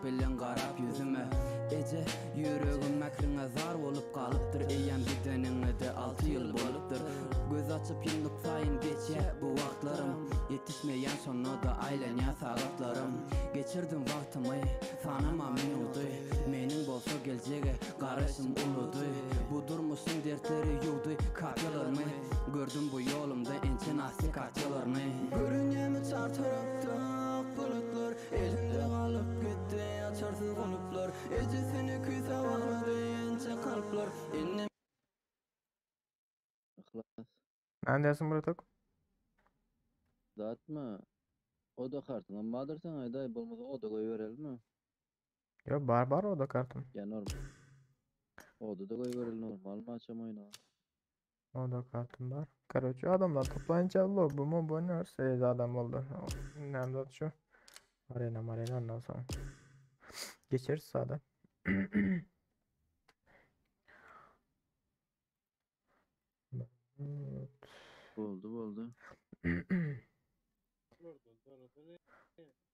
bilen garap ýüzüme Eje, ýüregim mähriňe zar bolup galypdyr Eýýäm gideniňe-de alty ýyl bolupdyr Göz açyp ýumduk saýyn geçýä bu wagtlarym Ýetişmeýän şonda-da aýlanýa sagatlarym Geçirdim wagtymy, sanama minudy Meniň bolsa geljege garaşym uludy Bu durmuşyň dertleri ýuwdy kapýalarymy Gördüm bu ýolumda ençe nasty katýalaryny Görünýärmi çar tarapda ak bulutlar Elimde galyp gitdi açarsyz gulplar Ejesini küýsäp aglady ençe kalplar Indi Yhlas. Näme diýersiň bratok? Zatmy? Oda kartyňam bardyr seň aýdaý, bolmasa oda goýberelimi? Ýok, bar bar oda kartym. Ýa normal. Oda-da goýbereli normal maçam oýna. Oda kartym bar. Karoçe adamlar toplaýynça lobby mob oýnarys. Eý adam boldy. Näme zat şu? Arena marena ondan soň. Geçeris sada. Boldy boldy.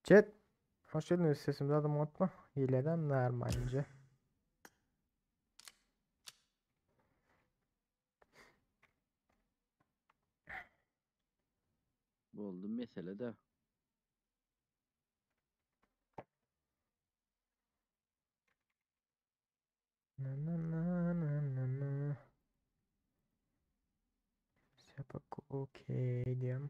Chat. Hoş geldiniz. Sesimizi adım unutma. Hileden normalince. Boldy mesele de. Na na na na na na. Sepak okey diýem.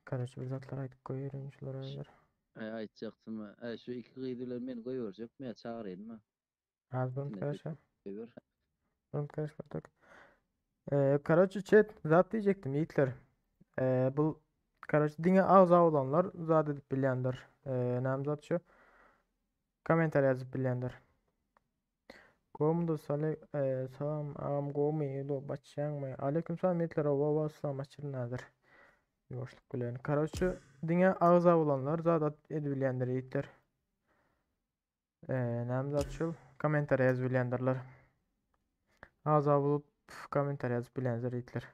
Karaçy bir zatlar aýdyp goýaryn şulara bir. Aý aýtjakdym. Aý şu iki gyz bilen meni goýberjekmi ýa çagyrynmy? Az bir Ine, karışa. Goýber. Bir karış bir Ee, Karaçy chat zat diyecektim yiğitler. Ee, bu Karaçy diňe agza bolanlar zat edip bilýändir. Ee, näme zat şu? Kommentariý ýazyp bilýändir. Gowmy sale e, salam agam gowmy do başýaňmy? Aleyküm salam ýetler owa owa salam açyr nadir. Ýuwaşlyk bilen. Karoçe diňe agza bolanlar zat at edibilýändir ýigitler. E, näme zat şul? Kommentariýa ýazyp bilýändirler. Agza bolup kommentariýa ýazyp bilýändir ýigitler.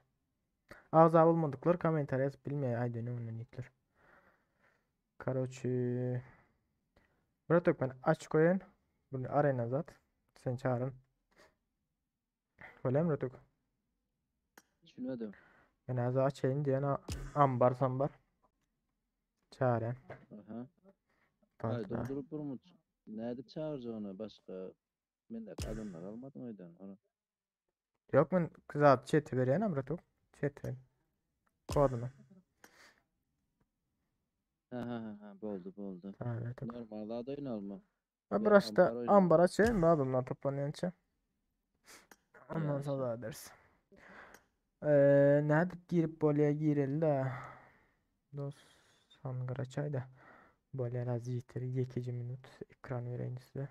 Agza bolmadyklar kommentariýa ýazyp bilmeýär aýdyn öňünden ýigitler. Karoçe Bratok ben aç koyun. Bunu arena zat. Sen çağırın. Öyle mi Bratok? Düşünmedim. Ben az açayım diyen ambar sambar. Çağırın. Aha. Aý Patla. durdurup durmuş. Nädip çagyrjak ony başga? Men de adamlar almadyň öýden. Ony. Yok men zat chat'i berýän Bratok. Chat'i. Kodunu. Ha ha ha ha boldy boldy. Tamam Bratok. Normal zat oýnalma. Ha Ýa burası da ambar oýnalma. ambar açayım mı adamlar toplanınca. Ondan Ýa sonra da ederiz. Ee, nädip girip bolýa gireli de. Dost hangar açay da. Bolýa raz ýeter 2 minut ekran vereyim size.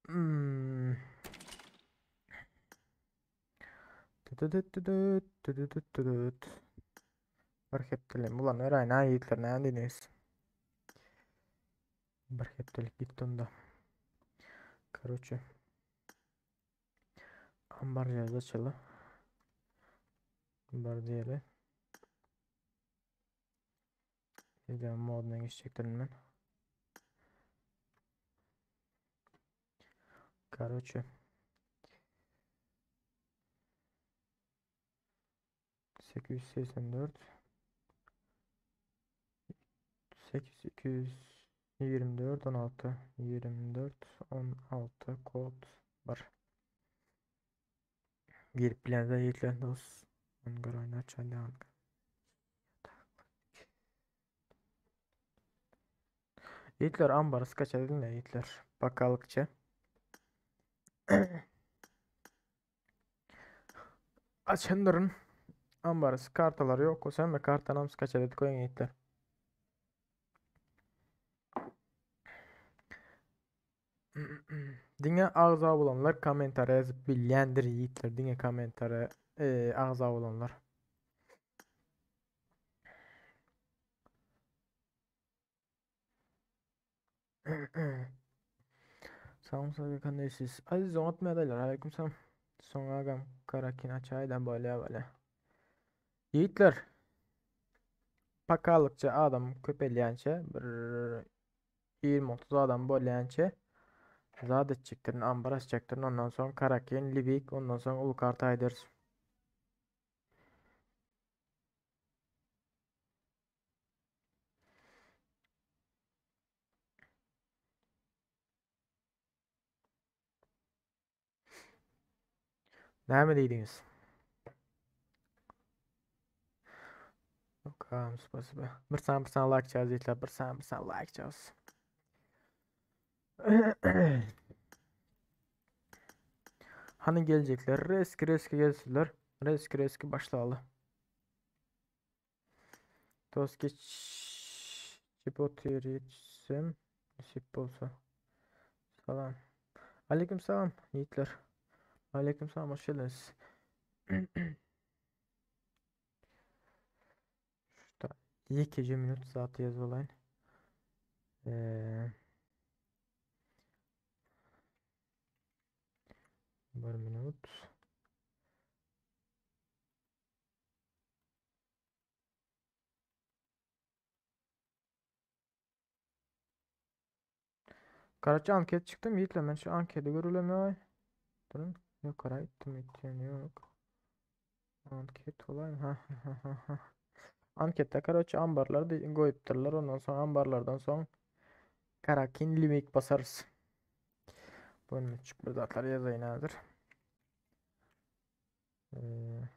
Hmm. Tütütüt tütüt tütütüt tütüt. Bir hepdelik. Ulan öraý näme ýigitler näme diýdiňiz? Bir hepdelik gitdi onda. Karoçe. Ambar ýazda açaly. Ambar diýeli. Video moduna geçjekdirin men. Karoçe. 884 8 224 16 24 16 kod bar. Girip bilenler ýigitler dost. Hangar oýnar çaýdan. Ýigitler ambary skaç edin de ýigitler. Bakalykça. Açandyryn. Ambarys kartalar yok. O sen mi kartanam skaç edip koyun yiğitler. Diňe agza bolanlar kommentariýa ýazyp bilýändir ýigitler. Diňe kommentariýa e, agza bolanlar. Salam salam kandeşiz. Aziz oňatmaýadaýlar. Aleyküm salam. Soň agam karakin açaýdan bolýa bolýa. Ýigitler, pakalykça adam köpelýänçe, bir 20-30 adam bolýança zat etjekdirin, ambar açjakdyryn, ondan soň Karakin, Libik, ondan soň uly karta aýdarys. Näme diýdiňiz? Okam, spasiba. Bir sany bir sany like çaz diýdiler. Bir sany bir sany like çaz. Hani gelecekler? Reski reski gelsinler. Reski reski başlaly. Dost geçip otyr ýetişsem nesip bolsa. Salam. Aleyküm salam ýigitler. Aleyküm salam hoş geldiniz. Şurada ýekeje minut zat ýazyp alaýyn. Ee, bir minut. Karaçy anket çykdym ýigitler men şu anketi görülemey. Durun ýokara gitdim ýitýän ýok. Anket bolaýyn ha ha ha ha. Anketde karaçy ambarlar goýupdyrlar ondan soň ambarlardan soň Karakin limit basarys. Bu küçük bir zatlar ýazaýyn häzir. Ee,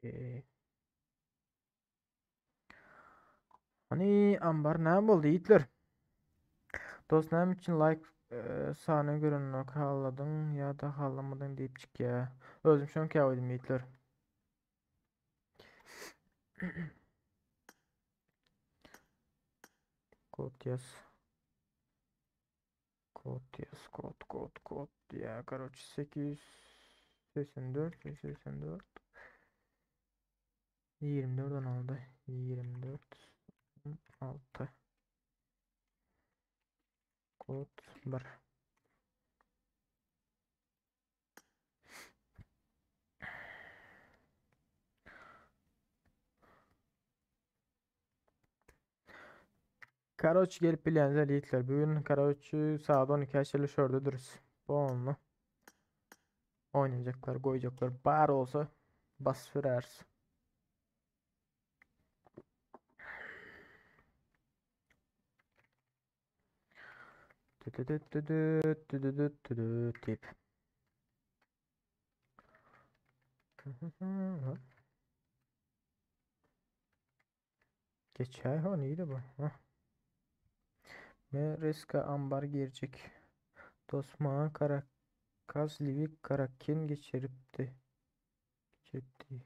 Okey. Hani ambar näme boldy ýigitler? Dost näme üçin like e, sany görünmek haladyň ýa-da halamadyň diýip çykýa. Özüm şoňky ýaýdym ýigitler. Kod ýaz. Kod ýaz, kod, kod, kod. Ya, karoçi 884, 884. 24 16, 24 16. Kod 1. Karoç gelip bilýänler ýigitler. Bu gün karoç saat 12 çenli şuradadyrs. Bolmy? Oýnajaklar, goýjaklar bar bolsa bas süräris. Tütütütütütütütütütüp. Geçäý ho nire bu? Hah. Men riska ambar girjek. Dost maňa Karakas Livik Karakin geçiripdi. Geçiripdi.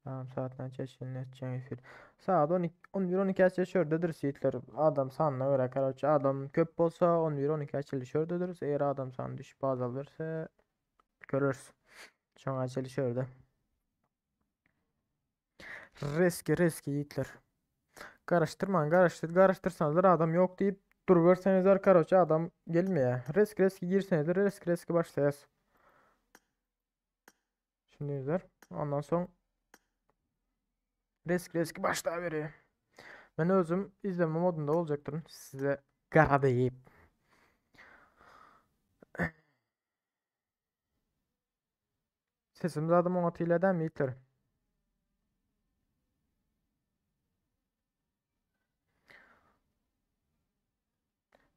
Tamam saat näçe çenli etjek efir? Saat 12 11 12 çenli şuradadyr ýigitler. Adam sanyna görä karoçe adam köp bolsa 11 12 çenli şuradadyr. Eger adam sany düşüp azalırsa göreris. Şoňa çenli şurada. Riski riski ýigitler. Garaşdyrmaň, garaşdyr, garaşdyrsaňyzlar adam ýok diýip duruberseňizler, karoçe adam gelmeýär. Risk riski girseňizler risk riski başlaýas. Düşündiňizler. Ondan soň risk riski başlaberýär. Men özüm izleme modunda boljakdyryn. Size gara diýip. Sesim zadım oňa tiledämi ýigitler?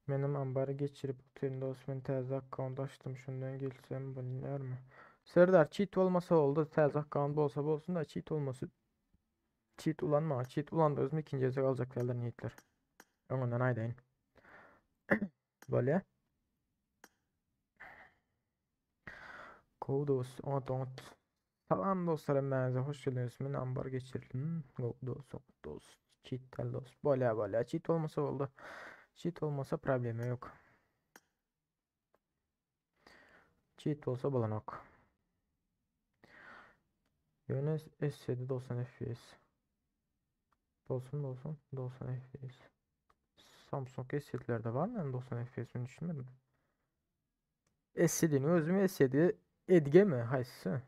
Menem ambary geçirip otyryn dost men täze akkaunt açdym şundan gelsem bolýarmy? Serdar cheat bolmasa oldu. Täze account bolsa bolsun da cheat olmasy. Cheat ulanma. Cheat ulandygyzmy ikinji gezek aljak däldir niýetler. Öňünden aýdaýyn. Bolýa. Gowy dost, oňat oňat. Salam dostlar hemmäňize hoş geldiňiz. Men ambar geçirdim. Gowy dost, oňat dost. Cheat däl dost. Bolýa bolýa. Cheat bolmasa boldy. Cheat bolmasa problema ýok. Cheat bolsa bolanok. Ýöne S7 90 FPS. Bolsun bolsun 90 FPS. Samsung S7'lerde var mı 90 FPS ben düşünmedim. S7'nin özü mü S7 Edge mi? Haýsysy?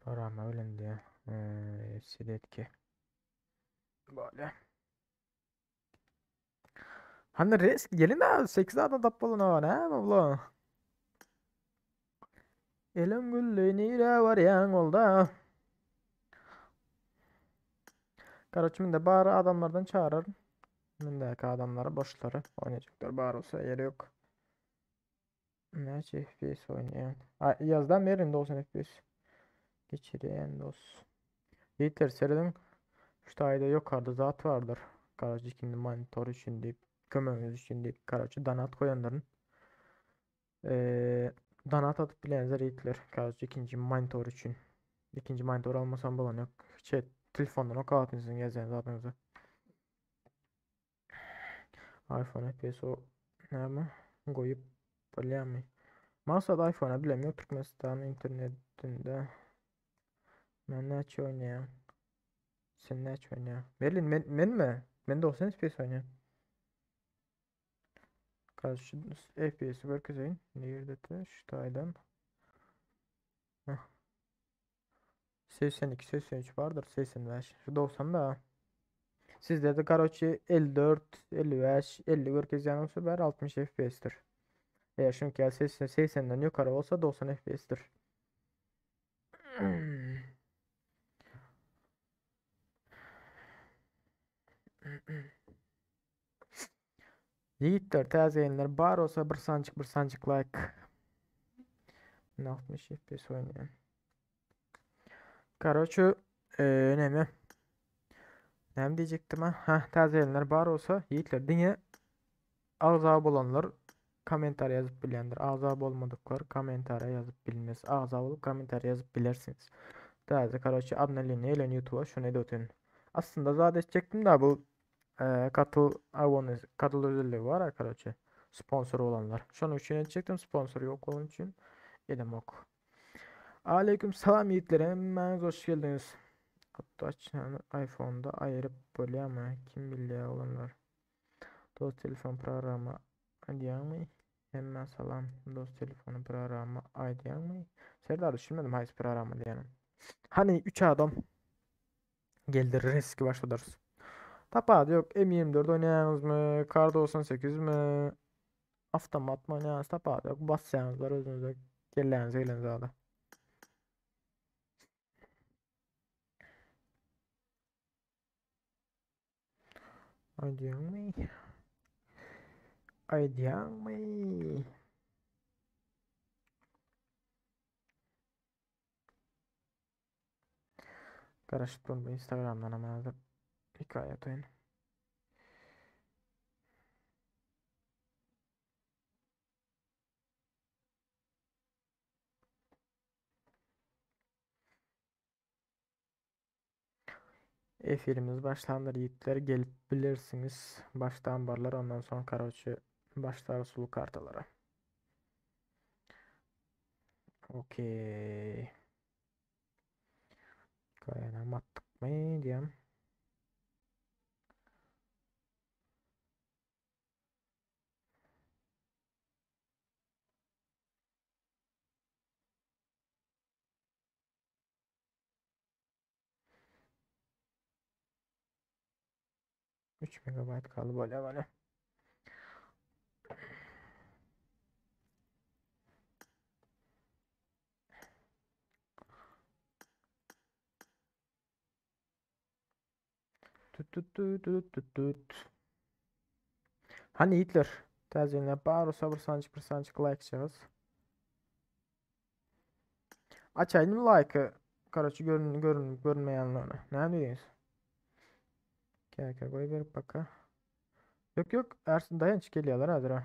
Programma bilen diýýär. S7 Edge. Böyle. Hani res gelin de 8 adam tap bolun o näme bula? Elin güllü nire varýaň olda? Karaçy mende bary adamlardan çağırar. Mendäki adamlary boşlary oýnajaklar bar bolsa ýeri ýok. Näçe FPS oýnaýan? A ýazdan berin 90 FPS. Geçirýän dos. Ýeter serediň. Şu taýda ýokarda zat bardyr. Karaçy ikinji monitor üçin diýip, kömegiňiz üçin diýip, karaçy donat goýandyryn. Eee, donat atyp bilenler ýetler. Karaçy ikinji monitor üçin. Ikinji monitor almasam bolan ýok. Şey, telefondan okaatyn siziň ýazýan zadyňyzy. iPhone FPS o näme goýup bolýarmy? Maksat iPhone-a bilem ýok Türkmenistan internetinde. Men näçe oýnaýan? Sen näçe oýnaýan? Merlin men menmi? Men 90 FPS oýnaýan. Kaç FPS-i görkezeýin. Nirede şu taýdan. Heh. 82 83 bardyr 85. Şu 90 da. Sizde de karoçi 54, 55, 50 görkezýän bolsa bär 60 FPS-dir. Eğer çünki 80 80-den ýokary bolsa 90 FPS-dir. Ýigitler täze gelenler bar bolsa bir sanjyk bir sanjyk like. 60 FPS oýnaýan. Karoçe, ee, näme? Näme diýjekdim ha? Ha, täze gelenler bar bolsa, ýigitler diňe agza bolanlar kommentariýa ýazyp bilýändir. Agza bolmadyklar kommentariýa ýazyp bilmez. Agza bolup kommentariýa ýazyp bilersiňiz. Täze, karoçe, obnowleniýe gelen YouTube'a şony edip otyryn. Aslynda zat etjekdim da bu e, katyl abone katyl özelligi bar karoçe. Sponsor bolanlar. Şonuň üçin etjekdim. Sponsor ýok bolan üçin edemok. Aleyküm salam ýigitler hemmäňiz hoş geldiňiz. Hatda iPhone'da aýyryp bolýarmy? Kim bilýär oglanlar? Dost telefon programma aýdýaňmy? Hemmä salam. Dost telefony programma aýdýaňmy? Serdar düşünmedim haýsy programma diýýänim. Hany 3 adam geldi riski başladarys. Tapady ýok. M24 oýnaýaňyzmy? Kar 98 mi? Avtomat mı oýnaýaňyz? Tapady ýok. Basýaňyzlar özüňize kelläňize gelen zada. Aýdýaňmy? Aýdýaňmy? Garaşyp durun bu Instagramdan hem hazır hikaye atayın. Efirimiz başlandyr ýigitler gelip bilersiňiz. Başdan barlar ondan soň karoçe başlar sulu kartalara. Okey. Gaýanam atdykmy diýem. 3 megabayt kaldy bolýar bolýar. Tut tut tut tut tut. Hani Hitler. Täzelenip bar olsa bir sanjyk bir sanjyk like çygyz. Açaýyn like'ı. Karaçy görün görün görünmeýänlerine. Näme diýýäňiz? Käkä goý berip baka. Yok yok Ersin dayanç gelýärler häzir ha.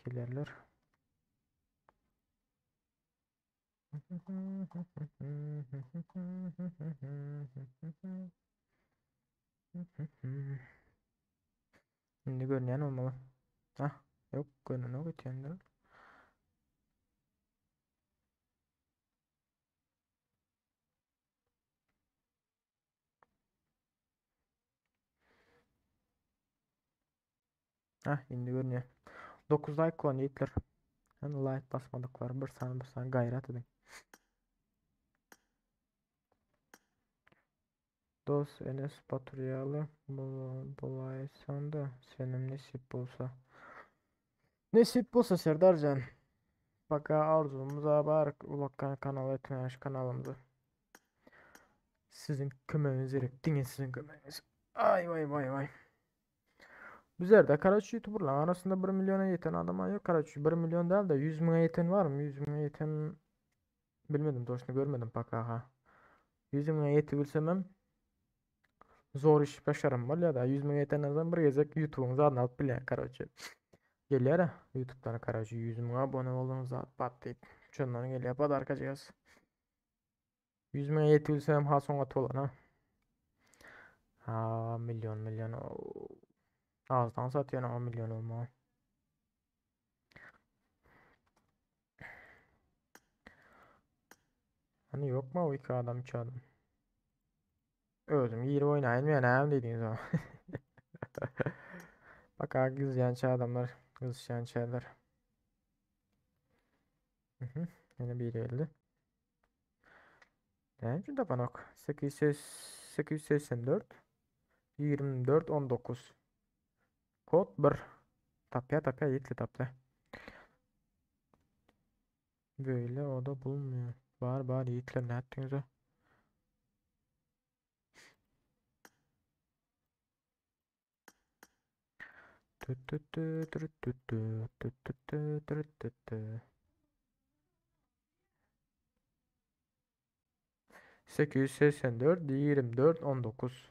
Gelerler. Indi görünýän bolmaly. Ah, yok görünenok ötýändir. Ah, indi görünýär. 9 like koyan ýigitler. Hani like basmadyklar bir sany bir sany gaýrat ediň. Dos Enes Batur ýaly bolaýsanda senem nesip bolsa. Nesip bolsa Serdarjan. Baka arzuwymyz bar ulakkan kanal etmäge şu kanalymyzy. Siziň kömegiňiz gerek, diňe siziň kömegiňiz. Ay vay vay vay. Bizlerde karaçy youtuberlaryň arasynda 1 milliona ýeten adam ýok. Karaçy 1 million däl-de 100 müňe ýeten barmy? 100 müňe ýeten bilmedim, toşny görmedim paka ha. 100 müňe ýetip bilsemem zor iş başaram bolýar da 100 müňe ýetenden soň bir gezek YouTube'uň zadyny alyp bilýän karaçy. Gelýär YouTube'dan karaçy 100 müňe abone bolduň zat bat diýip. Şondan gelýär podarkajyk. 100 müňe ýetip bilsemem has oňat bolar ha. Ha, million million. Azdan satýan o million olma. Hani yok mu o iki adam üç adam? Özüm girip oýnaýyn men näme diýdiňiz o? Bak ha gyzýança adamlar, gyzyşýan şeyler. Ýene biri geldi. Näme üçin tapanok? 884 24 19 Kod 1 Tapýa tapýa ýetli tapýa. Böyle o da bulmuyor. Bar bar ýigitler nätdiňiz o? Tüt tüt tüt tüt tüt tüt tüt tüt tüt tüt tüt. 884 24 19.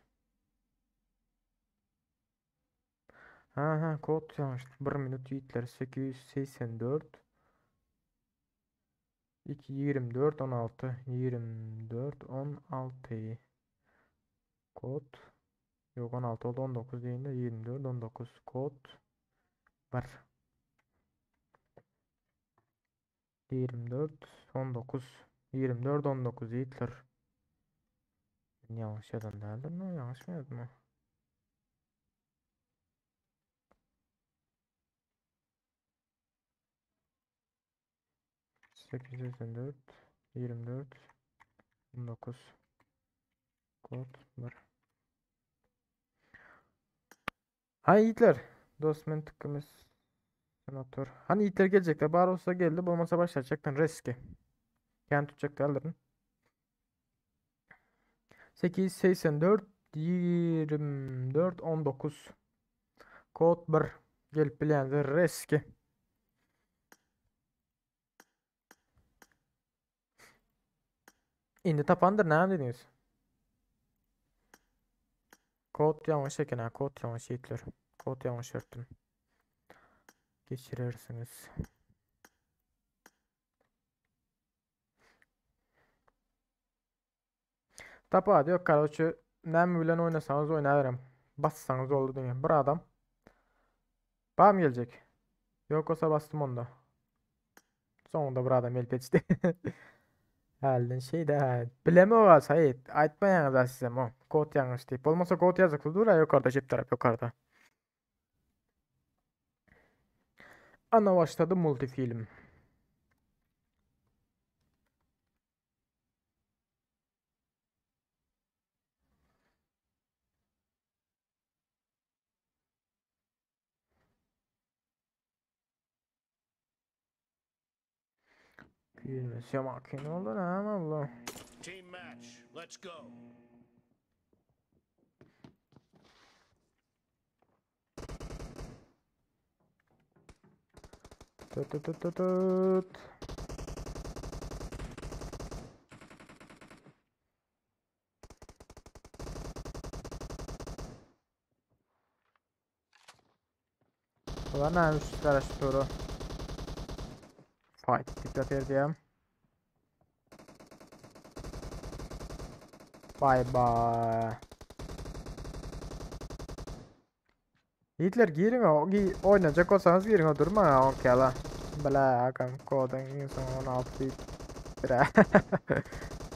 Ha ha kod yanlış. 1 minut yiğitler. 884 2 24 16 24 16 kod yok 16 oldu 19 deyince 24 19 kod var. 24 19 24 19 yiğitler. Yanlış yazan değildir mi? Yanlış mı yazdım? 884 24 19 kod 1. Ha yiğitler. Dost men tıkkımız senatör. Hani yiğitler gelecekler. Bar olsa geldi. Bolmasa başlayacaktan riski. Yani tutacak alırım. 884 24 19 kod 1 gelip bilenler riski. Indi tapandyr näme diýdiňiz? Kod ýalňyş eken ha, kod ýalňyş ýigitler. Kod ýalňyş beripdim. Geçirersiňiz. Tapady ýok, karoçe, näme bilen oýnasaňyz oýnaberem. Bassaňyz oldy diňe. Bir adam. Bam geljek. Ýok bolsa basdym onda. Soňunda bir adam gelip ýetişdi. Hälden şey de bilemok ha Said. Aýtmaýaňyz ha sizem o. Kod ýalňyş diýip. Bolmasa kod ýazykly dur ha ýokarda çep tarap ýokarda. Ana başlady multifilm. Girmesi makine olur ha Allah. Team match. Let's go. Tut tut tut tut tut. Ulan näme şu garaşyp dur. Fight diýip ýatyr diýem. Bye bye. Yiğitler giriň o oýnajak bolsaňyz giriň o durmaň ha oňkyala. Bile agam kodyň iň soňy 16 diýip. Bire.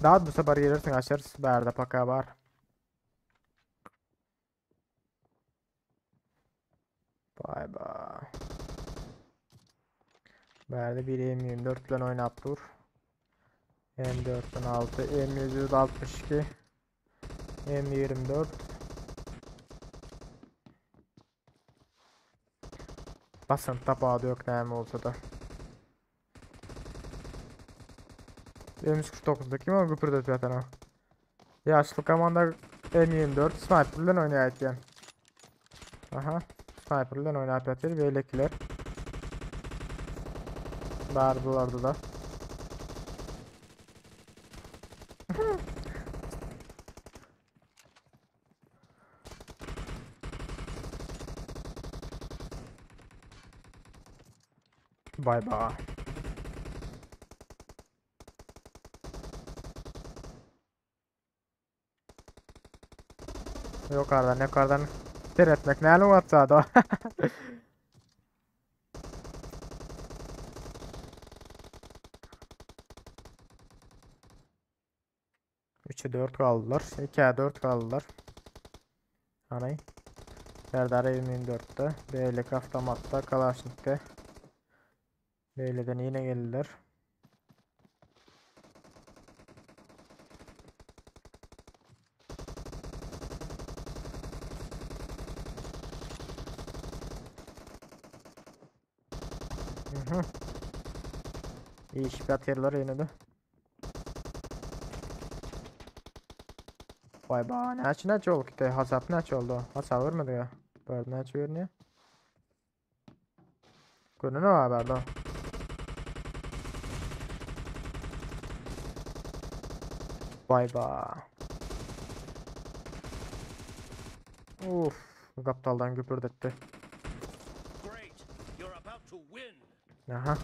Daha bu sefer girersiň açarys bärde paka bar. Bye bye. Bärde bir M24 bilen oýnap dur. M4 6, M162, M24. Basın tapady yok näme bolsa da. M149'da kim o güpürdetip ýatan o? Ýaşly komanda M24 sniper bilen oýnaýar diýen. Aha, sniper bilen oýnap ýatyr beýlekiler. Bar bularda da. Bye bye. Yukarıdan yukarıdan seyretmek ne WhatsApp'da. Üçe 4 kaldılar. 2'ye 4 kaldılar. Hani Serdar M24'te, Beylik avtomatda, Kalaşnik'te. Beyleden yine geldiler. Hı hı. İyi iş batırlar yine de. Vay be, näçe näçe bolup gitdi? Hasap näçe oldu? Hasap görmedi ya. Bärde näçe görünýär? Görünen var bärde. Vay be. Uf, gapdaldan güpürdetdi. Aha.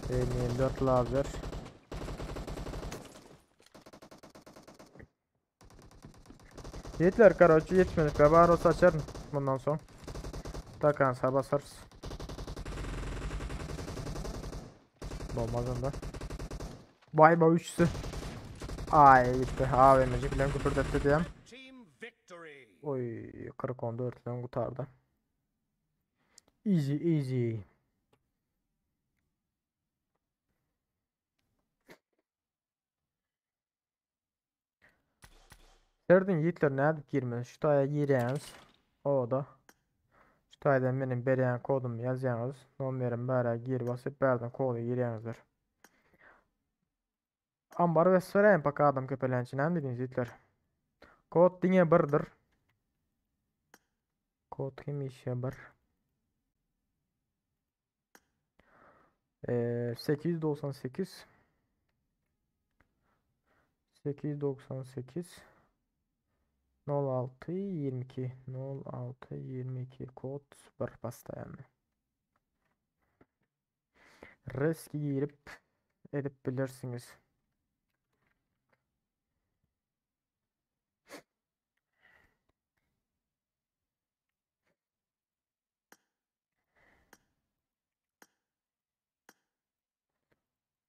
M24 lazer. Ýetler karoçi ýetmedik we bar bolsa açaryn bundan soň. Takansa basarys. Bolmaz onda. Vay be üçüsü. Ay gitti. AVM'ci bilen küpürdetti diýem. Oy 40 14 bilen gutardy. Easy easy. Serdin ýigitler nädip girmeli? Şu taýa girýäňiz. Oda. Şu taýdan meniň berýän kodumy ýazýaňyz. Nomerim bärä gir basyp bärden kody girýäňizler. Ambar we söräýin paka adam köpelýänçe näme diýdiňiz ýigitler? Kod diňe birdir. Kod hemişe bir. 898 898 06 22 06 22 kod bir постоянно. Risk girip edip bilirsiňiz.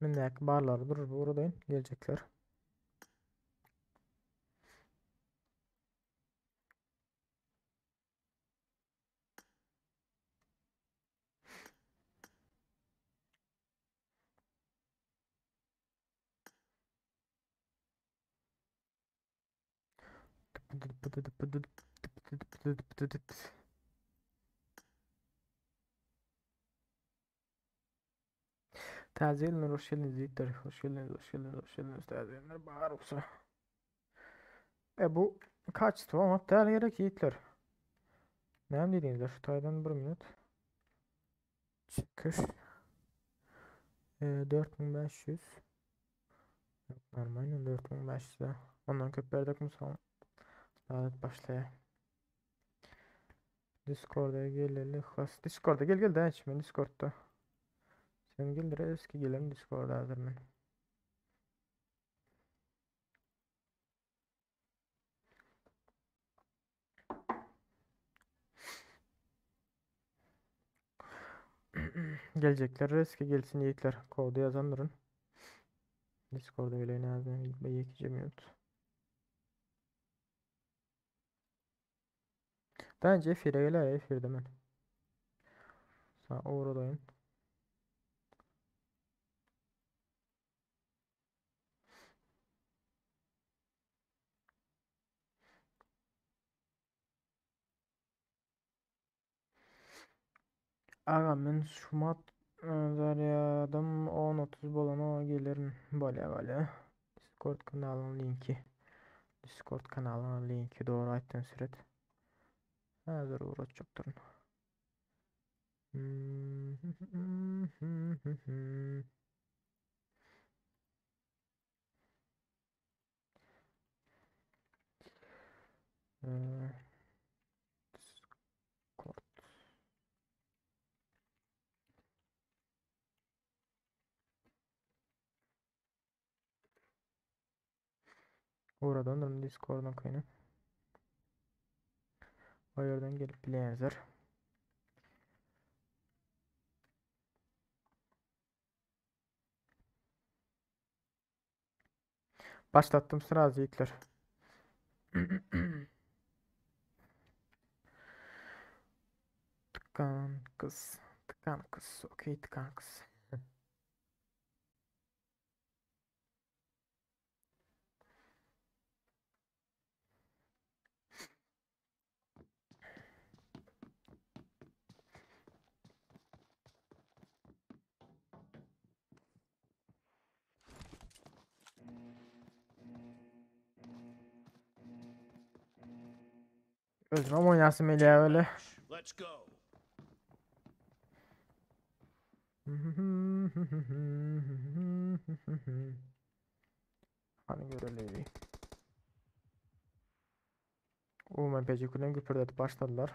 Mendäki barlary durur bu ugradaýyn geljekler. Täze ýyllar hoş geldiňiz ýigitler. Hoş geldiňiz, hoş geldiňiz, hoş geldiňiz täze ýyllar bar bolsa. E bu kaçtı oňat däl gerek ýigitler. Näme diýdiňizler şu taýdan bir minut. Çykyş. 4500. Yok, normal 4500. Ondan köp berdik mi soň Saat başlaýar. Discord'a geleli. Has Discord'a gel gel de men Discord'da. Sen gel eski gelelim Discord'a hazır men. Gelecekler eski gelsin yiğitler. Kodu yazan durun. Discord'a geleyin azından bir 2 minut. Bence efire gel efirde men. Sağ uğradayım. Aga men şumat zarýadym 10.30 bolana gelirim. Bolýa bolýa. Discord kanalyň linki. Discord kanalyň linki doğru aýtdyn süret. Hazır uğraşacak Ee, Discord. Oradan Discord'dan kaynak. O yerden gelip bileyenler. Başlattım sıra yiğitler. Tıkan kız. Tıkan kız. Okey tıkan kız. Özüm oynasın öyle öyle. Let's go. Hani görelim. UMPC kulen güpürdetip başladılar.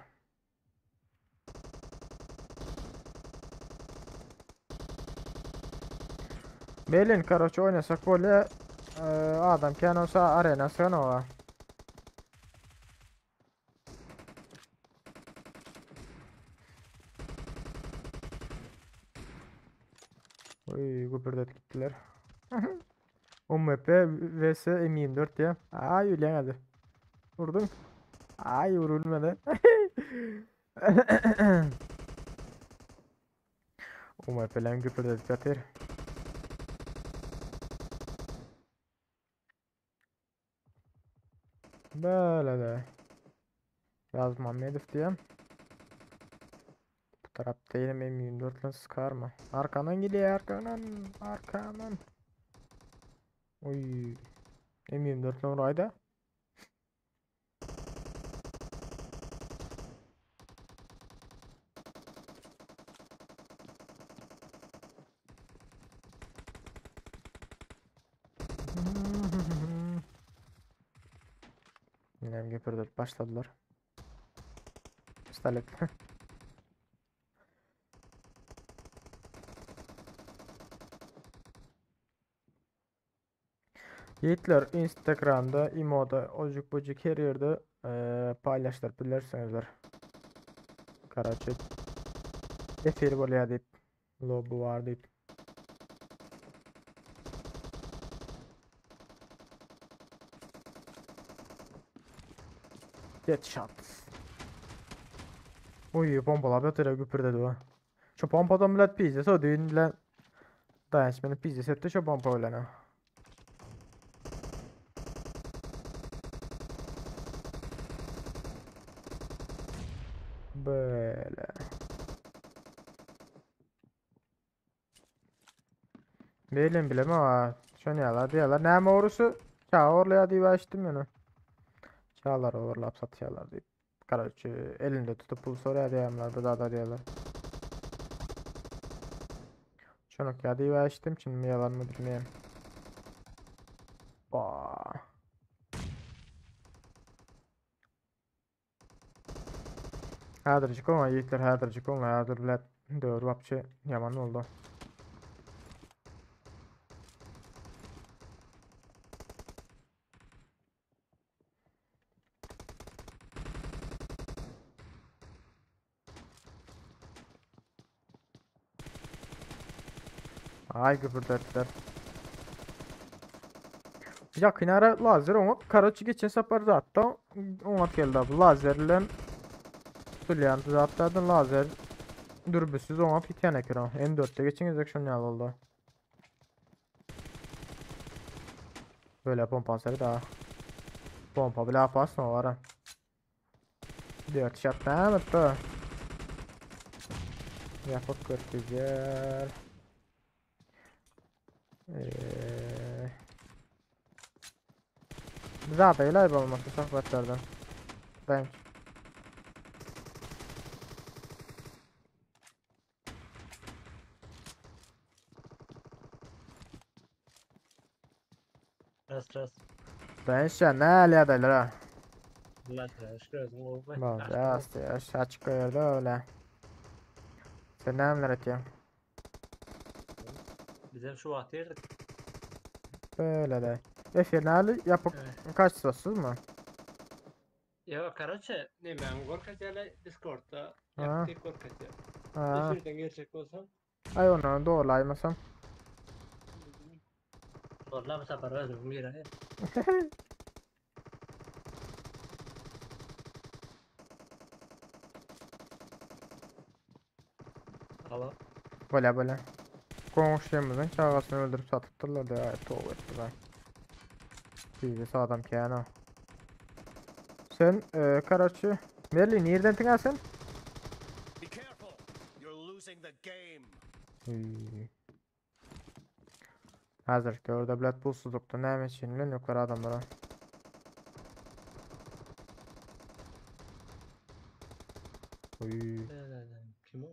Belin karoçi oynasak böyle e, adam kan olsa arena o. Oy güpürdetip gittiler. UMP vs M24 diye. Ay hadi. Vurdum. Ay vurulmadı. UMP'len güpürdetip yatır. Böyle de. Yazmam hedef diye. Bu tarafta yine M24 ile sıkar mı? Arkandan geliyor arkandan. Arkandan. Oy. M24 ile orayda. Yine güpürdetip başladılar. Pistolet. Yiğitler Instagram'da, Imo'da, ocuk bucuk her yerde eee paylaştılar bilirsinizler. Karaçı efir bolýar diýip lobi var diýip. Headshot. Oy pompalap ýatyr güpürdedi o. Şu pompadan millet pizza o düğün bilen dayanç beni pizza etti şu pompa bilen. Böyle. Bilin bilem ama şunu yalar diyorlar. Näme ogrusu? Çağ orlaya diye açtım yani. Çağlar overlap satıyorlar deyip. Karaçı elinde tutup pul soruyor diyorlar. Bu da da diyorlar. Şonuňky ýa diýip eşitdim, çynmy ýalanmy bilmeýän. Ba. Häzirjik oňa ýigitler, häzirjik oňa häzir bilet döwür wapçe ýaman boldy. Ay güpürdetdiler. Yakın ara lazer oňa karaçy geçen sapar zatda oňat geldi bu lazer bilen tutulýan zatlardan lazer dürbüsiz oňat gitýän eken o. M4-de geçen gezek şonun ýaly boldy. Böyle pompa da. Pompa bile apasma var. Dört şat näme Yapıp görkezýär. Eee. Zat eýläý bolmasa söhbetlerden. Daýanç. Ras ras. Daýanç ya näle ýagdaýlar ha? Allah şükür özüň gowy. Boldy, ýaş açyk ýerde öyle. Sen nämeler etýäň? Bizem şu wagt girdik. Böyle de. Efir näle ýapyk Evet. kaçsasız mı? Ya karaçe ne ben gorkacağla Discord'da Ha. yaptık gorkacağım. Ha. Efirden gerçek olsam. Ay onu doğrulaymasam. Vallahi bu sefer özüm girer. Alo. Böyle böyle. Komşumuzun çağasını öldürüp satypdyrlar da ay tövbe etdi ben. Bizde adam kâna. Sen e, karaçı Merlin nereden tıkarsın? Be careful. You're losing the game. Hüy. Hazır orada bilet pulsuzlukta näme üçin bilen ýoklar adamlara. Uy, Kim o?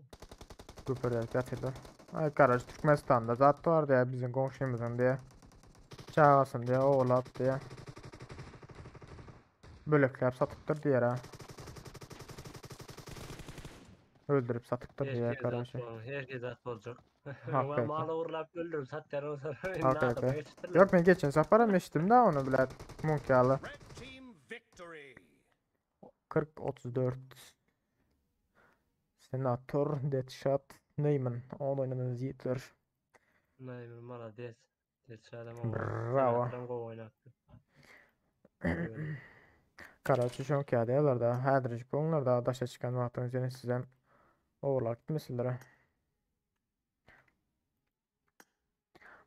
güpürdelip ýatyrlar. Ay garaj Türkmenistanda zat bardy ya bizim komşumuzun diye. Çağasın diye oğlap diye. Bölekläp satypdyr diýer ha. Öldürüp satypdyr diýer Herkes at kardeşim. bol- Herkes at olacak. Hakikaten. Malı uğurlap öldürüp satyan olsa. Hakikaten. Yok men geçen saparam eşitdim da onu bilet. Munkaly. Red team victory. 40 34 Senator Deadshot Neyman on oynadığınız yiğitler. Neyman malades. Deadshot adam Bravo. Adam gol oynattı. Karaçı şonk ýadylar da häzirjik onlar da daşa çykan wagtyň ýene sizem oğurlap gitmesinler.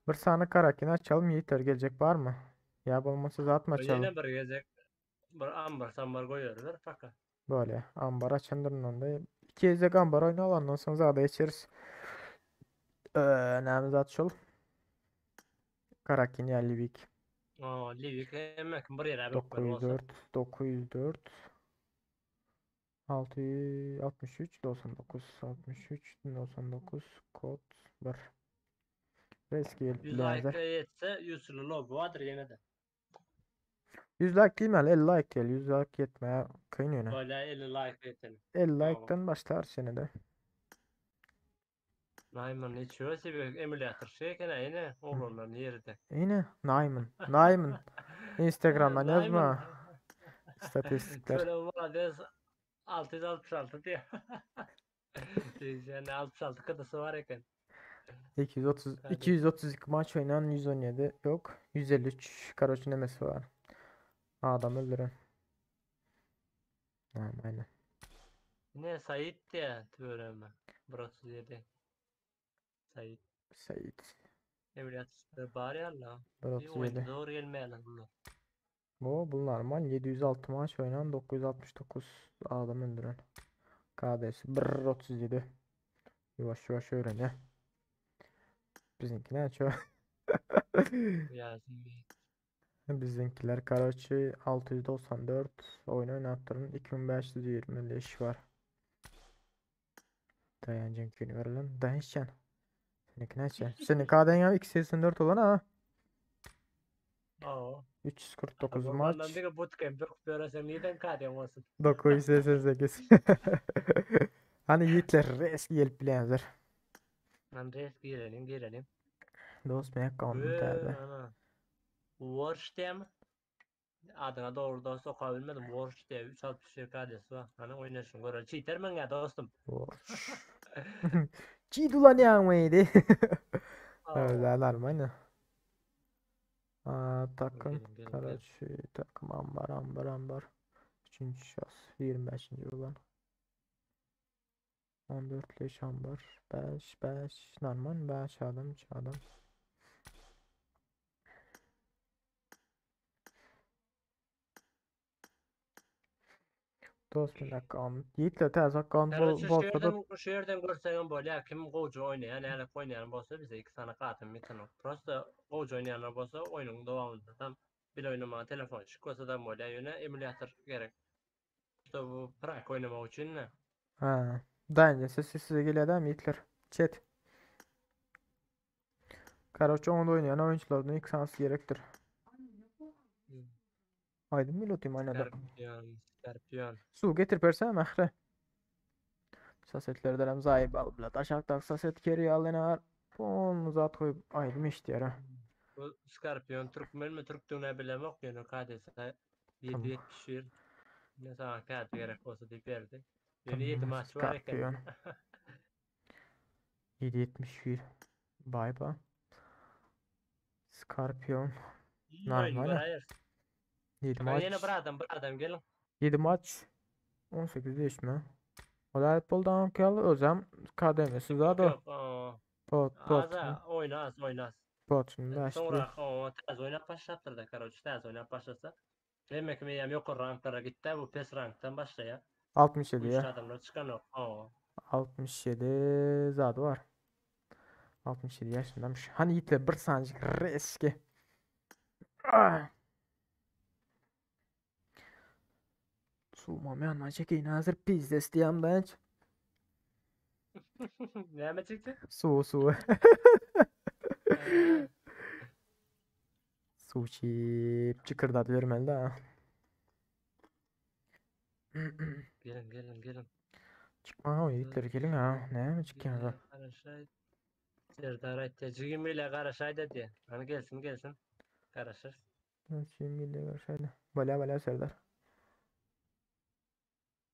Bir sany karakini açalım yiğitler gelecek var mı? Ya bolmasa zat mı açalım? Yine bir gezek bir ambar sambar koyuyorlar fakat. Böyle ambar açandırın onda. İki ezek ambar oynayalım ondan sonra zada geçeriz. Ee, näme zat şol? Karakin ya Livik. Aa, Livik hemen bir yere bak olsa. 904 904 663 99 63 99 kod 1 Reski 100 like yetse 100 logo vardır yine de. 100 like değil mi? 50 like değil. 100 like yetmeye kıyın yine. Böyle 50 like yetelim. 50 Tamam. like'dan başlar seni de. Nayman içiyor sebebi emülatör şey gene yine oğlanların yerinde. Yine Nayman. Nayman. Instagram'dan yazma. İstatistikler. Şöyle malades 666 diyor. Yani 66 kadısı var eken. 230 Hadi. 232 maç oynayan 117 yok. 153 karoçun nemesi var. Adam öldüren. Tamam aynen. Ne Sait diye bölümü. Burası 37. Sait. Sait. Emülatör bari Allah. Bir 137. oyunda doğru gelmeyelim bunlar. Bu bunlar man 706 maç oynayan 969 adam öldüren. KD'si brrr 37. Yavaş yavaş öğren ya. Bizimki ne açıyor? Yasin Bizimkiler Karaçi 694 oyun oynattırın 2520 leş var. Dayancın günü verilen Dayancan. Seninki näçe? Senin KD'n 284 olan ha. Oo. 349 Normalden maç. diňe bootcamp ürküp ýöresem nirden KD'n bolsun? 988. Hani yiğitler res gelip bilenler. Lan res girelim girelim. Dost men akkauntum täze. Ana. Warsh diýemi? Adyna dogry dost oka bilmedim. Warsh diýe 361 KD'si bar. Hani oýnaşyň göreli. Cheater men ya dostum. Cheat ulan ya mıydı? Oo. Öyle normal. Aa, takım Gelin, gelin, gelin. Karaçi takım ambar ambar ambar. Üçüncü şahs 25. olan. 14 leş ambar. 5 5 normal 5 adam 3 adam. Dost bir account. Yiğitler täze account bol Короче, şu bolsa da yerden, şu yerden görseňem bolýar. Kim gowja oýnaýan, nälik oýnaýan bolsa bize iki sany katym ýetenok. Prosta gowja oýnaýanlar bolsa oýnuň dowamynda tam bile oýnamaga telefon çyk bolsa da bolýar. Ýöne emulator gerek. İşte bu prank oýnamak üçin ne? Ha. Daha önce ses size geliyor değil mi Yiğitler? Chat. Karaçi onda oynayan oyunculardan ilk sansı gerektir. Aydın milotayım aynada. Skorpion, Skorpion. Su getir persene mehre. Sasetlerden hem zayıf al bilet. Aşağıda saset geri alın Pon zat koyup aydın işte yara. Bu Skorpion Türkmen mi Türkdüğüne bilemok ýöne KD'si Tamam. 771. Ne sana KD gerek bolsa diýip berdi. Ýöne 7 Tamam, maç var eken. Scorpion. 771. Bay bay. Scorpion. İyi oyun Normal. göreyir. 7 Ben Yine maç. bir adam bir adam gelin. 7 maç. 18 değişme. O da futboldan okayalı özem KDM'si daha da Yok, aa. pot pot Aza oynaz oynaz. pot başlı. Sonra o tez oynap başlatır da karoç tez oynap başlasa. Demek ki meyem yok ranklara gitti bu pes ranktan başlaya. 67 Bu ya. işte adamlar çıkan yok. Oo. 67 zadı var. 67 yaşındamış. Hani Yiğit'le bir sancık riski. Ah. Suğmam yanına çekeyim hazır pizdes diyem de hiç. Ne mi çıktı? Su su. Ee, Su çip çıkırdat vermeli de. ha. Gelin gelin gelin. Çıkma o Yiğitler gelin ha. Ne mi çıkıyor Gelin, Karaşay. Serdar aytdy. Jigim ile Karaşay dedi. Hani gelsin gelsin. Karaşır. Şimdi geliyor şöyle. Bala bala Serdar.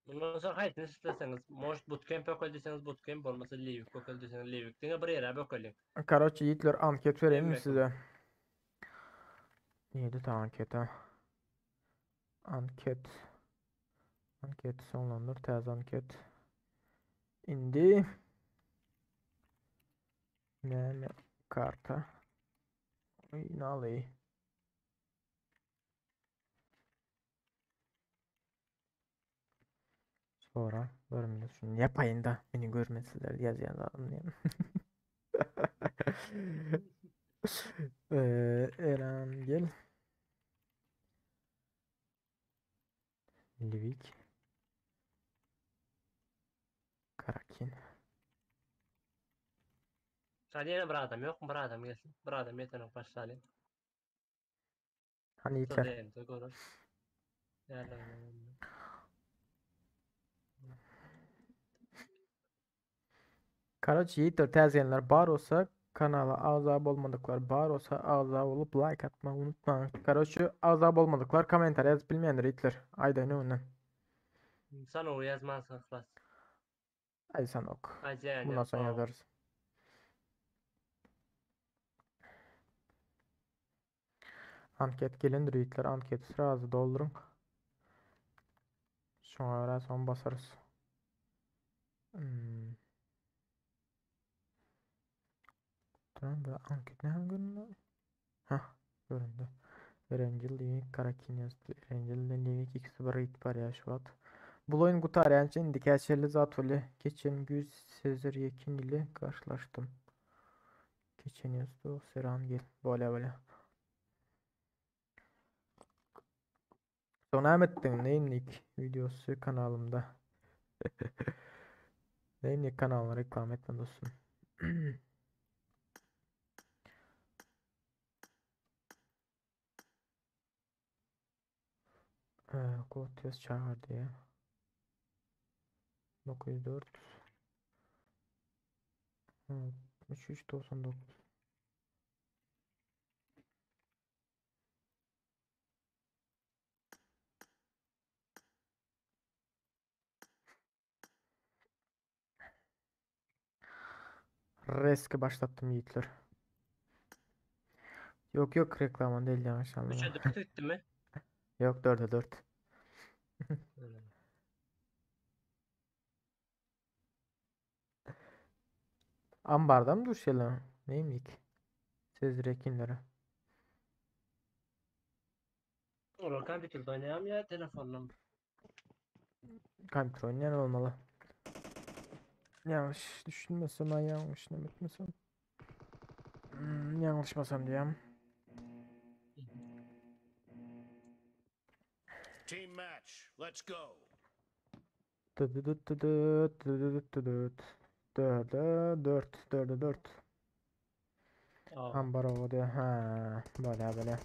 Bundan sonra haýsyny isteseňiz, может bootcamp ökel diýseňiz bootcamp bolmasa Livik ökel diýseňiz Livik. Diňe bir ýere ökeliň. Karaçi Yiğitler anket vereyim mi Emre. size? Neydi ta anket ha? Anket. Anket sonlandır. Təzə anket. İndi. Ne karta. Oynali. Sonra görmüyor. Şunu yapayım da beni görmesinler yazyan adam diyeyim. Eren gel. Livik. Karakin. Hadi ýene bir adam ýok, bir adam gelsin. Bir adam ýetenek başlalyň. Hani Yiğitler. Şurada görür. Yerler. Karaç Yiğitler təzə bar olsa kanala azab olmadıklar bar olsa azab olup like atmayı unutmayın. Karaç azab olmadıklar komentar yazıp bilmeyenler Yiğitler. Ayda ne ondan. Sen o yazmazsın klas. Hadi sen ok. Hadi yani. Bundan sonra yazarız. Anket gelindir Yiğitler. Anket razı doldurun. Sonra son basarız. Hmm. Tamam bu anket ne göründü? Hah göründü. Erencil Livik Karakin yazdı. Erencil ile Livik ikisi bir it var ya şu at. Bu oyun Gutarian indikasyonlu zatoli. Geçen güz Sezer Yekin ile karşılaştım. Geçen yazdı o Serhan gel. Böyle böyle. Sonra ettin neyimlik videosu kanalımda. Neyimlik kanalına reklam etme dostum. Kod ýaz çagyr diýýär. 904 63 99 Reski başlatdym ýigitler. Yok yok reklaman değil yanlış anlama. 3'e 4 bitti mi? Yok 4'e 4. Ambarda mı düşelim? Neymiş? Siz rekinlere. Olar kompýuterde oýnaýam ýa telefondan? Kompýuter oynayan olmalı. Yanlış düşünmesem ben yanlış ne etmesem. Yanlışmasam diyeyim. Team match. Let's go. Dıt dıt dıt dıt dıt dıt dıt. Dörde dört, dörde dört. Aa, Ambar diyor. Ha, böyle böyle.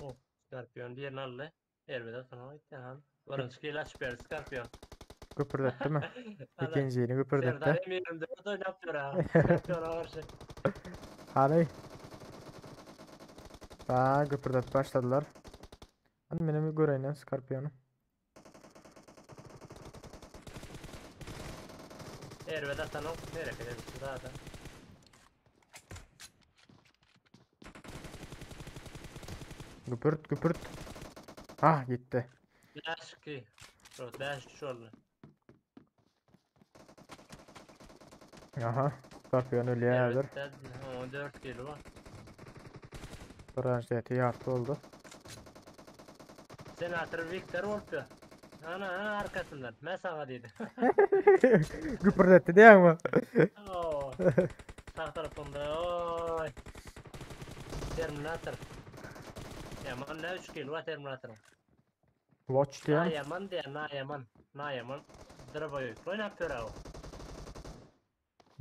oh, Scorpion birini aldy. Erbede sonra gitdi han. Birinci kill açyp berdi Scorpion. Güpürdetti mi? Ana, İkinciyini güpürdetti. Serdar M24 oynap dur ha. Scorpion'a karşı. Hadi. Aa, güpürdetip başladılar. Hadi benim bir göreyim lan Scorpion'u. Erbede atanok hereket edip zaten. Güpürt güpürt. Ah gitti. 5-2. 5-3 oldu. Aha. Scorpion ölüyordur. Evet, 14 kill var. Branşeti yartı oldu. Senatör Victor Wolf'tu. Ana ana arkasından. Ben sana dedi. Güpürdetti değil mi? Oo. Sağ tarafında. Oy. Terminator. Yaman ne 3 kill var Terminator. Watch Na diyen. yaman diye na yaman. Na yaman. Draboyu. Oynap dur o.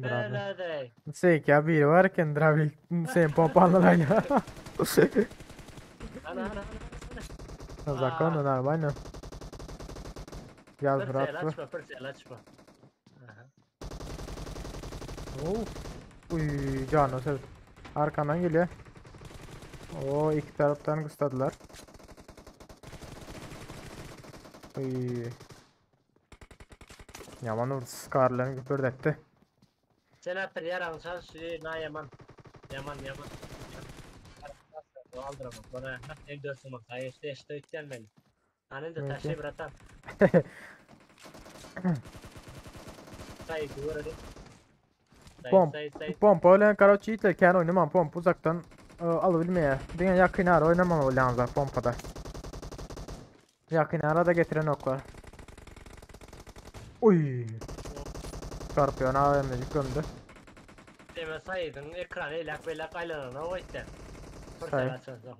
Drabi. Böyle de. Sen ya biri varken Drabi sen pompalılar ya. Ana ana ana. ana. Zakon нормально. Yaz Bir bırak sel açma, bir sel açma. Aha. Of. Uy canı sen. Arkandan geliyor. O iki taraftan kıstadılar. Uy. Yaman vurdu. Scarlet'ini güpürdetti. Senatör yaran çalış, na yaman. Yaman yaman. Aldıramam bana. M4 zaman sayı işte işte yüklenmeli. Hani de Mümkün. taşı bratan. Sayı görelim. Sayı Pomp. sayı sayı. Pompa öyle короче yiğitler kendi oynamam pompa uzaktan e, alabilmeye. Dünya yakın ara oynamam o yalnız pompada. Yakın ara da getiren ok var. Uy. Scorpion AVM'ci gömdü. Deme sayıdın ekranı ilak belak aylanana o işte. Sayı. Fırsat açılsın.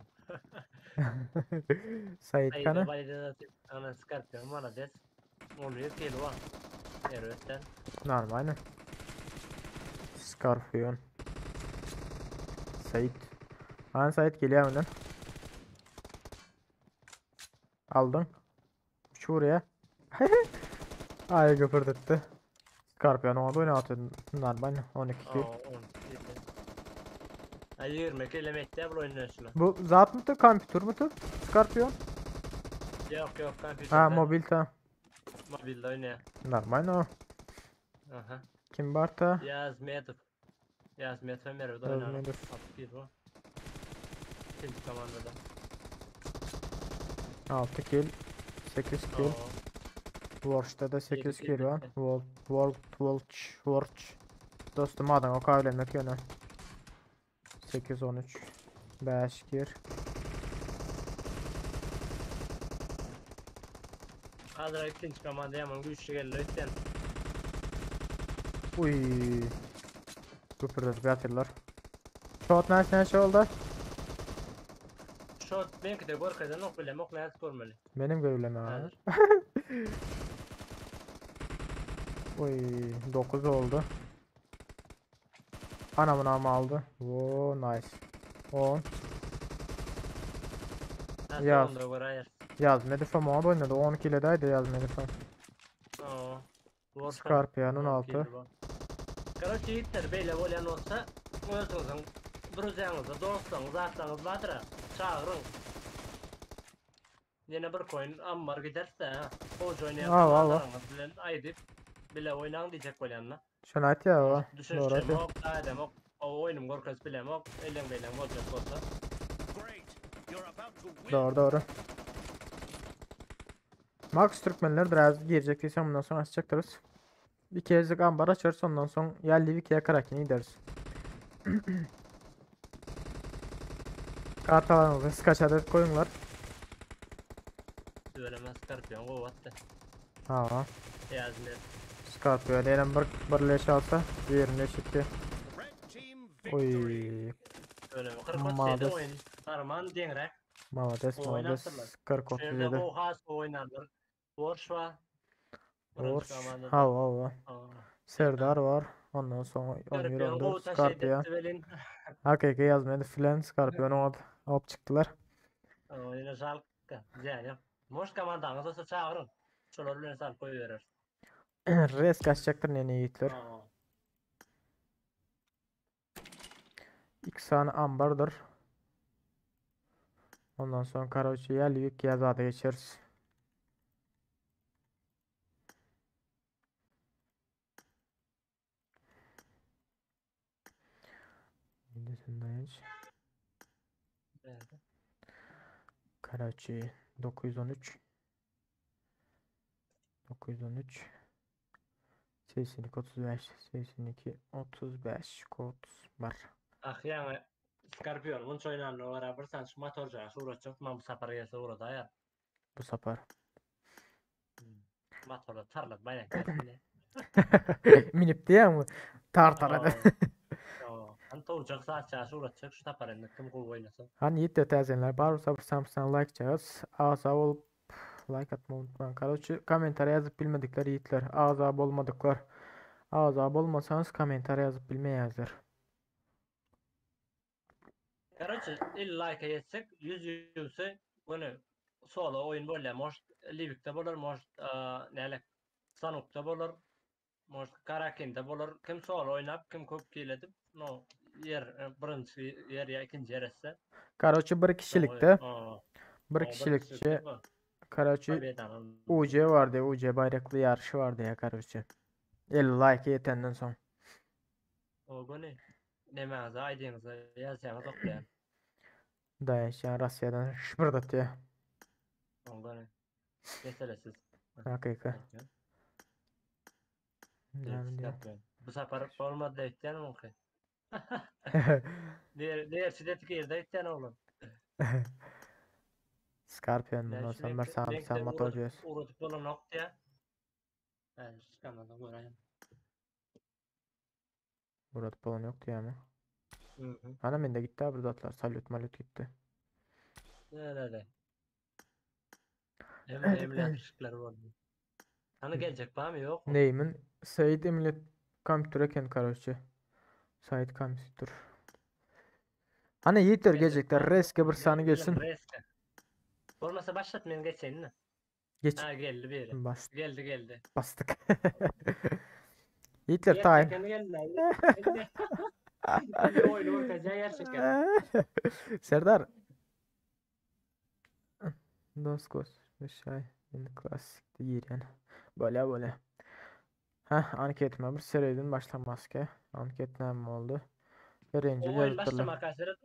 Sait Sayı kanı. da valide ana Scorpion bana des. Oluyor ki var. Evet. Normal. Scorpion. Sait. Hani Sait geliyor önden. Aldın. Şuraya. Ay güpürdetti. Scorpion oldu ne atıyor? Normal 12 kill. Aa, 10. Ay 20 kilometre bu oyunun üstüne. Bu zat mı tı? Kompütür mü tı? Scorpion. Yok yok kompüterde. Ha mobil ta. Mobilde oynuyor. Normal o. Aha. Kim var ta? Yaz Medov. Yaz Medov Merve'de Yaz oynar. Medov. 6 bu. İkinci komandada. 6 kill. 8 kill. Oo. Warch'ta da 8 Yedi kill kill var. bitti. Wol Wol Wolch Warch. Dostum adam o kavlemek yöne. 8 13 5 gir. Hazır ikinci komanda yaman güçlü geldi ötten. Uy. Güpürdetip ýatyrlar. Shot näçe näçe oldu? Shot benki de görkezen ok bile ok näs görmeli. Benim görevleme abi. Hazır. Uy 9 oldu. Anamın amı aldı. Oo nice. 10. Ha Yaz. sonunda göre ayır. Ýazmedow oňa oýnady. 12 ile daýdy Ýazmedow. Oo. Borsa. Scorpion 16. Короче, ýigitler beýle bolýan bolsa, özüňiziň druzýaňyzy, dostlaryňyz, zatlaryňyz bardyr, çagyryň. Ýene bir coin ammar giderse, ha. Hoş oýnaýan Aw, aw, aw. komandaňyz bilen aýdyp bile oýnaň diýjek bolýan da. Şony aýtýar awa. Dogry Düşünişemok, aýtýar. aýdamok, o oýnumy görkezip bilemok, eleň beýleň boljak bolsa. Great. You're about to win. Dogry dogry. Max Türkmenler biraz girjek diýsem bundan soň açjakdyrys. Bir kezlik ambar açarys ondan soň ýa Livik ýa Kraken'e gideris. Kartalarymyzy skaçat edip goýuňlar. Tüweleme Scorpion gowy atdy. Ha. Ýazmy. Scorpion ýene bir birleş alsa birini eşitdi. Red team victory. Oy. Tüweleme 40 Malades. oýun. Arman deňräk. Malades Gowy malades oýnapdyrlar. 40 Şu ýerde 37. gowy has gowy oýnarlar. Borş var. Birinji Borş. komandada. Ha ha. Aa. Serdar var. Ondan soň 11 Scorpion gowy 14 taş Scorpion. edipdi welin. HKK ýazmady filan Scorpion oňat alyp çykdylar. Aa, Ýene žalka. Ýa, Moş komandaňyz bolsa çagyryň. Şolar bilen salyp goýberer. Res kaçacaktır ne yiğitler. Aa. İki sany ambardyr. Ondan sonra Karaçı ýa Livik ýa zada geçeriz. Indi sen daýanç. Nerede? Karaçi 913 913 82 35 82 35 kod var. Ah ýaňy Scorpion munça oýnanyna görä bir sany şu motorjyga suratjak, man bu sapar gelse ugrada ýa. Bu sapar. Motorda tarlat baýak geldi. Minip diýýäňmi? Tar tar eder. Han towjak saatça suratjak şu sapar indi kim gowy oýnasa. Hani ýit täzenler bar bolsa bir samsan like çağız. Agza bolup like atmayı unutmayın. Karoçi komentara yazıp bilmedikler yiğitler. Agza bolmadyklar. Agza bolmasanız komentara yazıp bilmeýärler. Короче, 50 like ýetsek 100 ýüzse göni solo oýun bolýar. Может Livikde bolar, может näle Sanukda bolar, может Karakinde bolar. Kim solo oýnap, kim köp kill edip, no ýer e, birinji ýer ýa ikinji ýer etse. Karoçi bir kişilikde. Aa, Bir aa, kişilikçi bu. Karoçi Pobedanyň. UC vardı. UC bayraklı yarışı vardı ya Karoçi. 50 like ýetenden soň. O göni nemäňize aýdyňyza ýazýaňyz okýan. Daýançan Russiýadan şıpırdatýar. O göni. Meselesiz. Hakyky. Näme diýýär? Scorpion. Bu sapar bolmady diýýän oňky. Diğer diğer şiddet girdi diýýän oglum. Scorpion Yani bundan şu soň bir renkte- sam renkte sam motor uğratıp- diýýär. Uğratıp bolan nokta. Yani çıkamadım göreyim. Murat balon ýokdy ýa Hı hı. Ana mende gitdi abi zatlar. Salyut malyut gitti. Ne ne ne. Hem emülatör ışıkları var. Hani gelecek var mı yok mu? Neymin? Said emülat kompýuter eken karoçi. Said kompýuter. Hani yiğitler Gelecek gelecekler. var mı? Reske bir sany Gel- gelsin. Reske. Olmasa başlat men geçeyim mi? Geç. Ha geldi biri. Bas, Geldi geldi. bastık. Yiğitler tayin. Gerçekten geldi. Geldi. Oyunu ortaya gerçekten. Serdar. Doskos. Şey. Indi klasik girýän. Böyle böyle. Heh, anketime bir seredin başlamaz ki. Anket näme boldy? Birinji O oyun ýazypdyrlar. başlamak kaseret.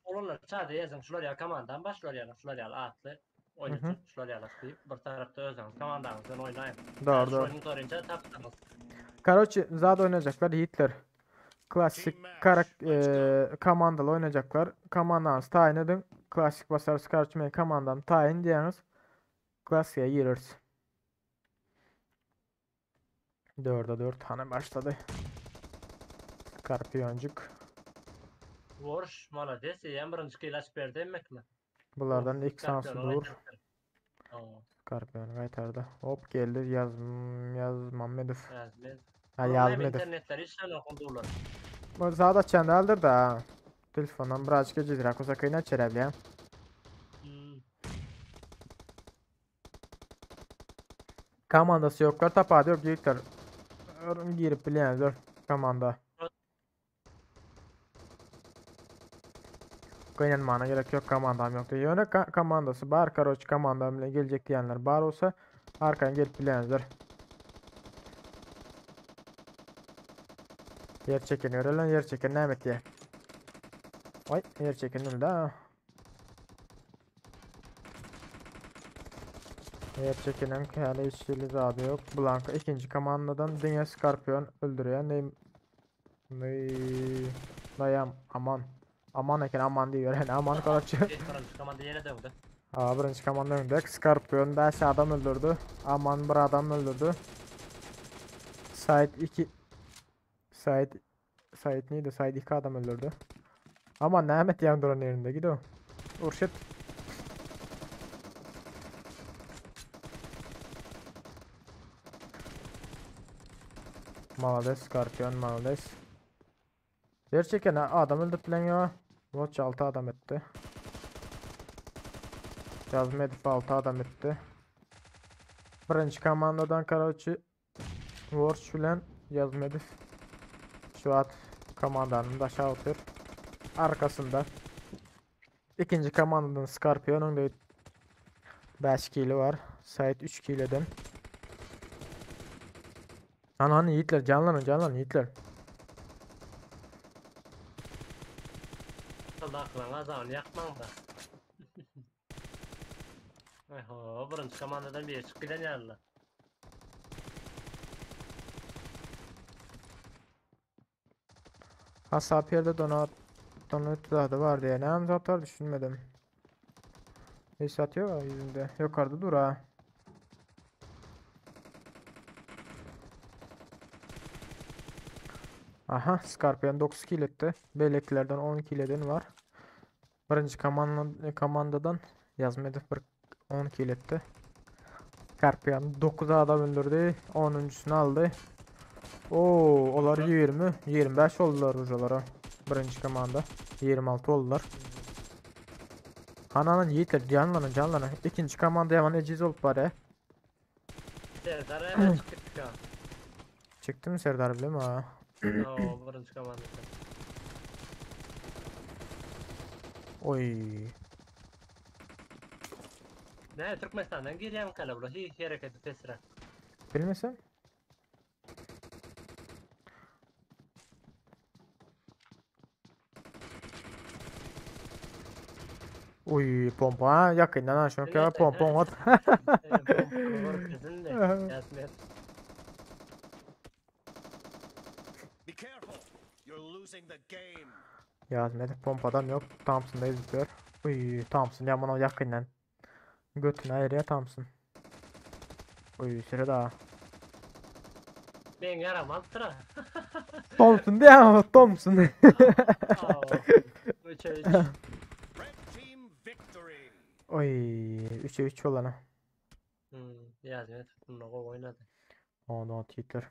Olanlar çade yazın şular ya komandan başlar ya şular ya atlı. Oynayacak şular ya deyip bir tarafta özün komandanızdan oynayın. Doğru doğru. Oyunu sorunca taptınız. Karoçi zat oynayacaklar yiğitler. Klasik Team match. karak Let's go. eee komandaly oynayacaklar. Komandanız tayin edin. Klasik basarız karşı men komandam tayin diýeniz. Klasiğe gireriz. 4'e 4 tane başladı. Skarpiyoncuk. Vorş malades ýa birinji kill açyp berdi emmek mi? Bulardan ilk sansı Skorpion dur. oynayacaklar. Tamam. Skarpiyon gaýtardy. Hop geldi yaz yaz Mamedov. Evet, men. Ha Ulan yaz hem Medov. internetler işten okundular. Bu zat açan däldir da. Telefondan birazcık gecizrak olsa kıyına çerebilýän. Hmm. Komandasy ýoklar tapady ýok ýigitler. Örüm girip bilýänler komanda. Gynanmana gerek ýok komandam ýok diýip. Ýöne komandasy bar, karoç komanda bilen geljek diýenler bar bolsa arkaýyn gelip bilýänler. Ýer çeken görelen ýer çeken näme etýär? Oý, ýer çeken öldü ha. Ýer çekeniň käle hiç hili zady ýok. Blanka ikinji komandadan diňe Scorpion öldürýär. Neý Neý Naýam aman. Aman eken aman diýiber. Aman karoçe. Birinji komanda ýene döňde. Ha, birinji komanda öňde. Scorpion 5 adam öldürdü. Aman bir adam öldürdü. Sait 2 Sait Sait neydi? Sait 2 adam öldürdü. Aman näme etýän duran yerinde gidiyor. Urşet. Malades, Scorpion, malades. Yer çeken adam öldürüp bilen ya. Watch 6 adam etti. Yazma edip 6 adam etti. Birinci komandadan karoçi Watch bilen yazma edip şu at komandanın da aşağı otur. Arkasında. İkinci komandadan Scorpion'un da 5 kilo var. Sait 3 kilodan. Ananı yiğitler canlanın canlanın yiğitler. Akylan azany ýakmaň da. Oho, birinji komandadan biri çykyp giden ýalylar. Hasap yerde donat donat zady var diye. Näme zat var düşünmedim. Hiç satıyor yüzünde. Yukarıda dur ha. Aha Scorpion 9 kill etti. Beleklerden 10 kill eden var. Birinci komandadan yazma edip bir 10 kill etti. Scorpion 9 adam öldürdü. 10.sunu aldı. Oo, olar 20, 25 oldular ucalara. Birinci komanda 26 oldular. Hananın yiğitler canlanın canlanın. İkinci komanda yaman eciz olup var ya. Serdar hemen çıktık ha. Çıktı mı Serdar bile mi ha? Oo, birinci komanda. Oy. Ne Türkmenistan'dan girýän kala bular hiç hareketi pesre. Bilmesem. Oy pompa ha yakından ha şunu Evet, pompa at. Be careful. You're losing the game. Yazmadı pompadan yok. Thompson da izliyor. Uy Thompson yaman o yakından. Götünü ayırıyor Thompson. Uy süre daha. Ben yaram altıra. Thompson diye ama Thompson. 3'e 3. Red team victory. Oy 3'e 3 olana. Hmm, Yazmet bunu gol oynadı. Onu Hitler.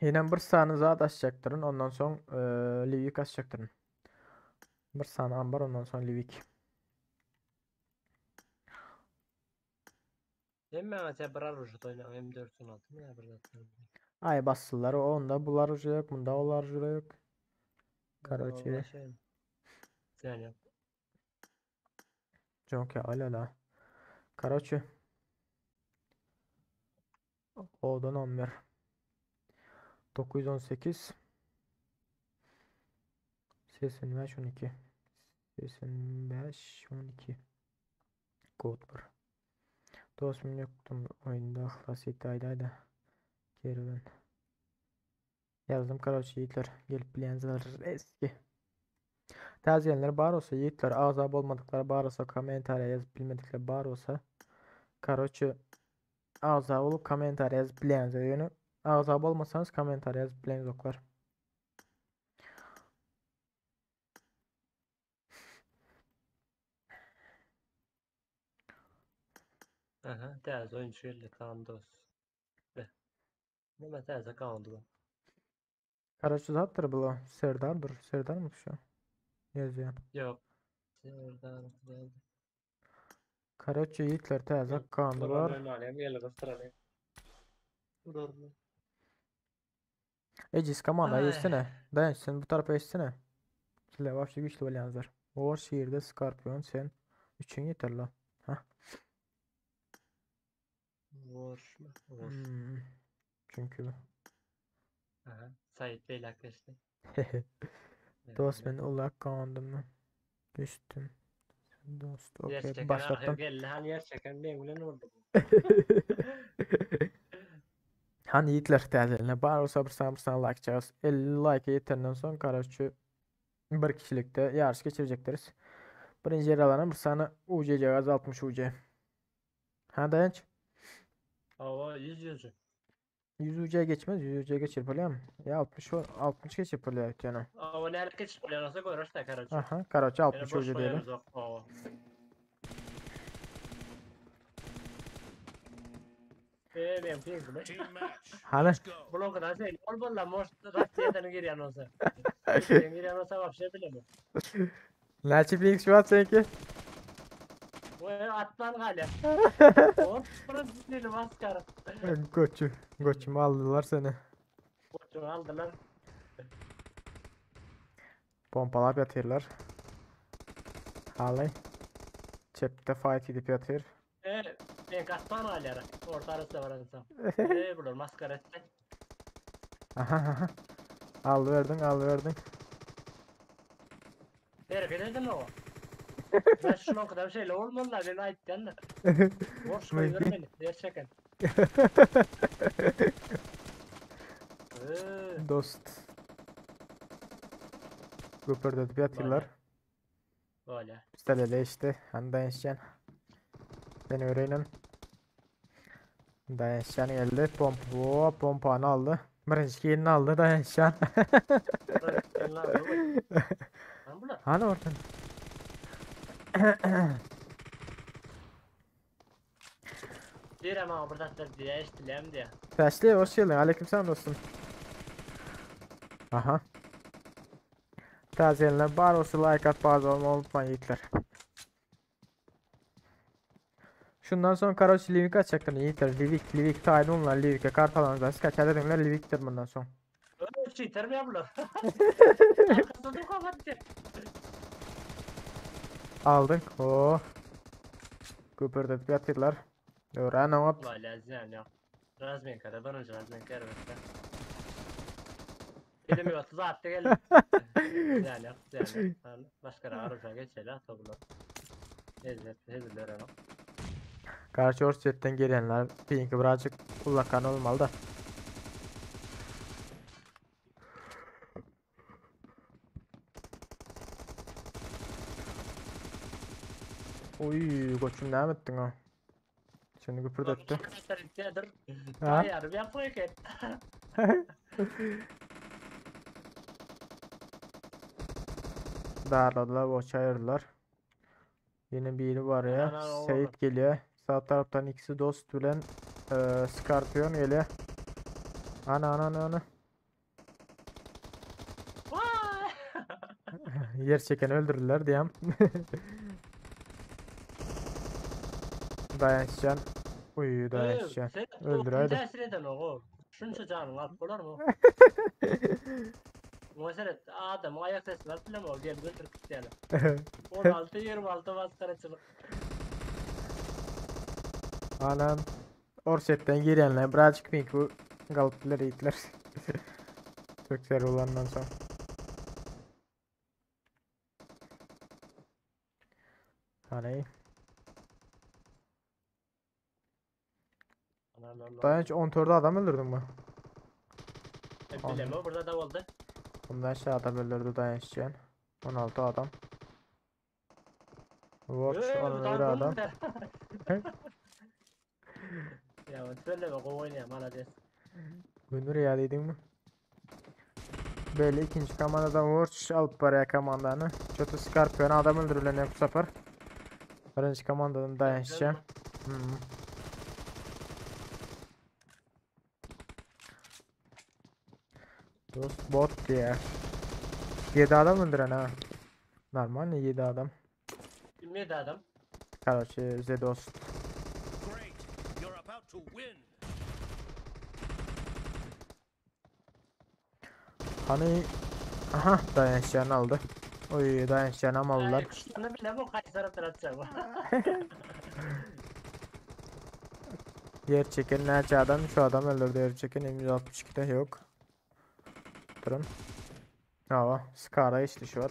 Yine bir sany zat açacaktırın. Ondan soň e, Livik açacaktırın. Bir sany ambar ondan soň Livik. Hem ben mesela bir arujut oynam M416 mı ya bir zaten. Ay bastılar. Onda bular ucu yok. Bunda olar ucu yok. Karoçi. Yani Çok ya ala Karoçi. Odan 11. 918 85 12 85 12 Kod 1 Dostum yoktum oyunda ahlas ayda Kervan Yazdım karoçi yiğitler gelip bilenler eski Taziyenler bar olsa yiğitler azab olmadıkları bar olsa komentariya yazıp bilmedikleri bar olsa karoçi azab olup komentariya yazıp bilenler yani azab olmasanız komentariya yazıp bilen yoklar. Aha, täze oyuncu geldi tamam dost. Be. Nime täze kaldı bu. Karoçi zatdır bu. Serdar'dır. Serdar mı şu? Yazıyor. Yok. Serdaryňky däldi. Karoçe ýigitler täze akkandy bar. Ejiz komanda geçsene. Daýanç sen bu tarapa geçsene. Sizler wapşe güýçli bolýaňyzlar. War şirde Scorpion sen üçin ýeterli. Ha. War War. Hmm. Çünki Aha, Said beýläk geçdi. Dost men uly akkauntymdan düşdüm. Dost Ýer okey çeken ahyr başlatdym. geldi. Hani ýer çeken meň bilen boldy bu. Hani ýigitler täzeline bar bolsa bir sany bir sany like çagaz. 50 like ýetenden soň karaçy bir kişilikde ýaryş geçirjekdiris. Birinji ýer alana bir sany UC jagaz 60 UC. Ha daýanç. Hawa 100 ýüzü. 100 UC geçmez 100 UC geçirip bolýarmy? Ýa 60 60 geçirip bolýar öýtýän. Hawa nälik geçip bolýan bolsa görürsä karaçy. Aha, karaçy Ýöne 60 boş UC diýeli. goýamyzok. Hawa. Eee men pingimi. Team match. Hany? Let's go. Blokadan şeýle ol bolla most Rossiýadan girýän bolsa. Sen girýän bolsa wapşe bilemok. Näçe ping şu wagt seňki? Oý atman galýar. Ort bir maskara. Göçü, göçümü aldylar seni. Goçuny aldylar. Pompalap ýatyrlar. Haly. Çepde fight edip ýatyr. E, men atman galýar. Orta arasy var insan. E, bular maskara etdi. Aha aha. Aldy berdiň, aldy berdiň. Bereket edin o. Ben şunun kadar şeyle olmalılar beni aýtýan da. Boş goýber meni, ýer çeken. Eee, Dost. Güpürdedip ýatyrlar. Böyle. Pistalele işte. Hani dayanışacaksın. Ben öğrenim. Dayanışacaksın geldi. Pomp, hop, pompanı aldı. Birinci kilini aldı dayanışacaksın. Lan bular. Hani oradan. Diýrem ama bir zatlar diýe eşdilýän diýe. Täşli hoş geldin. Aleykümselam dostum. Aha. Tazelenler bar olsa like at bazı olma unutmayın yiğitler. Şundan sonra Karoç Livik açacaktır yiğitler. Livik, Livik, tayin onlar Livik'e kart alanlar. Siz kaç edinler Livik'tir bundan sonra. Öyle cheater mi ya bular? Arkasında dur kapat. Aldın. Oh. Güpürdetip ýatyrlar. Öwren oňat. Valla ziyan yok. Razmenka'da birinci Razmenka elbette. Dedim yok zaten geldi. Ziyan yok ziyan yok. Yani Başka araba geçeli ata bular. Hezlet heziller ama. Garşy Orsýetden gelenler pinki birazjyk ullakan olmaly da. Oy, goçum näme etdiň o? Seni güpürdetdi. Ha? Yarım yapıyor ki. Darladılar, boş ayırdılar. Yine biri var ya. Aman Allah'ım. Seyit geliyor. Sağ taraftan ikisi dost bilen e, Scorpion geliyor. Ana ana ana ana. Vay! Yer çeken öldürdüler diyem. Dayanışcan. Uy dayanışcan. Sen Öldür, haydi. Tesir eden o. Şunca canın alıp bolar mı? Mesela adam ayak sesi var bile mi o? Gel götür git yani. 16 26 maskaracılık. Anam. Orset'ten girenler birazcık pink bu galıplar yiğitler. Türkler olandan sonra. Hani Dayanç 10 turda adam öldürdün mü? Bileme burada da oldu. Bundan aşağı adam öldürdü Dayançcan. 16 adam. Watch Ee, on bu bir da adam. Ya söyleme go oynayam hala des. Günür ya dedin mi? Böyle ikinci komandada Watch alıp paraya komandanı. Çotu Scorpion adam öldürülen bu sefer. Birinci komandadan Dayançcan. Hmm. Dost bot diye. 7 adam öldüren ha. Normal 7 adam. 27 adam. Karoçe The Dost. Great. You're about to win. Hani aha dayançlarını aldı. Oy dayançlarını am aldılar. Ay, kuşlarını bile bu kaç taraftan atacağım. Yer çeken näçe adam? Şu adam öldürdü yer çeken M162'de yok. Durun. Aa, Skara geçti şu an.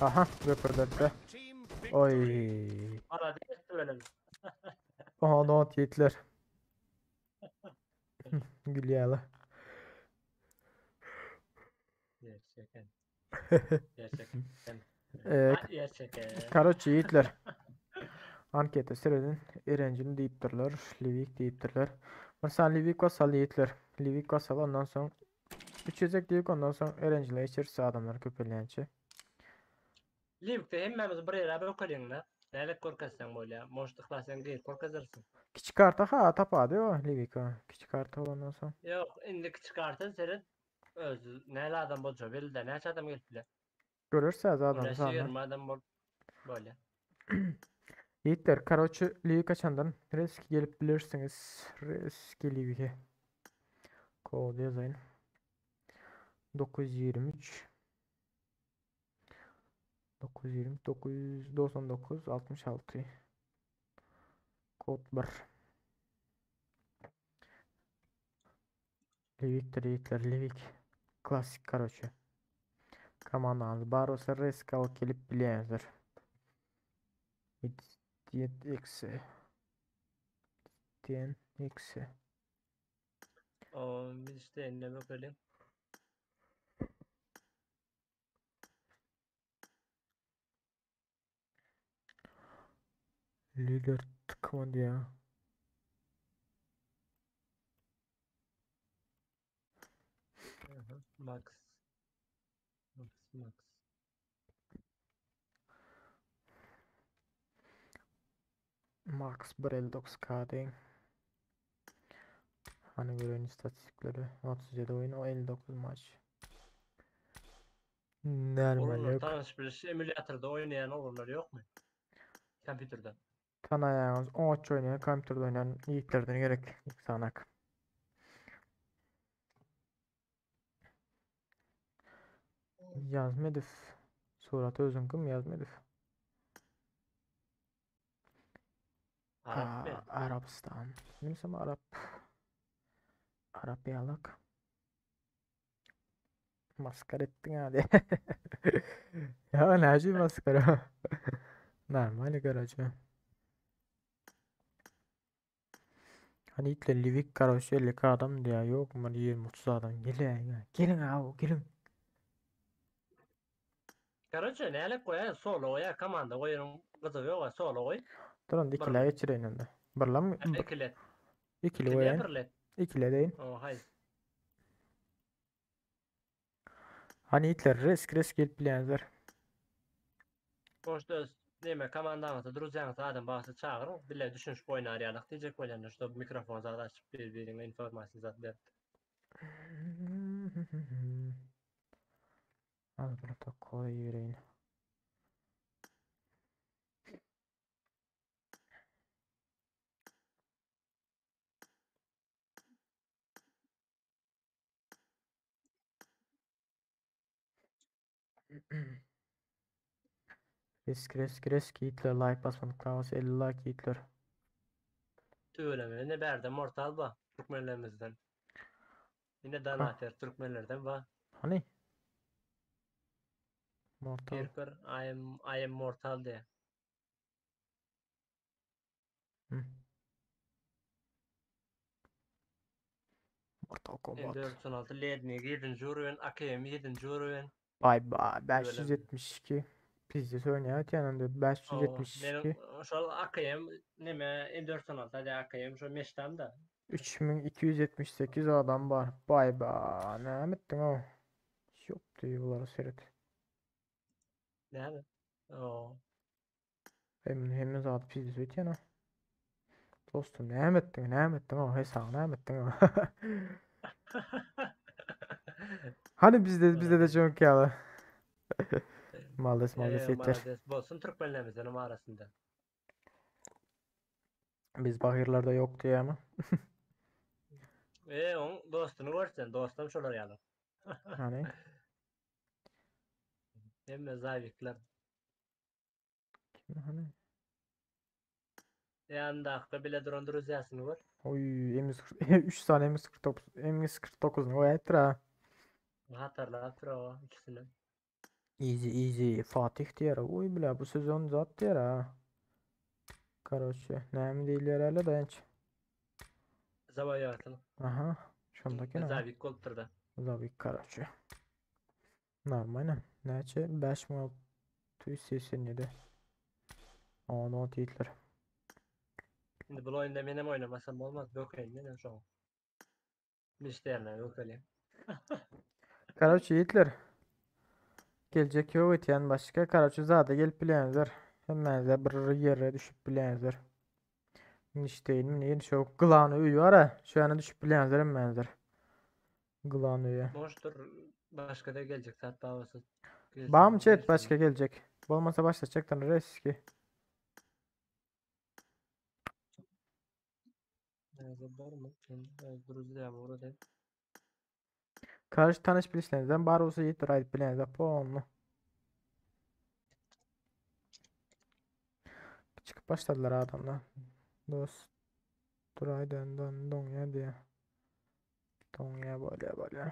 Aha, röpürdürdü. Team victory. Oy. Bana değil böyle. Aha donat yiğitler. Gülüyorlar. Yer çeken. Yer çeken. Ee, Ay, Yer çeken. Karoçi yiğitler. Ankete seredin. Erencini diýipdirler, Livik diýipdirler. Mesela Livik basal yiğitler. Livik basal ondan soň 300 diýip ondan soň Erencile içerse adamlar köpelýänçe. Livik'te hemmemiz bir yere bökelin Nälik korkasan bolýa. Moş tıklasan gir korkazarsın. Kiçik karta ha tapady o Livik ha. Kiçik karta olandan soň. Yok indi kiçik kartı seret öz näle adam bolça belli de näçe adam gelip bile. Görürse adam Ulaşıyor sana. 20 adam bol bolýa. Yiğitler karoçi Livik açandan risk gelip bilirsiniz. Riski Livik'e. Kod yazayın. 923 920 999 66 Kod 1 Livik'tir yiğitler Livik. Klasik karoçi. Komandamız bar olsa risk alıp gelip bilýändir. Diyet eksi. Diyen eksi. O biz işte eline bökelin. Lider tıkmadı ya. Aha, Max. Max Max. Max 1.59 KD. Hani gören istatistikleri 37 oyun o 59 maç. Normal Olurlar yok. tanış biliş emülatörde oynayan olurlar yok mu? Kompüterde. Tanayağınız 13 oynayan, kompüterde oynayan yiğitlerden gerek sanak. Yazmedif. Suratı özün kim yazmedif? Arap mı? Aa, Arabistan. Bilmiyorum Arap. Arap yalak. Maskara ettin hadi. Ya ne acı maskara. Normal garajı. Hani itle Livik karosu 50 adam diye yok mu 20-30 adam. Gelin ya. Gelin abi gelin. Короче, näle koyar solo koyar komanda koyarım gyzygy yok solo koy. Durun ikile geçirin onda. Birlam mı? İkile. İkili İkile koyayım. birle. İkile deyin. O hay. Hani itler risk risk gelip bilenler. Boş öz neme komandamyzda druzyanyňyz adam bagşy çagyryň. Bile düşünüş boýun arýarlyk diýjek bolýan şu mikrofon zat açyp bir-birine informasiýa zat berip. Az protokol yüreğin. Risk risk risk Hitler like basmadık kalması 50 like Hitler. Tüweleme ne bärde mortal ba Türkmenlerimizden. Yine danater Türkmenlerden ba. Hani? Mortal. Bir I am I am mortal diye. Hı. Mortal Kombat. M416 Ledni 7. uruwen, AKM 7. uruwen. Bay bay 572. Pizza oynayan yanında 572. Benim şol AKM neme M416 hadi AKM şol meştam da. 3278 adam var. Bay bay. Ne ettin o? Yok diyor bunları seyret. Näme? Oo. Hem hem zat pizza ötýän Dostum näme ettin? Näme ettin o? Hesabı näme ettin o? Hani bizde bizde de çok yağlı. Malades malades Eee, ýetler. malades bolsun türkmenlerimizdenem arasynda. Biz bagyrlarda ýok diýýärmi? Eee, oň dostuny görsen, dostam şolar ýaly. Hany? Hemme zawikler. Kim hany? Ýanyndaky bile duran druzýasyny gör. Oý, M140 3 sany M149 M149-ny goýaýypdyr ha. Hatarlap dur o ikisini. Easy easy Fatih diýer. Oý bile bu sezon zat diýer ha. Karoçe, näme diýilýär häli daýanç. Zawaýatyl. Aha, şondaki näme? Zawik bolupdyr da. Zawik karoçe. Normalno. Näçe? 5687. On on diýdiler. Indi bu oýunda menem oýnamasam bolmaz, bökeýin menem şoňa. Müşderine bökelin. Karoçe ýigitler. Geljek ýok etýän başga. Karoçe zada gelip bilýäňizler. Hemmäňize bir ýere düşüp bilýäňizler. Nişteýin, ýene şo glany öýi bar ha. Şu ýana düşüp bilýäňizler hemmäňizler. Glan öýe. Boşdur başga-da geljek zat babasy. Bamy chat başga geljek. Bolmasa başlatjakdan reski. Karşı tanış bilişlerinizden bar bolsa ýetdir aýdyp bileňizde polny. Çykyp başladylar adamlar. Dost. Duraýdan don doňýa diýä. Doňýa bolýa bolýa.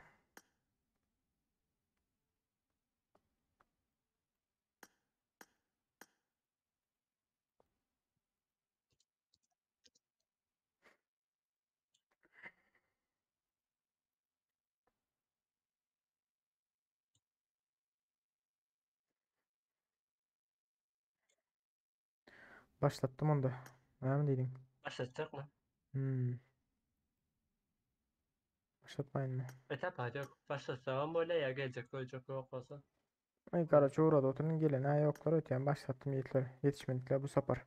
Başlatdym onda. Näme diýdiň? Başlatjakmy? Hmm. Başlatmaýynmy? Etap yok. Başlatsam bolýar ya geljek goýjak ýok bolsa. Ay karaçı uğradı oturun gelen ha yoklar ötüyen başlattım yiğitler. Yetişmedikler bu sefer.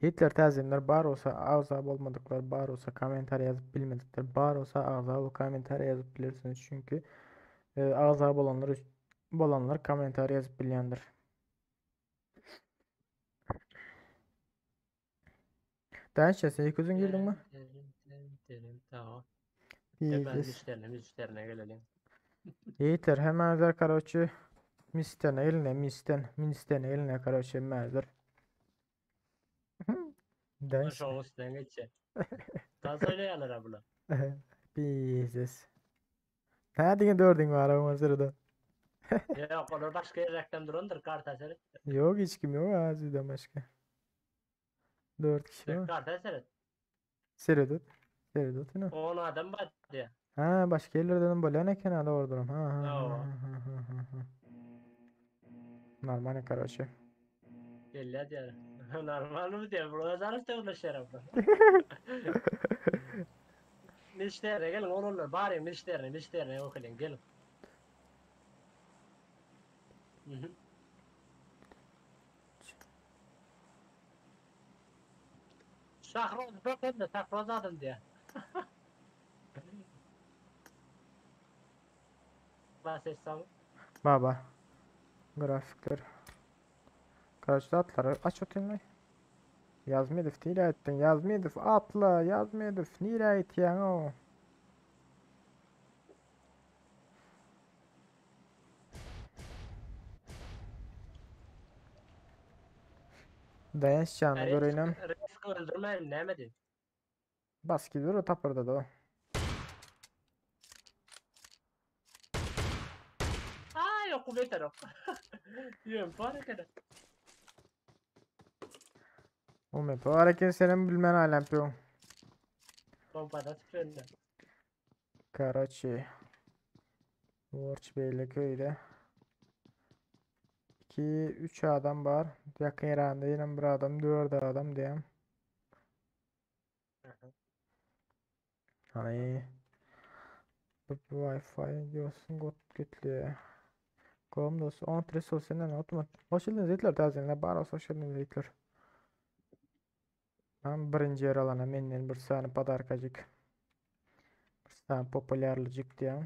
Hitler täzimler bar bolsa agza bolmadyklar bar bolsa kommentariýa ýazyp bilmedikler bar bolsa agza bolup kommentariýa ýazyp bilersiňiz çünki e, agza bolanlar bolanlar kommentariýa ýazyp bilýändir. Daýanç sen ilk özüň girdiňmi? Tamam. Hemen Diyeceğiz. müşterine müşterine gelelim. Yiğitler hemen özel karoçi misten eline misten ministen eline karoçi hemen Daýanç. Şoň üstünden geçýär. Daha söyleýärler abla. Diyeceğiz. Ha diňe dördüň bar ama sırada. Ýok, olar başga ýerden durandyr karta seret. Yok hiç kim yok ha sizden başka. Dört kişi var. Karta seret. Seyredot. Seyredot yine. 10 adam bar diýe. Ha başga yerlerden bolýan eken ha doğrudur. Ha ha ha Hawa. ha ha ha ha. Normal karoçe. Gelýär diýär. Normal mı diýär. Burada zarar töwleşýär abla. Müşterine gelin oğlanlar bari müşterine müşterine okuyun gelin. Mhm. Şahroz bakın da Şahroz adım diye. Bahsetsem Baba. Grafikler. Karoçe atları aç oturma. Yazmedow nirä etdiň? Yazmedow atla, Yazmedow nirä etýäň o? Daýanç janyny göreýinem. Risk öldürmeyin näme diýip. Bas gidiyor o tapırda da o. Aa yok bu beter yok. Ýöm bar eken. O map o hareket senin bilmen alem piyon. Pompada tüfeğinde. Karaçi. Borç Beyliköy'de. 2 3 adam var. Yakın yerinde yine bir adam, 4 adam diyeyim. Hani bu bu Wi-Fi diyorsun got gütlü. Kom dost, on tres ol senden unutma. Hoş geldiniz yiğitler, täzeňler bar olsa hoş geldiniz yiğitler. Ben birinji ýer alana menden bir sany podarkajyk. Bir sany populýarlyjyk diýen.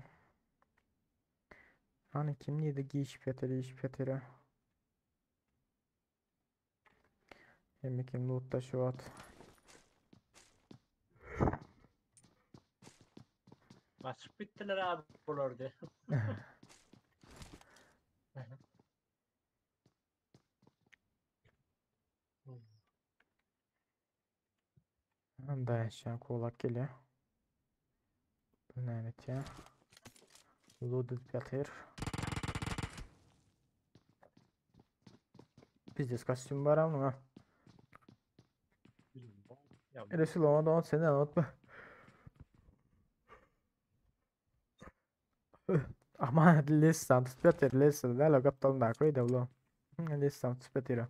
Hani kim nirde giyişip ýatyr, iýişip ýatyr. Hemme kim lootda şu wagt. Gaçyp gitdiler abi bular diye. Daýançjan kolak gelýär. Bu näme etýär? Loot edip ýatyr. Bizdes kostüm bar ama ha. Resul ona da on seni unutma. Aman Lissan tutup ýatyr Lissan. Däl o gapdalyndaky öýde ulan. Lissan tutup ýatyr.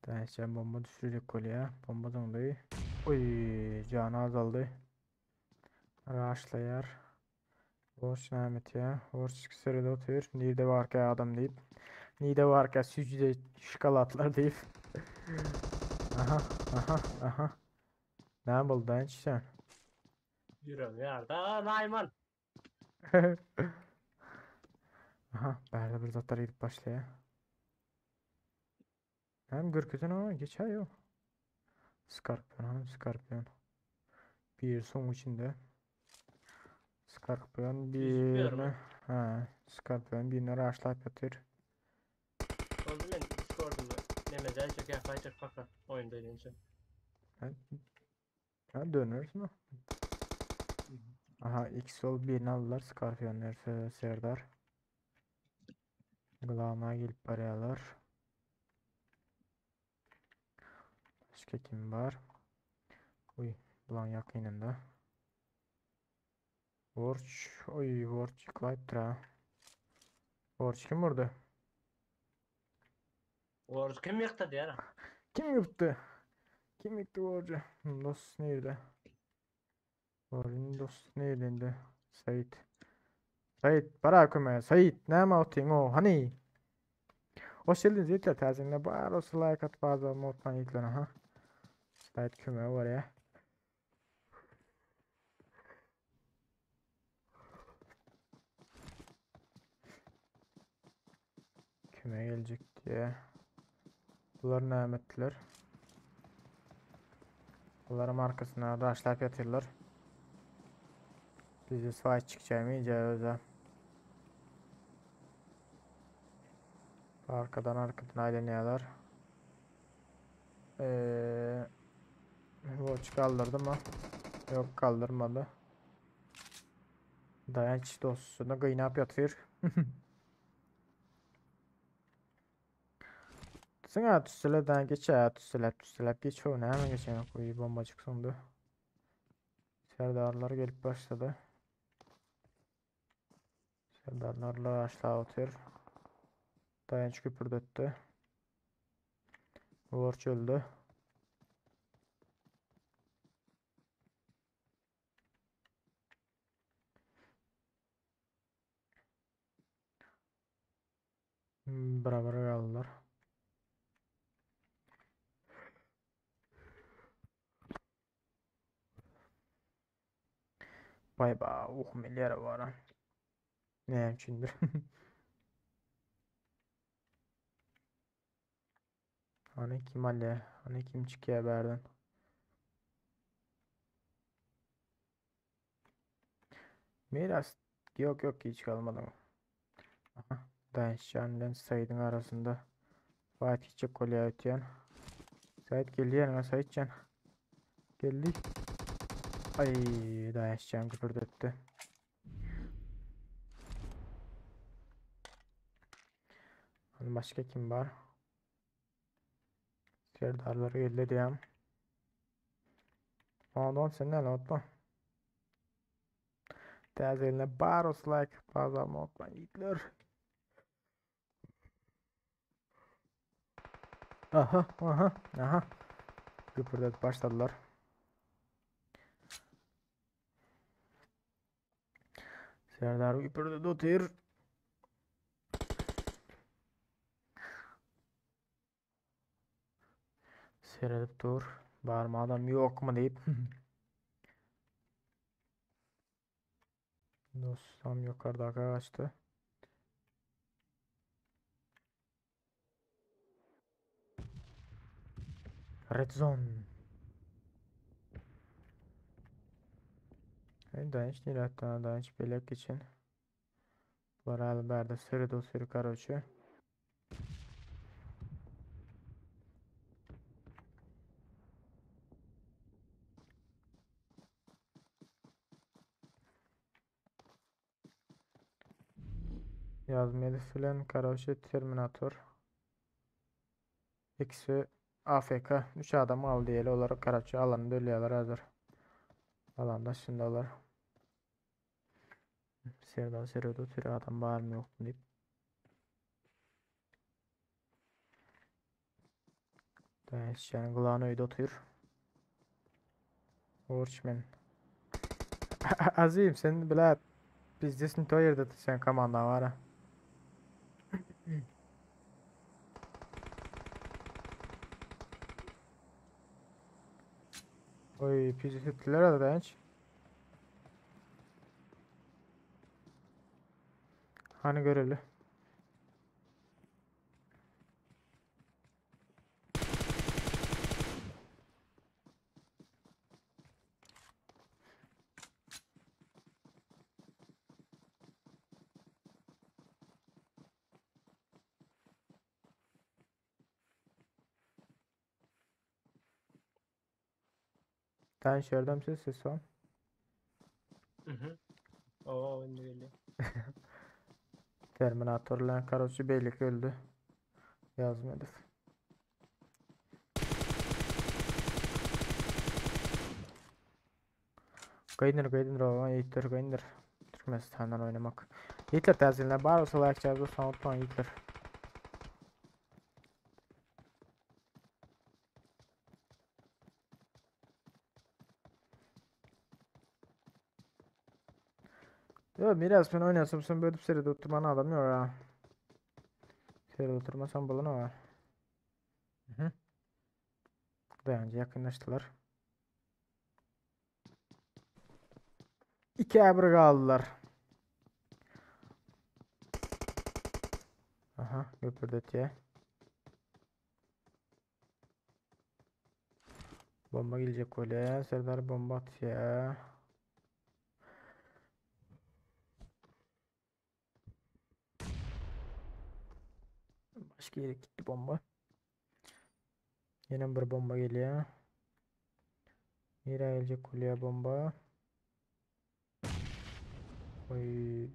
Daýançjan bomba düşürjek bolýar. Bomba zyňdy. Oý, jany azaldy. Raşlaýar. Borç näme etýär? Borç serede otyr. Nirde barka adam diýip. Nirde barka süýjüde şokoladlar diýip. Aha, aha, aha. Näme boldy daýanç sen? Ýüregim ýarda, Naýman. Aha, bärde bir zatlar gidip başlaýar. Hem görkezen o geçer yok. Scorpion, hanım Scorpion. Bir son içinde. Scorpion Yüzüp birini, ha, Scorpion birini raşlayıp yatır. Oldu men Discord'umda neme dälçek ýa paka oýunda edinçe. Ha, ha dönersin o. Aha, X ol birini aldılar Scorpionlar Serdar. Glana gelip barýarlar. Başka kim var? Uy, bulan yakınında. Borç, oy borç yıklayıptır ha. Borç kim vurdu? Borç kim ýykdy diýär. Kim yıktı? Kim yıktı borcu? Dost nerede? Borcun dost nerede indi? Sait. Sait, para kömeğe. Sait, näme otyň o? Hani? Hoş geldiniz yiğitler täzeňde bar olsa like atyp bazı unutmaň yiğitler aha. Sait kömeğe var ya. Kömeğe gelecek diye. Bular näme etdiler? Bunların arkasına raşlayıp yatırlar. Bizi fight çıkacağım iyice özel. Arkadan arkadan ayleniyorlar. Ee, Watch kaldırdı mı? Yok kaldırmadı. Dayanç dostunu gıynap yatıyor. Sen tüsselerden geç tüsselep tüsselep geç o ne hemen geçen koyu bombacık sondu. Serdarlar gelip başladı. Serdarlarla aşağı atıyor. Dayanç küpürdöttü. Borç öldü. Beraber kaldılar. Bay bay. Oh milyar var ha. Ne üçündür. Hani kim Ali? Hani kim çıkıyor berden? Miras yok yok hiç kalmadı. Aha. Dayançcan Said'in arasında. Fatih gidecek kolye ötüyen. Said geldi yanına Saidcan. Geldi. Ay Dayançcan küpürdöttü. Hani başka kim var? Serdarlar geldi diyem. Ondan sen ne unutma. Täze eline baros like bazalma unutma yiğitler. Aha aha aha. Güpürdet başladılar. Serdar güpürdet otur. Seredip dur. Barmy adam ýokmy diýip. Dostum ýokardaky agaçda. Red zone. Hey, daýanç nirätden daýanç belek geçen. Bular häli bärde sürüdi sürü karoçe. Ýazmelis bilen karoçe Terminator. İkisi AFK. 3 adam galdy diýeli. Olar karoçe alany dölýärler häzir. Alanda şimdi olar. Serdar serede oturyr adam barmy ýokmy diýip. Daýançynyň gulany öýde otyr. Orçmen. Azim sen bilä bizdesin to ýerde sen komanda bar. Oý, pizdi etdiler daýanç. Hani göreli. Daýanç ýerdem siz siz son. Mhm. Oo indi geldi. Terminator bilen karoçi beýleki öldü. Ýazmadyk. Gaýdyr gaýdyr owa ýitler gaýdyr. Türkmenistandan oýnamak. Ýitler täzeler bar bolsa like çarpy unutmaň ýitler. Yo biraz ben oynasam sen böyle seride oturman adam yok ha. Seride oturmasam bulun var. Hı. Dayanca yakınlaştılar. İki abra kaldılar. Aha göpürdetiye. Bomba gelecek gole. Serdar bomba atýar. Başga ýere gitdi bomba. Ýene bir bomba gelýär. Nirä geljek bolýar bomba? Oý.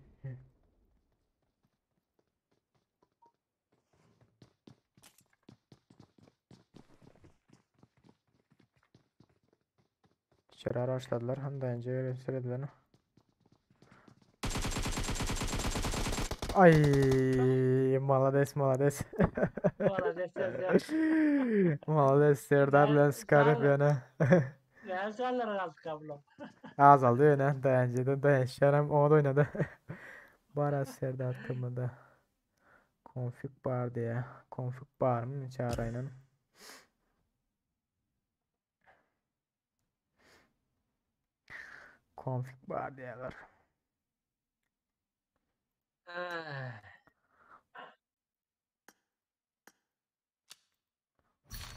İçeri araçladılar. Hem de önce öyle söylediler. Ay malades malades. Malades Serdar. Malades Serdar bilen Scarif ýöne. Näme janlar galdy kablo. Azaldy ýöne daýanjyda daýanşaram oňa da oýnady. Bara Serdar tymyda. Konfig bar diýä. Konfig barmy çaraýnan? Konfig bar diýýärler.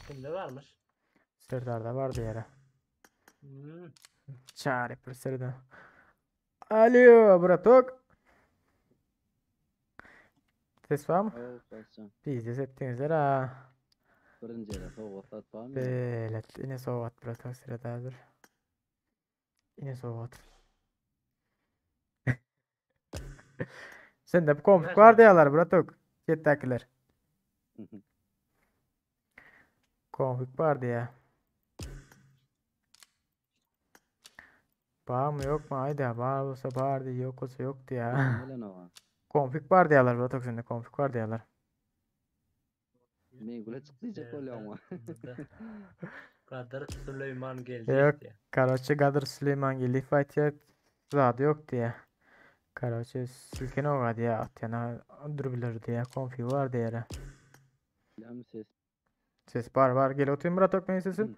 Kimde varmış? Serdarda bar diýýär. Hmm. Çary bir Serdar. Alo, bratok. Ses var mı? Oh, başcan. Bizde etdiňizler ha. Birinji ýere sowgat satmam. Belet, ine sowgat bratok Serdardyr. Ine sowgat. Sende bu konfig var diýýärler bratok. Chatdakiler. Konfig bar diýýär. Bar mı yok mu? Haydi bar olsa bar diye yok olsa yok diye. Bilen owa. Konfig bar diýýärler bratok sende konfig bar diýýärler. Men güle çykdyjak bolýan wa. Kadir Süleyman Yok. gelecek diye. Karoçe Gadyr Süleyman gelip aýtýar zady ýok diýýär. Karoçe silkene oga diýýär atýana dürbiler diýýär konfig bar diýýär. Bilýän ses. Ses bar bar gel otyryn bratok meň sesim.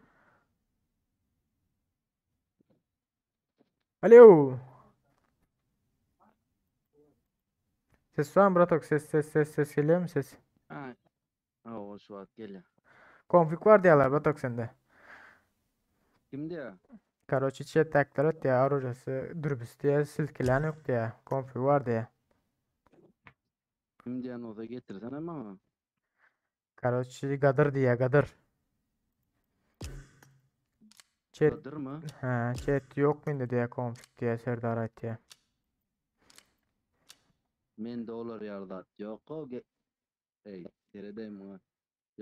Alo. Ses bar bratok ses ses ses ses gelýärmi ses? Ha. Hawa şu wagt gelýär. Konfig bar diýýärler bratok sende. Kim diýýär? Karoçi chatdäkiler ötýär orujasy dürbüs diýýär silkilän ýok diýýär konfig bar diýýär. Kim diýen bolsa getirsene maňa. Karoçi Gadyr diýýär Gadyr. Chat Gadyrmy? Hä, chat ýok mende diýýär konfig diýýär Serdar aýtýar. Mende olar ýaly zat ýok-ow. Eý, seredeýin muňa.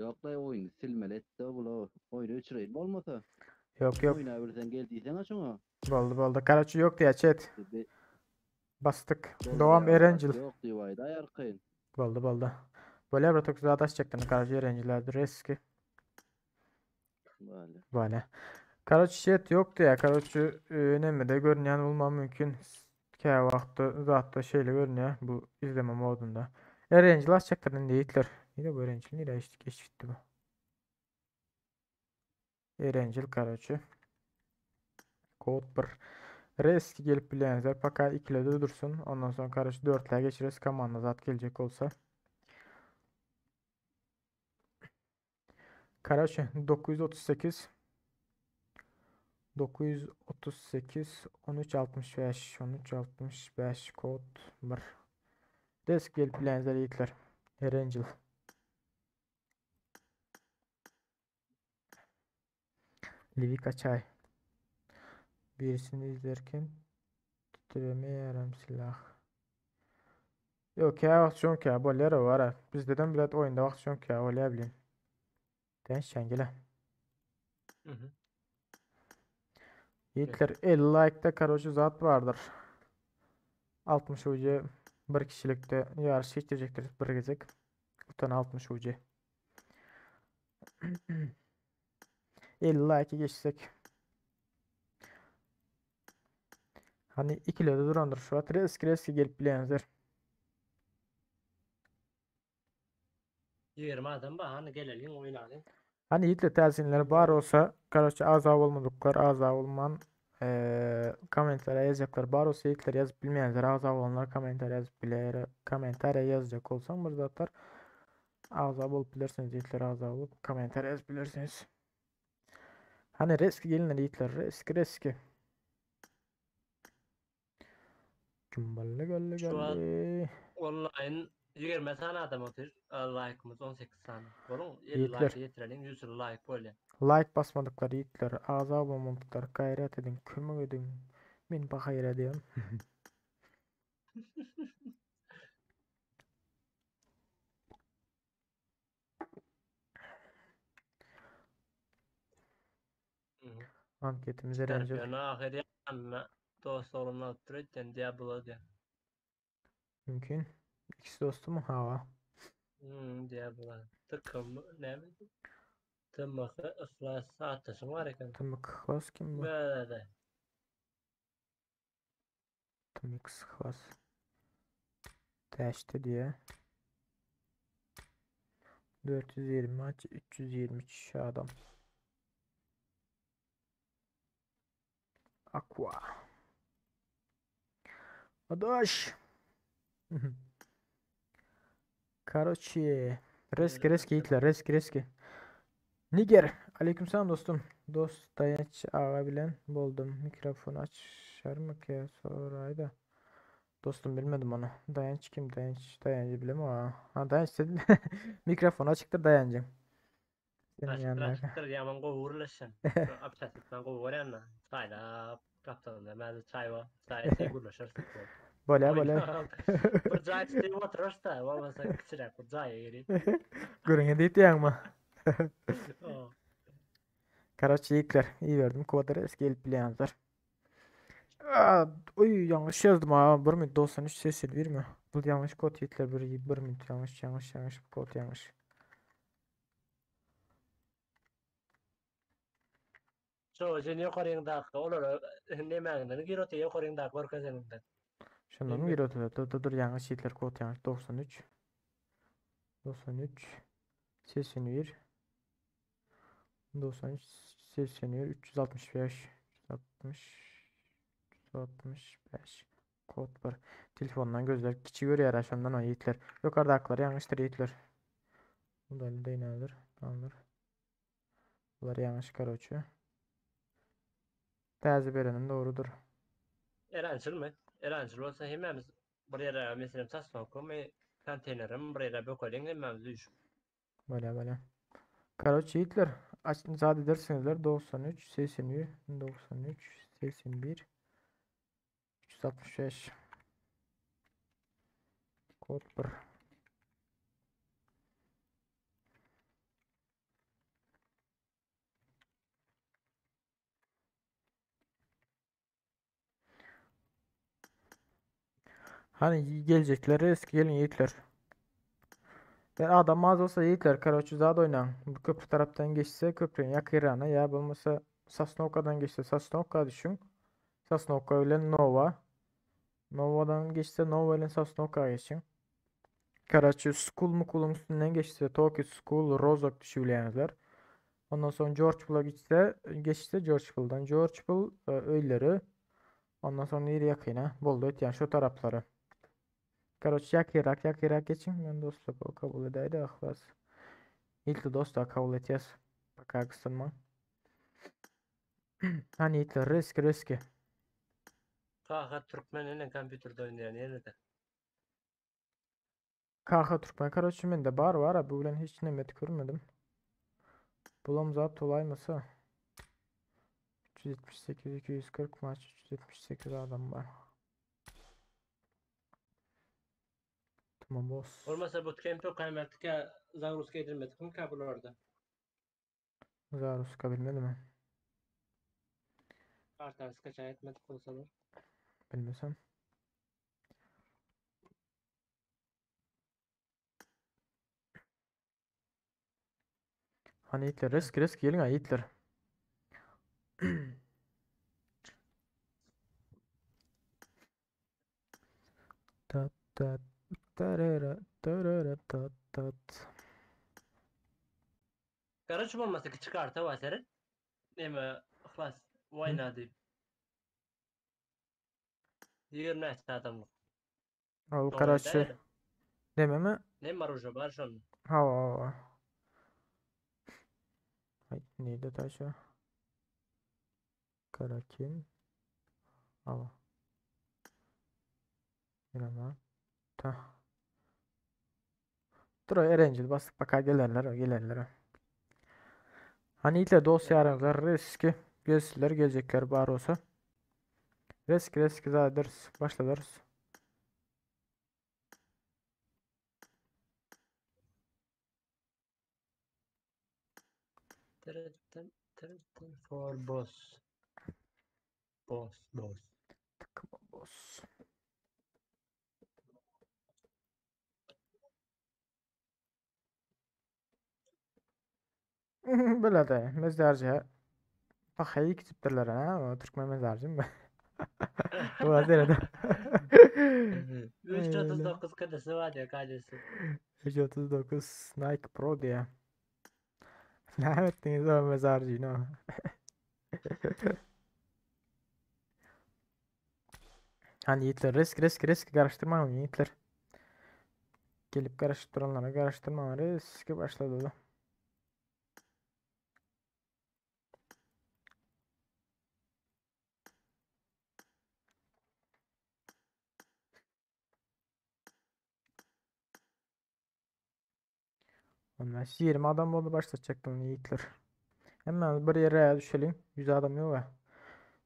Ýok-laý oýny silmeli etdi bula. Oýny öçüreýin bolmasa. Ýok ýok. Oýnabilseň gel diýseňe şoňa. Boldy boldy. Karoçi ýok diýýär chat. Basdyk. Dowam Erenjil. Ýok diýip aýdaý arkaýyn. Boldy boldy. Bolýar bir tok zat açjakdym. Karoçi Erenjiler reski. Bolýar. Bolýar. Karoçi şet ýok diýýär. Karoçi nemede görünýän bolmagy mümkin. Kä wagtda zatda şeýle görünýär bu izleme modunda. Erenjil açjakdyr indi ýigitler. Nire bu Erenjil? Nire geçip gitdi bu? Erencil karoçi. Kod 1. Reski gelip bilýänizler paka ikilede dursun. Ondan soň karoçi dörtlä geçiris komanda zat geljek bolsa. Karoçi 938 938 13 65 13 65 kod 1. Reski gelip bilýänizler ýigitler. Erencil. Livik açay. Birisini izlerken titreme silah. Yok ya wagt şonk ya bolýar o ara. Bizdeden bilet oýunda wagt şonk ya bolýar bilin. Den şengele. Mhm. Yiğitler 50 like'da karoçi zat vardır. 60 UC bir kişilikte yarış geçirecektir bir gezek. Utan 60 UC. 50 like'ı geçsek. Hani ikilerde durandır şu at. Reski reski gelip bilenler. 20 adam bar hani geleliň oýnalyň. Hani yiğitler tersinler bar olsa karoçi aza olmadıklar aza olman eee komentlere yazacaklar. Bar olsa yiğitler yazıp bilmeyenler aza olanlar komentlere yazıp biler komentlere yazacak olsam bir zatlar aza bolup bilirsiniz yiğitler aza olup komentlere yazıp bilirsiniz. Hani reski gelinler yiğitler reski reski. Cumballe galle Şu an- galle. Online 20 sany adam otyr. Like'ımız 18 sany. Boluň 50 Ýigitler. like ýetireliň 100 like bolýar. Like basmadıklar yiğitler aza olmadıklar gayret edin kömek edin. Men bakayır ediyorum. Mhm. Anketimiz Erencil. Skorpion ahyr ýanyna dost oglumyny alyp dur öýtden Diablo diýen. Mümkün. İkisi dostu mu? Hava. Hmm, Diablo. Tıkım näme? Tımık ıhlas ateşim var eken. Tımık Hlas kim bu? Böyle. Tımık Hlas. Täşti diye. 420 maç 323 adam. Aqua. Adaş. Karoçi. Reski reski Hitler reski reski. Niger. Aleykümselam dostum. Dost dayanç ağa bilen buldum. Mikrofon açar mı ki soraydı. Dostum bilmedim onu. Dayanç kim? Dayanç. Dayancı bilemem ha. Ha dayanç dedim. Mikrofon açıktır dayancım. Senin Açıktır yanına. açıktır yaman gowurlaşan. Apçasykdan gowurýan. Çaýlap gapdalynda mäzi çaý bar. Çaý içip gürleşersiň. Bolya bolya. Bir jaý içip oturarys da, bolmasa kiçiräk bir jaýa girip. Görüňe diýip diýäňmi? O. Karaçi yiğitler. İyi verdim. Kvadra eski gelip bileyenler. Aa, oy yanlış yazdım ha. 1 minut 93 81 mi? Bu yanlış kod yiğitler. 1, 1 minut yanlış yanlış yanlış bu kod yanlış. Şo sen ýokaryňdaky olara nemäňden girip ýokaryňdaky görkezeniňden. Şundan mı giriyor? Dur dur dur yanlış yiğitler kod yanlış. 93 93 81. 93 81 365 360 365 kod 1. Telefondan gözler kiçi görýär şondan o ýigitler. Ýokardakylar ýalňyşdyr ýigitler. Bu da deýnadyr. Tamamdyr. Bular ýalňyş karoçe. Täze berenim dogrudyr. Erençil mi? Erençil bolsa hemmämiz bir ýere meselem Sosnowkamy, konteýnerimi bir ýere bökeliň hemmämiz üýşüp. Bolýa bolýa. Karoçe ýigitler, aç zat edersiňizler 93 81 93 81 365 kod 1. Hani gelecekler eski gelin yiğitler. Yani adam az olsa yiğitler karoçi zat oynan. Bu köprü taraptan geçse köprünün yakırana ya bolmasa Sosnovka'dan geçse Sosnovka düşün. Sosnovka ile Nova. Nova'dan geçse Nova ile Sosnovka geçin. Karaçi School mu kulun üstünden geçse Tokyo School Rozok düşübilýänler. Ondan sonra George Bull'a geçse geçse George Bull'dan George Bull e, öyleri. Ondan sonra nereye yakına? Boldu yani şu tarafları. Karoç yak Irak yak Irak geçin. Ben dostlar kabul edeydi ahlas. İlk dostlar kabul edeceğiz. Bak kısınma. Hani itler risk riski. Kaha Türkmenine kompýuterde oýnaýan ýene-de. KH Türkmen karoçi mende bar var bu bilen hiç nemet görmedim. Bulam zat olaymasa. 378 240 maç 378 adam var. Tamam boss. Bolmasa bootcamp yok kaýmertike zagruzka edilmedik mi kabul orada? Zaruska bilmedim mi? Kartlar skaçan etmedik olsalar. Bilmesem. Hani Hitler risk risk gelin ha Hitler. Tat tat tarara tarara tat tat. Karaç bolmasa kiçik karta var seret. Neme ihlas oýna diýip. 20 adamlyk. Al Dogry karaçi. däl. Deme mi? Ne var ucu bar şonun. Hava hava. Ay neydi taşa? Karakin. Hava. Yine Ta. Dur o Erencil basıp bakar gelirler o gelirler o. Hani ilk dost yaranlar riski gelsinler gelecekler bar olsa. Risk risk zaten başlarız. Tırıttın tırıttın for boss. Boss boss. Tıkma boss. Böyle de mezarcı. Bak iyi kitiptirler ha. Türkmen mezarcı mı? Bu nerede? 339 kadesi var ya kadesi. 339 Nike Pro diye. Ne ettiniz o mezarcı no? Hani yiğitler risk risk risk karıştırma yiğitler. Gelip karıştıranlara karıştırma riski başladı da. Ondan 20 adam oldu başlatacaktım yiğitler. Hemen bir yere düşelim. 100 adam yok ya.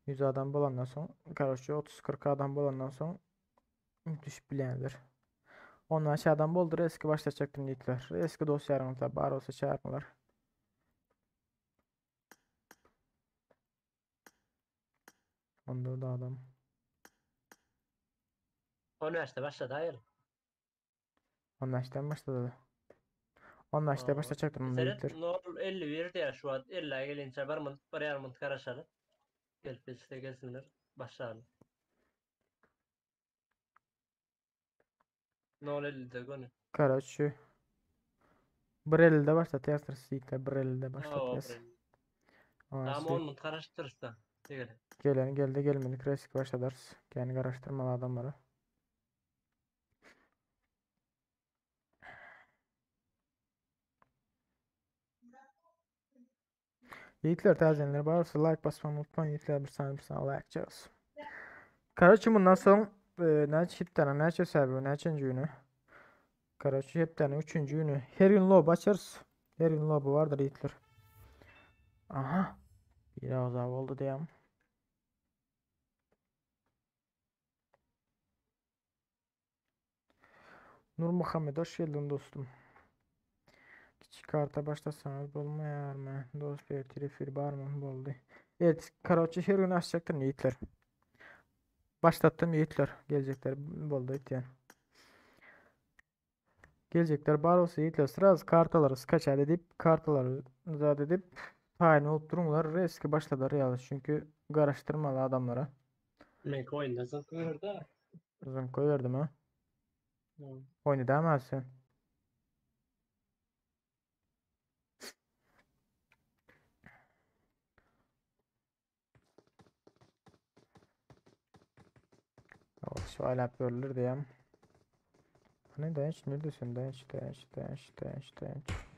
100 adam bolandan sonra karşı 30-40 adam bolandan sonra düşüp bilendir. Ondan aşağıdan boldur eski başlatacaktım yiğitler. Eski dosyalarımızda bar olsa çağırmalar. Onda da adam. Üniversite başladı hayır. Ondan aşağıdan başladı. Ondan aşağıda başlatacaktım Seret yiğitler. nol 51 diye şu an 50'ye gelince bir mınt bir yarım mınt karışalım. Gelip işte gelsinler başlayalım. Nol 50'de gönü. Karaçı. Bir elde başlatıyorsunuz yiğitler. Bir elde Oo, başlatıyoruz. Tamam Asi. 10 minut garaşdyrys da. Degeli. Gelen geldi gelmedik resik başladarız. Yani garaşdyrmaly adamlara. Yiğitler täzelenler barsa like basmayı unutmayın. Yiğitler bir saniye bir saniye like çağız. Karaçı bundan soň e, näçe hepdäniň näçe hesabı, näçenji günü? Karaçı hepdäniň üçünji günü. Her gün lob açarys. Her gün lobu vardır yiğitler. Aha. Bir ağza oldu diýem. Nur Muhammed hoş geldin dostum. Kiçik karta başlasanız bolmaýar mı? Dost bir telefon bar mı? Boldy. Evet, karaoke her gün açacaktır yiğitler. Başlattım yiğitler. Gelecekler boldy diýen. Gelecekler bar olsa yiğitler sırası kartaları skaçar edip kartaları zat edip tayin olup durumlar reski başladılar ya çünkü garaştırmalı adamlara. Men oýunda zynk gördi. Zın koyverdim ha. Hmm. Oyunu demezsin. Şu hala görülür diyem. Hani dayanç neredesin? Dayanç, dayanç, dayanç, dayanç, dayanç.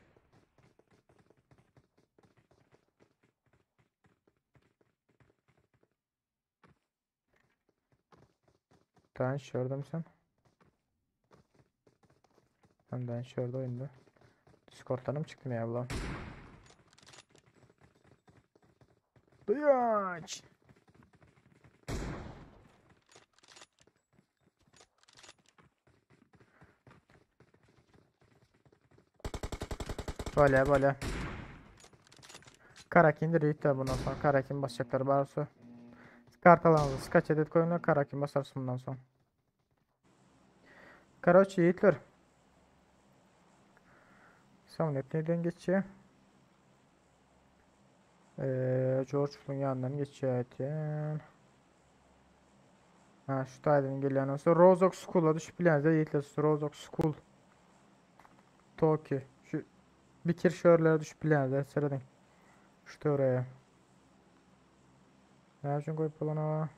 Dayanç gördüm sen. Ben dayanç gördü oyunda. Discord'dan mı çıktım ya ulan? Dayanç! Böyle böyle. Karakin de bundan sonra. Karakin basacaklar barsı. Kartalarınızı kaç adet koyun Karakin basarsın bundan sonra. Karaçı yiğitler. Samnet nereden geçiyor? George bunun yanından geçiyor. Ha şu taydan gelen olsa Rozok School'a düşüp bilenizde yiğitler. Rozok School. Tokyo. Şu bir kere şöyle düşüp bilenizde seyredin. Şu oraya. Ne için koyup olan o?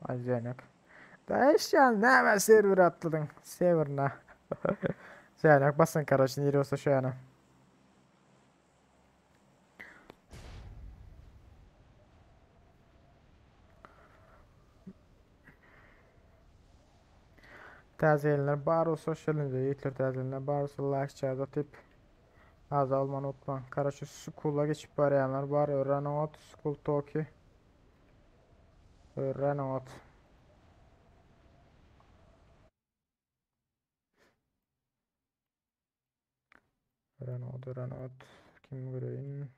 Ay Zeynep. Değişen ne hemen server atladın. Server ne? Zeynep basın kardeşin yeri olsa şu yana. Täzelenler bar olsa şöyle yiğitler täzelenler bar olsa like çağırdı tip. Az almanı unutma. Karaçı School'a geçip arayanlar var. Öğren School Toki. Öğren ot. Öğren ot, öğren ot. Kim göreyim?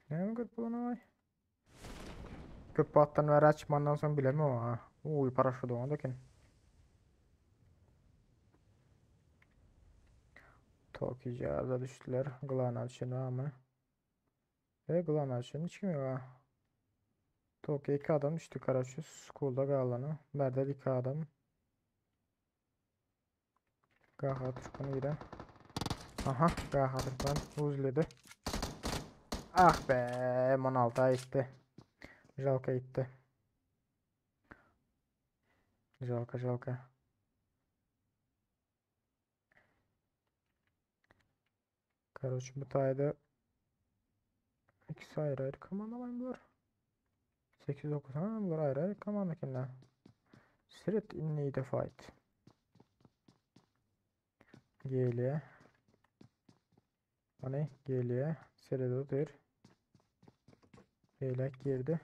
Ne mi görüp bunu ay? Köp battan ver açmandan sonra bilemem ha. Uy paraşüt onu da ken. Toki cihaz'a düştüler. Glan açını ama. Ve Glan açını çıkmıyor ha. Toki iki adam düştü Karaçı. School'da kalanı. Berde iki adam. Gaha Türk'ünü giren. Aha Gaha Türk'ün uzledi. Ah be M16'a gitti. Jalka gitti. Jalka jalka. Короче, bu tayda ikisi ayrı ayrı komanda bunlar. 8 9 ha bunlar ayrı ayrı komanda ekenler. Siret in need a fight. Geliyor. Hani geliyor. Siret otur. Beylek girdi.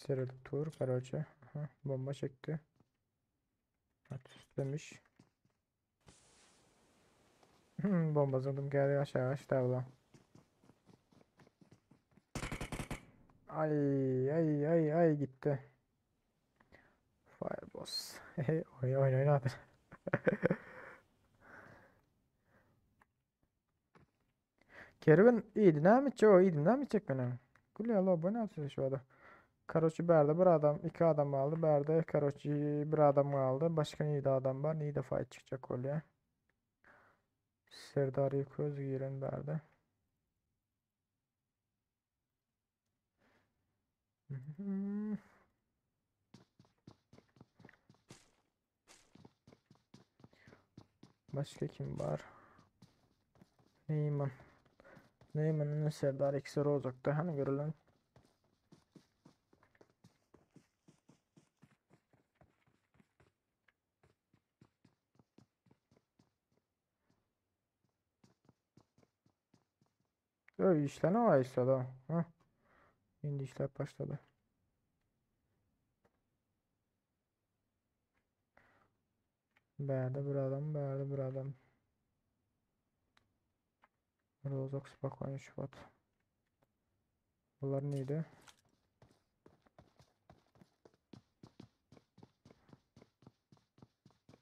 Siret tur короче. Aha, bomba çekti. Demiş. Bomba zındım geldi aşağı aşağı ulan. Ay ay ay ay gitti. Fireboss. Oyun oyun oyun hadi. Kervin iyiydi ne mi o iyiydi ne mi çek beni. Gül ya la bu ne şu ada. Karoçi bärde bir adam, iki adam galdy. Bärde karoçi bir adam galdy. Başga nirde adam bar? Nirde fight çykjak bolýar? Serdar Ýeköz giren bärde. Başga kim bar? Neyman. Neyman'ın Serdar ikisi Rozok'ta. Hani görülen. Öý işlene o da. Ha. Indi işläp başlady. Bärde bir adam, bärde bir adam. Rozok spokojny şwat. Bular neydi?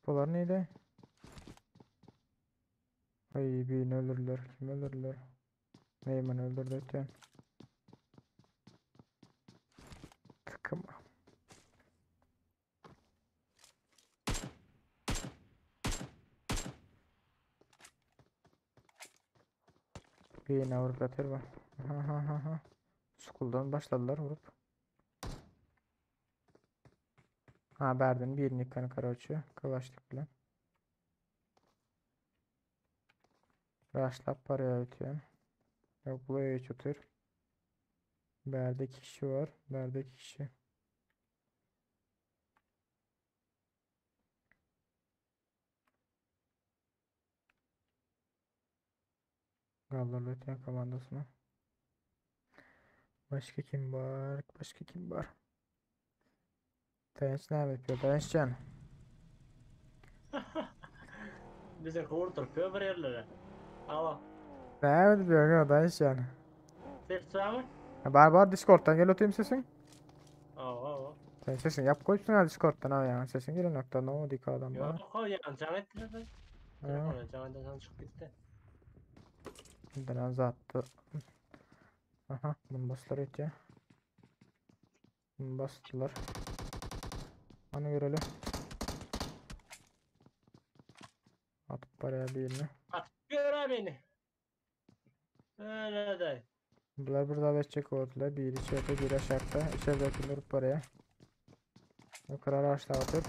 Bular neydi? Ay birini öldürdüler. Kim öldürdüler? Neyman öldürdü öten. Tıkıma. Birine vurup yatır bak. Ha ha ha ha. School'dan başladılar vurup. Ha berdin birini yıkanı karaoçu. Kıvaçlık bilen. Rushlap paraya ötüyor. Yok buraya hiç otur. Berde iki kişi var. Berde iki kişi. Galdırdı ötüyor komandosunu. Başka kim var? Başka kim var? Dayanç ne yapıyor? Dayançcan. Bize kovurtup bir yerlere. Alo. Ne yapıyor ya Dayançcan? Ses var mı? Ha, Bar bar Discord'dan gel öteyim sesin. Oo oo. Sen sesin yap koysun ha Discord'dan ha yani sesin gelin nokta no dik adam bana. Yok o yan can etti zaten. Ha. Telefonu can eden çıktı gitti. Biraz attı. Aha bunu bastılar ötüyor. Bunu bastılar. Onu görelim. Atıp paraya birini. At gör beni. Öyle de. Bunlar burada da çek oldular. Biri içeride, biri aşağıda. İçeride oturup paraya. Yukarı araçla atıp.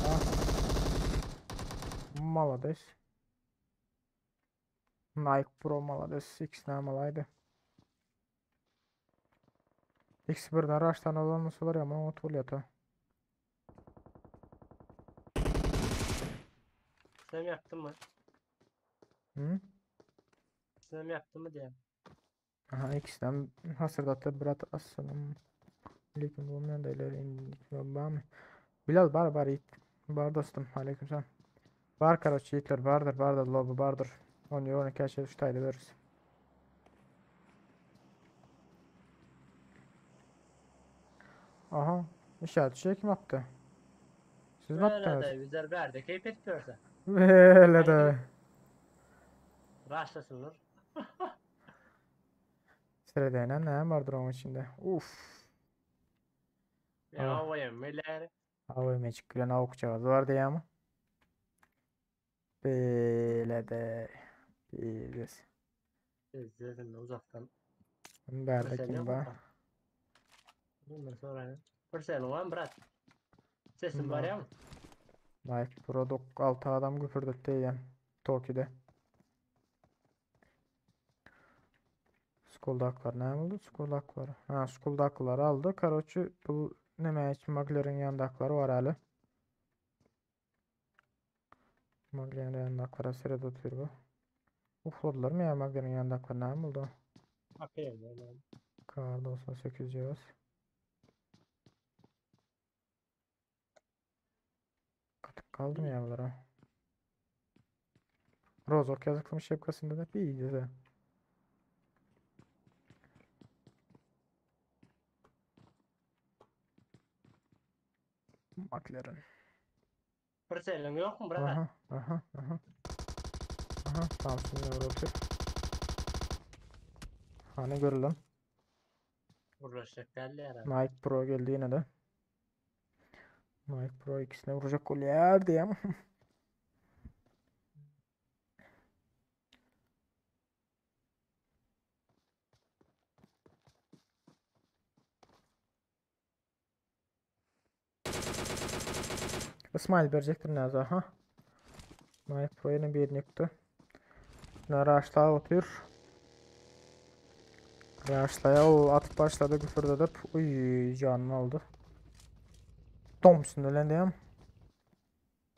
Ah. Malades. Nike Pro malades. X ne malaydı. X birden araçtan olan nasıl ya ama otur yata. Sen yaptın mı? Hı? Sen yaptın mı diye. Aha X'den hasırdattı brat aslanım. Aleyküm olmayan da ileri indik babam. Bilal bar bar yiğit. Bar dostum. Aleyküm selam. Bar karoç yiğitler bardır bardır lobi bardır. 10 12 aşağı üç tayda veririz. Aha. İşaret şey kim attı? Siz mi Öyle attınız? de bizler verdi. Keyif etmiyorsa. Öyle de. Raşlasınlar. Sıradayla ne vardır onun içinde? Uf. Ya Ah. o yemeler. Hava magic bilen avukçağız vardı ya mı? Böyle de. Biliriz. İzledim de uzaktan. Berde Mesela kim var? Bundan sonra bir var mı brat? Sesin var Var. ya mı? Nike Pro 6 adam güpürdüttü yani. Toki'de. Skuldaklar ne oldu? Skuldaklar. Ha Skuldakları aldı. Karoçu bu ne meç McLaren yanındakları var hala. McLaren yanındaklara sırada oturuyor bu. Ufladılar mı ya McLaren yanındakları ne oldu? Bakayım ben. Kar 98 cihaz. Katık kaldım ya bunlara. Rozok yazıklamış şapkasında da bir iyi de. McLaren. Bir yok mu brat? Aha aha aha. Aha tamam şimdi otur. Hani görülen. Burada. Gürleşjek däl ýa. Nike Pro geldi ýene de. Nike Pro ikisine vuracak bolýar diýem. İsmail verecektir Naza ha. Nike Pro yine birini yıktı. Raşla otur. Raşlaya o atıp başladı küfürdedip. Uy canını aldı. Thompson ölen diyem.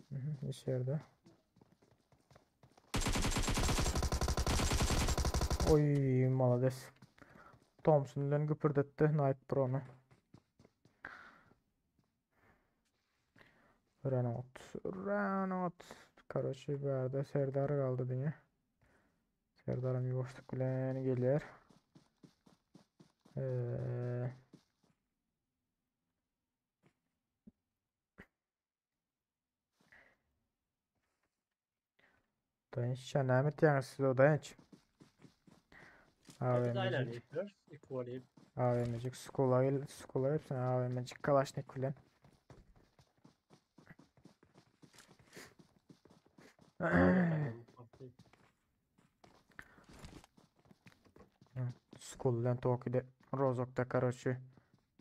Hı hı, içeride. Oy malades. Thompson bilen güpürdetdi Nike Pro'nu. Renault. Renault. Karoçi bu ýerde Serdar galdy diňe. Serdaram ýuwaşlyk bilen gelýär. Ee, Daýanç sen näme etýäňiz siz o daýanç? Biz AVM'cik. aynen yapıyoruz. Equal'ı AVM'cik Skola gel Skola hepsine AVM'cik Kalaşnik bilen. Skol bilen Toki'de Rozok'ta karoçi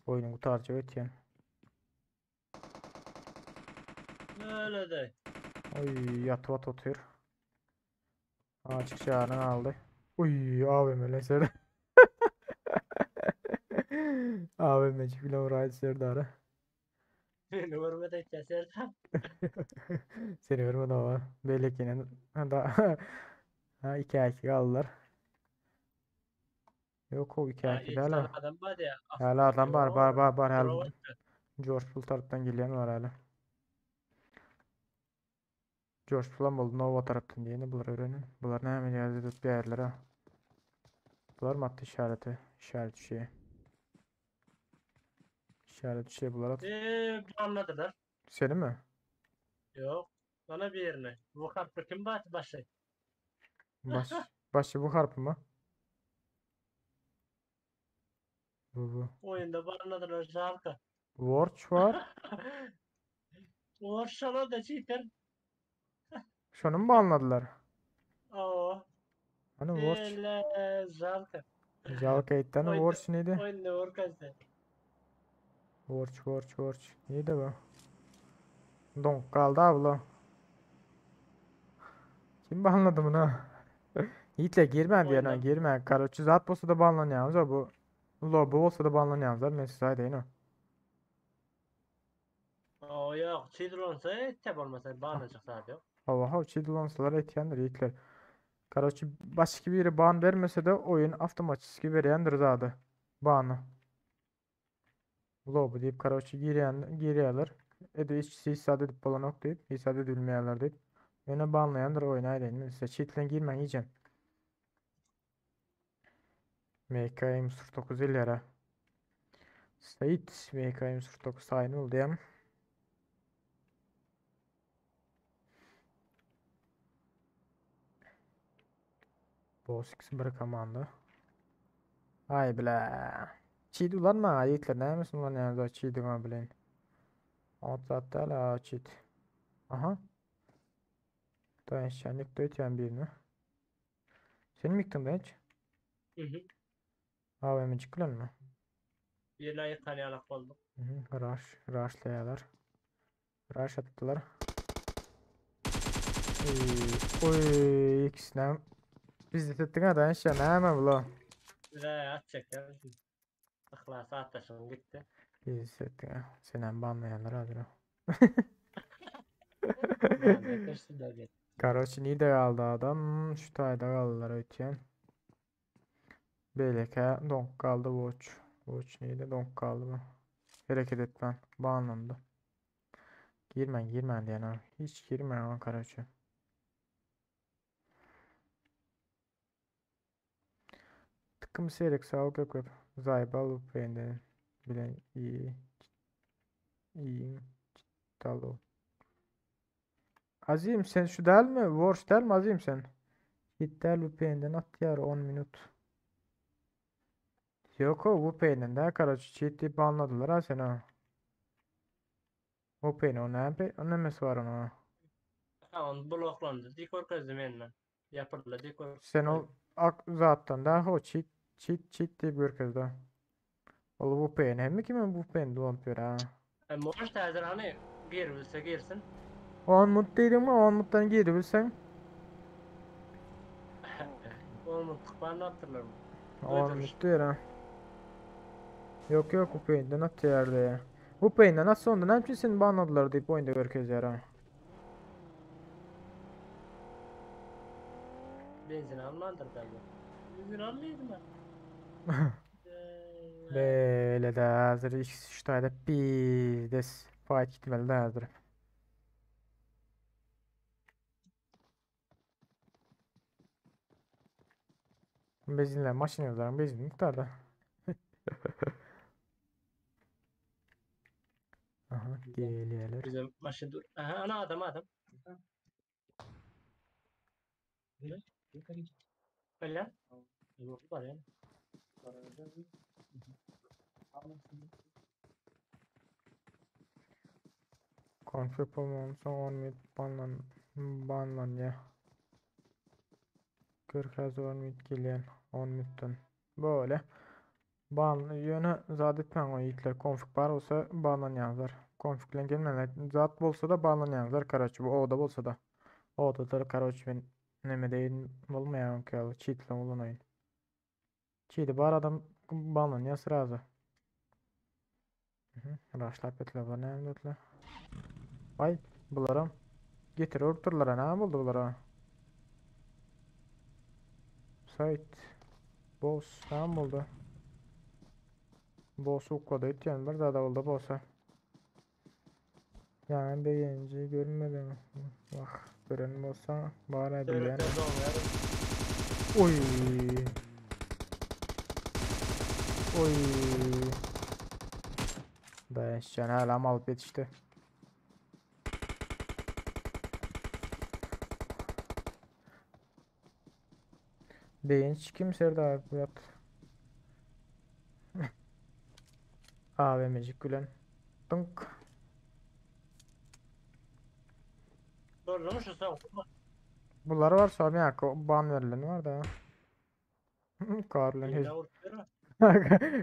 oyunu gutarjak ötýän. Öyle de. Oy yatıp at otyr. Açık çağrını aldy. Uy AVM bilen Serdar. AVM'cik bilen vuraydy Serdar'a. Beni görmedik ya Serdar. Seni görmedi ama. Belli ki da ha 2 2 kaldılar. Yok o 2 Ha, 2 ilk däl. tane adam var ya. Hala adam bar bar bar bar Bravo. hala. George Bull tarapdan gelýän var hala. George Bull boldy Nova tarapdan diýeni bular öwrenin. Bular näme ýerde tutup ýerler ha. Bular mı attı işareti? İşaret şeyi. İşaret şeyi bular at. Eee anladılar. Seni mi? Yok. Bana bir yerine. Bu kartı kim başı başı? Baş, başı bu harpı mı? Bu bu. Oyunda banladılar şarkı. Watch var. Uğurşala da cheater. Şunu mu banladılar? Oo. Hani Watch. Ele şarkı. Jalkate'den Oyunda- Watch neydi? Oyunda uğurkazdı. Watch Watch Watch. Neydi bu? Donk kaldı abla. Kim banladı bunu? Yiğit'le girme diyen ha Oyunda- girme. Karoçi zat bolsa da banlanýarmyz bu. Lobi bolsa da banlanýarmyz men size aýdaýyn o. Oo yok. Cheater olsa tep olmasa banlayacak zaten yok. Hawa haw çiğ dolansalar etýändir yiğitler. Karoçi başka biri ban bermese de oyun avtomatiki berýändir zady. Bany. Lobi diýip karoçi girýän girýärler. Edi hiç hisat edip bolanok diýip, hisat edilmeýärler diýip. Ýöne banlaýandyr oyun aýdaýyn. Men size çiğ girmäň iýjem. MKM 09 ileri. Sait MKM 09 tayin oldu ya. Boss X1 komanda. Ay bile. Cheat ulanma yiğitler ne misin ulan yani da cheat ulan bilen. Ot la cheat. Aha. Dayanç yani yıktı birini. Seni mi yıktın Dayanç? Hı hı. AVM çıkılan mı? Birine yıkan yalak oldu. Hı hı, Rush, rushlayalar. Rush attılar. Oy, oy ikisine biz de ettik ha Dayanç ya näme bu Bize atacak ya. Ihlasa atlaşım gitti. Biz ettik ha. Seni hem banlayanlar hadi. Ben de kaçtı da gitti. Karoçi nide kaldı adam? Şu tayda kaldılar ötyen. Beleke donk kaldı watch. Watch neydi? Donk kaldı bu. Hareket etmen. Banlandı. Girmen girmen diyen ha. Hiç girme ha Karaçi. Tıkkım seyrek sağlık yok yok. Zaybal benden bilen iyi. İyi. Dalo. Azim sen şu değil mi? Watch değil mi Azim sen? Git del VPN'den at yar 10 minut. Ýok o VPN-den dä karoçe cheat diýip banladylar ha seni. VPN o näme o nemesi bar onuň. Ha ony bloklandy diýip görkezdi mende. Ýapyldy diýip görkezdi. Sen ol ak zatdan da ho cheat cheat cheat diýip görkezdi. Ol VPN hemme kime VPN dolanyp ýör ha. E, Может häzir hany giribilse girsin. 10 mut diýdiňmi? 10 mutdan giribilseň. 10 mutlyk banlapdyrlar. 10 mut diýer ha. Ýok ýok VPN-den atýar diýýär. VPN-den atsa onda näme üçin seni banladylar diýip oýunda görkezýär ha. Benzin almandyr da bu. Benzin almaýdymy? Beýle de häzir ikisi şu taýda pizdes fight gitmeli de häzir. Benzinler maşynalaryň benzin mukdarda. Aha gelýärler. Bizim maşyn dur. Aha ana adam adam. Öyle. Yok var ya. Konfig bolmansoň 10 minut banlan banlanýar. Görkäz 10 minut gelýän 10 minutdan. Böyle. Ban ýöne zat etmäň o ýigitler konfig bar bolsa banlanýaňyzlar. Konfig bilen gelmäňler. Zat bolsa-da banlanýaňyzlar karoçe bu oda bolsa-da. Odada karoçe men neme deýin bolmaýar onki ýaly çeat bilen ulanaýyn. Çeati bar adam banlanýar srazu. Raşlap etdiler bular näme etdiler? Ay bularam getir urupdyrlar näme boldy bulara? Sait boss näme boldy? Boss uklady ötýän bir zada boldy bossa. Ýaňy begenji görmediň. Wah, gören bolsaň bar-a bilýän. Oý. Oý. Daýançjan hälam alyp ýetişdi. Begenç kim Serdar bu ýat? AVM'cik bilen. Dunk. Boldumy şu soň? Bular var sonra ya ban verilen var da. Karlen Eline hez. vurup dur.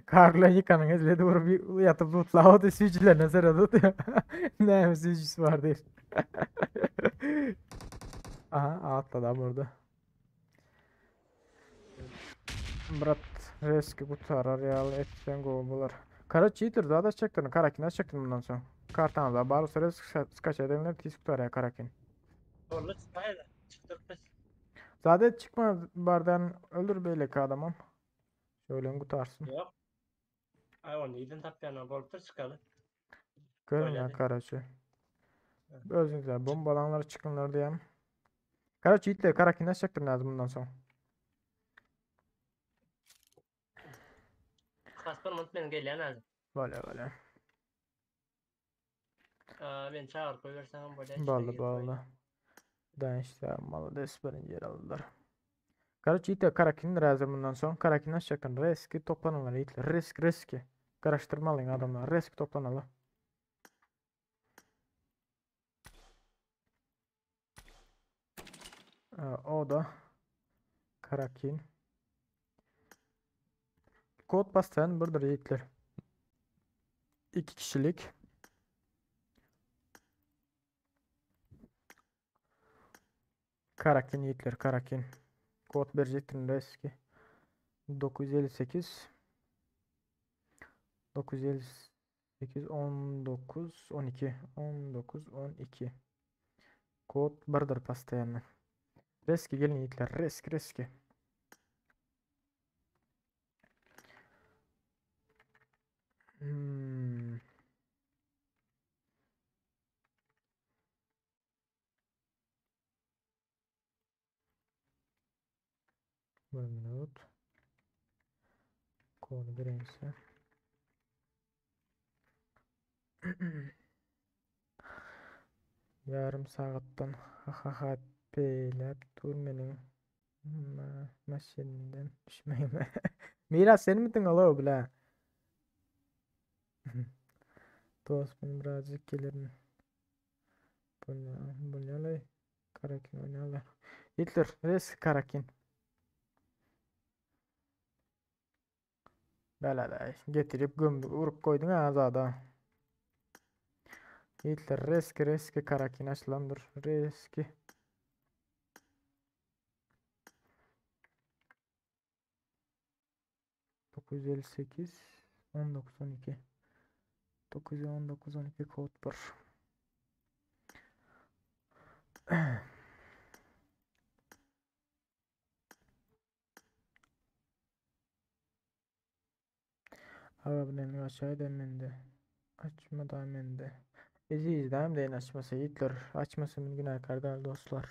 Karlen yıkanın hezledi vurup yatıp lootla o da sürücülerine sırada Ne sürücüsü var değil. Aha atladı adam orada. Brat reski gutarar ýaly etseň gowy bolar. Kara cheater zat açjakdyryn, Karakin açjakdyryn bundan soň. Kartaňyzda bar bolsa resk skaçat edeňler tiz gutarýar Karakin. Boldy çykaýda. Çykdyk biz. Zat et çykma bardan öldür beýleki adamam. Şöyle gutarsyn. Ýok. Ay ony ýyldyn tapýanam bolupdyr çykaly. Görünýär Oýlady. karaçy. Özüňizler bombalaňlar çykyňlar diýem. Karaçy ýitler Karakin açjakdyryn lazym bundan soň. Kaspar munt men gelýän häzir. Bolýa bolýa. Aa, men çagyryp goýberseň hem bolýar. Boldy boldy. Danışlar malades birinji ýer aldylar. Karaçy ýitler Karakin razı bundan soň. Karakin açjakdyryn. Reski toplanyňlar ýitler. Risk riski. Garaşdyrmalyň adamlar. Risk toplanaly. O da Karakin. Kod bassan birdir ýigitler. 2 kişilik. Karakin ýigitler, Karakin. Kod berjekdim reski. 958 958 19 12 19 12 Kod birdir postoýanny. Reski gelin ýigitler, reski reski. Hmm. Bir minut. Kod birincisi. Ýarym sagatdan ha-ha-ha peýläp dur meniň maşyndan düşmegime. Miras sen midiň alo bile? Dost men birazjyk gelerin. Bolýa, Karakin oýnaýarlar. Hitler, res Karakin. Bäläläý, getirip gömdük, urup goýduň ha zada. Hitler reski reski Karakin açylandyr. Reski. 958 19 12 919 12 kod 1 Aga bilen aşaýda mende. Açma da mende. Eziz däm deýin açmasa ýitler. Açmasa men günäkär däl dostlar.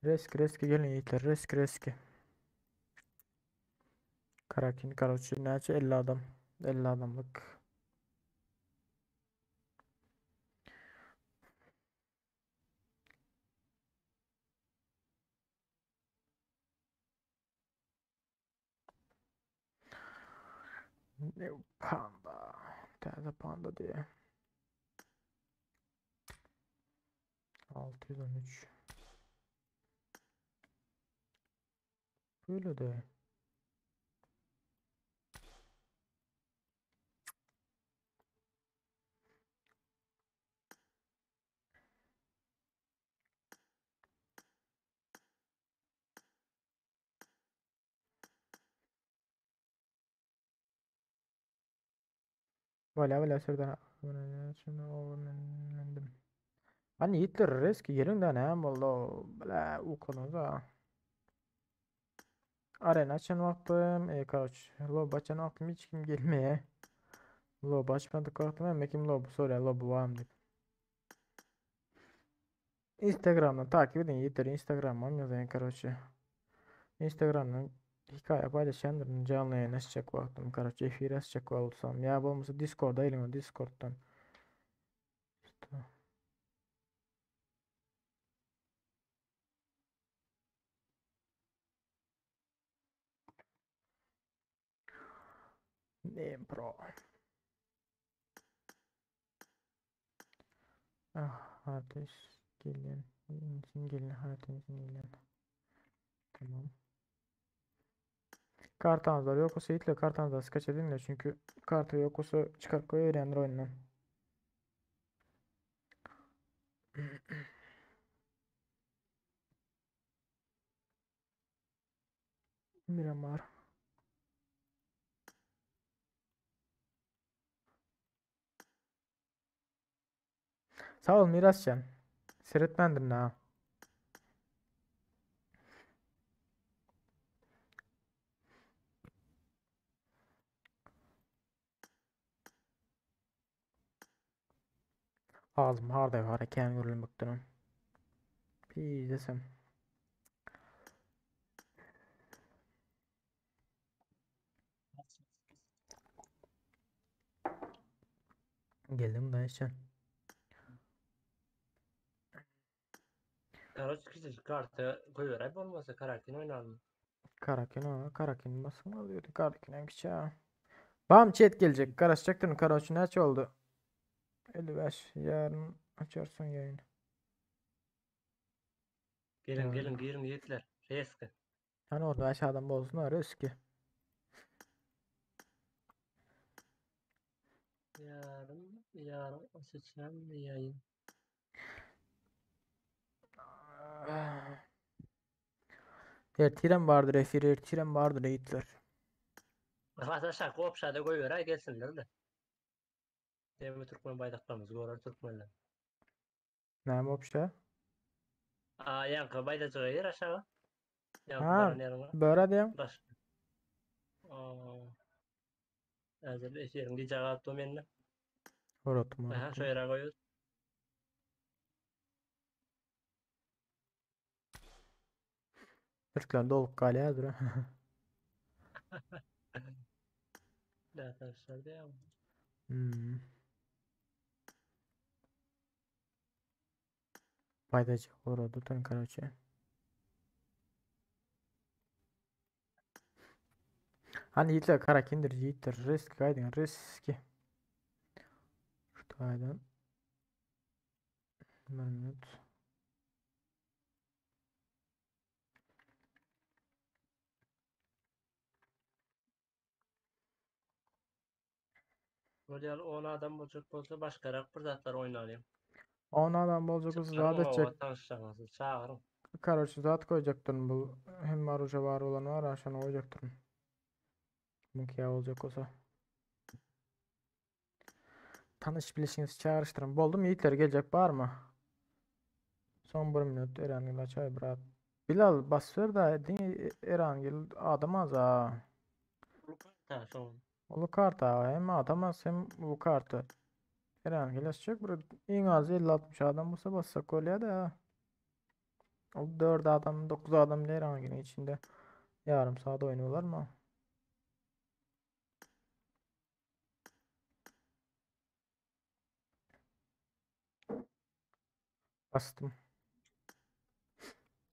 Reski reski gelin ýitler reski reski. Karakin karoçi näçe 50 adam. 50 adamlyk. New panda. Täze panda diýe. 613. Böyle de. Wala wala sürden mendim. Hani Hitler riski geliň da näme boldy? Bla ukladyňyz Arena açan wagtym, e, karoç, lob açan wagtym hiç kim gelmeýär. Lob açmadyk wagtym hemme kim lob soraýar, lob barmy diýip. Instagramdan takip edin ýigitler Instagramam ýazaýyn karoçe. Instagramdan hikaýa paýlaşýandyryn janly ýaýyn açjak wagtym karoçe efir açjak bolsam ýa bolmasa Discorda geliň Discorddan. Name Pro. Ah, kardeş gelin. İnsin gelin, hayatinsin gelin. Tamam. Kartağınızlar yok olsa itle kartağınızlar skaç edin de çünkü kartı yok olsa çıkarıp koyuyor oyundan. Miramar. Sağ ol Mirascan. Seyretmendim ha. Ağzım harda var eken görülmekten. Bir desem. Geldim dayıcan. Karoç kiçijik karta goýberäý bolmasa Karakin oýnalym. Karakin o, Karakin basın alıyordu. Karakin en küçüğü. Bam chat gelecek. Karışacaktın. Karakin kaç oldu? 55. Yarın açarsın yayını. Geliň Ýa. geliň giriň ýigitler. Reski. Hani orada aşağıdan bozsun arıyoruz ki. Ýarym ýarym açacağım ýaýyn. Ertirem vardır efir, ertirem vardır yiğitler. Has aşağı gopşada goýberäý gelsinler de. Demi türkmen baýdaklarymyzy görer türkmenler. Ne obşa? Aa ýaňky baýdajyga ýer aşağı. Ýaňky Ha. baran ýeriň Böyle diyeyim. Baş. Aa. Häzir efiriň gije galyp dur mende. Unuttum, Aha unuttum. şu ýere goýup. Türkler dolup galýardyr. Arkadaşlar diýýär. Hmm. Faydacı uğradı tön karaçı. Hani ýigitler karakindir ýigitler risk gaýdyň riski. Şu taýdan. Bir minut. Bolýar 10 adam boljak bolsa başgarak bir zatlar oýnalyň. 10 adam boljak bolsa zat etjek. Tanyşjagyňyzy çagyryň. Karoçi zat goýjakdyryn bu hem oruža bar bolan bar ha şony goýjakdyryn. Muňky boljak bolsa. Tanyş bilişiňizi çagyryşdyryň. Boldumy ýigitler geljek barmy? Son bir minut Erangel açaý brat. Bilal bas ber da diňe Erangel adam az ha. Ha şoň. Uly karta hem adam az hem uly karta. Erangel açjak bir iň az 50-60 adam bolsa bassak bolýar da. O 4 adam 9 adam Erangelin içinde yarım saat oynuyorlar mı? Bastım.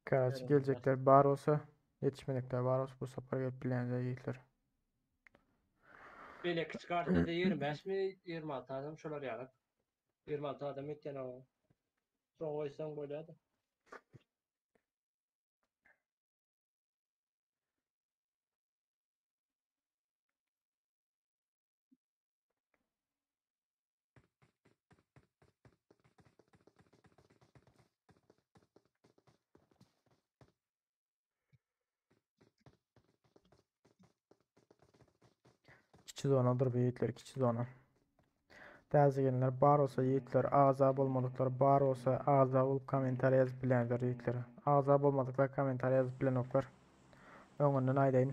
Karaçi Erangel gelecekler bar olsa yetişmedikler bar olsa bu sefer gelip bilenler yiğitler. Beýle kiçi kartada 25 mi 26 adam şolar ýaly. 26 adam etýän o. Soň goýsaň bolýar-da. Kiçi zonadyr bu yiğitler kiçi zona. Täzegenler bar olsa yiğitler, agza bolmadyklar bar olsa agza bolup kommentariýa ýazyp bilenler yiğitler. Agza bolmadyklar kommentariýa ýazyp bilenoklar. Öňünden aýdaýyn.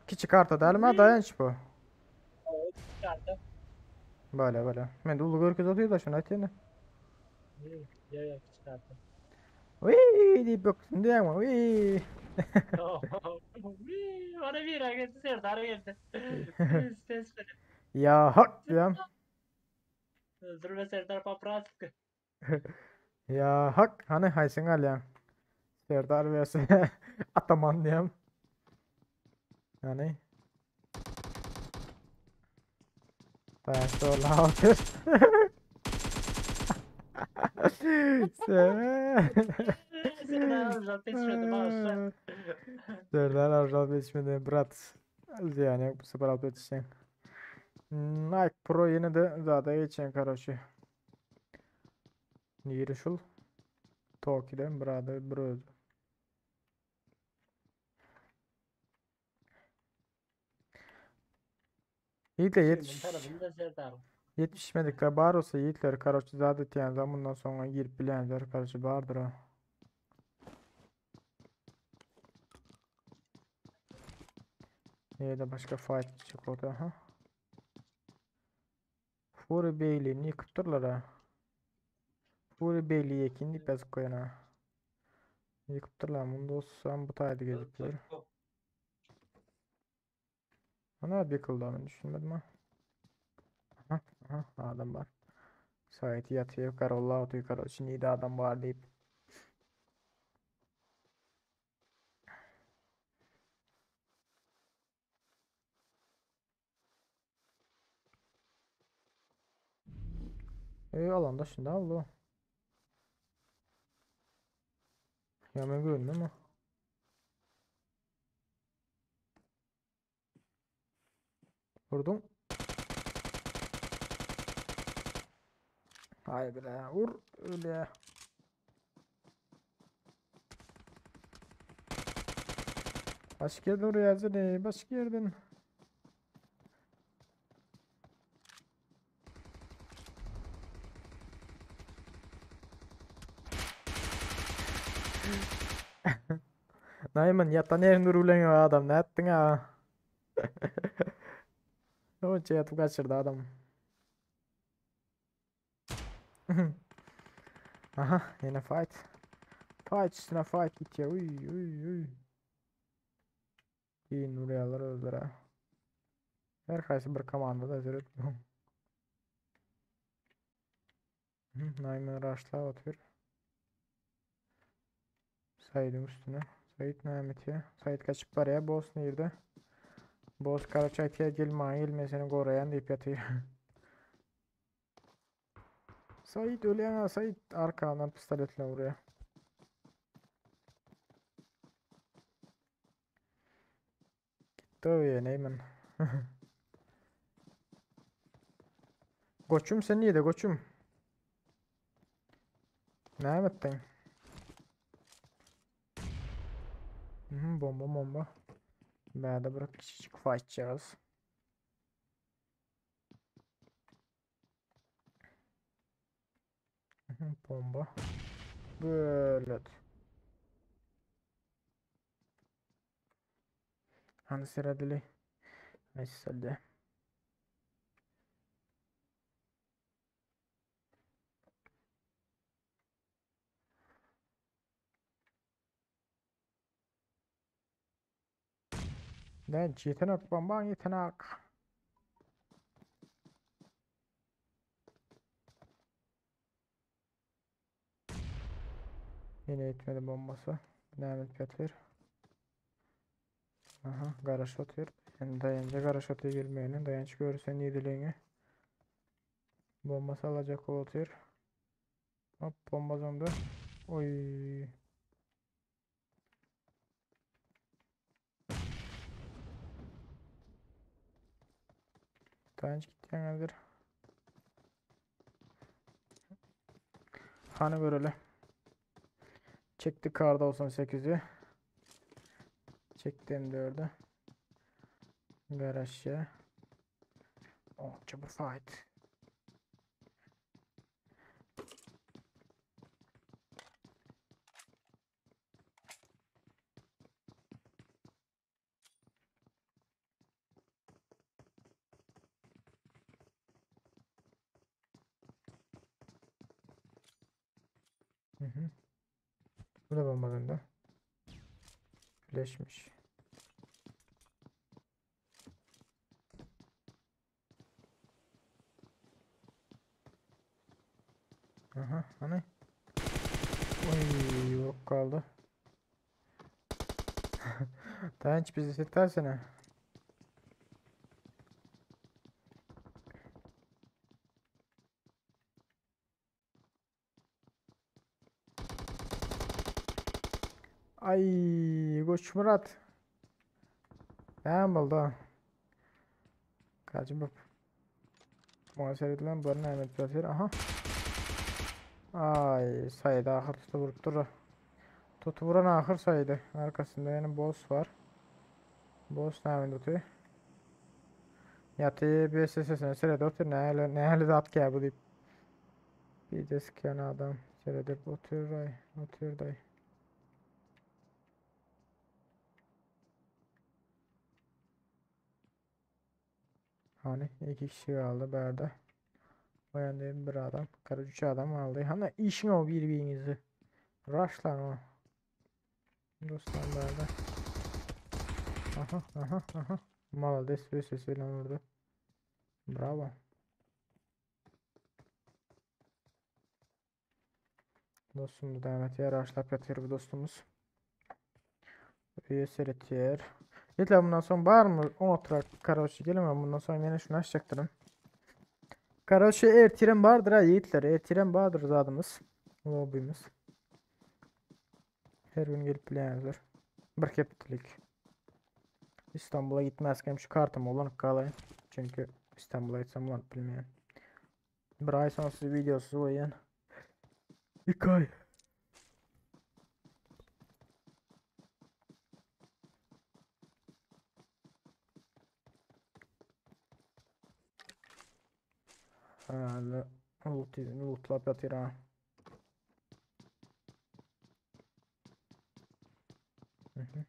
Kiçi karta dälmi daýanç bu? Karta. Böyle böyle. Men de ulu görkez atıyor da şunu aýtýan. Ýa ýa kiçi karta. Uy diýip bökdün diýýäňmi? Uy. Bana bir geldi Serdar geldi. Ses ver. Ya hak diýem. Öldürme Serdar Papraska. Ya hak hani haýsyň alýaň? Serdar vs Ataman diýem. Yani Daýanç zorla otur. Sen Serdar Arjal peşmedi bağışla. Serdar Arjal peşmedi brat. Yani bu sefer alıp yetişeceksin. Nike Pro yine de zada geçen karoçi. Niri şul? Toki'den brother bir özü. İyi de yetiş. Tarafında Serdar. Yetişmedikler bar olsa yiğitler karoçi zat etýän zaman bundan sonra girip bilenler karoçi bardyr ha. Niye de başka fight çık orada ha? Fury Bailey yıkypdyrlar ha. Fury Bailey ýekin diýip ýazyp goýan ha. Ýykypdyrlar munda olsam bu taýda gezipdir. Ana ýykyldy men düşünmedim ha. Aha, aha adam bar. Saiti ýatyr karolla otyr karoçi nide adam bar diýip. E alanda şimdi aldı. Ya men gördüm ama. Vurdum. Haydi be vur öyle. Başka yerden oraya seni başka yerden. Nayman yatan yerin urulan adam ne ettin ha? O şey yatıp kaçırdı adam. Aha yine fight. Fight üstüne fight bitiyor. Uy uy uy. İyi Nuriyalar öldür ha. Her kaysı bir komanda da zürüt. Nayman rushla atıyor. Saýdyň üstüne. Saýt näme etýär? Saýt gaçyp barýar. Boss nirde? Boss karaç aýtýar, gel maňa gel, men seni goraýan diýip ýatyr. Saýt ölýän, Saýt arkandan pistoletle urýar. Gitdi o ýene men. Goçum sen nirde goçum? Näme etdiň? Mhm, bomba bomba. Bäde bir kiçijik fight çykarys. Mhm, bomba. Böyle. Hany seredeli. Neyse Ne yetenek bomba yetenek. Yine yetmedi bombası. Mehmet Petir. Aha garaj otyr. Yani dayanca garaj otyr gelmeyeni. Dayanç görürsen yedileğini. Bombası alacak otyr. Hop bomba zondu. Oy. Dayanç gitti yanıdır. Hani görelim. Çekti kar 98'i. Çektim 4'ü. Garaşya. Oh, çabuk fight. Hı hı. Bu da bomba döndü. Flashmiş. Aha, hani? Oy, yok kaldı. Dayanç bizi setersene. Ay, Goç Murat. Näme boldy? Kaçı bu? Muhasebe edilen bu Mehmet Basir. Aha. Ay, saydı ahır tutup vurup durur. Tutup vuran ahır saydı. Arkasında yani boss var. Boss näme tutuyor? Ýaty bir sesine seredip otur. Näle näle zat gel bu diýip. Bir de sıkan adam seredip otur ay, otur day. Hani iki kişi kaldı berde. O yanda bir adam. Karı üç adam aldı. Hani işin o birbirinizi. Rushlan o. Dostlar berde. Aha aha aha. Malades bir sesiyle vurdu. Bravo. Dostumuz devam ediyor. Rushlap yatıyor bu dostumuz. Üye seyrettiyor. Yeter bundan sonra var mı? 10 oturak karaoke gelemem. Bundan sonra yine şunu açacaktırım. Karaoke ertiren vardır ha yiğitler. Ertiren vardır zadımız. Lobby'miz. Her gün gelip bilenler. Bir heptilik. İstanbul'a gitmezken şu kartımı ulanıp kalayım. Çünkü İstanbul'a gitsem ulanıp bilmeyen. Bir ay sonsuz videosuz oyun. 2 ay. Herhalde loot, lootlap yatır ha. Hı hı.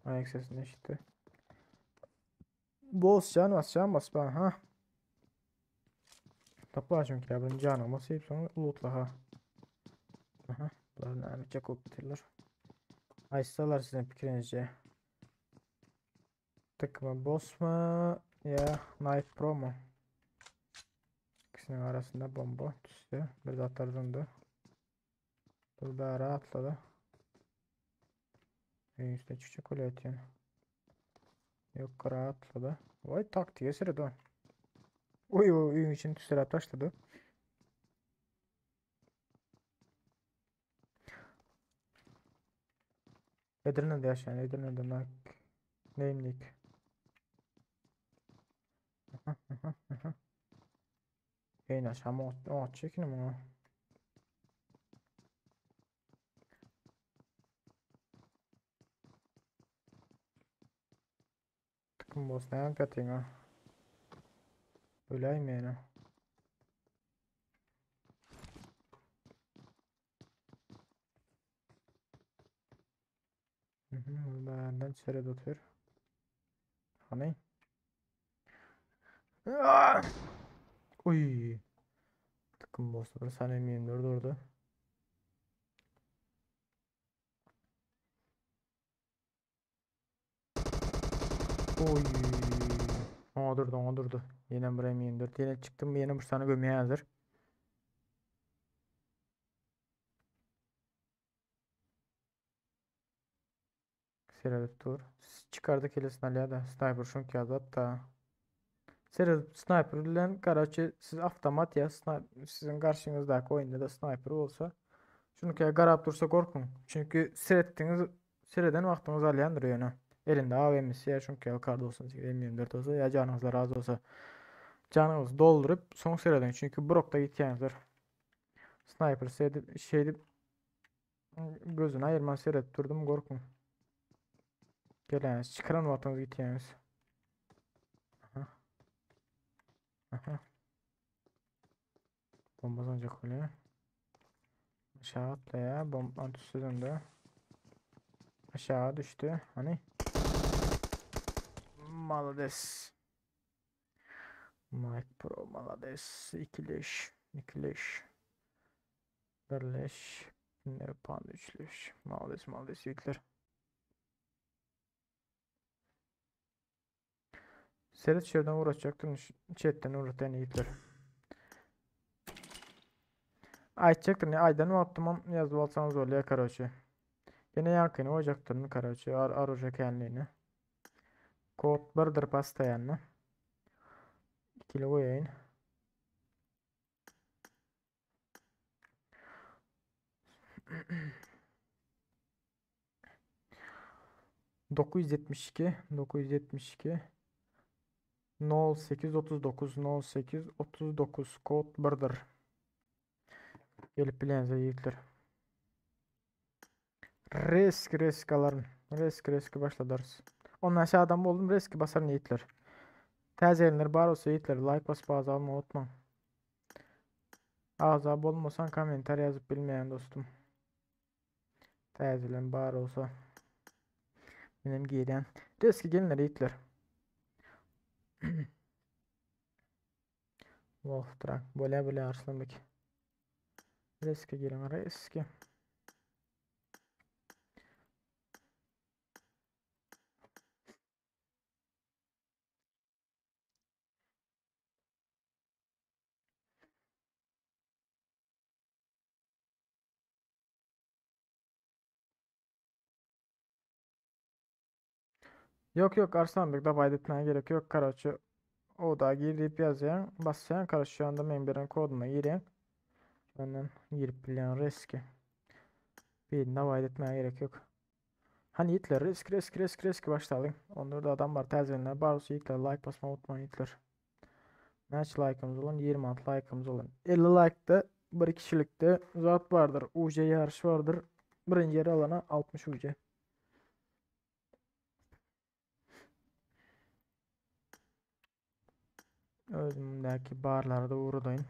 Ayak sesini işitti. Boss can bas can bas ben ha. Topla çünkü ya bunun canı olması hep sonra lootla ha. Aha. Bunlar ne yapacak okuturlar. Aysalar sizin fikrinizce. Tıkma boss mu ya Knife Pro mu? İkisinin arasında bomba düştü. Bir de atlar döndü. Dur be atladı. Öýüň üstüne çykjak bolýar ötýän. Yok rahatladı. Vay taktiğe sırada o. Oy oy öýüň içini tüsseläp taşlady. Edirne'de yaşayan Edirne'de nak neyimlik. Eýne aşam ot çekin muňa. Tıkım bolsun näme ýatyňa. Öläýme ýene. Mhm, bärden seret otyr. Hany? Uy. Tıkım bolsa bir saniye miyim durdu. Oy. Oňa durdy, oňa durdy. Ýene bir M24. Ýene çykdym, ýene bir sany gömýä hazır. Seredip dur. Çykardy kelesini alýar da. Sniper şunk ýazdy hatda. Seredip sniper bilen karaçe siz avtomat ya sniper sizin garşyňyzdaky oýunda da sniper bolsa şunuka garap dursa gorkuň. Çünki seretdiňiz sereden wagtyňyz alýandyr ýöne. Elinde AWM-si ýa şunuka ýaly kard bolsa, M24 bolsa ýa janyňyzla razy bolsa. Janyňyzy dolduryp soň serediň. Çünki bir okda gitýäňizdir. Sniper sedip şeýdip gözüni aýyrman seredip durdum gorkuň. Geläňiz, çykaran wagtyňyz gitýäňiz. Aha. Aha. Bomba zonjak bolýar. Aşağı atlaýar, bomba düşsüzünde. Aşağı düşdü. Hani? Malades. Mike Pro malades. İkileş. İkileş. Birleş. Ne pan üçleş. Malades malades yükler. Seret şerden uğraşacaktım. Chat'ten uğratan yiğitler. Aýtjakdyr ne aýdan wagtymam ýazyp alsaňyz bolýar karoçe. Ýene ýaňkyny goýjakdyryn karoçe ar aruja känligini. Kod birdir postoýanno. Ikili goýaýyn. 972 972 0839 0839 kod birdir. Gelip bilenze ýigitler. Risk risk alaryn. Risk risk başladarys. Ondan aşağı adam buldum risk basaryn ýigitler. Täze gelenler bar bolsa ýigitler like basyp agza bolmagy unutmaň. Agza bolmasaň kommentariý ýazyp bilmeýän dostum. Täzelen bar bolsa. Menem girýän. Riski gelinler ýigitler. Wolf Truck. Bolýa bolýa Arslanbek. Riski geliň riski. Yok yok Arslanbek da etmeye gerek yok karaçı. O da girip yazýan, basýan karaçı şu anda men beren koduma girýän. Benden girip bilýän riski. Bir davay etmeye gerek yok. Hani yiğitler risk risk risk risk başladık. Onlarda adam var täzelenler bar olsa yiğitler like basmayı unutmayın yiğitler. Näçe like'ımız olan? 26 like'ımız olan. 50 like'da bir kişilikte zat vardır. UC yarışı vardır. Birinci yeri alana 60 UC. Özümdäki barlarda uğradayım.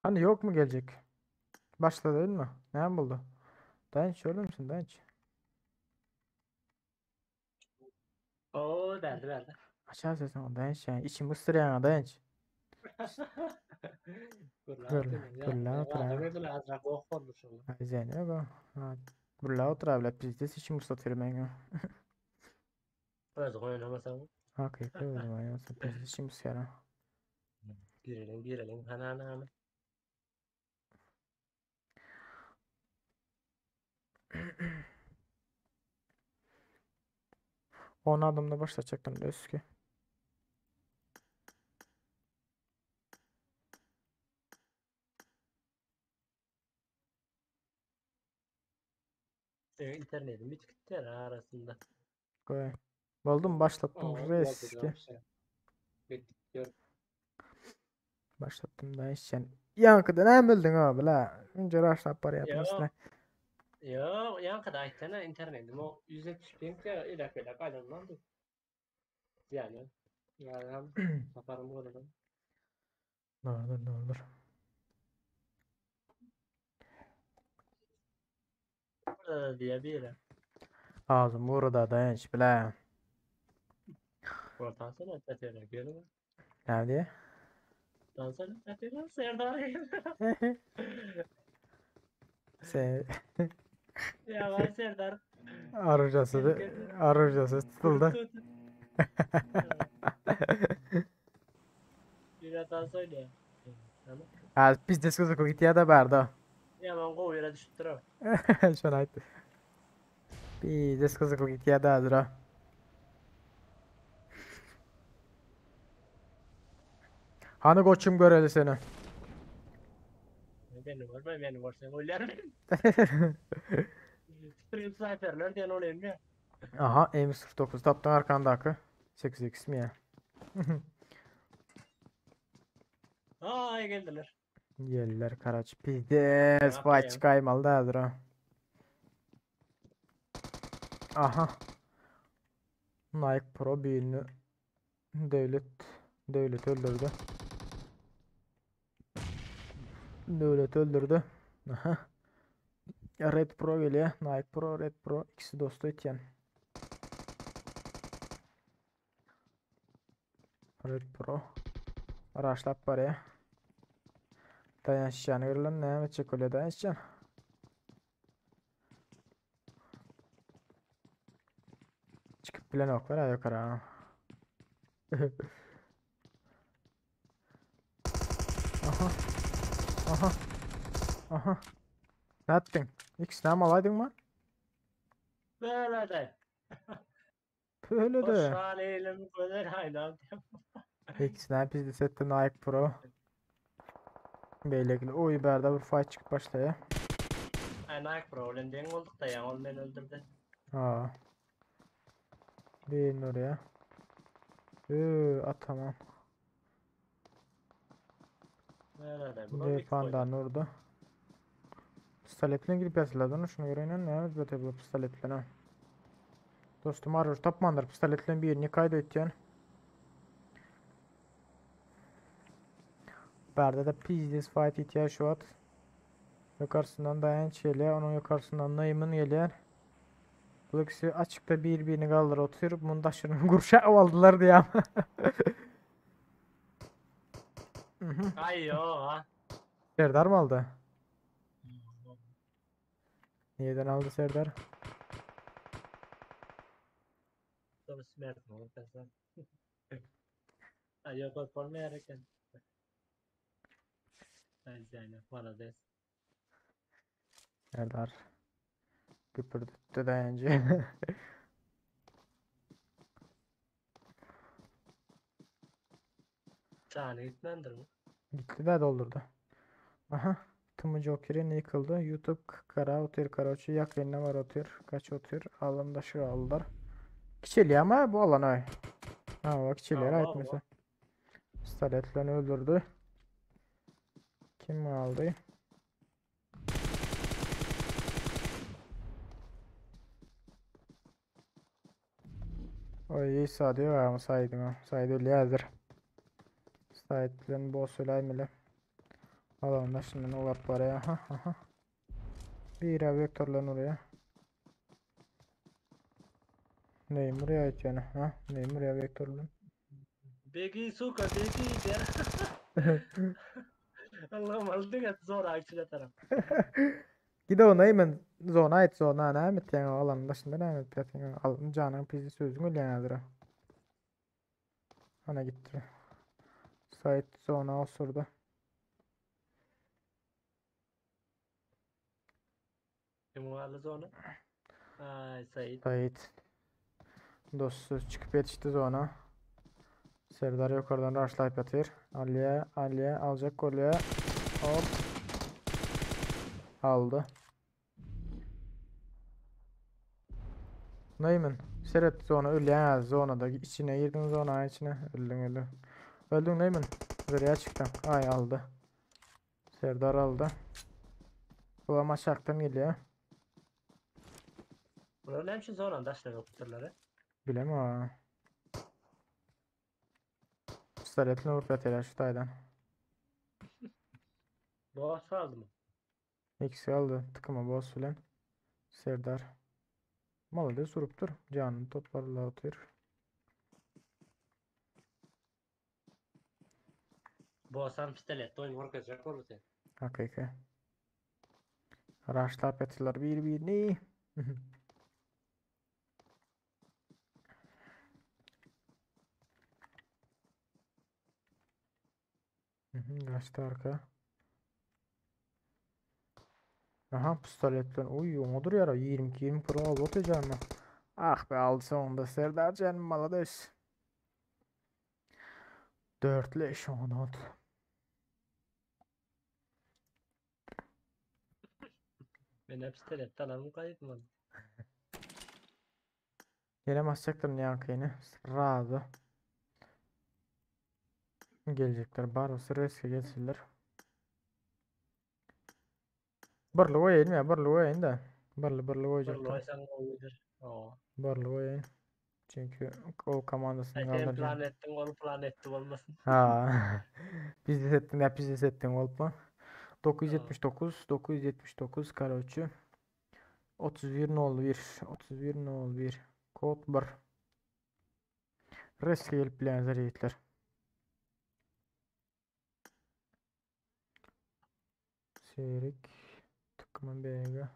Hani yok mu gelecek? Başla değil mi? Ne buldu? Dayanç şöyle misin Dayanç? Oo berdi berdi. Açar sesini Dayanç yani. İçim ısırayan Dayanç. Gürle otur. Zeynep o. Gürle otur abi. Bizde içim ıslatır ben ya. Öz oynamasan. Hakikaten öyle ya. Bizde içim ısırar. Girelim girelim. Hana hana hana. 10 adımda başlatacaktım eski. İnternetim bir tık arasında. Koy. Buldum başlattım reski. Başlattım da işen. Yankıda ne bildin abi la? Önce raşlap para yaptın üstüne. Yo, yankıda aytana internetim o 170 ping ya ilak ilak ayrılmandı. Yani yani saparım olurum. Doğrudur doğrudur. Burada diye bir yere. Ağzım burada dayanç bile. Ortansana ötete görme. Ne diye? Dansana ötete Serdar. Sen Ya ben Serdar. arıcası arıcası tutuldu. Bir dans söyle. Tamam. Ha biz de kızı gitti ya da berda. Ya ben go yere düşüp o. Şuna ait. Bir de kızı gitti ya da hazır. Hani koçum göreli seni. Beni var, beni var sen oylar. Stream sniperler diyen olayım ya. Aha M49 taptın arkandaki. 8x mi ya? Ay geldiler. Geldiler karaç. Pizdes vay çıkayım aldı hazır ha. Aha. Nike Pro birini devlet devlet öldürdü. Devlet öldürdü. Aha. Red Pro geliyor. Nike Pro, Red Pro ikisi dostu ityen. Red Pro. Araçlap baraya. Dayanışcan görülen ne edecek öyle dayanışcan. Çıkıp bilen ok var ha yukarı ha. Aha. Aha. Aha. Ne ettin? İkisini mi alaydın mı? Böyle de. Böyle de. Hoş elim böyle aynen. İkisini biz de sette Nike Pro. Beylekli. Oy berde bir fight çıkıp başlaya. Ay Nike Pro bilen deň olduk da ya ol meni öldürdü. Ha. Değil oraya. Ee, at tamam. Böyle de. De pandan orada. Pistoletle gidip yazıladın. Şuna göre ne ne bu pistoletle ha. Dostum arıyor tapmandır pistoletle birini kaydetken. Berde de pizdes fight ihtiyaç şu at. Yukarısından dayanç geliyor. Onun yukarısından Neyman geliyor. Bu ikisi açıkta birbirini kaldır oturup bunu taşırın kurşa aldılar diye ama. Ay yo ha. Serdar mı aldı? Niyeden aldı Serdar? Ay yok korkma eken. Ay yani bana des. Serdar. Güpürdüttü dayancı. Şahane gitmendir mi? Gitti de doldurdu. Aha. Tımı Joker'in yıkıldı. YouTube kara otur karaoke yak var otur. Kaç otur. Alanda şu aldılar. Kiçeli ama bu alan ay. Ha bak kiçeliler ait mesela. Pistoletle öldürdü. Kim aldı? Oy İsa diyor ama saydım ha. Saydı öyle hazır. Said'len boss öyle. Alan daşyndan ugrap barýar. Aha, aha. Biri wektorlaryny urýar. Neým urýar aýtýan, ha? Neým urýar wektor bilen? Begi suka begi der. Allah'ım aldı get zora içine tarap. Gide o Neýmen zona aýt zona näme etýäň alanyň daşynda näme etýärsiň? Al janyň pizdi sözüň ölýän häzir. Ana gitdi. Saýt zona osurdy. Kim aldy zona? Ay Said. Said. Dostu çykyp ýetişdi zona. Serdar ýokardan raşlaýyp ýatyr. Alýa, alýa, aljak bolýa. Hop. Aldy. Neýmin, seret zona ölýäň zonada içine girdiň zonanyň içine. Öldüň, öldüň. Öldüň Neýmin. Zerýa çykdyň. Aý aldy. Serdar aldy. Bu hem aşakdan gelýär. Bular näme üçin zonanın daşına ýokdurlar? e? Bilem ha. Pistoletini vurup ýatyrlar şu taýdan. Boss aldy mı? İkisi aldy. Tıkıma boss bilen. Serdar. Malades urupdyr. Janyny toplarlar otyr. Bossam pistolet oýun gorkacak boldy sen. Hakyky. Raşlap ýatyrlar bir-birini. Gaçdy arka. Aha pistolet bilen. Uy, oňa durýar. 22 20 pro aldy otacağını. Ah be aldy sonunda Serdar canım malades. Dörtlü eşonot. Men hep pistolet alalım gaýypman. Ýene basjakdyr ýaňkyny. Srazu. Gelecekler. Barysy reske gelsinler. Birli goýaýyn ya, birli goýaýyn da. Birli birli Birli goýjakdyr. goýsaň gowydyr. Oo. Birli goýaýyn. Çünki o komandasyny Ay sen galdyrjak. plan ettin, ol plan etti bolmasyn. Ha. Biznes ettin, ya biznes ettin bolupmy? 979 979 karoçi. 3101 3101 kod 1. Reske gelip bilenler ýigitler. Serik tıkma BG.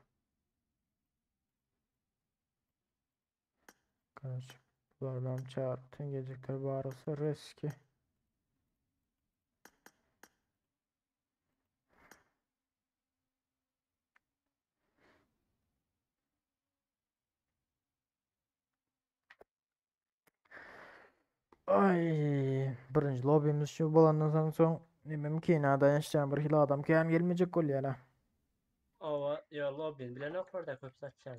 Karoçi bulardan çağır. Bütün gelecekler barysy reski. Ay, birinji lobbymiz şu bolandan soň soň nemem kina daýançjan bir hili adam kän gelmejek bolýar ha. Ova, yo lobbini bilen oklar da köp satýan.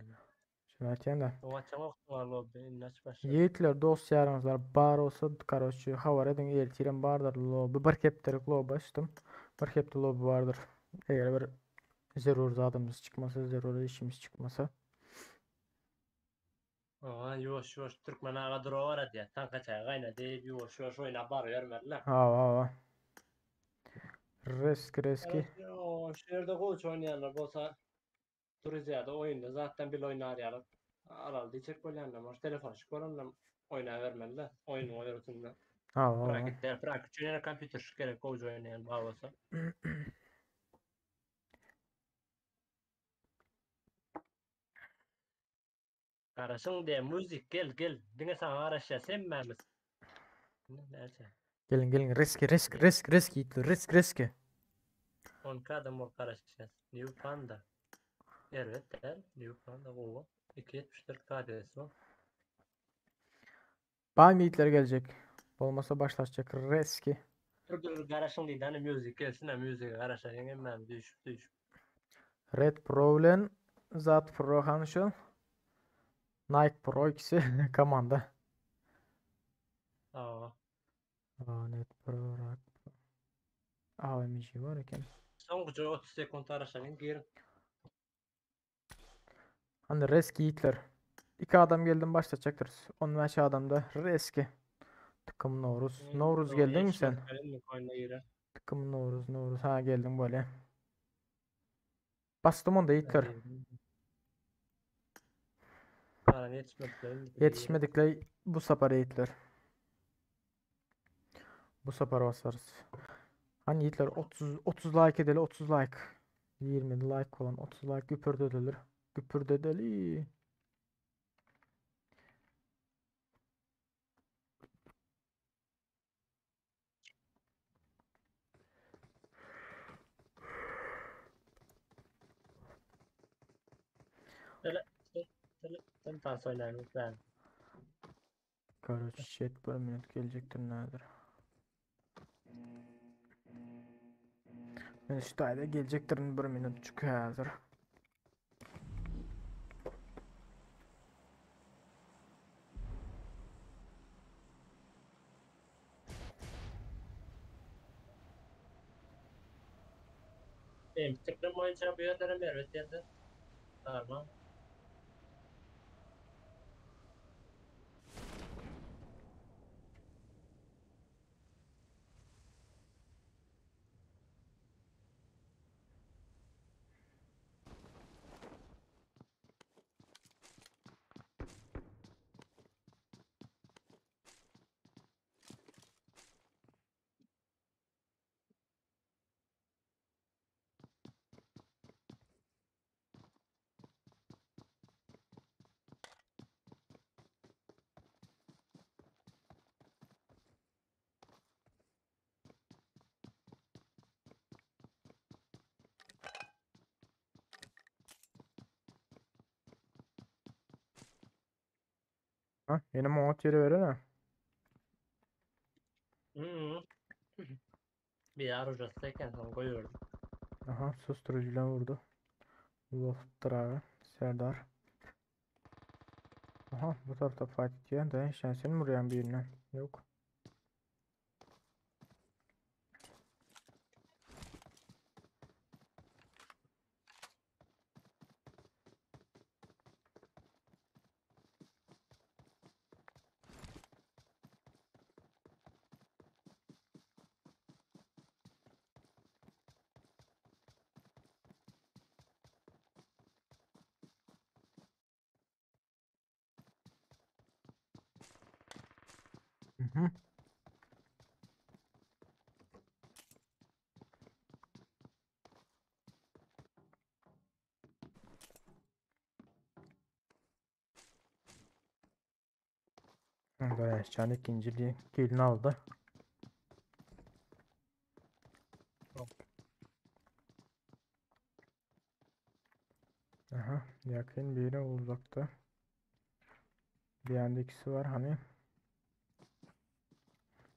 Şunu aýtýan da. O açan oklar lobby, indi aç başlady. Ýigitler, dost ýaryňyzlar bar bolsa, karoçi, habar ediň, ertirem bardyr lobby. Bir hepdelik lobby açdym. Bir hepde lobby bardyr. Eger bir zerur zadymyz çykmasa, zerur işimiz çykmasa. Ova, ýuwaş ýuwaş Türkmen aga dura bara diýär. Tanka çaý gaýna diýip ýuwaş ýuwaş oýna barybermediler. Hawa, hawa. Risk, riski. O, şu ýerde gowy oýnaýanlar bolsa Turizýada oýunda zatdan bile oýnar ýaly. Aral diýjek bolýanlar, boş telefon şyk bolanlar oýnabermeli-de, oýnuň oýurtynda. Hawa, hawa. Bırak der, bırak üçin ýene kompýuter şyk gerek gowy oýnaýan bar bolsa. Garaşyň diýe müzik gel gel. Diňe saňa garaşýas hemmämiz. Näçe? Gelin, gelin, riski, risk, risk, risk ýigitler, risk, riski. 12 adam bolup garaşýas. New Panda. Erbet däl. New Panda gowy. 2.74 KDS bu. Bam ýigitler geljek. Bolmasa başlaşjak riski. Dur dur garaşyň diýdi. Hani müzik gelsin ha müzige garaşaýyň hemmämiz düşüp düşüp. Red Pro bilen Zat Pro han şu. Nike Pro ikisi komanda. Aa. Aa, Net Pro, Rock Pro. AMG var eken. Soňky 30 sekund garaşaýyň girin. Hani riski ýigitler. İki adam geldim başlatjaktyrys. 15 adamda riski. Tıkım Nowruz. Nowruz geldiňmi sen? Oyuna girer. Kim Nowruz Nowruz ha geldiň bolýa. Basdym onda ýitler. Galan ýetişmedikler indi. Ýetişmedikler bu sapar ýitler. Bu sapar basarys. Hani ýitler 30 30 like edeli 30 like. 20 like bolan 30 like güpürdedilir. Güpürdedeli. Sen tans oýnaýyn lütfen. Karoç chat bir minut gelecektir nedir? Men şu taýda gelecekdirin bir minut çünki häzir. Benim fikrim boýunça bu ýerlerem erbet ýerde. Darma. Ha, ýene maňa ýeri berene. Hı. Bir ýar eken soň goýberdim. Aha, susturucu bilen vurdu. Wolf abi. Serdar. Aha, bu tarafta fight diyen de sen mi vuruyorsun birine? Yok. Hı hı. Dayançan ikinci killini aldı. Aha, yakın biri uzakta. Bir yanda ikisi var hani.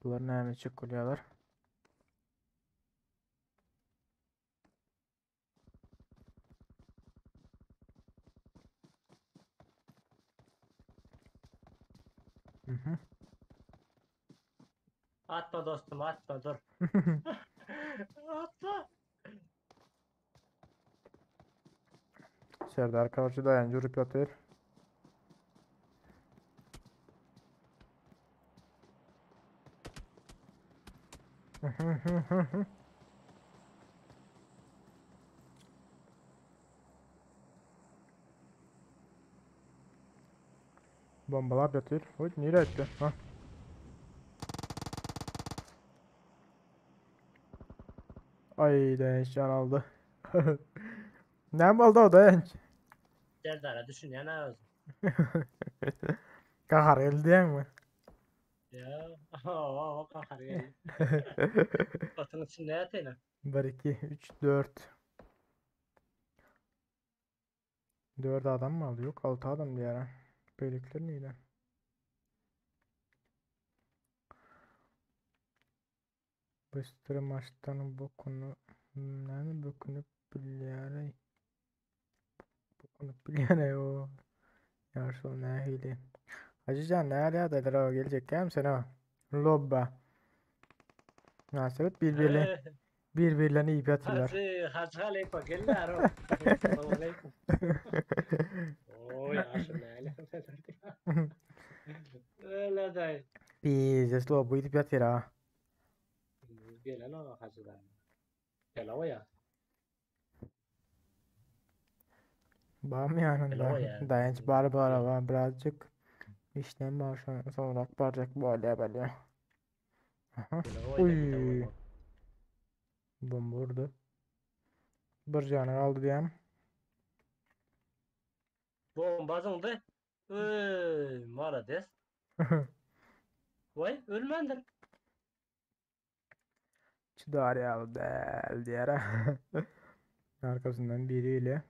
Bular näme çekilýärler? Mhm. Atma dostum atma dur. Atma. Serdar karşı dayanıcı vurup yatıyor. Bombalar yatıyor. Oy nereye attı? Ha. Ay dayanç can aldı. Ne oldu o dayanç? Serdar'a düşünýän özüm. Kahar geldi diyen mi? Ya, o kahar geldi. Batın içinde yatayım. 1, 2, 3, 4. 4 adam mı aldı? Yok 6 adam diğer ha. Böylelikler neydi? Bystra maçtan bokunu näme bökünüp bilýär Bokunu bilýär o. Ýarşy nähili. Hacıcan näle ýagdaýlar o gelecek hem sen o. Lobba. Münasebet birbirine birbirlerini yiyip yatırlar. Hacı, Hacı Halifa geller o. Assalamu Oy, ýaşy näle. Öyle day. Pizdes lobba gidip ýatyr ha. Gelen o hacılar. goýýar. Barmy Ele ýanynda? goýýar. Daýanç bar bar bar birazjyk işlem bar şondan soňrak barjak bolýar bolýar. Aha. Ele goýýar. Uy. Bomba vurdu. Bir jany galdy diýem. Bomba zyňdy. Öý, malades. Voý, ölmändir. Çydar ýaly däl diýer. Arkasyndan biri gelýär.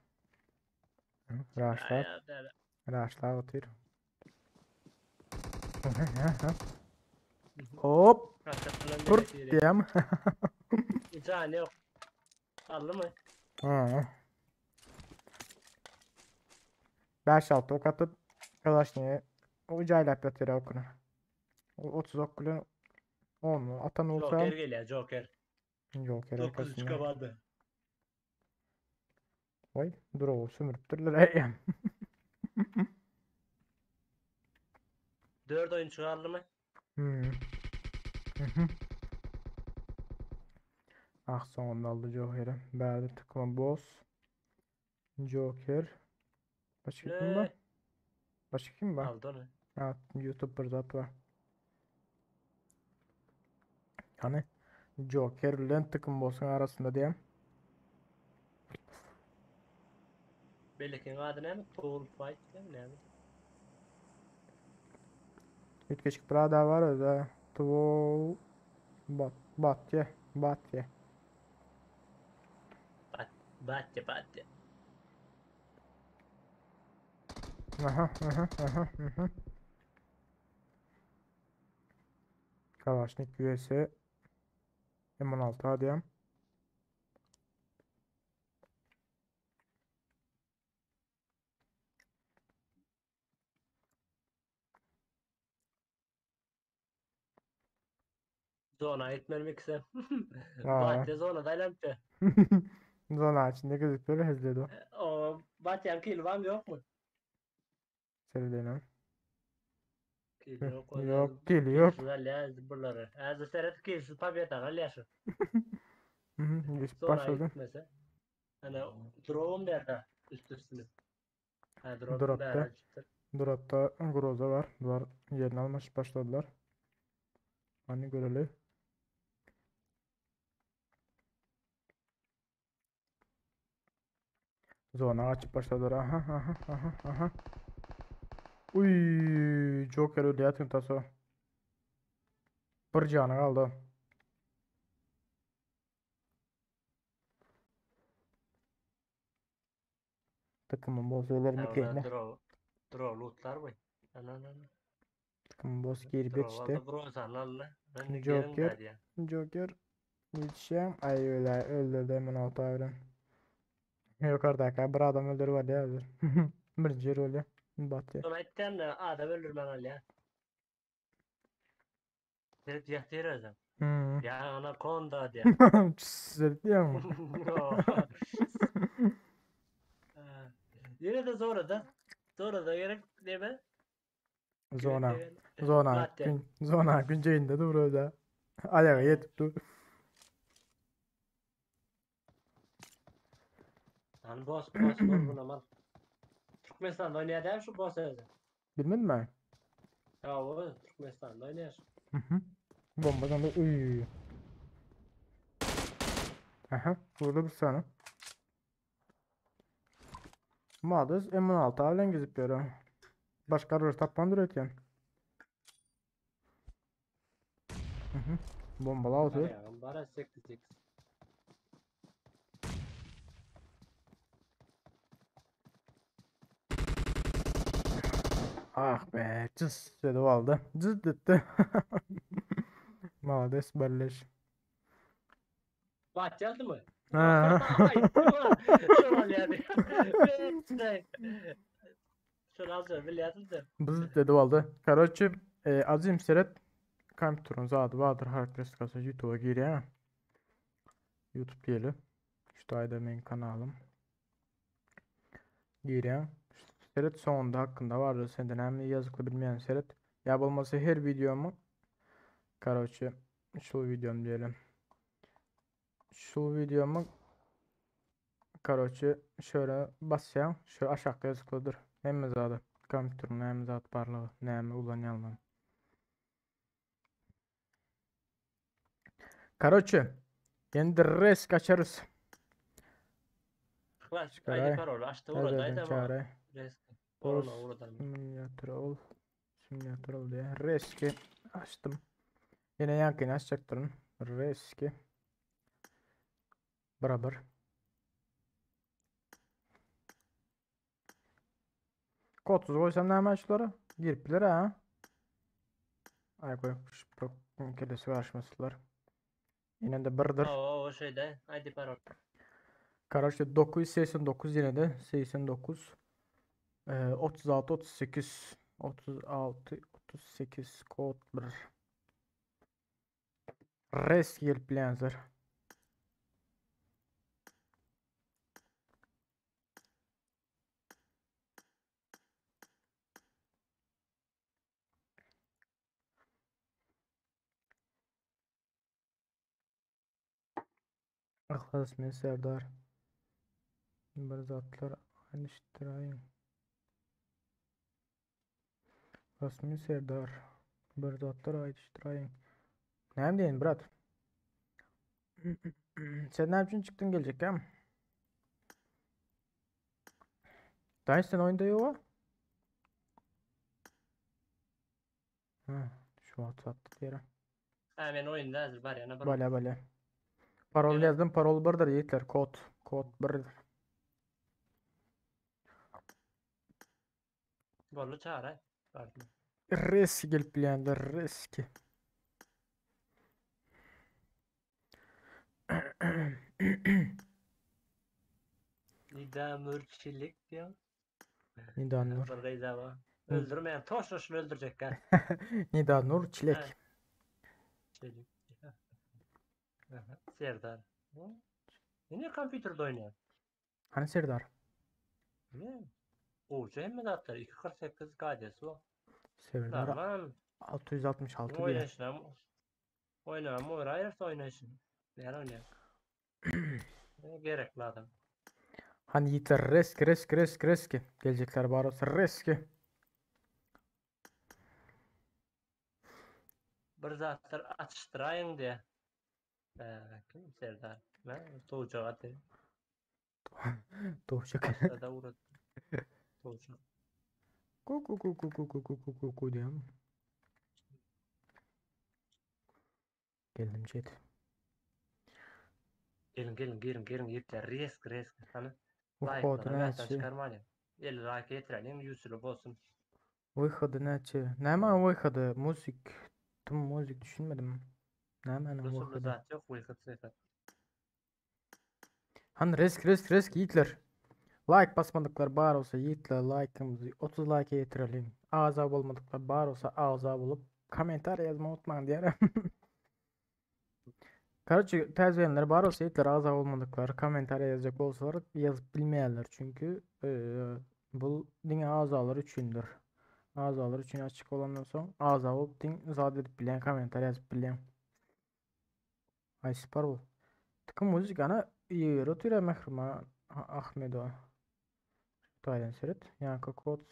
Raşlap, raşlap otyr. Hop, purt diýem. Jany ýok. Aldymy? Ha. 5-6 ok atyp, Kalaşniýe o jaýlap ýatyr okuny. O 30 ok bilen 10 atan bolsa Joker gelýär, Joker. Joker 9 arkasynda. kabardy. Voý, drowy sömüripdirler eýýäm. 4 oýunçy galdymy? Hmm. Mhm. Ah soňunda aldy Joker'i. Bärde tıkma boss. Joker. Başga kim bar? Ne? Başga kim bar? Aldy ony. Ha, YouTube bir zat bar. Hani Joker bilen tıkım boss'un arasynda diýem. Belekiň ady näme? Tool Fight diýen näme? Üýtgeşik bir ada bar özü. Tuvo Bat Batye Batye. Bat Batya Batya. Aha aha aha aha. Kalaşnik USA M16 A diýem. Zona gitmeli ikisi. Aa. Batya zona daýlanypdy. Zona içinde gözüküyor hezledi o. O Batyan kili var mı yok mu? Seredelim. Kili yok. o Yok kili yok. Kilsiz alýar bulary. Häzir seret kilsiz pobeda alýar şu. Hı hı, Geçip Zona başladı. gitmese. Hani drop'um nerede? Üst üstüne. Ha drop Drop'ta. nerede çıktı? Drop'ta Groza var. Bunlar yerini almış başladılar. Hani görelim. Zona açıp başladılar. Aha aha aha aha. Uy, Joker öldü yatın taso. Bir canı kaldı. Takımın boz Ha, mi orada ki? drop. Drop lootlar mı? Ana ana ana. Takımın boz girip Drop yetişti. aldı Groza'nı aldı. Ben de gelin Joker. dedi ya. Joker. Yetişen. Ay öyle öldürdü hemen altı evren. Yukarıdaki bir adam öldürü var ya öldür. Birinci yer öyle. Batı. Sonra etten de adam öldürmen al ya. Seret yatır özüm. Hmm. Ya anakonda diye. Size mu? Ha. Yine de sonra da sonra da gerek değil mi? Zona. Zona. Batı. Gün, zona günceyinde dur öyle. Ayağa yetip dur. Lan boss boss vur buna mal. Türkmenistan'da oynaýar däl şu boss özü. Bilmedin mi? Ya o Türkmenistan'da oynaýar. Hı hı. Bombadan da uy. Aha, vurdu bir tane. Mağdız M16 bilen gezip ýör. Başka bir tapman dur ötýän. Hı hı. Bombala atıyor. Ayağım bara 8 8. Ah be, cız dedi aldı. Cız dedi. Mağdız birleş. Bat geldi mi? Ha. Şunu al yani. Şunu al şunu bilýärdim de. Bız dedi aldı. Короче, e, azim seret kompýuteriň zady bardyr harakteristikasy YouTube'a girýär. YouTube diýeli. Şu taýda meň kanalym. Girýär. Seret sonunda hakkında vardır. Senden hem yazıklı bilmeyen seret. Ya bolmasa her videomu Короче, şu videom diyelim. Şu videomu karoçe şöyle basýaň, şu aşakda ýazyklydyr. Hemme zady, kompýuteriň näme zat barlygy, näme ulanýanlygy. Karoçe, endi resk açarys. Yhlas, Çykaray. ID paroly açdy ugradaý da Çaray. Resk. Boz Paroly ugradan. simülatör ol. Simülatör ol diýe. Reski açdym. Ýene ýaňkyny açjakdyryn. Reski. Barabar. Kodsuz goýsam näme şulara? Girip biler ha. Ay goý, şu kelesi garşymasynlar. Ýene de birdir. Oo, o şeyde ID parol. Karaçta 989 yine de 89 36 38 36 38 kod 1 Res gelip bilenler. Yhlas men Serdar. Bir zatlar aýdyşdyraýyň. Yhlas Serdar. Bir zatlar aýdyşdyraýyň. Näme diýeýin brat? Sen näme üçin çykdyň geljek ýa? Daýy sen oýunda ýok-a? Ha, şu WhatsApp'ta diýere. Ha men oýunda häzir barýan bir. Bolýa bolýa. Parol ýazdym, parol birdir ýigitler, kod, kod birdir. Boldy çara. Bardy. Riski gelip bilýänler riski. Nida mürçilik diýýär. Nida Nur. Bir gyza bar. Öldürmeýän toşla şuny öldürjekkä. Nida Nur Çilek. Çilek. Serdar. Ine kompýuterde oýnaýar. Hany Serdar? Ne? Gowja hemme zatlar 2.48 KD'si bar. Serdar Normal. 666 diýýär. Oýnaşyna oýnamam oýraýarsa oýnaşyn. Näme oýnaýar? Ne gerekli adam. Hany ýigitler reski reski reski reski. Geljekler bar bolsa reski. Bir zatlar açyşdyraýyň diýe. Ee, kim Serdar? Ne? Towjak aty. Towşak. Başda uğradı. Towşak. Ku ku ku ku ku ku ku ku ku ku diýýän. Geldim chat. Gelin gelin gelin gelin ýigitler resk resk. Hany. Wyhody Like'lara näçe? çykarmalyň. 50 like ýetirelim 100 ýyly bolsun. Wyhody näçe? Näme wyhody? Muzik. Tüm muzik düşünmedim. Nämäniň Usul wyhody? zat ýok wyhod syfat. Hany risk risk risk ýigitler. Like basmadyklar bar bolsa ýigitler like'ymyzy 30 like ýetirelim. Agza bolmadyklar bar bolsa agza bolup kommentariýa ýazmagy unutmaň diýerim. Karoçe täzelenler bar bolsa ýigitler agza bolmadyklar kommentariýa ýazjak bolsalar ýazyp bilmeýärler çünki bu diňe agzalar üçindir. Agzalar üçin açyk bolandan soň agza bolup diň zat edip bilýän kommentariýa ýazyp bilýän. Ay süper bu. Tıkım müzik ana ýeri otyr Mehriman Ahmedowa. Taýdan seret. Ýanky kod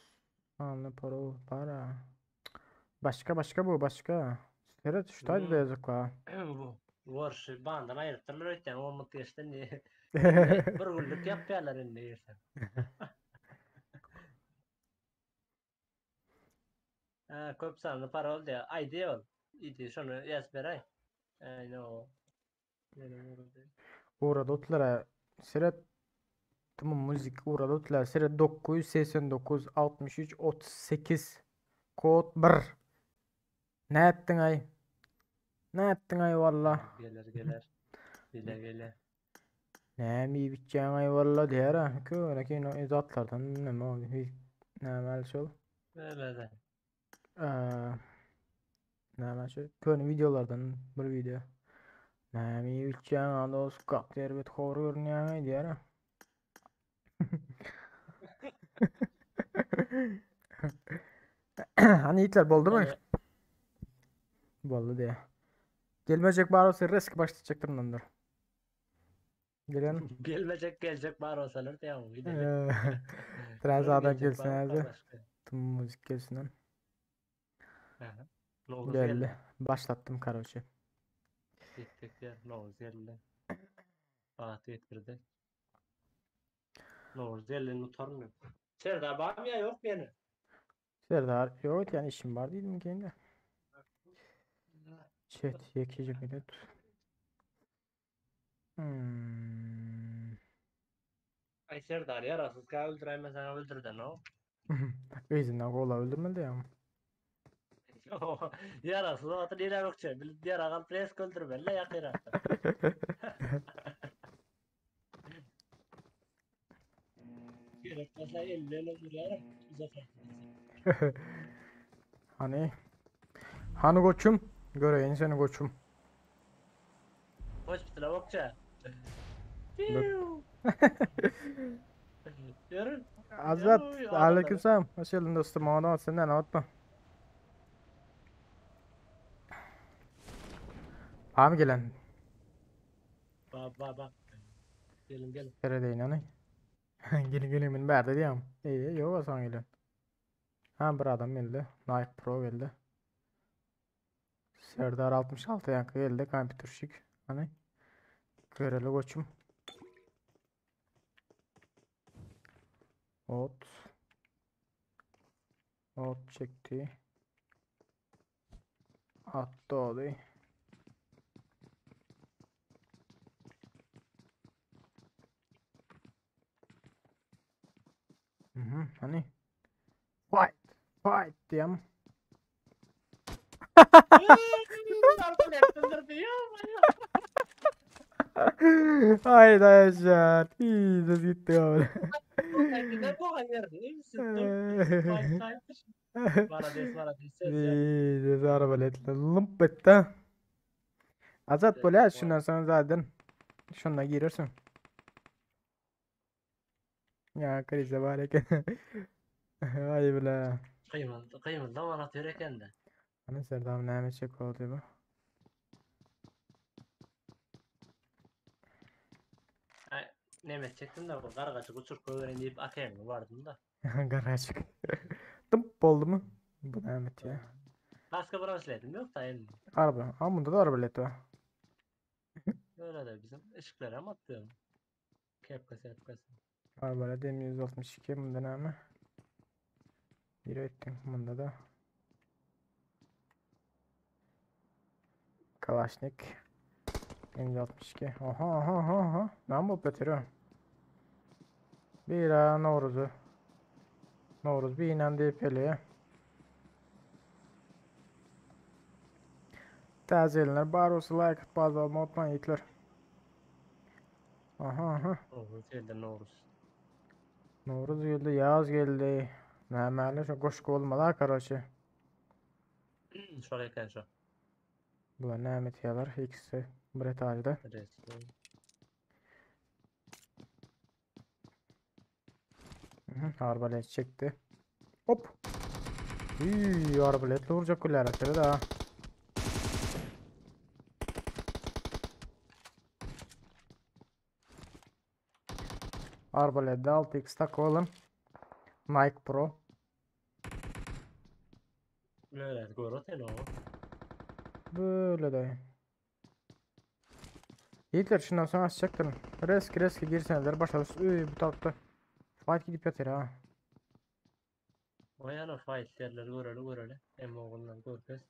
sanly parol bar. Başga başga bu başga. Seret şu taýda da ýazykla. Bu Warşy bandan aýrypdyrlar öýtýän, 10 minut geçdi indi. Bir günlük ýapýarlar indi ýersen. Ha, köp sanly parol diýär. ID ol. ID şony ýazyp beräý. Aýna o. Uğradı otlara. Seret Tamam müzik uğradı otlara. Seret 989 63 38 kod 1. Ne ettin ay? Ne ettin ay valla? Geler geler. Bile geler. Näme iýip içýäň aý walla diýer ha. Köne kino zatlardan näme o näme şol? Öyle Näme şu köne videolardan bir video. Näme iýip içýäň a dost gaty erbet hor görünýäň aý diýer ha. Hany ýigitler boldumy? Boldy diýer. Gelmejek bar bolsa risk başlatjakdyryn ondan. Gelen. Gelmejek geljek bar bolsalar diýýän gidelim. Biraz Dur adam geljek gelsin bar hadi. başga. Tüm müzik gelsin. Aha. Nowruz Geldi. geldi. Başlattım karoçi. Gittik ya Nowruz geldi. Fatih getirdi. Nowruz geldi utanmıyor. Serdar var mı ya yok mu yani? Serdar yok yani işim var dedim kendi. Chat 2 minut. Hmm. Ay Serdar yarasız ka öldüreyim sana öldürdün o. Yüzünden kola öldürmedi ya. Yarasız o atın yine bakacağım. Bilip diğer ağal pres öldürmeli la yakira. Gerek olsa elle öldürerim. Uzak Hani Hani koçum? Göreyim seni koçum. Hoş bitire bakça. Görün. Azat, Oy, aleykümselam. Hoş geldin dostum. Ağlama senden anlatma. Abi gelen. Bak bak bak. Gelin gelin. Neredeyin hani? Gelin gelin beni berdi diyorum. İyi yok o zaman gelin. Ha bir adam geldi. Nike Pro geldi. Serdar 66 yankı geldi. Computer şık. Hani? Göreli koçum. Ot. Ot çekti. Attı oldu. Hı hı, hani? Fight! Fight diyem. Haydi Yaşar. İyi de gitti abi. Ne bu hayır? Ne misin? Bana des bana des. İyi de arbaletle lımp etti. Azat böyle şundan sonra zaten şundan girersin. Ya krize var eken. Ay bile. Kıymıldı kıymıldı bana atıyor eken de. Hani Serdar ne çek oldu bu? Nemet çektim de bu kargaçı uçur koyuvereyim deyip akayım vardım da. Garaj. Tıp oldu mu? Bu Mehmet ya. Başka brasletim yok da elimde. Araba. Ama bunda da arbalet var. Öyle de bizim ışıklara mı attım? Kepkası kepkası. Arbalet M162 bunda ne mi? Bir ettim bunda da. Kalashnik. M162. Aha aha aha aha. Ne bu beteri? Bir Nowruz'u. Nowruz bir inen DP'liye. Täze gelenler bar olsa like atyp bazı olma unutmayın ýigitler. Aha aha. Nowruz geldi Nowruz. Nowruz geldi, ýaz geldi. Nämäli şu goşgy bolmaly karoçe. Şol eken şu. Bular näme etýärler? İkisi bir etajda. Resmi. Hı, arbalet çekti. Hop. Üy, arbaletle vuracak kuller atıyor da. Arbalet 6x takalım. Nike Pro. Böyle görüntü o. Böyle de. Yiğitler şundan sonra açacaktır. Reski reski girseneler başarısız. Üy bu tarafta. Fight gidip yatır ha. O yana fight yerleri göreli göreli. Hem oğullar görkez.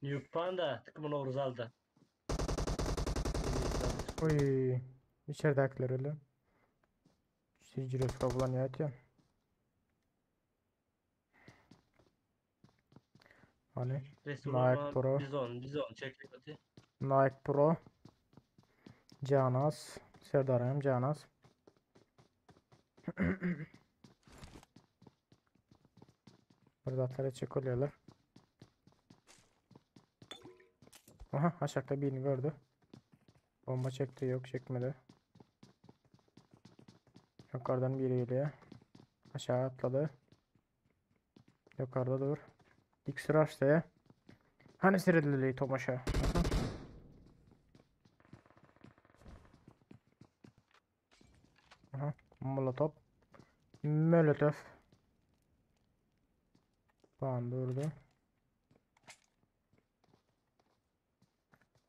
New Panda tıkımı Nowruz aldı. Uy. İçeridekiler öyle. Sicilios bulan yatıyor. Hani Nike Pro. Bizon, bizon çekiyor. Nike Pro. Canas. Serdar hem Canas. Burada çekiyorlar. Aha aşağıda birini gördü. Bomba çekti yok çekmedi. Yukarıdan biri geliyor. Aşağı atladı. Yukarıda dur. X açtı. Hani seyredildi tomaşa? Aha. Aha, molotov. Molotov. Panda urdy.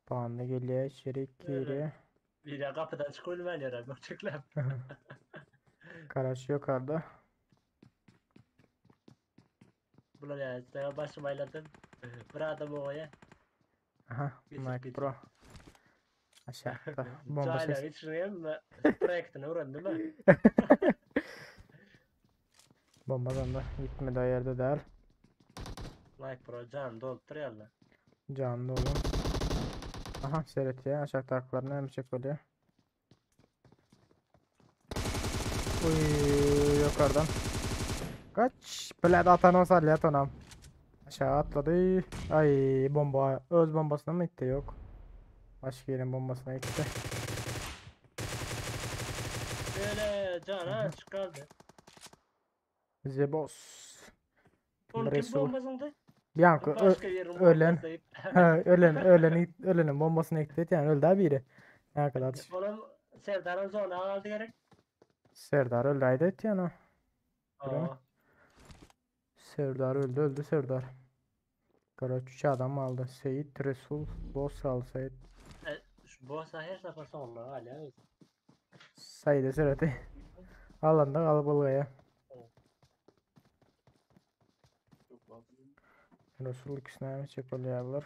Panda gelýär içeri girýär. Biri gapydan çykyp bilmän ýörer, bökjekläp. Karaç ýokarda. Bular ýa, sana başym aýlandym. Bir adam oňa. Aha, Geçip Mike geçip. Pro. Aşakda bomba Jaýlaryň ses. içini hem proýektini öwrendim ben. Bombadan da gitmedi o ýerde däl. Mike Pro jan dolupdyr ýaly. Janly oğlum. Aha seyretýär. Aşakdakylar näme çek bolýar? Uy yukarıdan. Kaç. Bilet atan o salýar tonam. Aşağı atladı. Ay bomba. Öz bombasına mı gitti? Yok. Başka yerin bombasına gitti. Öyle can ha çıkardı. The boss. Onu kim Resul. bombasındı? Bianco ö- Başka yerin ölen. bombasıyıp. Ha, ölen ölen ölenin bombasına gitti. Yani öldü abi biri. Ne kadar Oğlum Serdar'ın zona aldı gerek. Serdar öldü ayda et yani. Öyle mi? Aa, Serdar öldü öldü Serdar. Karaç üç adam aldı. Seyit Resul Boss aldı Seyit. e, şu bossa her sefer sonuna hala. Sayıda sırası. Alanda kalabalığa. Resul ikisine mi çekiliyorlar?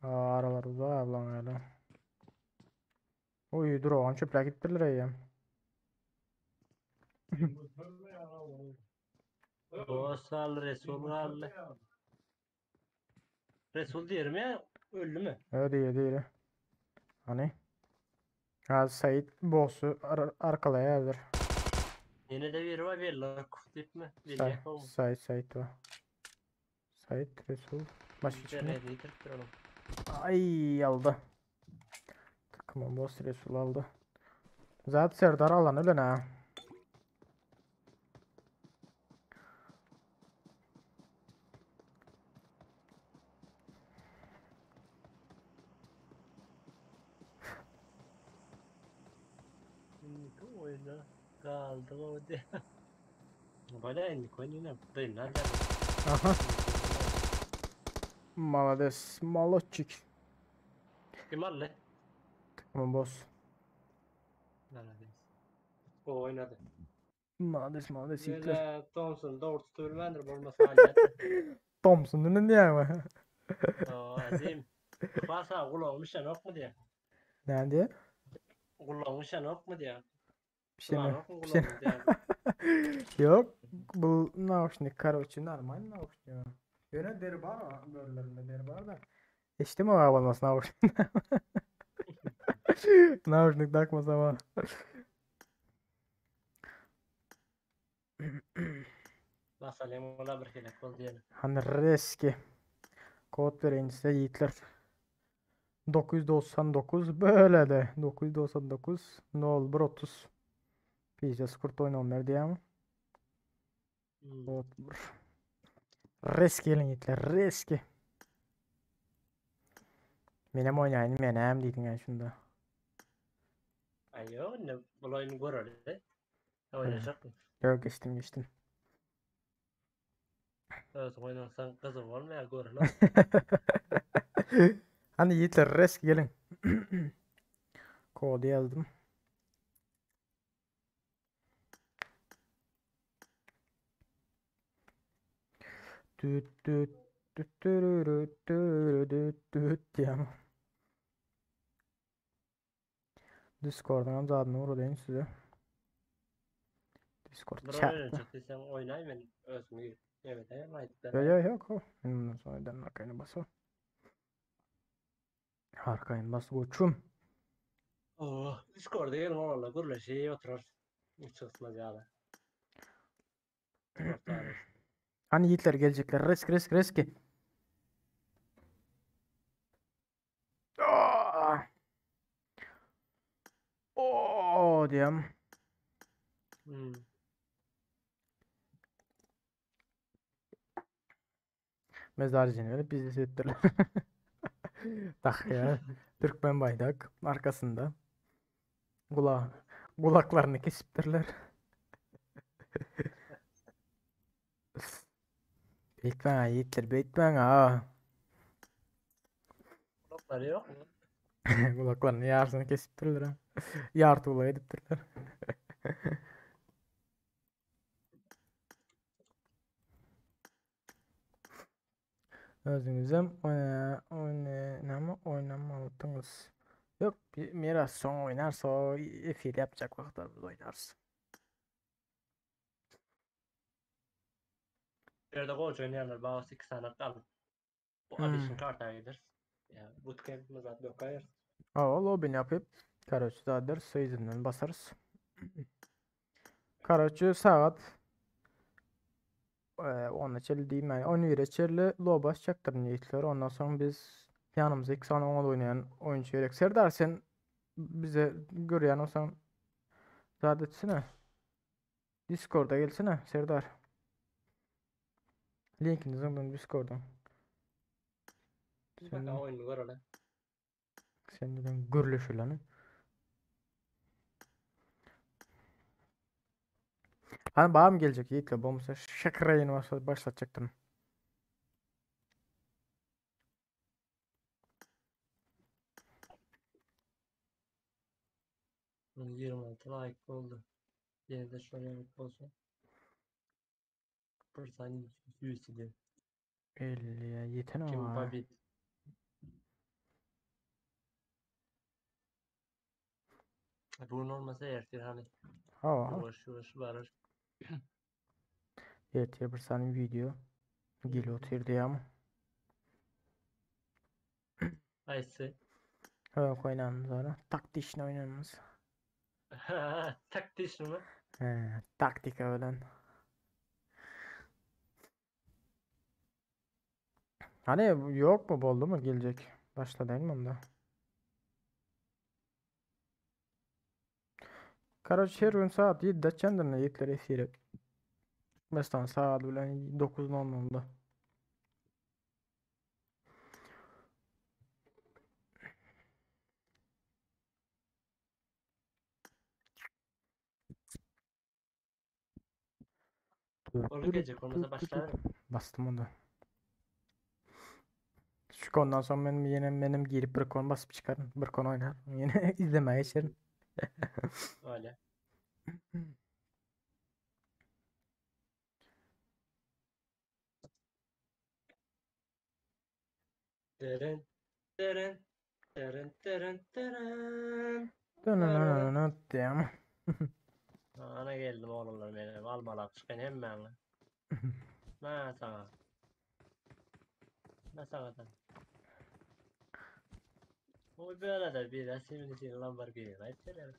Aa, aralar uzağa ablan öyle. Uy dur o an çöple gittiler ya. Boss aldı, Resul aldı. Resul diyelim ya, öldü mü? Öyle değil değil. Hani? Ha Sait boss'u ar arkalaya alır. Yine de biri var, Vella deyip mi? Say Vella o. Sait Sait o. Sait Resul. Başka hiç kim yok. Nereye yitirip duralım. Ay aldı. Takımın boss Resul aldı. Zaten Serdar alan öyle ha. Şimdiki oyuna kaldı o diye. Böyle indiki oyun yine değil lan. Aha. Malades. Malotçik. Kim aldı? Takımın boss. Neredeyiz? O oynadı. Malades malades yiğitler. Böyle Thompson doğru tutuyor olmasa hallet. Thompson'un ne diye ama. O azim. Basa kulağımı şen ok mu diye. Ne diye? Kulağımı şen ok mu diye. Bir şey Kulağın mi? ok mu Bir şey kulağımı diye. Yok. Bu nauşnik karoçi normal nauşnik. Yöne deri var o bölümlerinde deri var da. İşte mi o olmaz nauşnik? Nauşnik takmaz ama. Basalım ola bir kelek bol diyelim. Hani reski. Kod vereyim size yiğitler. 999 böyle de 999 nol 30 Piyacası kurt oyun onlar diye ama. Hmm. Kod bir. Risk gelin yiğitler riski. Menem oynayayım menem dedin yani şunda. Ay yok ne bu oyunu görür. Oynayacak mı? Yok geçtim geçtim. Evet oynarsan kızım olmaya görür lan. Hani yiğitler risk gelin. Kodu yazdım. Düt düt düt dürürü dürü düt düt diye ama. Discord'dan zaten uğradayım size. Discord Bir chat. oyun çıktıysan oynay ben özümü Evet, evet, Yok yok yok. o. Bundan sonra den arkayını bas o. Arkayını bas koçum. Oh, Discord'a gelin oğlanla gürleşiyor oturur. Hiç çıkmaz ya. Hani yiğitler gelecekler. Risk risk riski. Ah! Oo diyem. Hmm. Mezarcını verip bizi hissettiler. Tak ya. Türkmen bayrak arkasında. Kulağı. Gulaklaryny kesipdirler. Beýtmäň ha ýigitler, beýtmäň ha. Gulaklary ýokmy? Gulaklaryny ýarsyny kesipdirler ha. Ýarty gulak edipdirler. Özüňizem oýna, oýnamalydyňyz. Ýok, Miras soň oýnarys, o efir ýapjak wagtlarymyz oýnarys. Bu ýerde goja oýnaýanlar bar, 2 sany alyp. Bu hmm. addition karta gider. Ya bootcamp mi zat bökaýar. Ha, lobbyny ýapyp, karoçe zadyr, season'dan basarys. Karoçe sagat Ona çenli diýmän, 11-e çenli loba açjakdyryn ýigitler. Ondan soň biz ýanymyzda 2 sany oňat oýnaýan oýunçy gerek. Serdar sen bize görýän bolsaň zat etsene. Discorda gelsene Serdar. Linkini zyňdym Discord'dan. Sen oýnuny göreli. Sen bilen gürleşeli. Hani bağım gelecek Yiğit'le bolmasa şakır yayını başlatacaktım. Bunu 26 like oldu. Yine de şöyle bir olsa. Bir saniye 100 diyor. 50'ye yeten Kim ama. Babit. Bunun olmasa ertir hani Ha, yavaş yavaş varır. Yetiyor bir saniye video. Geliyor oturdu ya ama. Aysi. Ha, oynanımız ara. Taktişini oynanımız. Taktiş mi? He, taktika ölen. Hani yok mu boldu mu gelecek? Başla değil mi onda? Karaç her gün saat 7'de çendirne yiğitler esiri. Mesela saat bilen 9.00'da. Onu gelecek olmasa başlar. Bastım onu. Şu konudan sonra benim yine benim girip bir konu basıp çıkarım. Bir konu oynar. Yine izlemeye geçerim. Öyle. Deren deren deren deren deren. Dönönönönö diyeyim. Ana geldim oğlumlar benim. Almalap çıkın hemen. Ben sana. Ben sana da. O böyle de bir resimini için Lamborghini. Aytseler.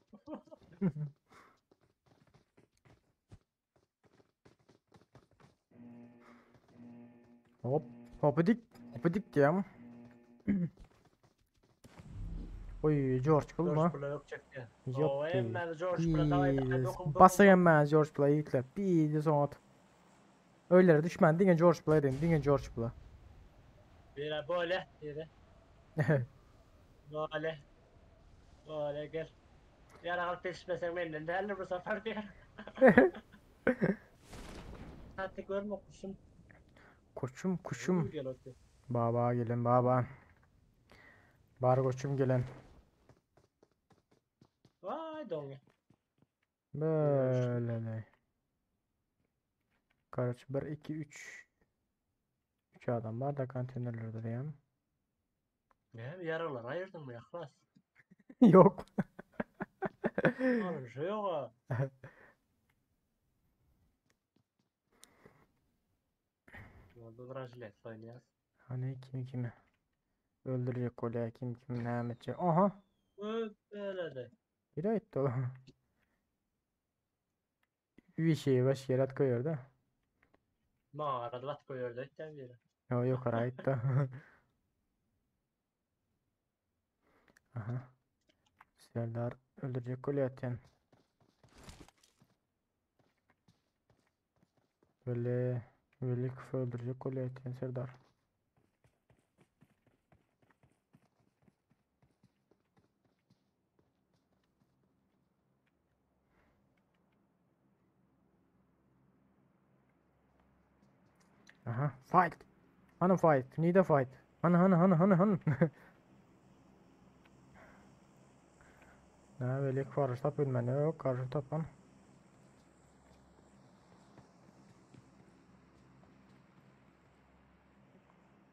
Hop. Hopidik. Hopidik diyeyim. Oy George George kılma. Pula yok çekti. Yok Oo, değil. hemen George Pula davay davay Bir dokun dokun. basayım ben George Play yükle. Bir de son at. Öylere düşman diňe George Play deyin. Diňe George Play. Bir böyle bir böyle. Böyle gel. Yara alıp peşmesen benden de elle bu sefer diyor. Hatta görme kuşum. Koçum kuşum. Gel otur. Baba gelin baba. Bar koçum gelen. Vay donge. Böyle ne. Kaç 1 2 3 3 adam var da konteynerlerde diyen. Ne yaralar ayırdın mı yaklas? Yok. Oğlum şey yok ha. Oldu Brasilet oynayas. Hani kimi kimi öldürecek kolye kim kimi ne edecek. Aha. Böyle de. Bir etti o. Bir şey baş yer at koyuyor da. Mağarada bat koyuyor da itten biri. Yo yok arayıp da. Aha. Serdar öldürecek golü atyan. Böyle böyle kafa öldürecek golü atyan Serdar. Aha, fight. Hany fight? Nide fight? Hany hany hany hany hany. Nä weli garşy tap bilmän ýok, garşy tapan.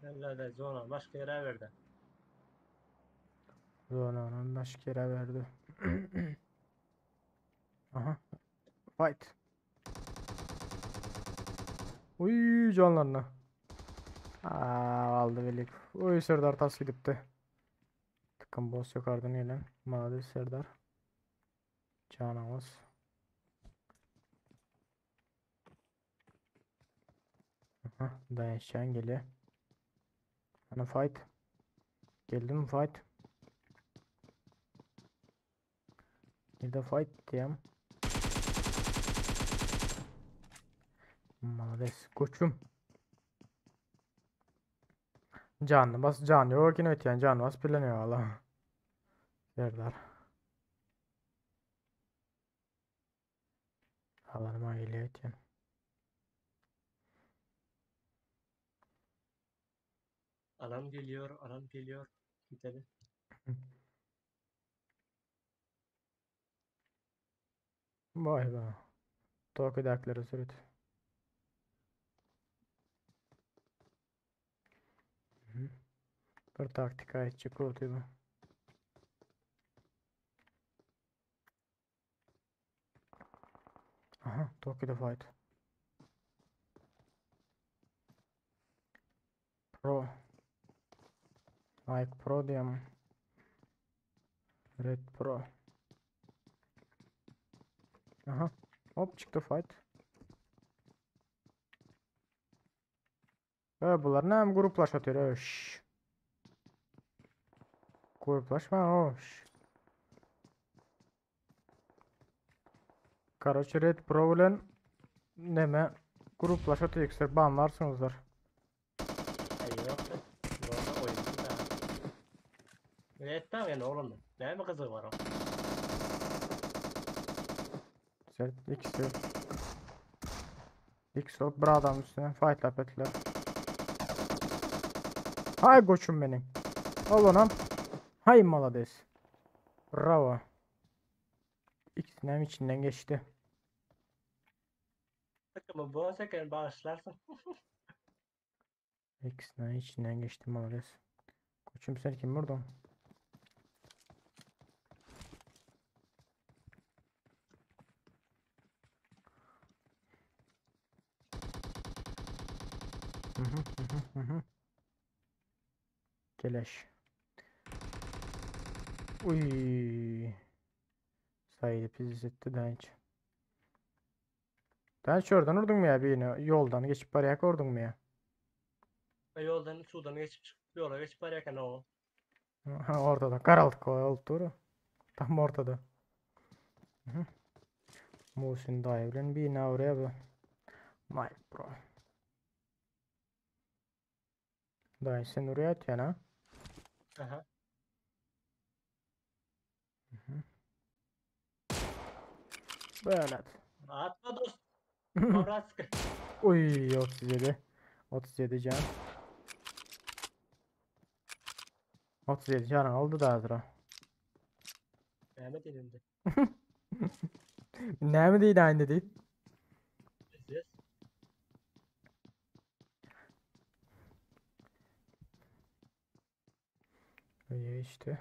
Ellerde zona başga ýere berdi. Zonanam başga ýere berdi. Aha. Fight. Uy canlarına. Aa, aldı Velik. Uy Serdar tas gidipdi. Tıkın boss yukarıdan gelen. Mavi Serdar. Canımız. Aha, dayanışan geliyor. Ana fight. Geldi mi fight? Bir de fight diýem. Malades koçum. Canlı bas can yok yine ötýän can bas bilen valla. Serdar. Alanıma geliyor ötýän. Alan geliyor, alan geliyor. Gidelim. Vay be. Tokyo'dakileri sürüt. Bir taktika etjek boldy bu. Aha, Tokyo'da fight. Pro. Nike Pro diýem. Red Pro. Aha. Hop çykdy fight. E bular näme gruplaşyp otyr? Öş. Gruplaşma oş. Karoçe Red Pro bilen neme gruplaşyp otyr ikisi banlarsyňyzlar. Ay yok. Bu oyun da. Ne etmem yani oğlum. Ne mi kızı var o? Sen ikisi. İkisi olup bir adam üstüne fight lap ettiler. Hay koçum benim. Al onam. Hay malades. Bravo. İkisinin hem içinden geçti. Takımı boğazken bağışlarsın. İkisinin içinden geçti malades. Koçum sen kim vurdun? Hı hı hı hı hı. Keleş. Uy. Saydı pizz etti Danç. Danç oradan vurdun mu ya birini? Yoldan geçip baraya vurdun mu ya? Ve yoldan sudan geçip çıkıp yola geçip ararken o. Ha, ortada. Karaltık oldu doğru. Tam ortada. Hı hı. Muhsin dayı bilen birini oraya bu. Mike bro. Dayı sen oraya atıyorsun ha? Aha. Böyle at. Atma dost. Kavraska. Uy 37. 37 can. 37 can oldu da hazır. Mehmet elinde. Ne mi değil aynı değil. Yes. İyi işte.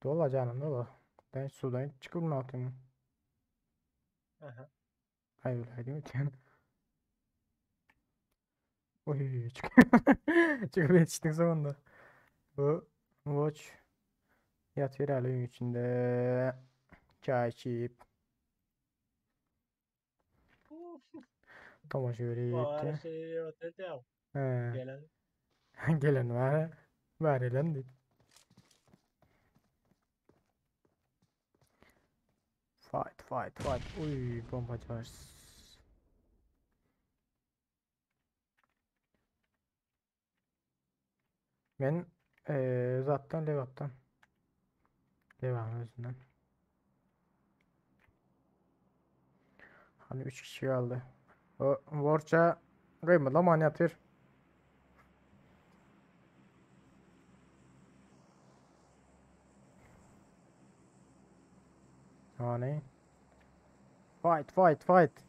Dola canım dola. Ben sudan çıkıp mı atayım? Aha. Hayır öyle değil mi? Oy çık. Çıkıp yetiştik sonunda. Bu watch yatıyor hala evin içinde. Çay içip Tomaşa Bu ara verip. şey ötede ya. He. Gelen. Gelen var. Var lan deyip. Fight fight fight. Uy bomba charge. Men eee zatdan Levap'tan. Devam özünden. Hani 3 kişi kaldı. O Worça gymylaman ýatyr. Hany. Fight, fight, fight.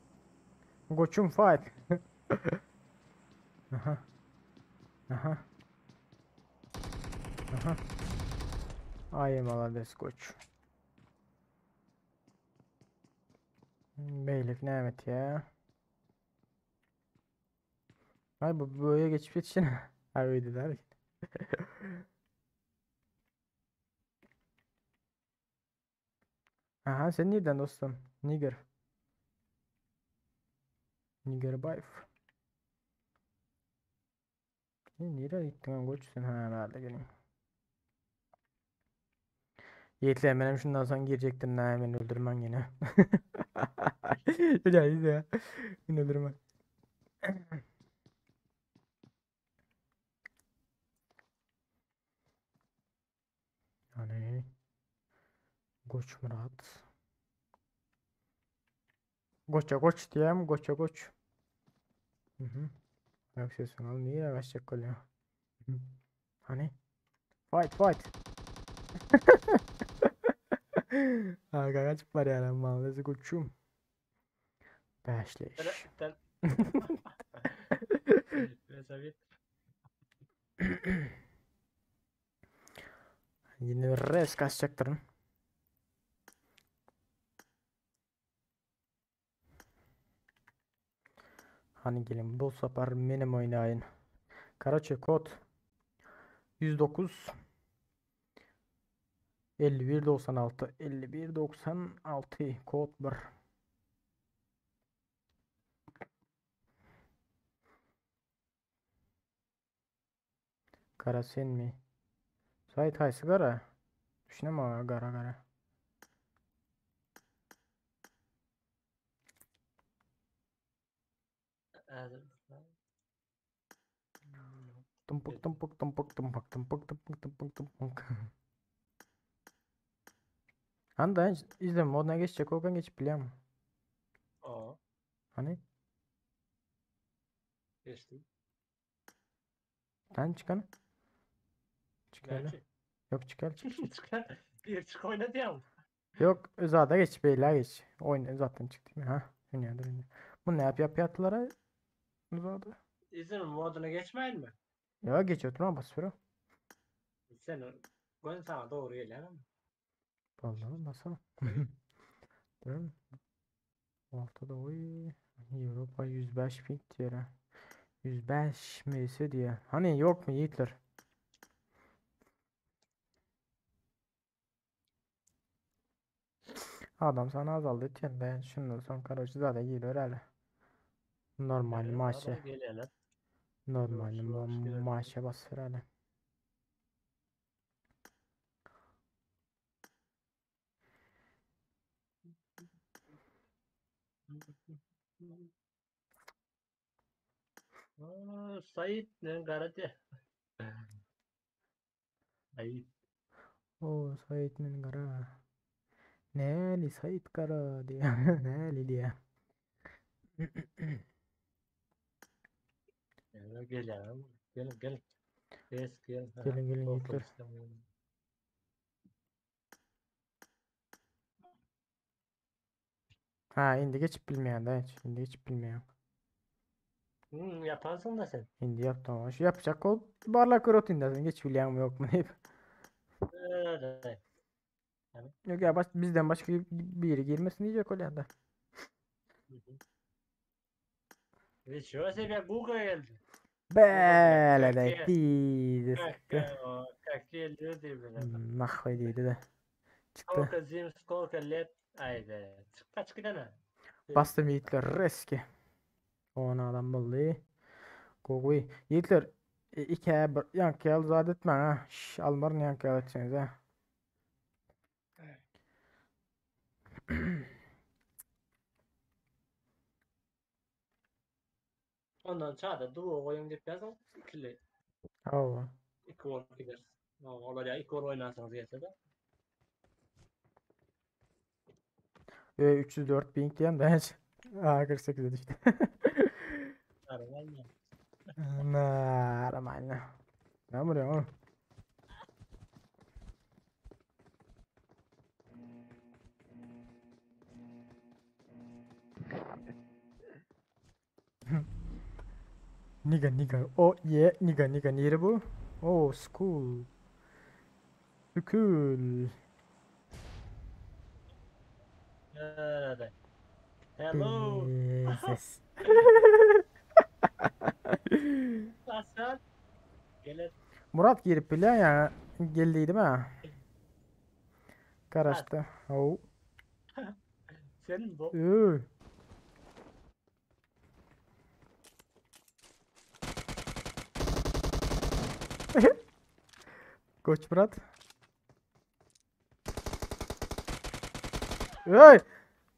Goçum fight. Aha. Aha. Aha. Ay malades koç. Beylik näme etýä? Ay bu böyle geçip geçişine. Ha öýdüler. Aha sen nereden dostum? Niger. Niger bayf. Nirä gitdiň goç sen? Ha, bärde gelin. Ýetler menem şundan soň girjekdim näme meni öldürmäň ýene. Ya ya. Meni öldürme. Yani Goç Murat. Goça goç diýem, goça goç. Mhm. Ayak sesini al. Niye kaçacak gol ya? Hani? Fight fight. Aga kaçıp barýar malezi goçum. Bäşleş. Yine res kaçacaktırın. Hani gelin bu sefer benim oynayın. Karaçe kod 109 51 96 51 96 kod 1. Gara senmi? Saýt haýsy gara? Düşünem gara gara. Tumpuk tumpuk tumpuk tumpuk tumpuk tumpuk tumpuk tumpuk. Anda izleme moduna geçecek Okan geçip biliyor Aa. Hani? Geçtim. Sen çıkan. Çık hele. Yok çık hele çık. Çıkar. Bir çık oyna diyorum. Yok Özada geç beyler geç. Oyna zaten çıktı ha. Dünyadır dünya. Bu ne yap yap yattılara? Özada. İzin moduna geçmeyin mi? Ya geç oturma bas bro. Sen gön sana doğru gelen ama. Vallahi basalım. Değil mi? Ortada oy. Avrupa 105 ping diyor ha. 105 ms diyor. Hani yok mu yiğitler? Adam sana azaldı diyen ben şundan son karoçu zaten geliyor hele. Normal maaşı. Normal maaşa basır hele. Aa, Sait ne garate. Sait. O Sait men gara. Neli Sait gara diye. Neli diye. Gel gel gel gel. Gel gel. Gelin gelin yiğitler. Ha indi geçip bilmeyen de hiç. Indi geçip bilmeyen. Hmm, yaparsın da sen. Indi yap tamam. Şu yapacak ol. Barlak rutin geç bilen mi yok mu deyip. Evet. Yok ya baş, bizden başka biri girmesin diyecek o da. Ничего себе, Google. Böyle de değil. Какие люди, блин. Nahvay diýdi de. Çykdy. Сколько зим, сколько лет. Ayda. Çık kaç gidene. Bastım yiğitler reski. 10 adam boldy. Gowy. Yiğitler iki bir ýanky ýaly zat etmäň ha. Şş, almaryn ýanky ýaly etseňiz ha. Ondan çağda duo goýuň diýip ýazyň. İkili. Hawa. İki gol gider. Olar ya iki gol oynarsanız gelse de. 304 ping diýen de hiç. Aa 48'e düşdi. Normalno. Normalno. Ne vuruyorsun oğlum? Nigga nigga. Oh yeah nigga nigga. Nere bu? Oh school. School. Nerede? Hello. Ses. Hasan. Gelir. Murat girip bile ya geldiydi mi? Karaştı. Oh. Senin bu. Üü. Koç Murat. Hey!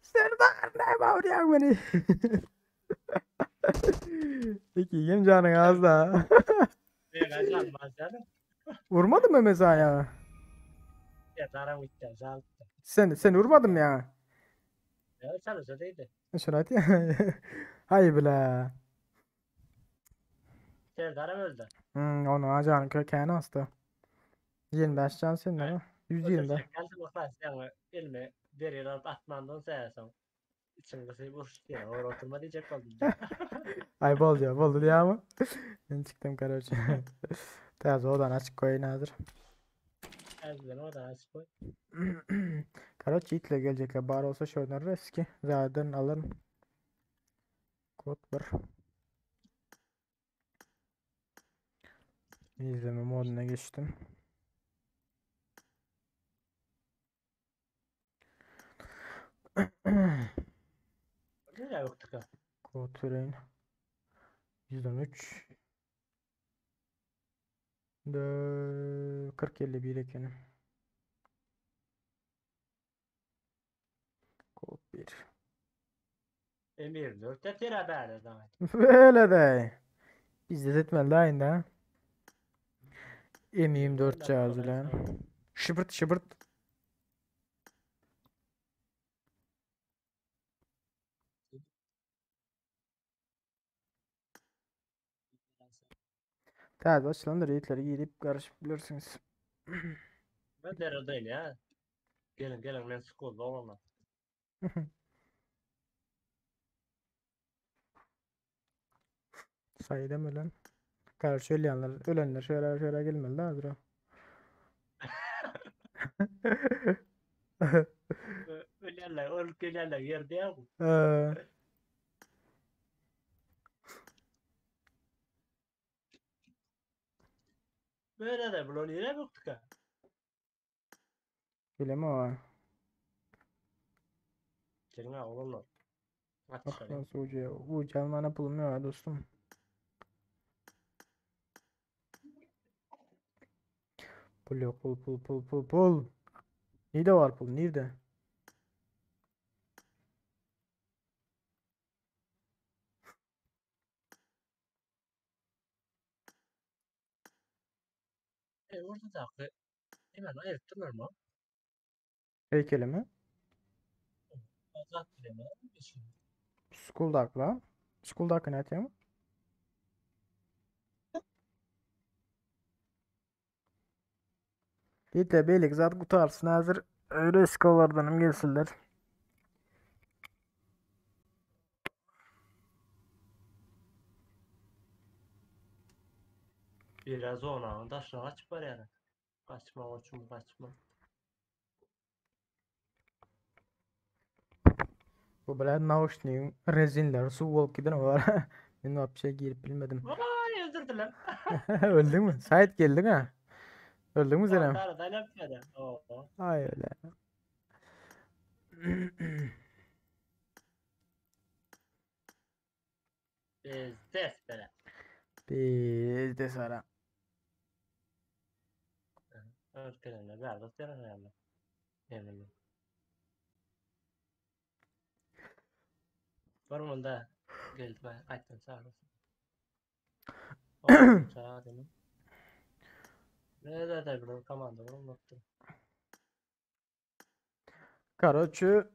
Serdar ne bağırıyorsun beni? Peki yem canın az da. Ne kaçan bazen. Vurmadın mı mesela ya? Ya daram gitti. Zalttı. Sen vurmadın mı ya? Ya çalışa değildi. Şurayı. Hayır bile. Serdar'ım öldü. Onu acayip kökeni astı. 25 can senin değil mi? 120 de. Geldi baklar sen elime deri alıp atmandan sayarsan. İçin kısayım uğraştı ya. Oraya oturma diyecek oldum. Ay bol diyor. Bol diyor ama. Ben çıktım karaoke. Taze odan açık koyun hazır. Elden oradan açık koy. Karaoke itle gelecekler. Bari olsa şuradan riski. Zaten alırım. Kod var. İzleme moduna geçtim. Nereye yoktuk ha? Kod türeyin. 113 4 40 51 ekeni. Kod 1. Emir 4 de tera bäri zaman. Böyle de. Biz de etmeli daha indi ha. M24 cihazı lan. Şıbırt şıbırt. Täze açılan reýtleri girip karışıp bilirsiniz. Ben deradayım ya. Gelin gelin ben skolda olamam. Sayıda mı lan? Karşı ölenler, ölenler şöyle şöyle gelmeli daha dur. Ölenler, ölüp gelenler yerde ya bu. Ee, Böyle de bunu yere baktık ha. Bileme o. Gelin ha oğlum. Bak Atışalım. nasıl ucuya. Ucu almana pulum yok ha dostum. Pul yok pul pul pul pul pul. Nerede var pul? Nerede? E orada da hakkı. Hemen ayırıp durur mu? Heykeli mi? Azat bile mi? Bir şey. Skulldark la. Skulldark ne atıyor mu? Yiğit'le beylik zat kutarsın hazır. Öyle skollardanım gelsinler. Biraz ona taşına kaçıp var yani. Kaçma koçum kaçma. Bu böyle nauşniğin rezinler su bolup giden var. Ben vapşe girip bilmedim. Vay öldürdüler. Öldün mü? Sait geldin ha. Öldün mü Zeynep? Tarada yapmadı. Oo. Ay öyle. Biz des böyle. Biz de Sara. Öldürenler verdi herhalde. Eminim. Var mı onda? Geldi ben aytdan çağırırsın. Çağırayım. Ne de de bir komanda var unuttum. Karoçu.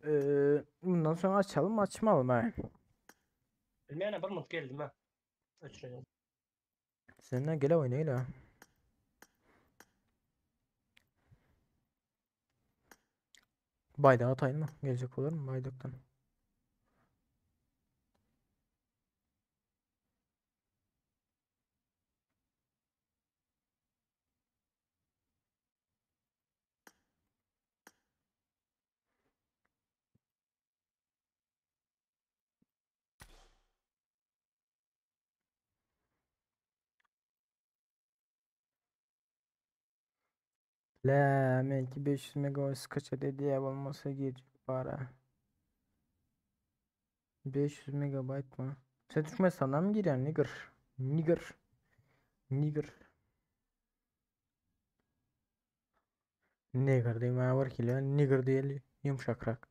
Ee, bundan soň açalym, açmalym ha. Bilmeýän bir mut geldim ha. Öçürelim. Senden gele oyna gele. Baydak atayım mı? Gelecek olur mu baydaktan? La menki 500 megabayt skaça dedi bolmasa girjek bara. 500 megabayt mı? Sen Türkmenistan'dan mı girýän nigger? Nigger. Nigger. Nigger diýmäge bir hili, nigger diýeli ýumşakrak.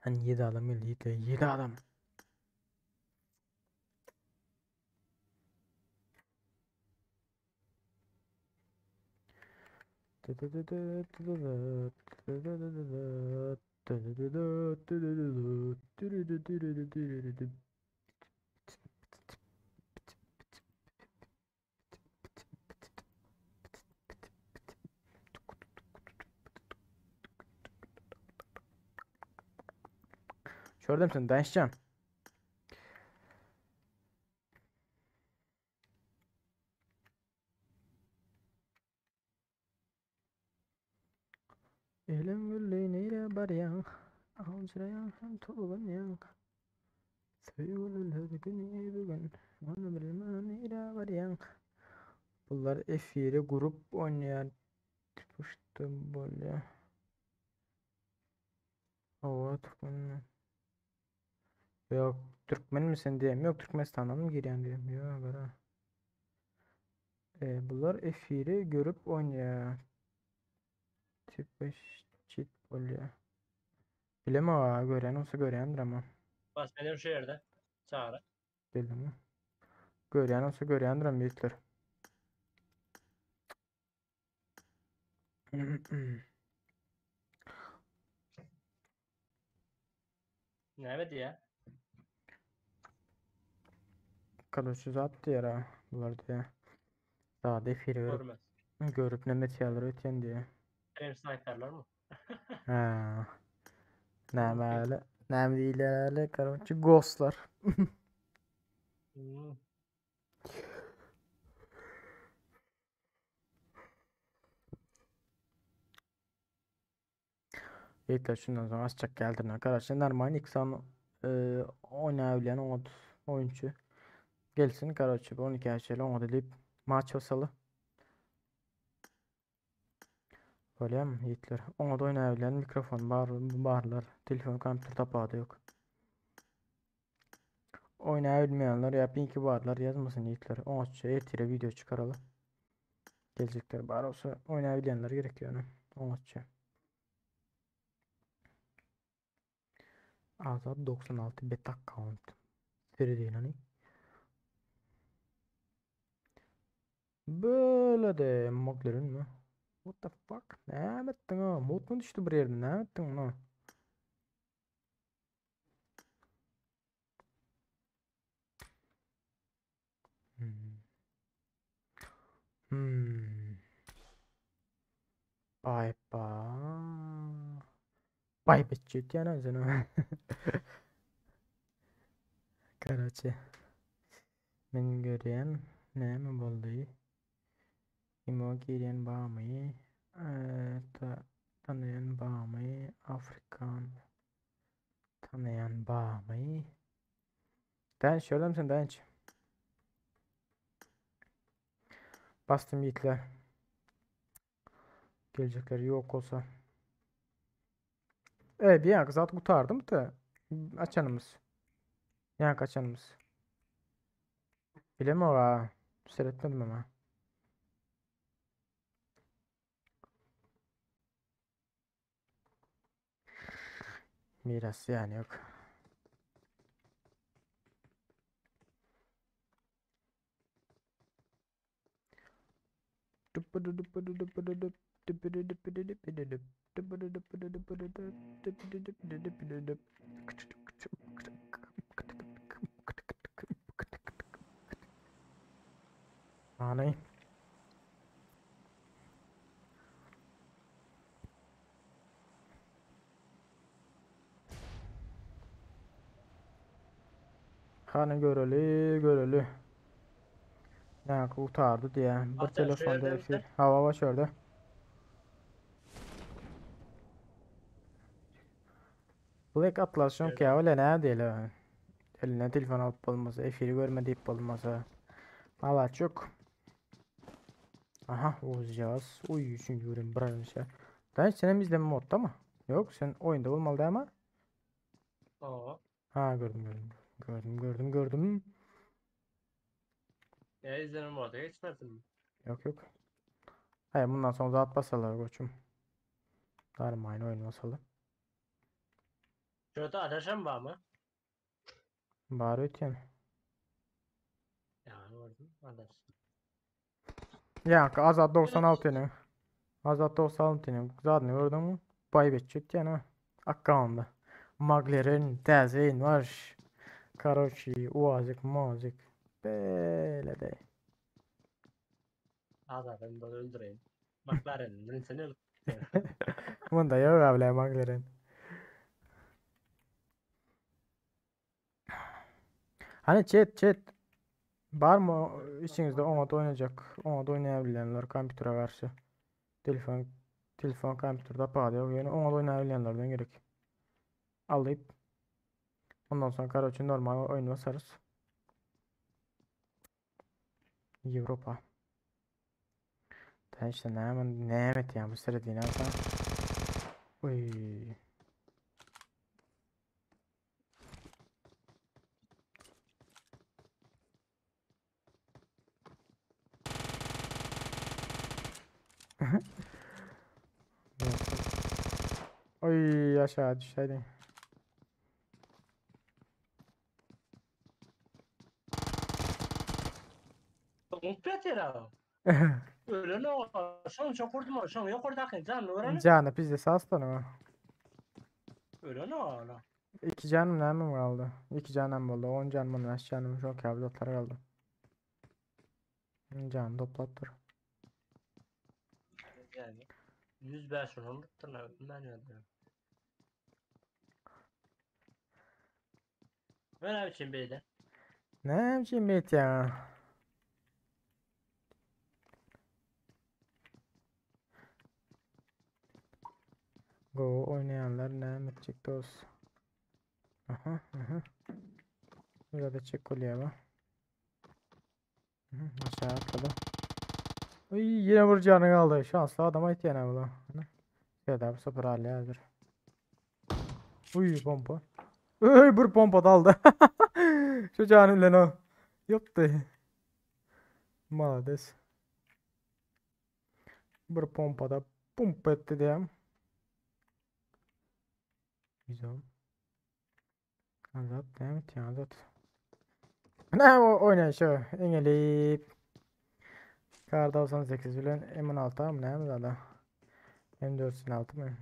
Hani 7 adam geldi, 7 adam. Şördüm sen danışcan. Elim gülli nire barýaň, Aljyraýaň hem tolgunýaň. Söýgüliler güni bugün, Ony bilmän nire barýaň. Bular efiri gurup oýnaýar. Puşt bolýar. Hawa türkmen. Ýok, türkmenmi sen diýem. Ýok, Türkmenistandan mı girýän diýem. Ýok, gara. E, bular efiri görüp oýnaýar. Tipeş çit bolýar. Bilemok aga, görýän bolsa görýändir ama. Bas benim şu ýerde. Çagry. Bildimmi? Görýän bolsa görýändir ama ýigitler. Näme diýýär? Kadoşy zat diýer ha. Bular diýer. Zat efiri görüp, Görmez. görüp näme etýärler ötýän diýer. Benim sniperler mi? Ha. Näme öyle? Näme diýilýär öyle? Karoçi ghostlar. Hmm. Ýigitler şundan soň açjak geldirne. Arkadaşlar normal Xan e, oynayabilen oňat oyuncu. Gelsin karoçi 12 açeli oňat edip maç basaly. Bolýarmy ýigitler? Oňat oynayabilen mikrofon bar, barlar. Telefon, kompýuter tapawudy ýok. Oynayabilmeýänler ýa pinki barlar ýazmasyn ýigitler. Oňatça ertire video çykaraly. Geljekler bar olsa oynayabilenler gerek ýöne. Oňatça. Azat 96 bet account. Seredeýin hany. Böyle de McLaren mi? What the fuck? Näme etdiň ha? Mod mu düşdi bir ýerden? Näme etdiň muny? Hmm. Hmm. Bay ba. Bay betçi ötýän özüne. Karaçe. Men görýän näme boldy? Imo girýän bamy? Ta tanaýan bamy? Afrikan tanaýan bamy? Daýanç şöyle sen daýanç. Bastım yiğitler. Gelecekler yok olsa. Evet bir yankı zat kurtardım da açanımız. Yankı açanımız. Bilemem ha. Seyretmedim ama. Miras yani yok. Hany. Hany göreli, göreli. Näme gutardy diýä. Bir Hatta şu telefonda ýerde efir. Hawa baş ýerde. Black Atlas şoňky ýa öyle näme diýeli. Elinden telefon alyp bolmasa, efiri görme diýip bolmasa. Alaç yok. Aha, uzcağız. Uy, üçüncü bölüm bir şey. Ben sen hem izleme modda mı? Yok, sen oyunda olmalı değil mi? Oo. Ha gördüm gördüm. Gördüm gördüm gördüm. Ya izleme moda geçmezsin. Yok yok. Hayır bundan sonra zat basalar koçum. Darmayın oyun basalım. Şurada ateşem var mı? Bari öteyim. Ya gördüm ateş. Ya Azat 96 ne? Azat 96 ne? Zaten gördün mü? Bay betjek yani. Akkanda. McLaren täzeýin var. Karoçi, uazik, mazik. Böyle de. Azat'ın da öldüreyim. McLaren'in birincisini öldüreyim. Bunda yok abi McLaren. Hani chat chat. Var mı içinizde ona da oynayacak, ona da oynayabilenler kompütere karşı? Telefon telefon kompüterde pahalı yok. Yani ona da oynayabilenlerden gerek. Alıp ondan sonra karoçi normal oyun basarız. Avrupa. Da işte ne ne evet ya bu sırada yine alsam. Uy. Oy aşağı düşeydi. Umut ya. Öyle ne o? Şunu çok vurdum. Şunu yok orada canlı öğren. Canı bizde saslanı mı? Öyle ne o? İki canım ne mi kaldı? İki canım oldu. 10 canım 5 canım çok yavrular kaldı. Can toplattır. Yani 105 olmuştur ne ben öldüm. Ben için beyler. Ne biçim bit ya? Go oynayanlar ne edecek dost? Aha aha. Burada çek kolye var. Aşağı atladı. Uy, yine bir canı kaldı. Şanslı adam ait yani bu. Ya da bu sefer hali hazır. Uy pompa. Uy bir pompa daldı. Şu canım lan o. Yaptı. Malades. Bir pompada pompa etti diyeyim. Güzel. Azat evet ya azat. Ne o oynayışı engelip. Kar 98 bilen M16 mı ne mi da? M4'sün mı?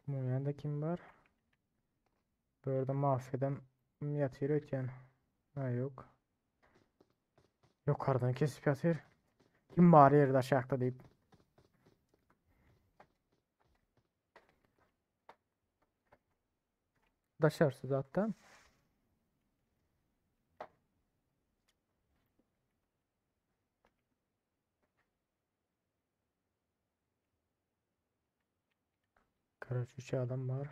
Bunun yanında kim var? Burada mafyadan yatıyor ötyen. Ha yok. Yukarıdan kesip yatıyor. Kim var yerde aşağıda deyip. Daşarsı zaten. Karaç 3 adam var.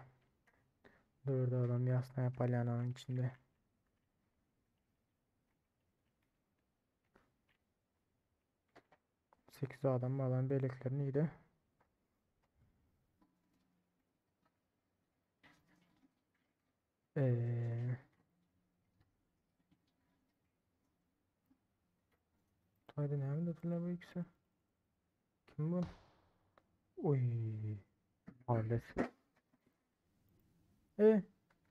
4 adam Yasnaya Polyana'nın içinde. 8 adam var lan beleklerin iyiydi. Eee Haydi nerede hatırlar bu ikisi? Kim bu? Oy. Maalesef. E.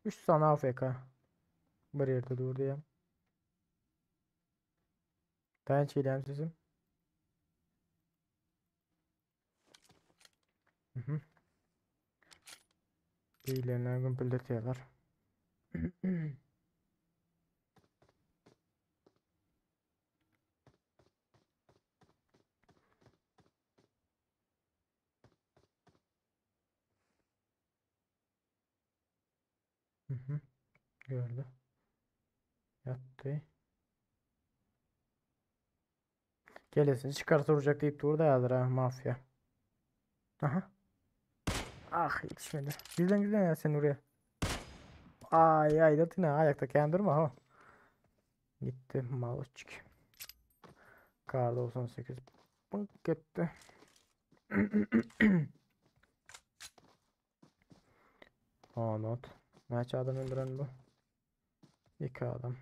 3 sany AFK. Bir ýerde dur diýýän. Daýanç gelýän sesim. Mhm. Diýlenler gümpüldetýärler. Mhm. Gördü. Ýatdy. Gelesini çykarsa urjak diýip durdy häzir ha mafiýa. Aha. Ah ýetişmedi. Gizlen gizlen ya sen oraya. Ay ay da tine ayakta kän durma ha. Gitti maloçik. Kar 98. Punk gitti. Aa not. Näçe adam öldüren bu? 2 adam.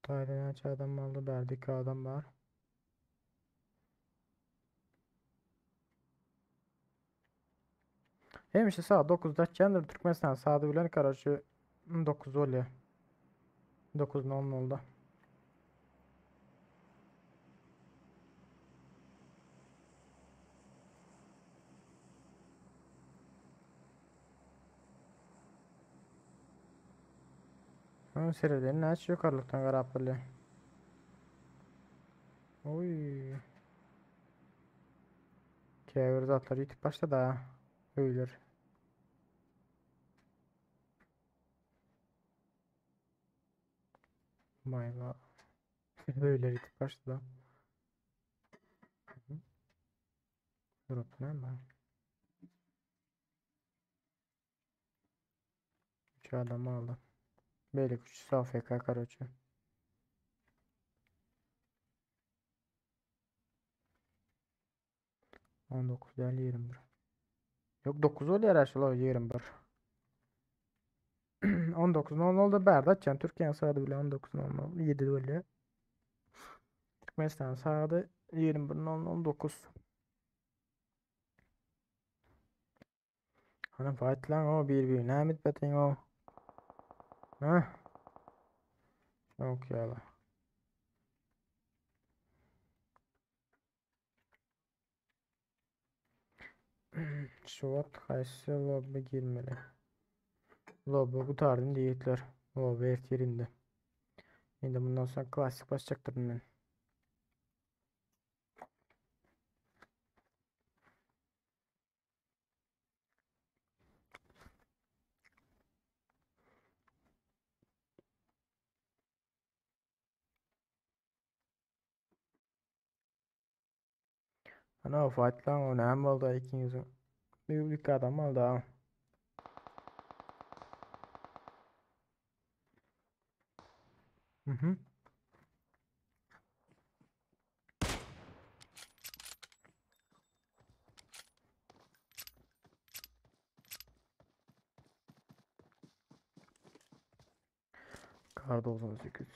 Taýda näçe adam boldy? Bärde 2 adam bar. Hemişe saat 9-da açýandyr Türkmenistan saady bilen karaçy 9 bolýar. 9:00-da. Ha, sereden näçe ýokarlykdan garap bolýar. Oý. Käbir zatlar ýitip başlady ha. Öýler. My God. Öýler ýitip başlady. Durup näme? 3 adam aldy. Beýleki üçüsi AFK karoçe. 19 däl 21. Yok 9 bolýar aşyl 21. 19.00-da bärde açýan Türkiýäniň saady bilen 19.00 7 bolýar. Türkmenistanyň saady 21.09. Hany fight lan o bir bir näme etmediň o? Ha? Yok ýaly. Şu wagt haýsy lobby girmeli? Lobby gutardym diýipler. Lobby ertir indi. Indi bundan soň klasik basjakdyryn men. Ana fight lan o näme boldy ikiňiziň? Bir iki adam aldy ha. Mhm. Kar 98.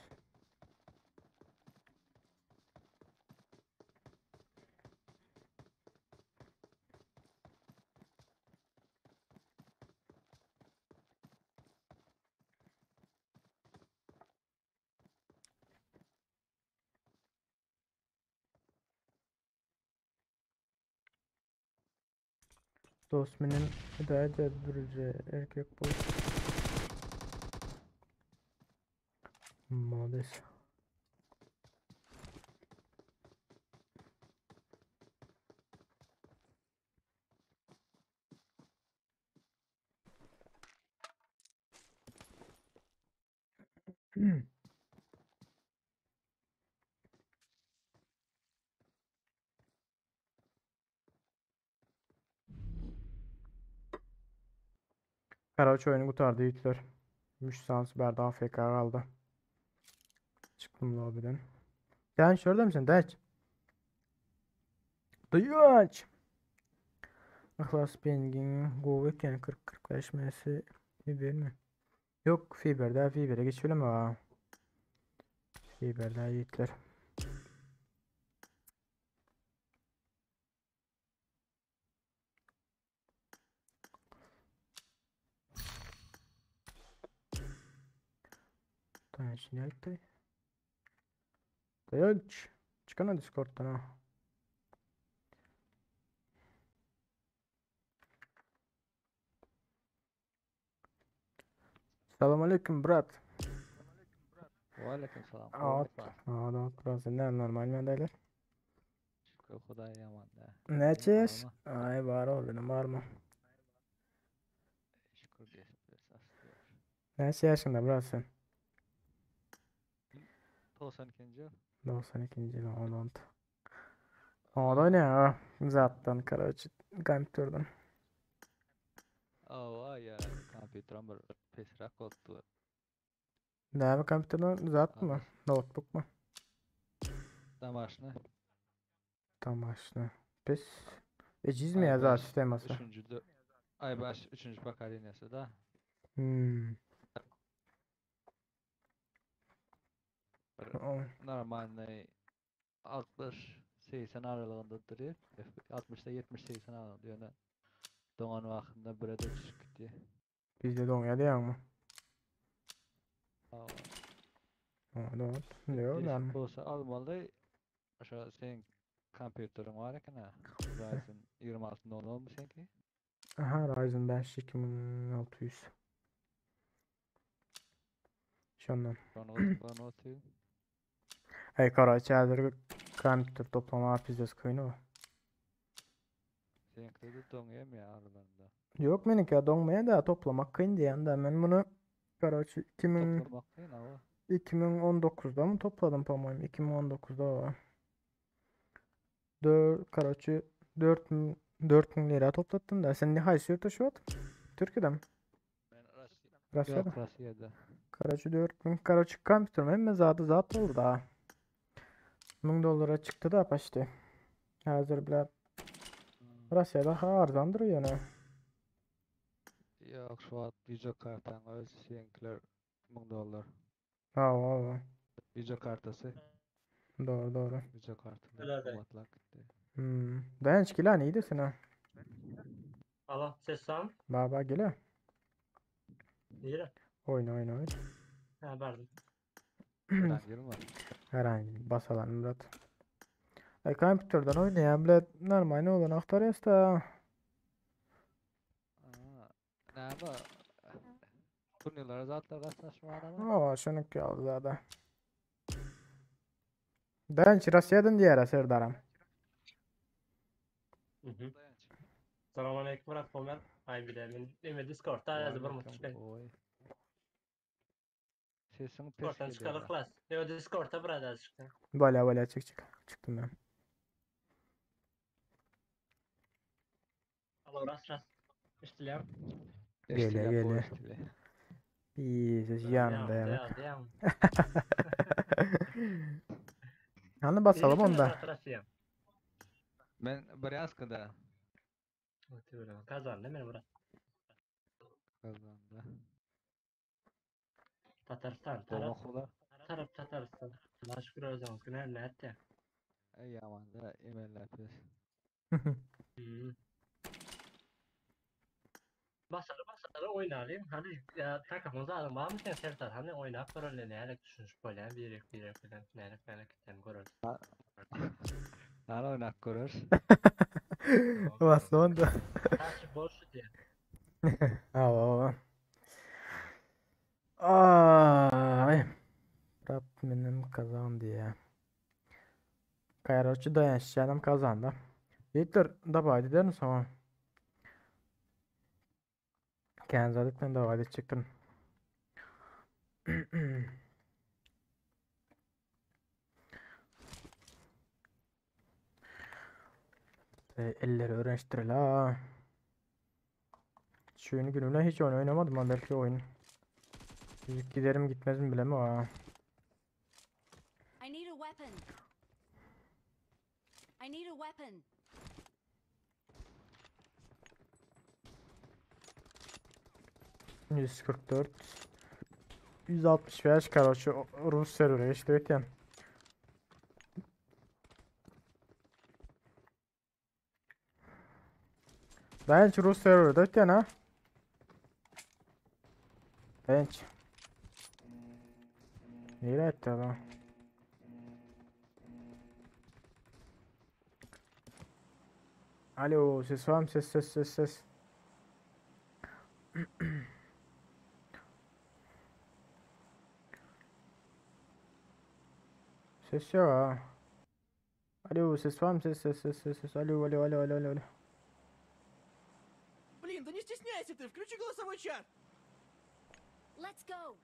Dost menen hüdaýat dürüje erkek bol. Mades. Karaç oýny gutardy ýigitler. 3 sans bärde AFK galdy. Çykdym lobbyden. Dänç şurada mısın? Dänç. Daýanç! Yhlas pingiň gowy eken 40-45 ms fibermi? Ýok, fiber däl, fibere geçip bilemok ha. Fiber däl ýigitler. Daýanç ne aýtdy? Daýanç! Çykana Discord'dan ha. Salam aleyküm brat. Waleýkim salam. At, at, brat, sen näme normal ýagdaýlar? Şükür Hudaý ýaman da. Näçe ýaş? Aý bar ol benim barmy? Şükür geçip aslyyor. Näçe ýaşyňda brat sen? 92-nji ýyl. 92-nji ýyl, on on. Oňa da oýnaýaň zatdan, karoçi, kompýuterden. Awa ya kompýuterim bir pesräk bolupdy. Näme kompýuterden zatmy? Notebookmy? Damaşny. Damaşny. Pes. Ejizmi ya zat sistemasy? Üçünji i5 üçünji pokoleniýasy da. Bir normalny 60-80 aralygynda duruyor. 60'da 70-80 aralygynda ýöne doňan wagtynda bire de düşüp gitdi. Bizde doňýar diýýäňmi? Awa. Oňa doň. Ýok, näme? Bolsa almaly. Şo seň kompýuteriň bar eken ha. Ryzen 2600 mu seňki? Aha, Ryzen 5 2600. Şondan. Şony gyzyklan otyr. Ey karaçi häzir kompýuter toplama pizdes kyn o. Seňkide de doňýarmy ýa aralarynda? Ýok meniňki doňmaýar da toplamak kyn diýen da men muny karaçi 2000 Toplamak kyn awa. 2019'da mı topladım по-моему? 2019'da o. 4 karaçi 4000 4000 lira toplattım da. Sen ne haýsy ýurtda şu wagt? Türkiýede mi? Men Russiýa. Russiýada. Ýok, Russiýada. Karaçi 4000 karaçi kompýuterim hemme zady zat boldy da. 1000 dollara çykdy da почти. Häzir bile Russiýada ha arzandyr ýöne. Ýok, şu wagt video kartaň öz seňkiler 1000 dollar. Hawa, hawa. Video kartasy. Dogry, dogry. Video kartalar Öyle de. gymmatlap gitdi. Daýanç gel hani iýdirsin ha. Alo, ses sam. Baba gel. Nire? Oýna oýna oýna. Ha, bardım. Herhangi mi? Herhangi basalan Murat. Ay kompýuterden oýnaýan bile normal olan aktarýas da. Aa, näme? Turnirlere zatlar gatnaşmaga mı? Aa, şonuňky ýaly zada. Daýanç Russiýadan diýär Serdaram. Mhm. Salam aleyküm Murat Gomer. Ay bile men eme Discord'da yazı bir mutlu çıkayım. Oy. Sesiň pes Discord'dan gelýär. çıkalı klas. Yo Discord'da burada çıktı. Bala bala çık çık. Çıktım ben. Alo ras ras. İşte Gele Eşitile, bu gele. eşitile. Bir yanında ya. yanak. Ya. Hani basalım onda. Men Bryansk'da Kazandı men Murat. kazandı. Tatarstan taraf Gomakula. taraf Tatarstan. Allah şükür özümüz güne ne etti. Ey yaman da emeller pes. Hmm. Basalı basalı oynayalım. Hani ya takımımız alın var mı sen Serdar? Hani oynayıp görelim ne düşünüş böyle bir bir falan ne ne ne görelim. Nara oynak görür. Basma onda. Karşı boş diye. Hawa hawa. Ay. Rabbim kazandı ya. Kayraçı dayanışacağım kazandı. Yiğitler davay eder misin ama? Kendisi davay edecektim. Elleri öğreniştirel ha. Şu oyunu günümle hiç oyun oynamadım ama belki oyun. Giderim gitmez mi bilemem ha. I need a weapon. I need a weapon. 144 165 karoçi Rus serwere geçdi öýtýän. Daýanç Rus serwerde öýtýän ha. Daýanç. Nirä etdi adam? Alo, ses var mı? Ses ses ses ses. Ses yok ha. Alo, ses var mı? Ses ses ses ses ses. Alo, alo, alo, alo, alo. alo. Блин, да не стесняйся ты, включи голосовой чат. Let's go.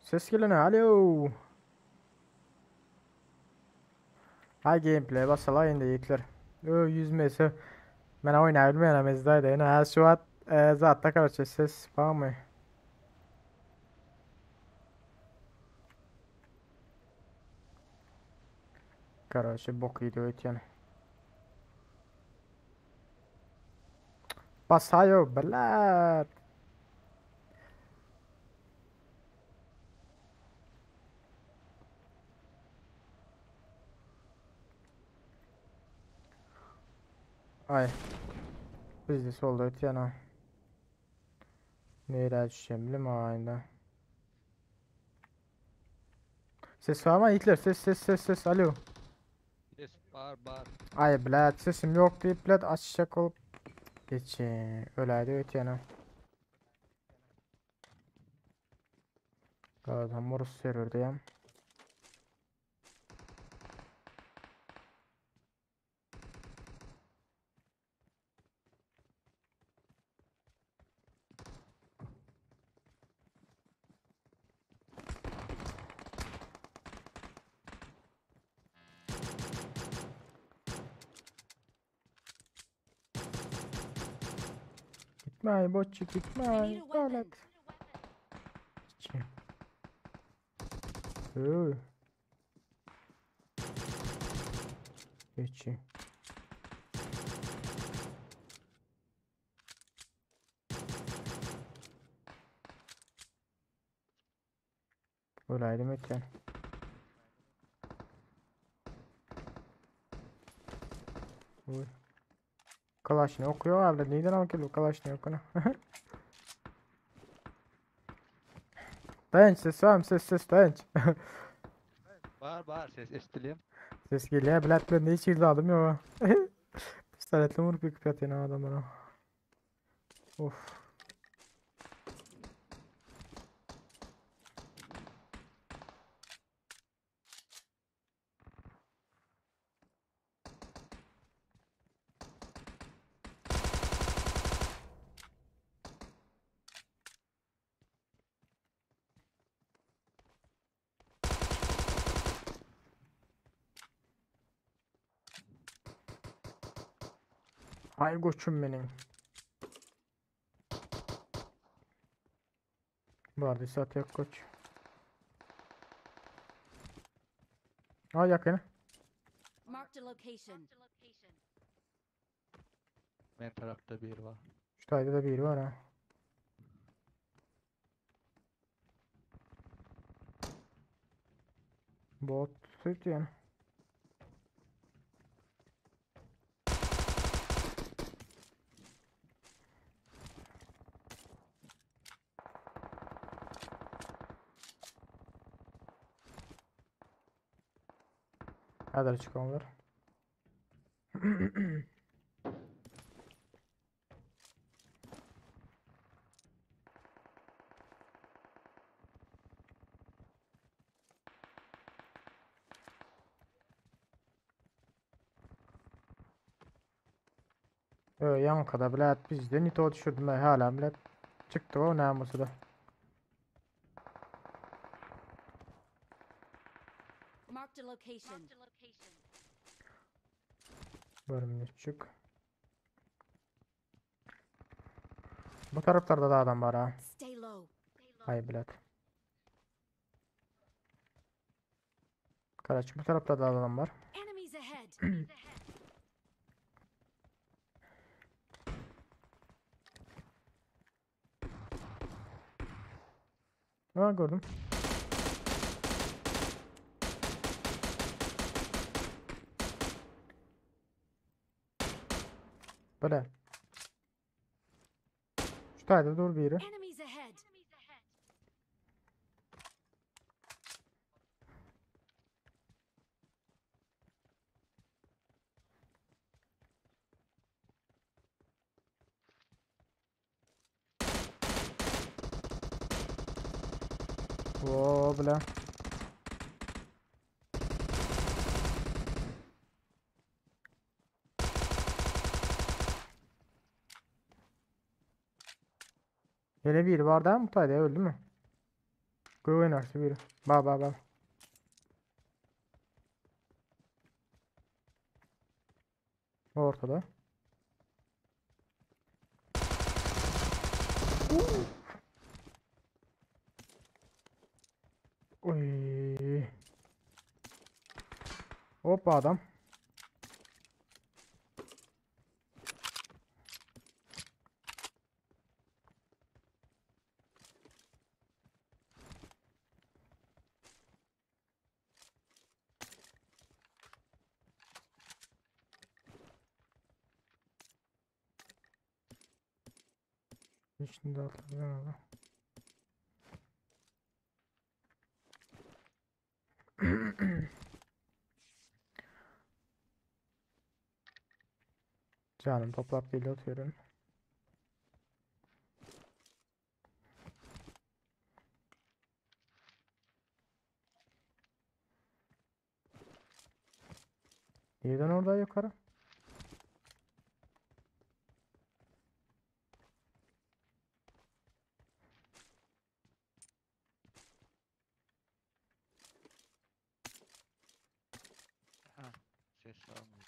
Ses gelene alo. Ha gameplay basala indi yiğitler. Ö 100 ms. Men oýnaýbilmeýän mezdayda. Ene ha şu at e, zatda karoçe ses var mı? Karoçe bok ýedi öýtýän. Basayo blat. Ay. Bizde solda ötýän ha. Nereye düşeceğim bilim ayında. Ses var mı yiğitler? Ses ses ses ses alo. Ses bar bar. Ay blat sesim yok deyip blat açacak olup geçin. Öyleydi ötýän ha. Adam orası serverdeyim. Gitme botçuk gitme. I need a weapon. Lanet. Geçin. Öö. Geçin. Öyleydim ötken. Uy. Kalaşını okuyor abi. Neyden al ki bu Kalaşını okunu? Dayanç ses var mı? Ses ses dayanç. Bar bar ses eşitilýär. Ses geliyor. Bilet bilet ne hiç aldım ya. Pistoletle vurup yıkıp yatıyor adamlara. Of. Ay koçum benim. Bu arada saat yok koç. Aa yakın. Marked a location. Men tarafta bir var. Şu tayda da biri var ha. Bot süt yani. Hadi çıkalım. Yankada bilet bizde nito düşürdüm ben hala bilet çıktı o namusu da. Marked a location. Bölümde çık. Bu taraflarda da adam var ha. Stay low. Ay bilet. Karaç bu tarafta da adam var. Enemies ahead. Ha gördüm. Böyle. Şu taýda dur biri. Enemies ahead. Oo bile. Yine biri var daha mı taýda öldü mü? Göğün oynarsa biri. Ba ba ba. Ortada. Oy. Hoppa adam. İçinde atladım ama. Canım toplap geliyor atıyorum. Nereden orada yukarı? Ha, ses almadı.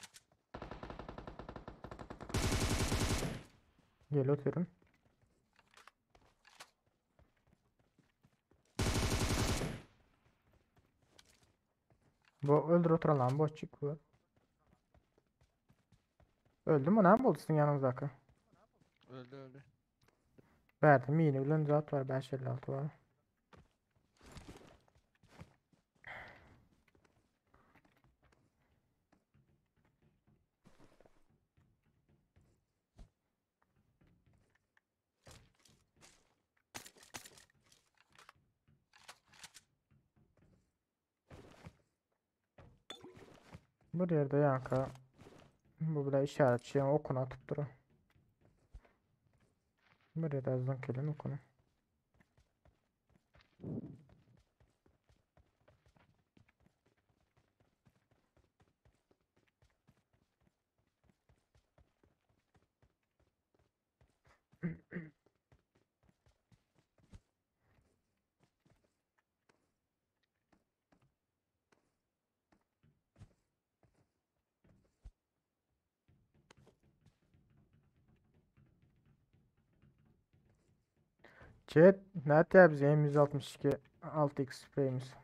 Gel atıyorum. Bu öldür oturan lan boş çık bu. Öldü mü ne oldu sizin yanınızdaki? Öldü öldü. Verdim yine ulan zat var 556 var. Bu yerde yanka bu bile işaretçi yani okunu atıp durur. Buraya da azdan kelin okunu. Chat ne ya bize M162 6x spreyimiz.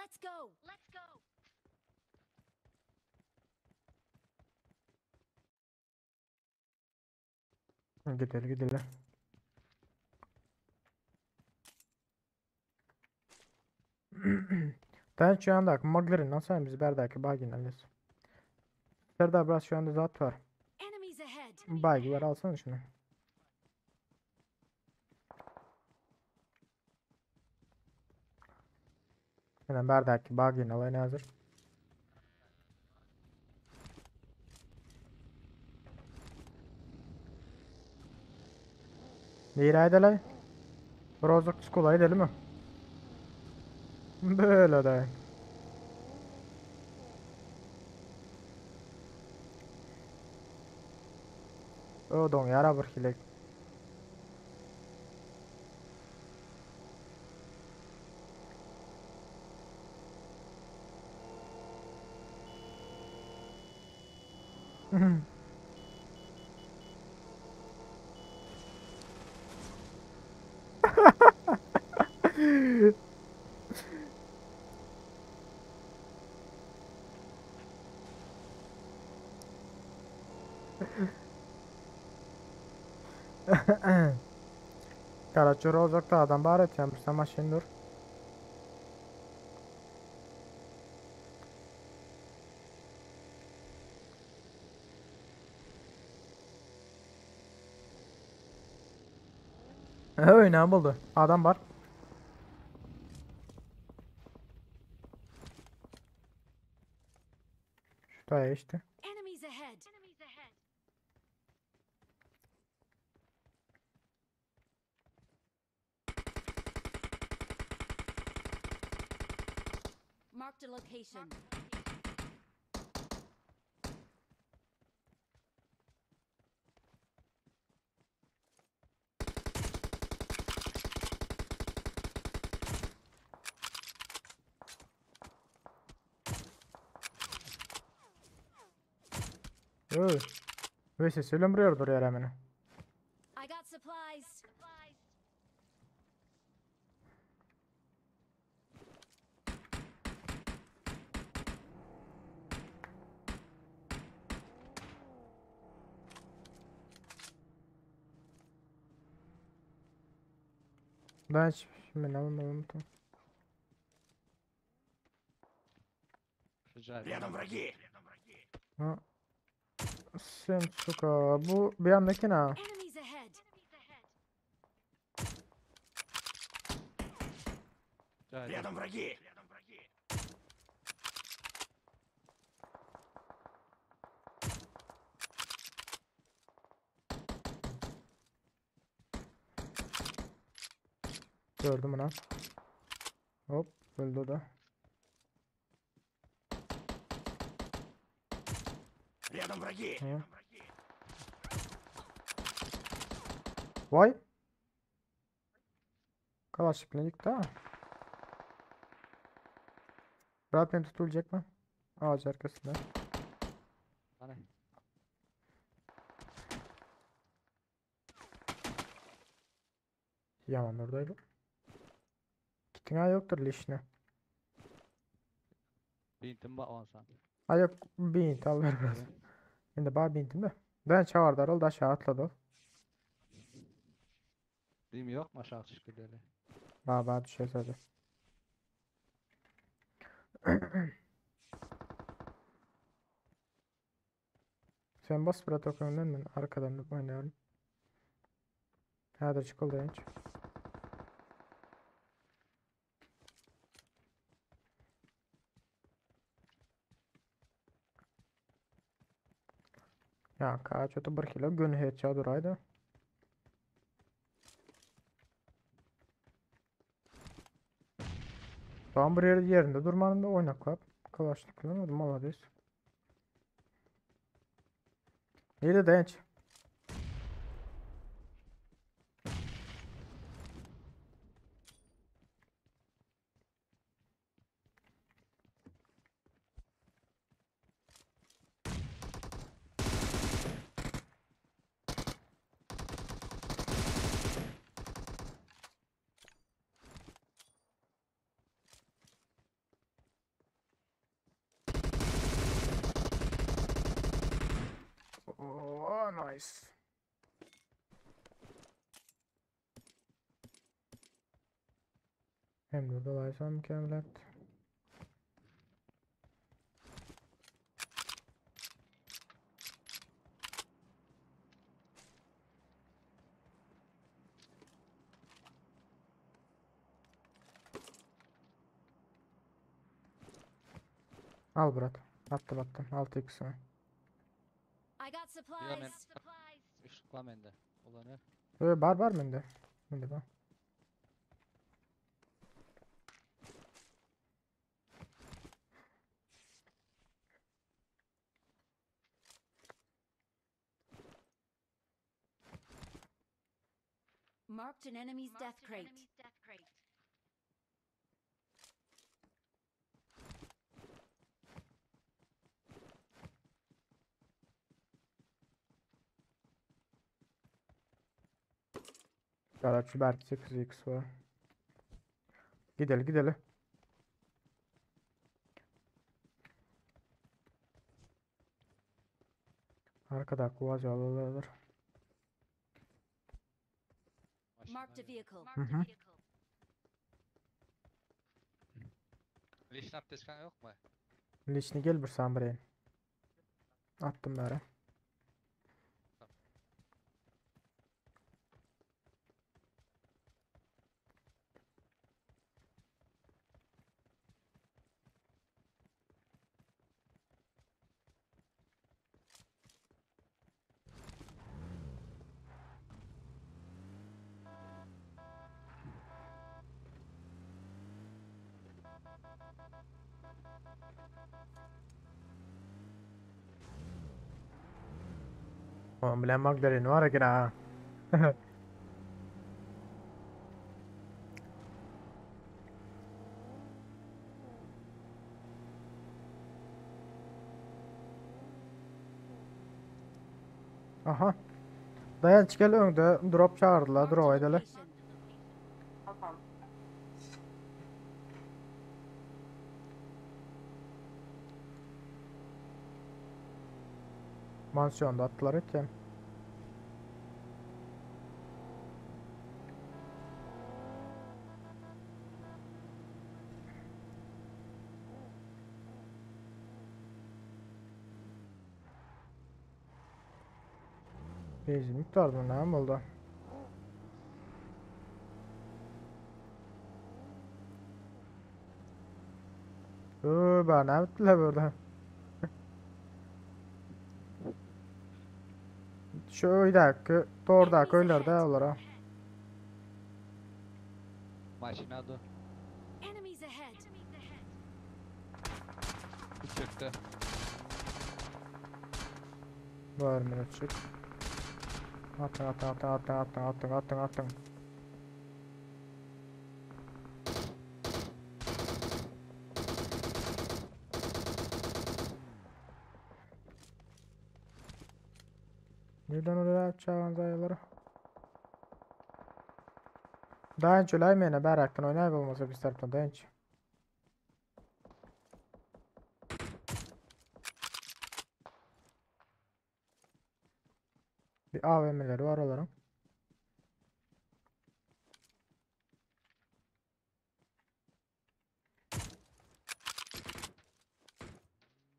Let's go. Let's go. Gidelim gidelim. Ben şu anda McLaren'dan sen bizi berdaki bagin alıyorsun. Serdar biraz şu anda zat var. Enemies ahead. Bagi var alsana şunu. Hemen berdaki bagin alayına hazır. Nereye edelim? Rozok Skola edelim mi? Böyle de. O doňýar-a bir hili. Karaçor oljakda adam bar etýän bir sen maşyn dur. Öý näme boldy? Adam bar. Şu da işte. Enemies ahead. Marked a location. Öý. Öý ses ölen bir ýerde durýar hemene. I got supplies. Ben hiç şimdi ne anlamadım. Şu jaý. Рядом враги. Ha. Sen suka bu bir yandaki ne? Enemies ahead. Jaý. Рядом враги. Gördüm onu. Hop öldü o da. Рядом враги. Ha. Vay. Kalaşıkla yıktı ha. Rahat beni tutulacak mı? Ağaç arkasında. Hany. Yaman oradaydı. Gittin ha yoktur leşine. Bintim ba onsan. Ha yok bint al ver biraz. Ben de bar bintim de. Ben çavardar oldu aşağı atladı. Dim yok mu aşağı çıkıyor Ba ba düşer sadece. Sen bas bırak o önden ben arkadan da oynarım. Hadi çık oldu hiç. Ya kaç otu bir kilo gün hiç duraydı. Tam bir yer, yerinde durmanın da oynaklap. Kalaşnikla молодец. Или dayanç. Oh, nice. Hem burada dolayısıyla mükemmel. Al brat. Attım attım. 6x'ini. I got supplies. Işık var mende. Ulan ne? Ee, bar bar mende. Mende bar. Marked an enemy's death crate. Karaçy bärki 8x bar. Gideli gideli. Arkadaky wazy alyrlar. Marked a vehicle. Mhm. Lişni apteçkaň ýokmy? Liçni gel bir san bireýin. Atdym bäri. Onuň bilen Magdalena bar eken ha. Aha. Daýanç gel öňde drop çagyrdylar, drop aýdaly. Mansionda atdylar ötýän. Benzin miktarda näme boldy? Öö, bär näme etdiler bu ýerde? Şu öýdäki, tordaky öýlerde olara. Maşyna dur. Enemies ahead. Üçekde. Börmene çık. Atın atın atın atın atın atın atın atın. Nirden oraya çağıran zayaları? Dayanç öläýmene bäräkden oýnaý bolmasa biz tarapdan dayanç. Bir AVM'leri var olaryň.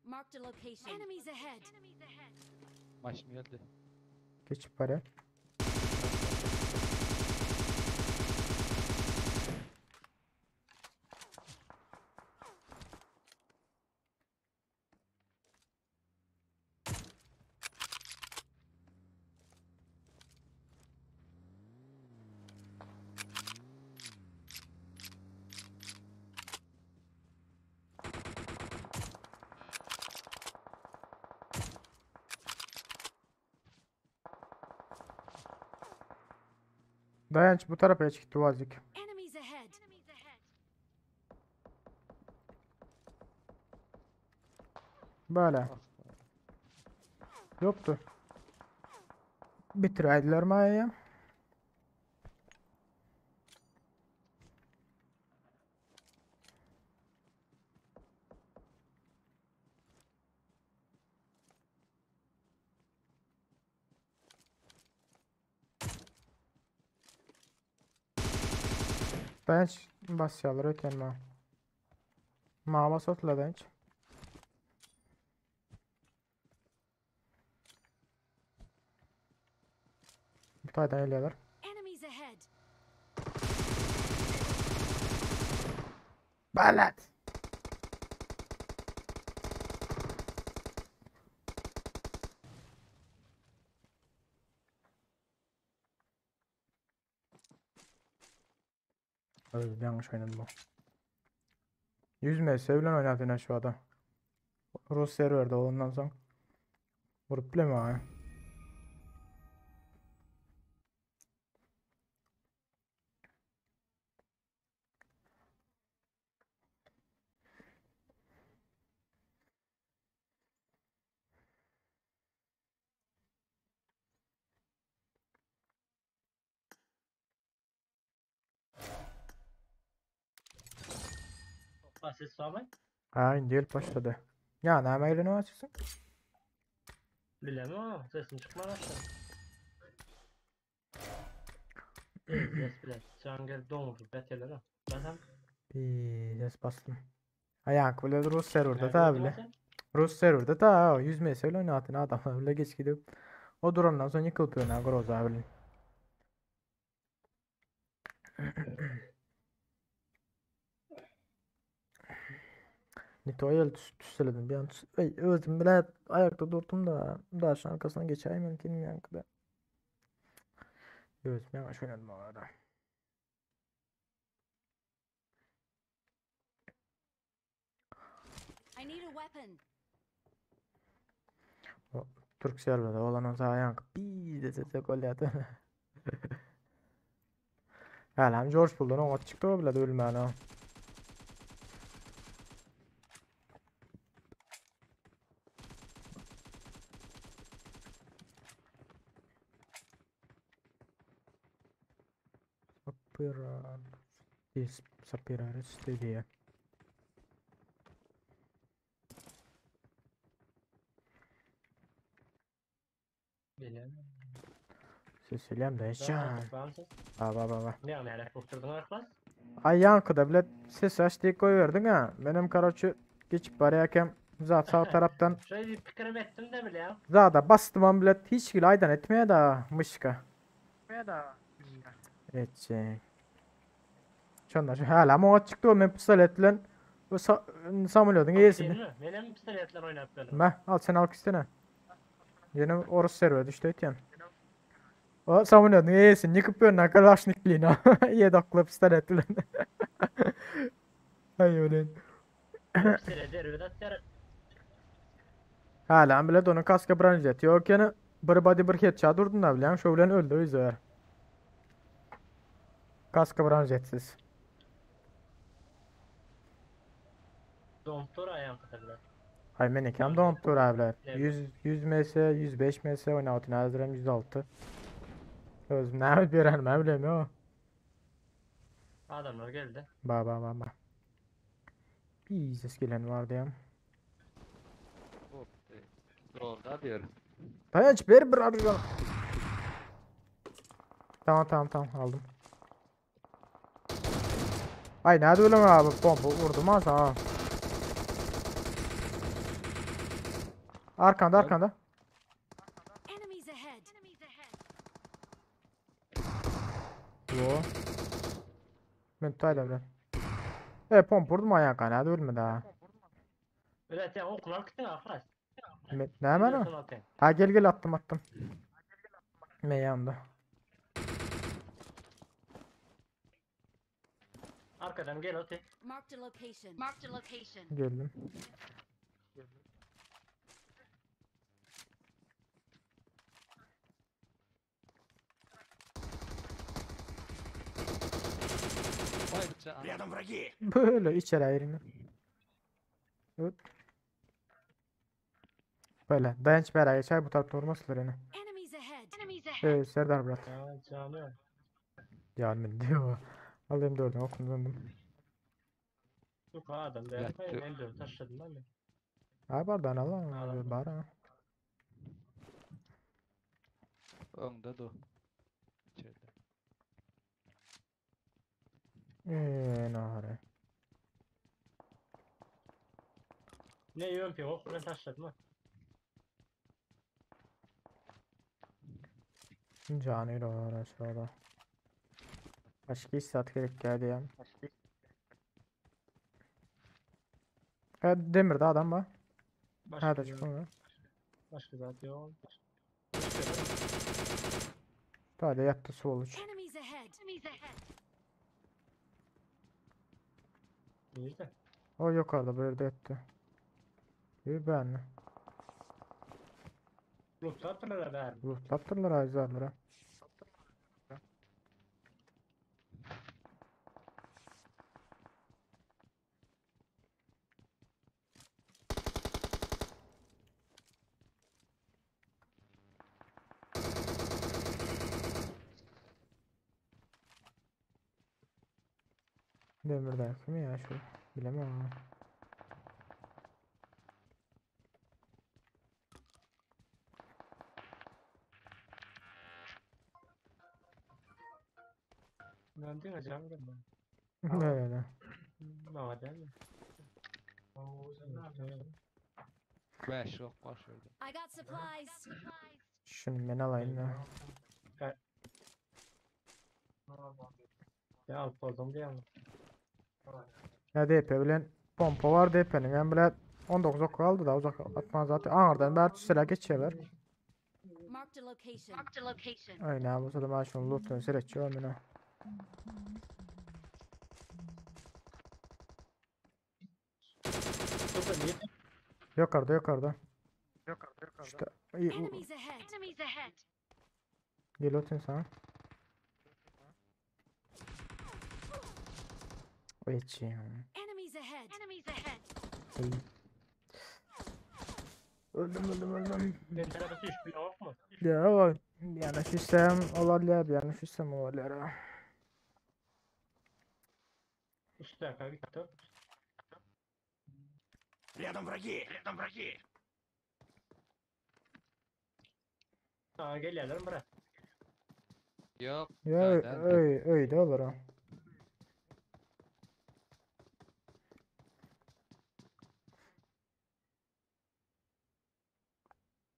Marked a location. Enemies ahead. Maşyn geldi. Geçip barýar. Dayanç bu tarapa çıktı vazik. Enemies ahead. Böyle. Yoktu. Bitireydiler mayayı. Dayanç basýarlar öten ma. Ma basatlar dayanç. Bu taýdan gelýärler. Enemies ahead. Balat. Evet, yanlış oynadım bu. 100 MS bilen oynady ine şu adam. Rus serverde olandan soň vurup bileme. Ha ses barmy? Ha indi gelip başlady. Ya näme geleni var sesin? Bilemem sesim çykman aşağı. Ses bile. Can gel doňup beterler. Zaten Bir ses bastım. Ayak bile Rus serverda nerede ta oldun bile. sen? Rus serverda ta 100 MS ile oynatın adamlar bile geç gidip o durandan sonra yıkılıp öne Groza bile. Nito'ya el tüseledim bir an. Ey, özüm bile ayakta durdum da daha şu arkasına geçeyim mümkün yankıda. Özüm yavaş oynadım o arada. I need a weapon. Türk serverda olan o yankı bir de sese gol yaptı. Hälem George buldu o çıktı o bile de ölmän ha. Sapira Sapira diye. Bilemem. Sesilem de can. Ben ses. Ba ba ba ba. Ne nereye kurturdun arkadaş? Ay yankıda bile ses aç diye koyuverdin ha. Benim karaçı geçip barayken zat sağ taraftan Şöyle bir fikrim ettim de bile ya. Zada bastım an bile hiç gül aydan etmeye da mışka. Etçek. Şonda şu hala ama o çıktı o men pistolet bilen o sa samolýodyň eýesini. Değil mi? Benim pistoletler oynap böyle. Me al sen al istene. Ýene orus server düşdi ötýän. O samolýodyň eýesini ýykyp önüne kalaşnikliğine. Ýedi pistolet bilen. Ay ölen. Pistolet derbi de Hala bile onun kaska branjet yok yani bir body bir headshot durdun da bilen şu bilen öldü yüzü. Kaska branjetsiz. Domptur ayağım kadar. Ay men ekem donup dur abiler. Evet. 100 100 ms 105 ms oynatın hazırım 106. Özüm ne bir ne bileyim ya. Adamlar geldi. Ba ba ba ba. Bir ses gelen vardı ya. Hop. Dolda diyor. Dayanç ver bir arıyorum. Tamam tamam tamam aldım. Ay nerede öyle abi pompa vurdum ha sana. Arkanda arkanda. Enemies ahead. Enemies ahead. Yo. Men tutayla bilen. E pompa vurdum ayağa nerede ölmedi ha. Evet ya okul gittin arkadaş. Ne hemen o? Ha gel gel attım attım. Ne yandı. Arkadan gel ote. Marked a location. Marked a location. Geldim. Vay bıçağı. Рядом враги! Böyle içeri ayrını. Evet. Böyle dayanç beraber geçer bu tarafta vurmasınlar yani. Enemies ahead. Enemies ahead. Evet Serdar Murat. Ya canım. Yardım diyor. Alayım dördünü okunu döndüm. Yok adam da Ya, yapayım. tü- Ben dört taşladım ben de. Abi bardan al lan Adam. bari ha. Önde dur. İçeride. Eee nare. Ne yiyorum ki ok ben taşladım ha. Canı var şurada. Başka hiç saat gerek geldi ya. Evet demirde adam var. Başka Nerede bir- çıkıyor? Başka zat yok. Daha da yattı su oluç. Enemies ahead. Enemies ahead. Nerede? O yukarıda böyle yattı. Bir ben. Lootlattılar ben. Lootlattırlar ayzarlara. Demir mi ya şu? Bilemem. Ben diňe jam gelmedi. Öyle. Maňa dälmi? Beş ok var şurada. I got supplies. Şunu ben alayım da. Ya alyp boldum diýýän. Ya DP bilen pompa var DP'nin. Ben bile 19 ok kaldı da uzak atma zaten. Ağırdan beri tüsele geçiyorlar. Marked a location. Marked a location. Aynen bu sefer ben şunu loot'unu seyredeceğim yine. Çok iyi. Yukarıda yukarıda. İşte iyi, u- Enemies ahead. Enemies ahead. gel loot'un sana. Geçeyim. Enemies ahead. Enemies ahead. Öldüm öldüm öldüm. Ben tarafı hiç bile yok mu? Ya o yani sistem olabilir yani sistem olabilir. ha. Üstüne gitti. Рядом враги! Рядом враги! Aa gelýärler bura. Yok. Ya Nereden? öyle öyle olur ha.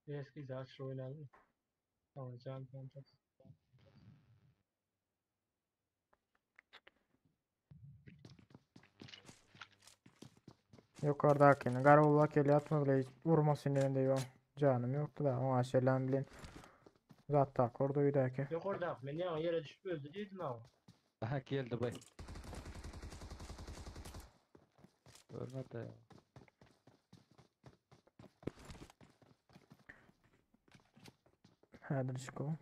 Eski zaç oynalım. Tamam can can can. Yukarıdakini Garolla geliyor atma bile hiç vurma sinirinde yok. Canım yoktu da ona şeyler bilin. Zaten korduydu ki. Yok orada ben ya yere düşüp öldü dedim ama. Aha geldi bay. Görmedi ya. Hadi çıkalım.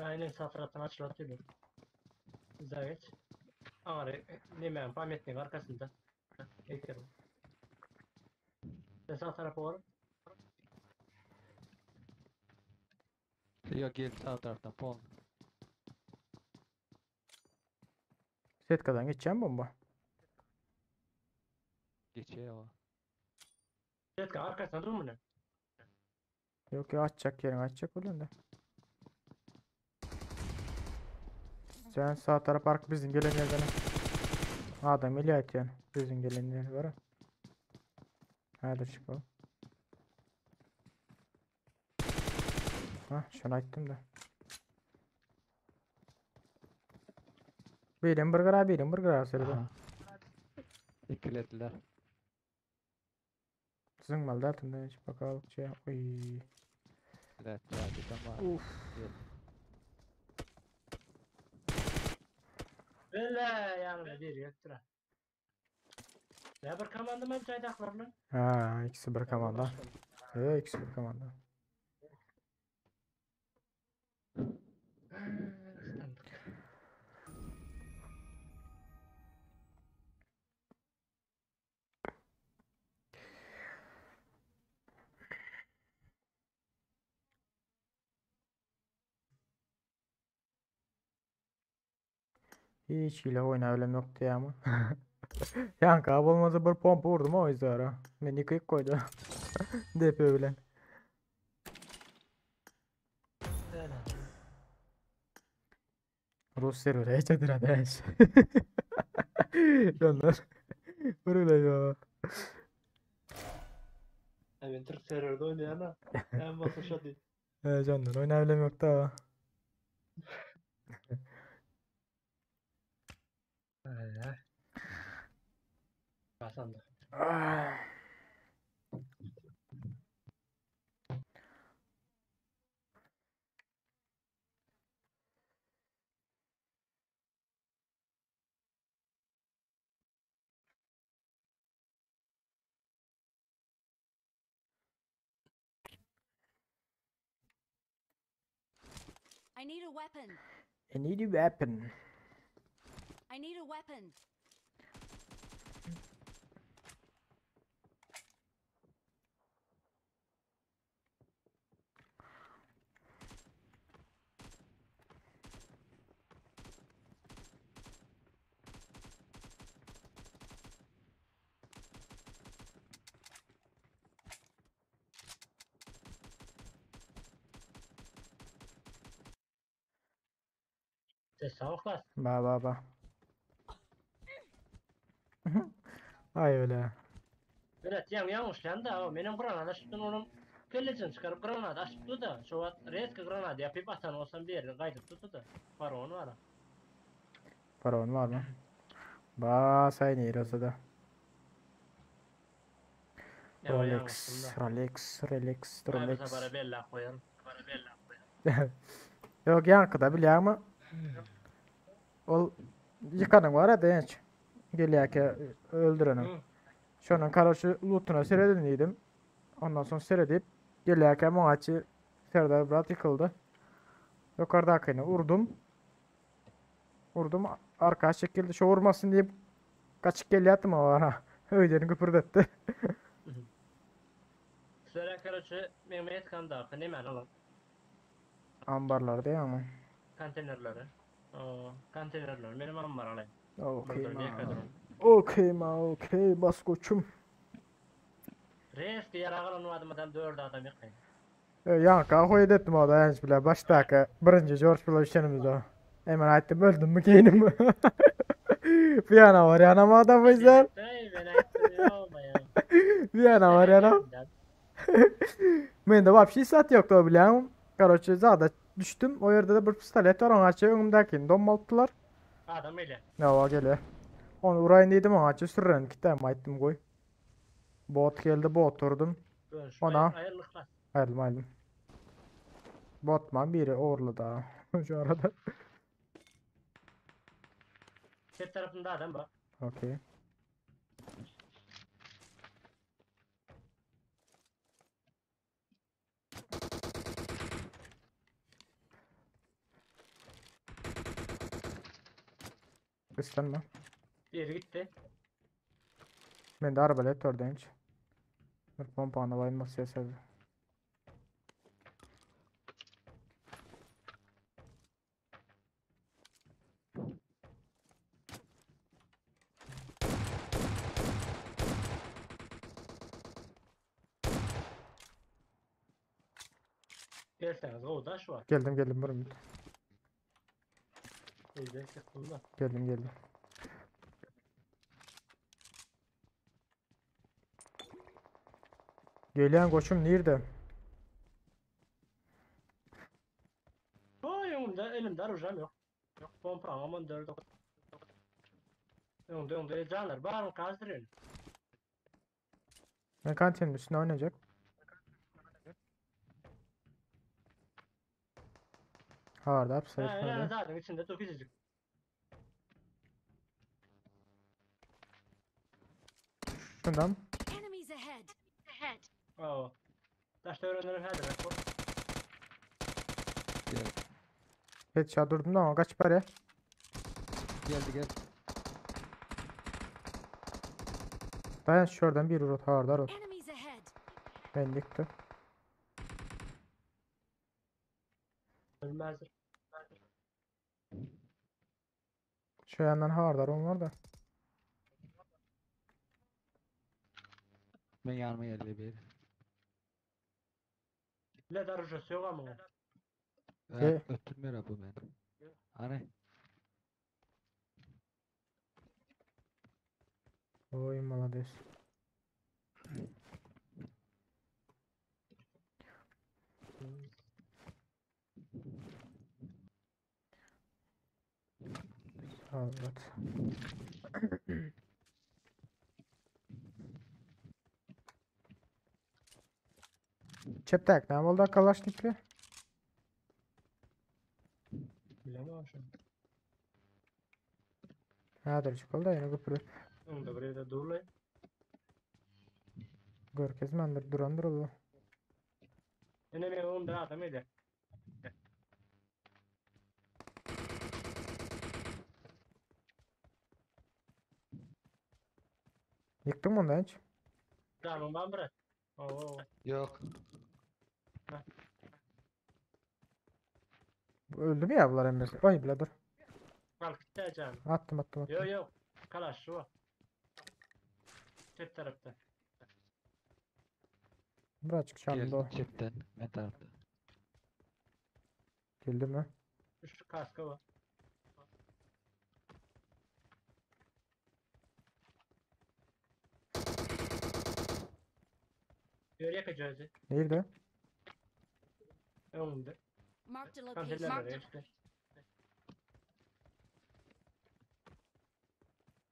Aynen sağ taraftan açılatıyor. Zageç. Ağrı nemen pametnin arkasında. Eklerim. Sen sağ tarafa var. Yok geldi sağ taraftan pon. Setkadan geçeceğim bomba. Geçiyor o. Setka arkasında dur mu ne? Yok ya açacak yerini açacak ulan da. Sen sağ taraf arka bizim gelen yerden. Adam ili atıyorsun. Bizim gelen yer var. Hadi çıkalım. Ha şunu açtım da. Birim burger abi birim burger abi söyledi. Aha. İkilediler. Sizin mal da hiç bakalım şey. Uy. Evet, hadi tamam. Uf. Böyle yanında bir yoktur ha. Ne bir komanda mı caydaklar lan? Ha ikisi bir komanda. Evet ikisi bir komanda. Hiç hile oynayabilem yoktu ya ama. Yankı abi olmazsa bir pompa vurdum o yüzden ara. Beni kıyık koydu. DP bilen. Öyle. Rus server'e hiç adıra değiş. Gönder. Böyle ya. Ben Türk serverde oynayan ha. En basın şu değil. He canlar oynayabilem yoktu ha. Öyle. Basandı. Ah. I need a weapon. I need a weapon. I need a weapon. Ses sag ol Ba ba ba. Ay öyle. Evet, ýaňy ýalňyşlaýan da, o menem granat açypdym, onuň kellesini çykaryp granat açypdy da, şo wagt rezko granat ýapyp atan bolsam bir ýerden gaýdyp durdy da. Faraon bar. Faraon var mı? Ba say nere olsa da. Ýaňy Rolex, ýalňyşdym da. Rolex, Rolex, Ay bu Rolex. sapara bellap goýaryn. Yok yankıda bilýärmi? Ol ýykanyň bar ya genç. Gelýärkä öldüreniň. Hı. Şonuň karoçi lootuna seredin diýdim. Ondan soň seredip gelýärkä muňaçy Serdar brat ýykyldy. Ýokardakyny urdum. Urdum arka çekildi. Şo urmasyn diýip gaçyp gelýärdim o ara. Öýden güpürdetdi. Söyle karoçi, meň metkamdaky nemäni alyň? Ambarlarda ýagny. Konteynerleri. O, konteynerleri menem ambar alaýyn. Okey Bir ma. dur, durun. Okey ma okey bas koçum. Rezko ýarag alan adamdan 4 adam ýykaýyn. E, Ýanka hoýet etdim o da enç bile başdaky birinji George bile işenimizde. Hemen aýtdym öldüm mü keýinim mi? Bir yana var yana mı adam bizler? Ey, ben aýtdym, ýok ya. Bir yana var yana. Men de вообще sat ýokdy o bilen. Karoçe zada düşdüm. O ýerde de bir pistolet var. Oňa açy öňümdäkini dommaltdylar. Adam ile. Ne o gele. Onu urayın dedim oňa açy sürren kitäm aýtdym goý. Bot geldi bot vurdum. Görüş. Ona. Aýyrlyk bas. Aýrylym aýrylym. Botman biri ogurly da. Şu arada. Çep tarapynda adam bar. Okey. Islanma. Biri gitti. Men de arbalet var denç. Bir pompana bayılması yasadı. Gelseniz o var. Geldim geldim bir minut. Öyle sıkıldı da. Geldim geldim. Gelen koçum nerede? Oy önümde elimde arujam yok. Yok pompa aman dördü. Önde önde canlar barın kazdırın. Ben kantinin üstüne oynayacak. Harda Ha, hapse yani zaten içinde çok küçücük. Şundan. Enemies ahead. Ahead. Oo. Taşta öğrenirim her demek. Gel. Headshot durdum da ama kaç para? Geldi gel. Dayan şuradan bir rot harda rot. Enemies ahead. Ben yıktı. Ölmez. Şu yandan hardar onlar da. Men yanıma geldi bir. Ne darujası yok ama. Evet, öttürmüyor bu beni. Hani Oy malades. Evet. Çeptek ne oldu Kalaşnikli? Bilemem şu. Häzir çykyl da ýene köprü. Önde bir yerde durlay. Görkezmändir durandyr ol. Ene men önde adam edi. Ýykdyň mı ondan hiç? Canım ben bırak. Oo. yok. Öldü mü ya bunlar emmesi? Ay bile dur. Kalk gitti canım. Attım attım attım. Yok yok. Kalaş şu. Çep tarafta. Birazcık çaldı o. Geldi çepten. Ben tarafta. Geldi mi? Şu kaskı var. Ýör ýeke özi. Nirde? Öňümde. Marked a location. Konteynerlere geçdi.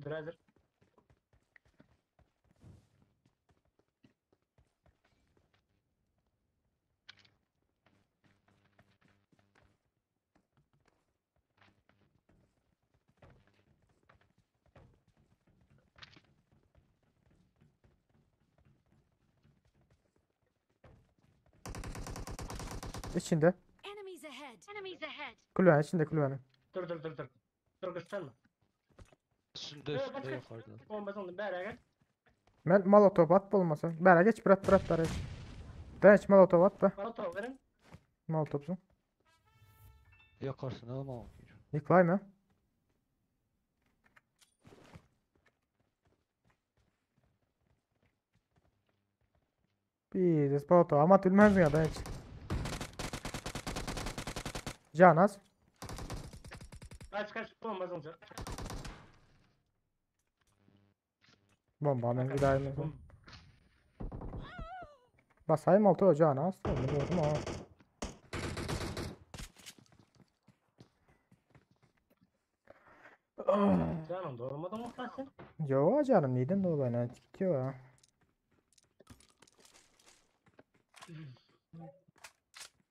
Dur hazır. İçinde. Enemies ahead. Enemies ahead. Kulübenin içinde kulübenin. Dur dur dur dur. Dur gösterme. Üstünde Ee, üstünde kaç, kaç. yukarıda. Bombasını bere gel. Ben molotof at bolmasa. Bäre geç bırak bırak bäre geç. Dayanç molotof at be. Bana top verin. Molotofsun. Yukarısına alma. Yıkılay mı? Bir molotov ama bilmez ya dayanç. Can az. Kaç kaç bombasını. Bomba ben bir daha yemedim. Basayım molotov can az. Gördüm ama. Canım doğurmadın mı lan sen? Yo canım neden dolayı gidiyor ya.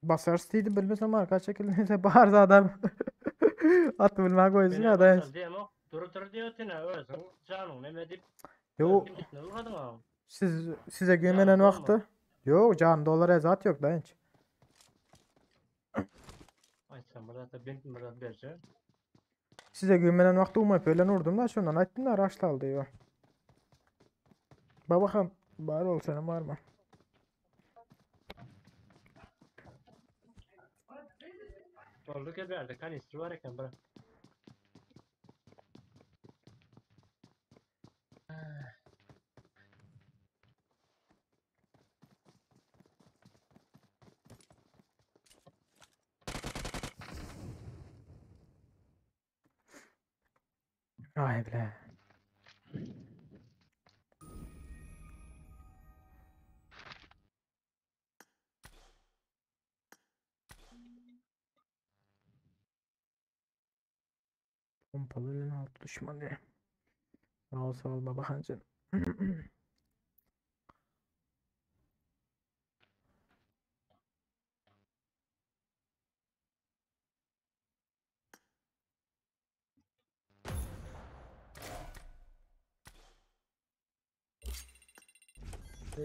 Basar deydi bilmesem arka çekildi bağırdı adam. At bilmem koysun ya dayanç. Diyem o. Dur dur diyor tine özün. Canım ne deyip. Yo Ne uğradın ama. siz size güvenen Canım vakti. Yok can dolar ezat yok dayanç. Ay sen burada da ben burada vereceğim. Size güvenen vakti umayıp öyle vurdum da şundan aytdım da raşla aldı yo. Bak bakalım bari ol senin var mı? Doğruluk verdi. Kanistri var eken bırak. Ay bile. Pompalı elin altı düşmanı. Sağ ol sağ ol baba hancın.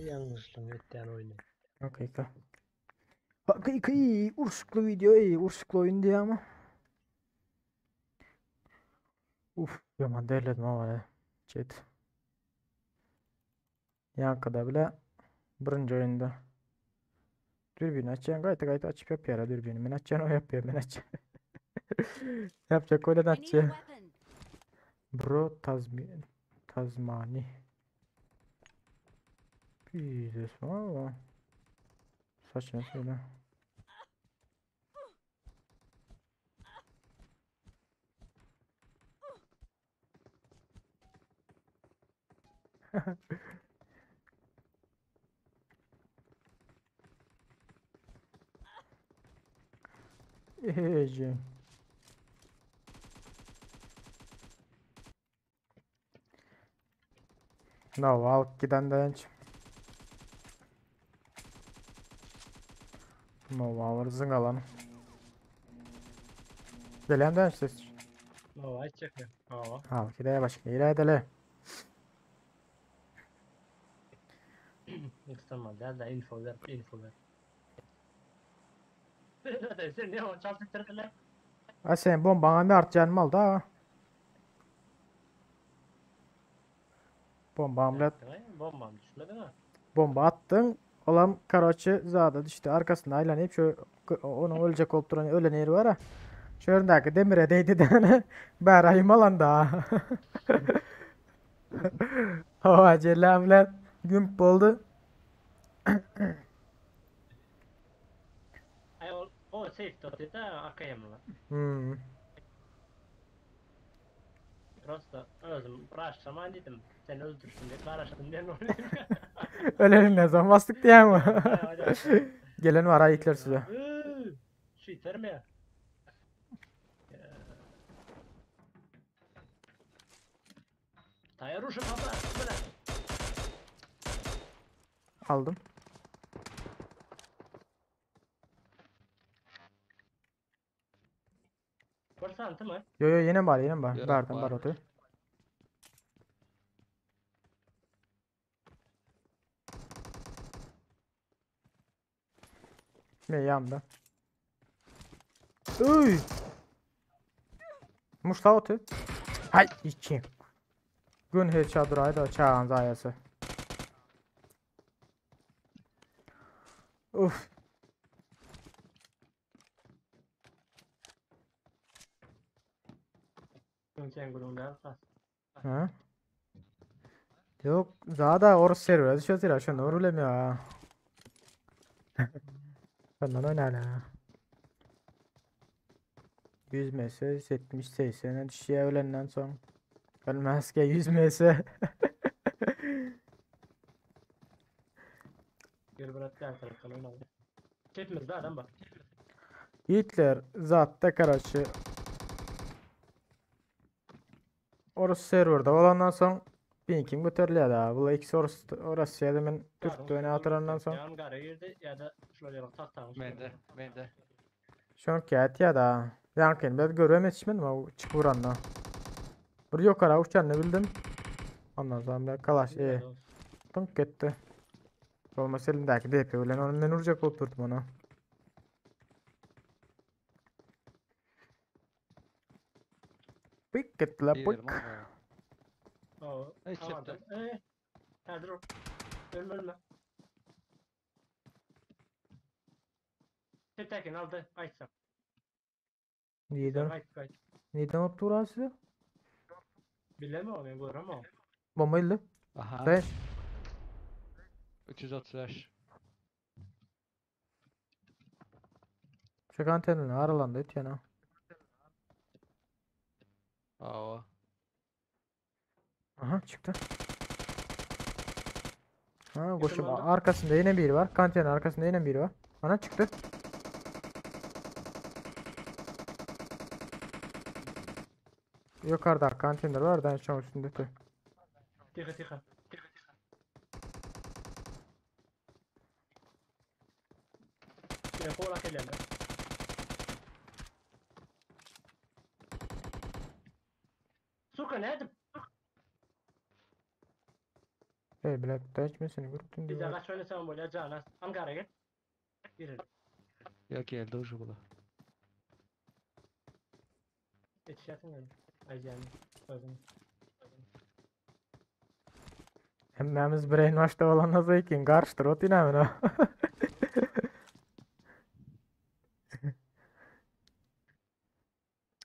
Yanlışlığım ettiğin oyunu. Hakika. Hakiki urşuklu video iyi urşuklu oyun diye ama. Uf yaman derledim ama ne. Chat. Yankıda bile birinci oyunda. Dürbün açacaksın gayet gayet açıp yap yara dürbünü. Ben açacaksın o yapıyor ben açacaksın. Yapacak öyle I need a açacaksın. weapon. Bro tazmi Tazmani. Bir ama. Saçma söyle. Ece. No, al giden de hiç. No, var zıngalan. Gelen de işte. Aa açacak ya. Aa. Al gideye başka yere edele. İstemem. Gel de info ver. Info ver. Zaten sen ne o çalıştırdılar? Ha sen bombanı bir artacağın mal da. Bomba amlet Bombam düşmedi mi? bomba attın. Olan karaçı zada düştü. Arkasında aylanıp şu onun ölecek olup duran ölen yeri var ha. Şu önündeki demire değdi de berayım alan da. O acele amlet gümp oldu. Ay o, o safe dot da akayım lan. Hmm. Prosta özüm başlaman dedim. Sen öldürsün diye başladım diye ne oluyor? Öleninden soň basdyk diýýäňmi? Gelen bar aýytlar size. Şeýtermi ya? Taýar uşa papa. Bile. Aldym. Bir santim mi? Yo yo ýene bar, ýene bar. Ýok, Bardan bar. bar oty. Ne ýamda. Uy! Muşta oty. Hay içi. Gün headshot duraydı o çağan zaýasy. Uf. Sen gürrüňler kas. Ha? Yok, daha da orası server düşüyor ya şunu bilem ya. Benden oynayalım ya. 100 ms 70 80'e düşüyor ölenden son. Ölmez ki 100 ms. Gel bırak diğer taraftan oynayalım. Hepimizde adam var. Hitler zatta karaçı. Orası serverda olandan son pinkim göterilýär da. Bu ikisi orası orası ýa men Türkde oýna atyrandan soň. Yan gara girdi ya da şular ýaly tahtaň üstüne. Mende, mende. Şoň käti da. Ýaňky ben görem etişmedim o çık vuranla. Bir ýokara uçanyny bildim. Ondan sonra kalaş e tınk etdi. Olmasa elindäki DP bilen onu men urjak bolup durdum ona. Pyk etdi la Gidelim pyk. ama. Oo, Ey, tamam. çepte. Ey. Hadi dur. Ölme ölme. Çeptekin aldı. Aytsam. Neden? Ayt ayt. Neden optu urası? Bileme o ben görem o. Bomba ildi. Aha. Dayan. 335. Şu antenini aralandı öt yana. Aa. Aha çıktı. Ha koşum Yakınlandı. arkasında yine biri var. Kantenin arkasında yine biri var. Ana çıktı. Yukarıda kantinler var. Ben şu an üstünde. tüh. Tika tika. Yine kola geldi. Suka nerede? Hey bile değişmesini gördün Bize diyor. kaç oynasam böyle cana. Ankara gel. Girelim. Yok geldi ucu bula. Yetişersin yani. Ay yani. Sözünü. Hemmemiz brainwash'ta olan nasıl ikin karıştır o dinamini o.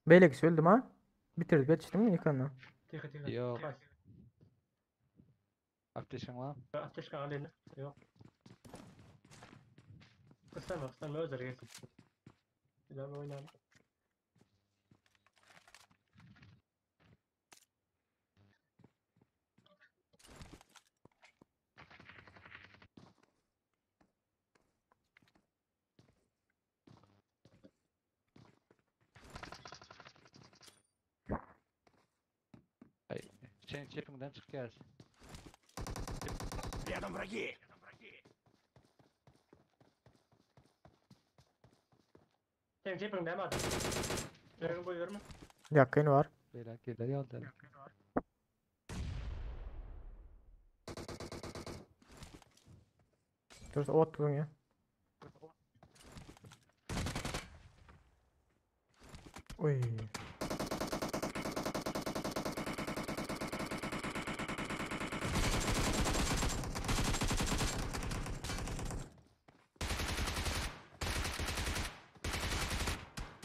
Beylik öldüm ha. Bitirdik yetiştim mi yıkanla? Tika tika. Yok. Bas. Ateşin var. Ateş kan alene. Yok. Kıstama kıstama özel gelsin. Bir daha oynayalım. Ay, senin çepinden çık gelsin. Рядом враги! Senin cepin değil mi adam? Cepin boyu verme. Yakın var. Beyler gelir yolda. Dur ot tutun ya. Oy.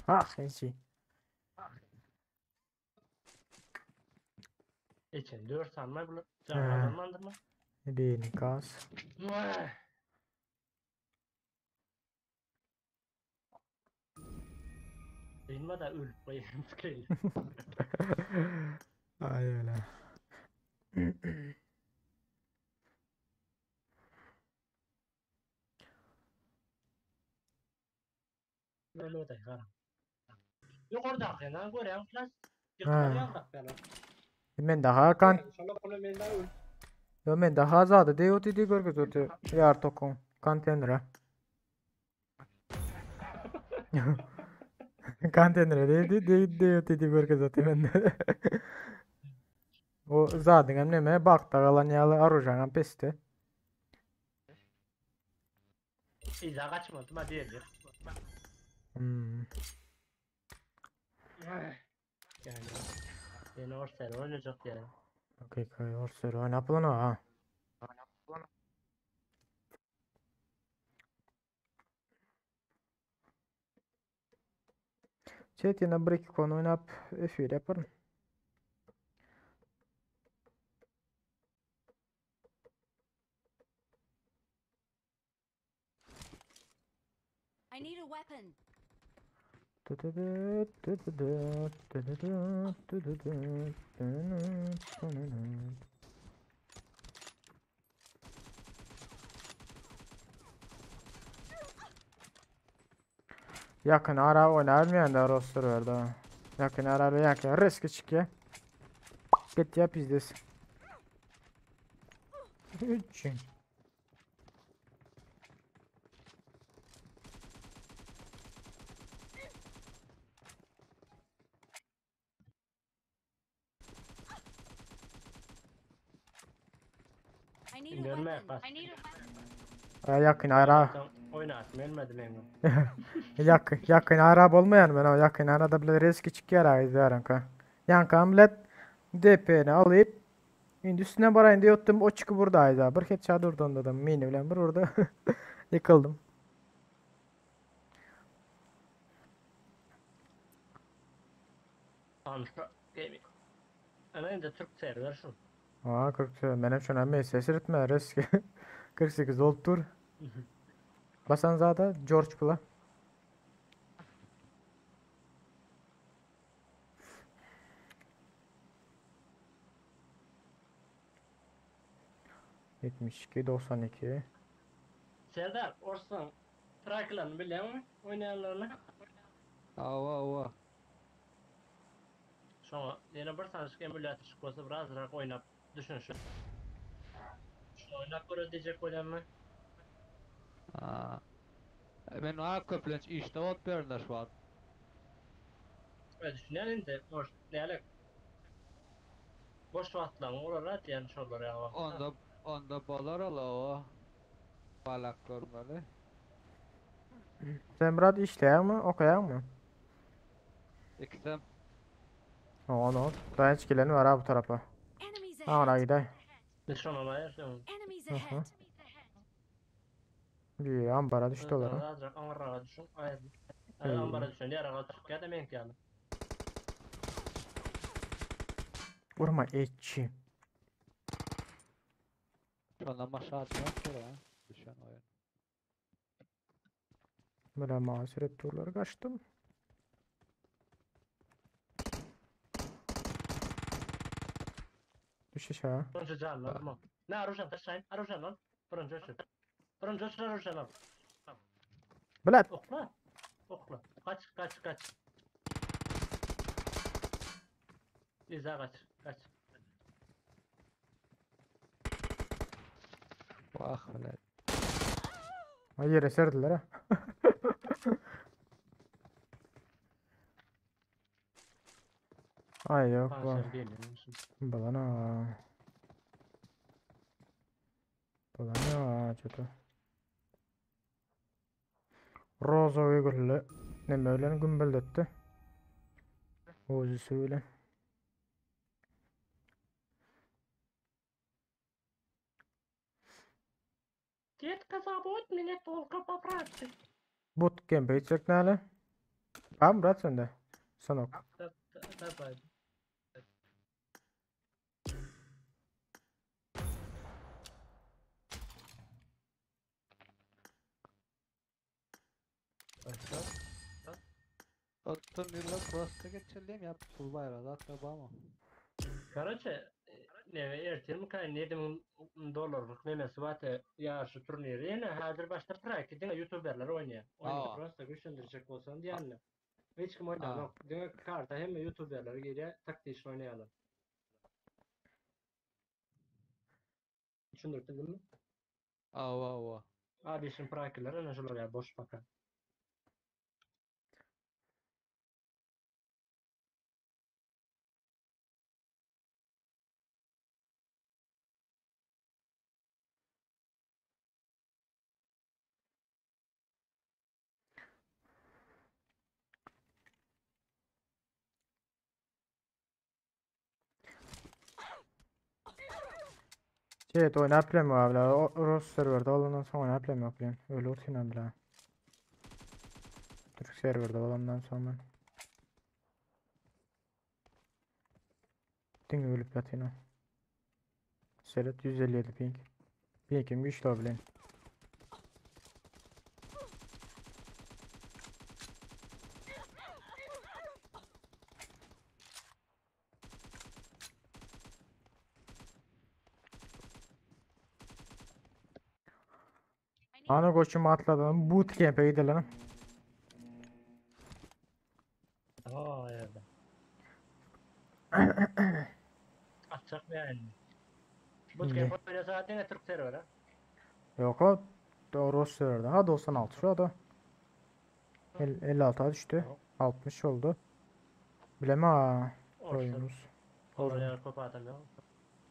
Ah, ensi. İçin 4 sanma bunu. He. Canlandırma. Bir gaz. Bilme de öl. Bayım tıkayım. Ay öyle. Öyle de gara. Ýokardaky ýa görýän flash. Ýokarda ýa. Men daha kan Şola pula men daha öl. Yo men daha zady DOTD görkezdi. Ýar tokun konteýnere. Konteýnere diýdi, DOTD görkezdi mende. O zadyň hem neme bakda galan ýaly arujaň hem pesdi. İlla kaçmadı ma diýeli. Hmm. Yani Yeni Orser oynayacak yani. Okey, okey, Orser oynap lan ha. Chat ýene bir iki konu oynap efir yaparım. I need a weapon. Yakın ara oynarmayan da roster verdi ha. Yakın ara yakın riski çıkıyor. Git yap izlesin. Üç. I need a Şimdi ölme weapon. bas. I need a weapon. Ha, Yakın ara. Oynatma ölmedi benim. Yakın yakın ara olmayan ben o yakın arada bile riski çıkıyor ha izlerim ka. Yankı millet DP'ni alıp Şimdi üstüne barayın diyordum o çıkı buradaydı. Bir headshot durdu onda da mini bilen bir orada yıkıldım. Antra Gaming. Ana indi Türk server şu. Aa 40 benim şuna mı ses etme risk. 48 oldu dur. Basan zaten George Pula. ...72, 92... Serdar Orsan Traklarını biliyor musun? Oynayanlarını. Ava ava. Şoňa ýene bir tanışyk emulator çyk bolsa biraz rak oynap düşün şu. Şu oynap göre diyecek bolýanmy? Aa. Men a köplenç işte ot berdiler şu an. Ben düşünýän indi boş näle Boş wagtlaryň olar atýan şolar ýa. Onda onda bolar ola o. Balak görmeli. Sen Murat işleyen mi okuyan mı? İkisem O no. Dayanç geleni var ha bu tarafa. Enemies Ha ona ahead. gidelim. Biz şona aýyrsyn. Enemies Aha. ahead. Bir ambara düştü olar ha. Azrak aňraga düşün. Aýyr. Ey. Ambara düşün, ýaraga düşüp ýa-da men ýaly. Vurma etçi. Ondan başa atmak ha. Düşen oyun. Böyle masir turları kaçtım. Düş aşağı. Birinci canlı alma. Ne aruşan taşlayın? Aruşan lan. Birinci uçur. Birinci uçur aruşan al. Bilet. Okla. Okla. Kaç kaç kaç. İza kaç. Kaç. Vah bilet. Ha, yere serdiler ha. Ay yok bu. Panser değil. Balana. Balana kötü. Roza güllü. Ne böyle gümbeldetti. Ozi söyle. Детка, забудь меня только по правде. Bootcamp'e gidecek ne hale? Tamam Murat sende. Sanok. Tapaydı. Başla. Ottum yıllar prosta geçirdim ya pul bayrağı zaten babam. Короче, Neme ertirmika 7000 dollarlyk nemesi bar te ýaryşy turniri ýene häzir başda praki diňe ýutuberler oýnaýar. Oýny Aa. prosta güýçlendirjek bolsaň diýende. Hiç kim oýnanok. Diňe karta hemme ýutuberler girýär, taktiçni oýnaýarlar. Düşündirip bildimmi? Awa awa. Adişin prakiler ene şular ýa boş paka. Evet oynap bilemiyor abiler. O Rus serverde olandan sonra oynap bilemiyor bilen. Öyle oturuyorum bile. Türk serverde olandan sonra ben. Diňe ölüp ýatyn o. Seret 157 ping. Pingim güýçli o bilen. Ana koçum atladım. Bootcamp'e gidelim. Aa ýerde. Atjak yani. Bootcamp oýnasa diňe Türk serweri. Yok o. Doğru serverde. Ha 96 şu da. 56'a düştü. 60 oldu. Bileme ha. Orta. Oyunumuz. Oraya köp adam yok.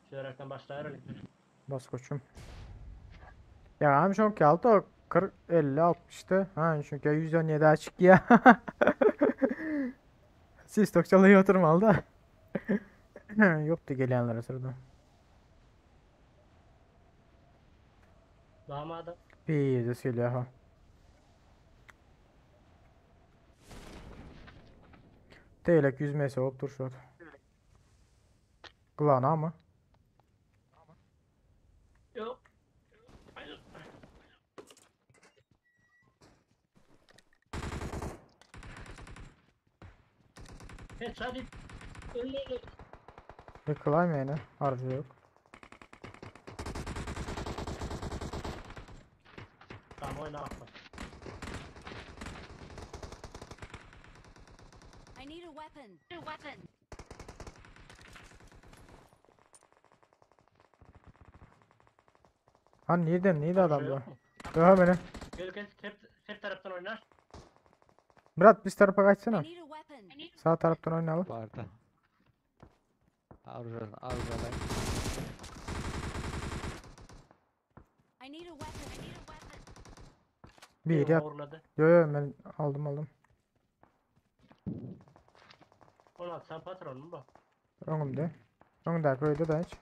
Şu yaraktan başlayar öyle. Bas koçum. Ya hem çünkü altı 40 50 60'tı. Ha çünkü 117 açık ya. Siz tokçalayı oturmalı da. Yoktu gelenlere sırada. Damadı. Bir de söylüyor ha. Teylek yüzmesi hop dur şu an. Kulağına ama. Yok. Hayır. Geç hadi. Önüne Yıkılayım yani. Harcı yok. Tamam oyna atma. I need a weapon. A weapon. Ha nereden neydi Harcı adam yok bu? mu? Döve beni. Gel gel her, her taraftan oynar. Murat biz tarafa I kaçsana. need a weapon. I need Sağ taraftan oynayalım. Barda. Arjan arjan. I need a weapon. I need a weapon. Bir yat. Uğurladı. Yo yo ben aldım aldım. 16 sen patron mu bu? Önümde. Önümde koydu da hiç.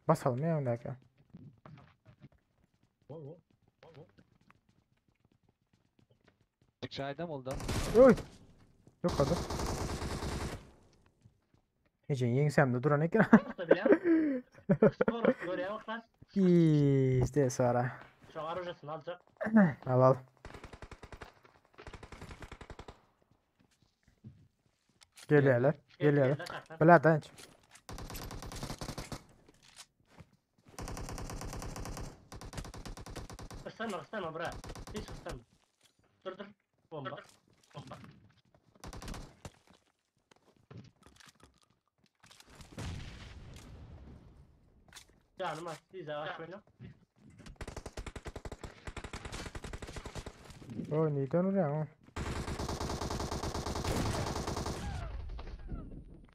Basalım ya öndeki. Çayda mı oldu? Oy. Yok adı. Ece yengsem de duran ekran. Da bile. Spor görüyor bak lan. İşte sonra. Şu arujasını alacak. Al al. Geliyorlar. Geliyorlar. Gel, gel, gel. Bela danç. Kıstama kıstama bırak. Hiç kıstama. Dur dur. Bomba. Bomba. Canım az. Biz yavaş oyna. Oy neden oraya? ha?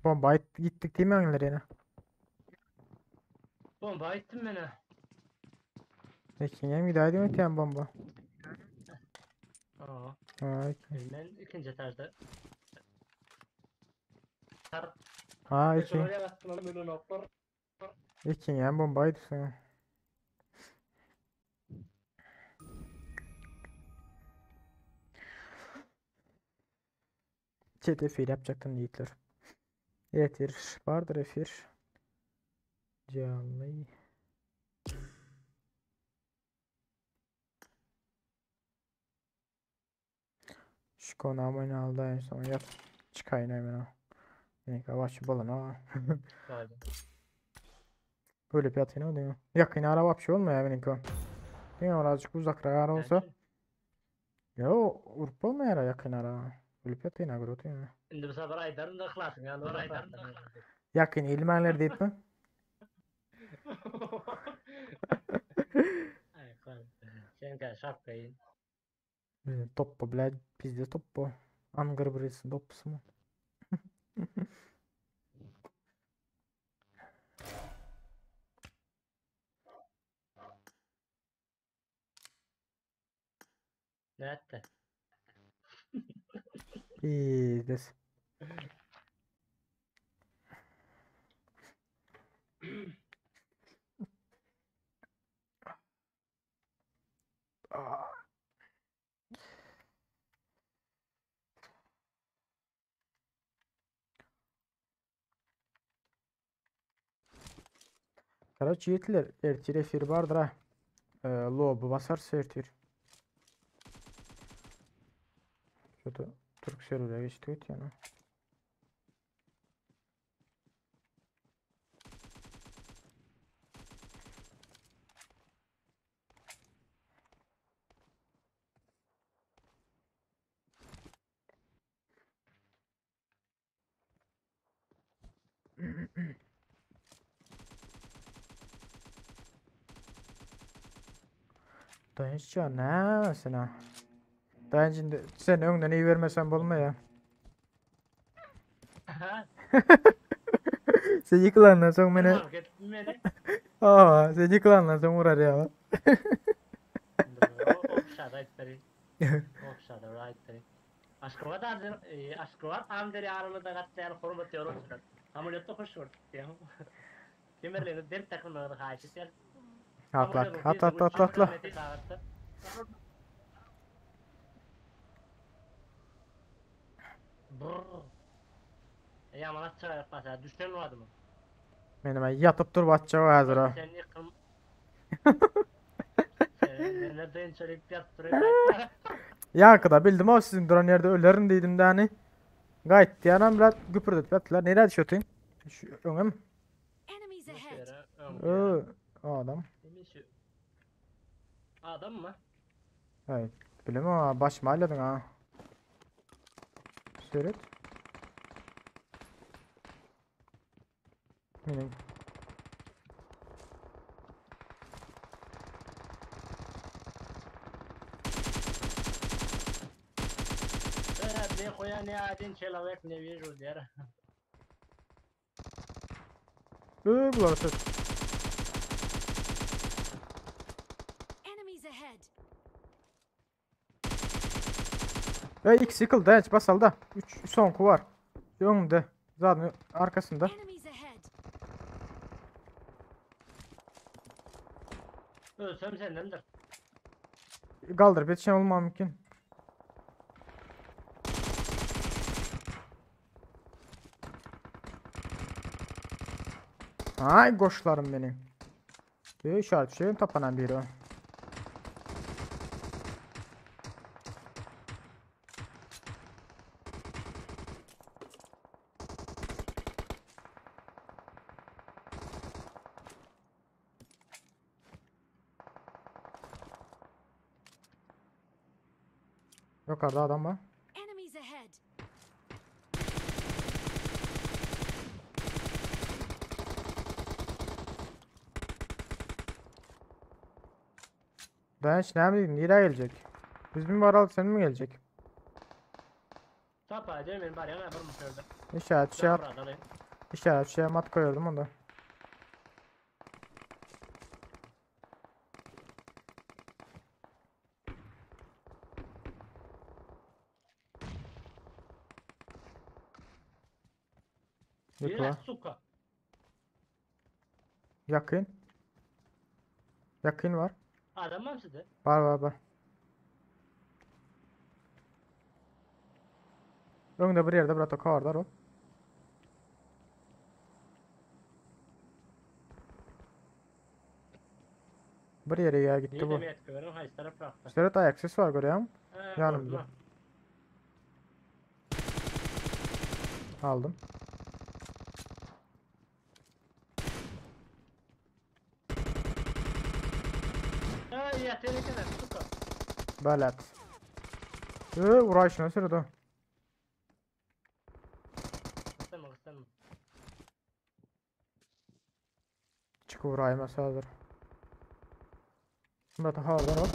Bomba gittik değil mi hangileri yine? Bomba ittin beni. Peki hem giderdim öteyen bomba. Aa, Ha, ben ikinci etajda. Tar. ha iki. Oraya bastım oğlum önüne nokta. İki hem bombaydı sana. Chat F1 yapacaktım yiğitler. Evet vardır F1. Janly. Şu konağım oynaldı en son yat. Çıkayın hemen ha. Neyse başı bolun ha. Hadi. Böyle bir atayım değil mi? Yakın ara vapşi olmuyor benimki o. Değil mi? Birazcık uzak ara olsa. Bence. Ya o urp olmuyor ara yakın ara. Böyle bir atayım ha göre ya. Indi bu sefer aydarım da kılasın yani oraya Yakın ilmenler deyip mi? Ay kal. Sen gel şapkayı. Bizim toppo bile bizde toppo. Angır birisi toppusu mu? Ne etti? Bizdes. Aa. Karaç yiğitler ertir efir vardır ha. Ee, lobu basar ertir. Şurada Türk server'e geçti yani. Dayanışça ne mesela? Dayanışında sen önden iyi vermesen bolma ya. Sen yıkılandan sonra beni Fark ettin beni. Aa, sen yıkılandan sonra vurar ya. Okşada etleri. Okşada etleri. Aşkıvat ander, aşkıvat ander aralığında katlayan hormat yorulsun. Ameliyatı hoş gördük ya. Kemerlerini dert takımları haşit yer. Atla at at at atla. Brrr. Ya bana çıkar yapmasa düşen vardı mı? Benim ben yatıp dur batacağım hazır ha. Sen yıkım. Sen nereden çelik yat duruyor. Yankıda bildim o sizin duran yerde ölerim dedim de hani. Gayet diyen biraz güpürdetip attılar. Nereye düşüyorsun? Şu öne mi? Enemies ahead. Ee, o adam. Adam mı? Evet. Bilemem ama başıma ayladın ha. Sürüt. Benim. Evet, ne koya ne adin человек не вижу der. Ee, bular söz. Enemies ahead. Ve X yıkıldı. Dayanç basalda. 3 son var. Önünde. Zaten arkasında. Enemies ahead. Ölsem sendendir. Kaldır. Bir şey olma mümkün. Ay goşlarım benim. Bir işaret şeyim tapanan biri o. Yukarıda adam var. Enemies ahead. Dayanç ne bileyim nereye gelecek? Biz mi var alıp sen mi gelecek? Tapa demin bari yana bir müşerde. İşaret şey at, işaret şey mat koyuyordum onu da. Yıkla. Suka. Yakın. Yakın var. Adam mı sizde? Var var var. Önde bir yerde bir toka var o. Bir ýere ýa gitdi Nirede bu. metka beren haýsy taraprakda? Seret aýak ses bar görýäňmi? He, Ýanymda. gördüm. Aldym. Ha, ýatyr eken, suka. Belet. Ee, uraýşyna seret o. Gyssanma, gyssanma. Çykyp uraýmasa hazır. Murat hazır ol.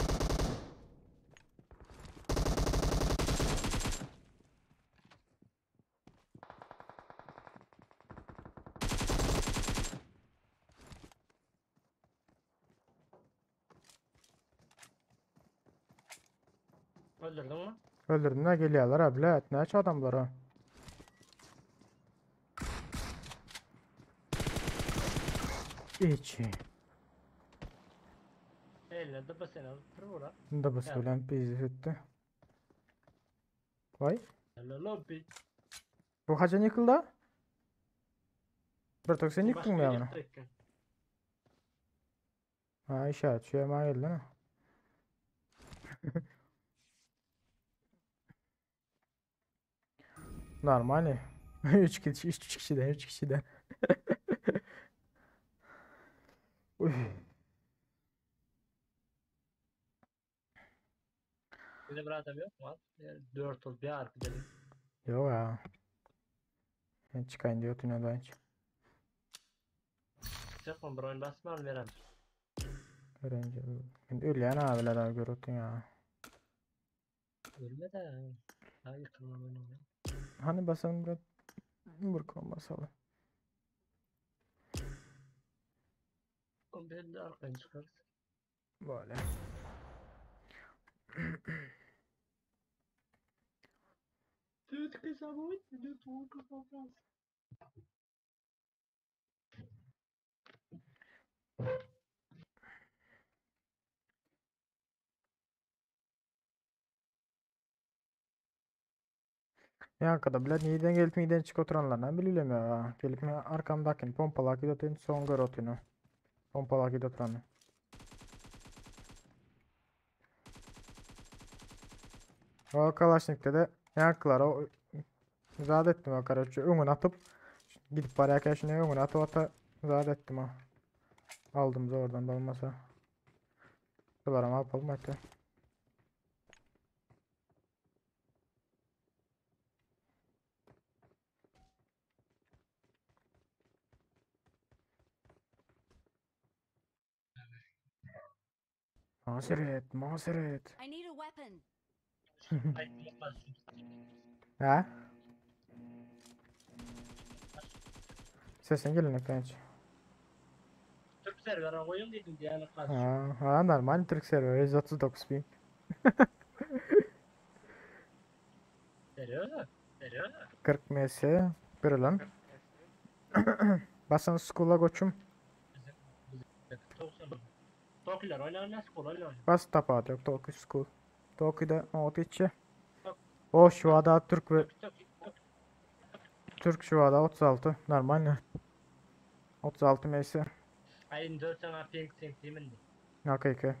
Öldürdün mü? Öldürdüm ne gelýärler ha bilet. Näçe adamlar ha? İçi. Eline de seni alıp dur bura. Dabas Ya. bilen pizdi etdi. Vay. Hello lobby. Bu haçan ýykyldy? Bir tok sen Başka ýykdyňmy bir ýagny? ýykdyr eken. Ha işaret şu ýa geldi ha. Normal. 3 kişi, 3 kişiden, 3 kişiden. Uy. Bize bir adam yok mu? Yani 4 ol bir harfi dedim. Yok ya. Ben çıkayım diyor tünelden hiç. Çıkacak mı? Bir oyun basma veren. Öğrenci. Ölýän abiler abi görüntün ya. Ölme de. Ha yıkılma oyunu. Hani basalım biraz. Burkan basalım. Oğlum bir de arkadan çıkarız. Böyle. Dört hesabı dört on kafam. Yankada bilen niden gelip niden çık oturanlardan bililem ya. Gelip men arkamdakini pompalak gidip son gör otunu. Pompalak gidip oturanı. O Kalaşnik'te de yankılara o zat ettim o karaçı öňüne atyp gidip barýarken şunu öňüne atyp ata zat ettim o. Aldım zordan da olmasa. Şulara ne yapalım hatta. Mazeret, mazeret. I need a weapon. Ay, yapmaz. Ha? Sesin gelin hiç. Türk serverine koyun dedim diye yani karşı. Ha, ha normal Türk server 139 ping. Seriyor mu? Seriyor mu? 40 ms bir lan. Basan school'a koçum. 90. Tokiler oynar nasıl kolay oynar. Bas tapat yok Tokyo School. Tokyo'da o içi. O şu ada Türk ve Toki toki toki. Türk şu ada 36 normal ne? 36 ms. Ay 24 sana ping ping değil mi? Okay okay.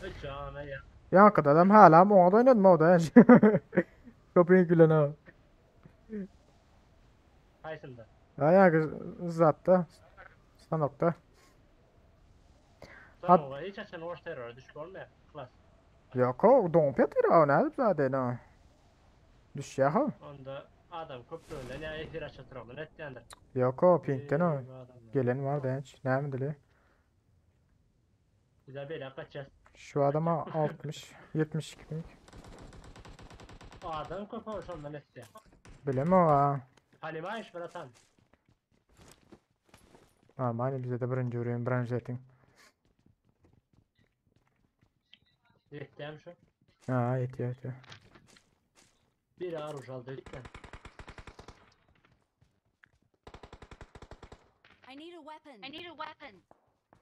Üç ana ya. Ya kadar adam hala mı o da oynadı mı o da? Kapıyı gülen ha. Haysında. Ya ya zatta. Sanokta. Hat- Sonra hiç açan hoş terör düşük olmuyor. Klas. Yok o don petir o ne zaten ha. Düş ya ha. Onda adam köpründen ya efir açatır onu net yandır. Yok o pinkten o. Eyvah adamlar. Gelen var da hiç. Ne mi dili? Güzel böyle kaçacağız. Şu adama 60, 72 pink. Adam köprü hoş ondan net ya. Bileme o ha. Halime iş bıratan. Normal bize de birinci vuruyorum birinci rating. Yettim şu. Ha yetiyor yetiyor. Bir ağır ucaldı lütfen. I need a weapon. I need a weapon.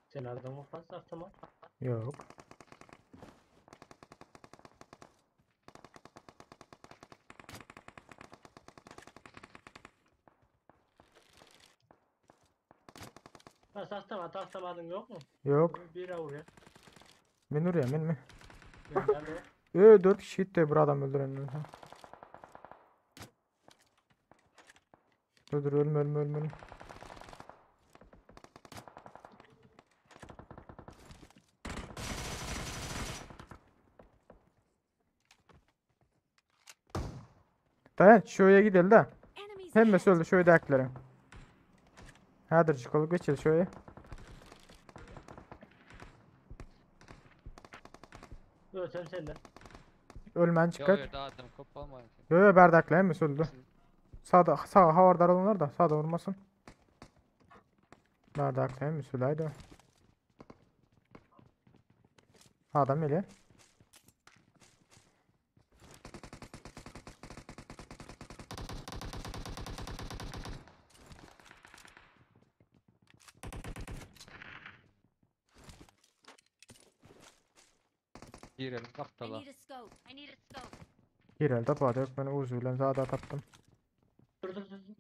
Sen aldın mı fazla avtomat? Yok. Ha sahtama tahtamadyň ýokmy? Ýok. Bir urýar. Men urýan men men. Men däl o. Ö 4 kişi gitdi bir adam öldürenden soň. Dur dur ölme ölme ölme. ölme. Dayan şöyle gidelim de. Enemies Hemmesi ahead. öldü şu ödekilerin. Hädir çykalyp geçeli şöyle. Ölsem senden. Ölmän Yo çykat. ýerde adam köp bolmaýan. Yo yo berdakla hemmesi öldü. Sağda sağ havardar olanlar da sağda vurmasın. Berdakla hemmesi öldü. Adam eli. Girelim I gapdala. need a scope. I need a scope. Girel tapady yok ben uzu bilen sağda tapdym. Dur dur dur. dur.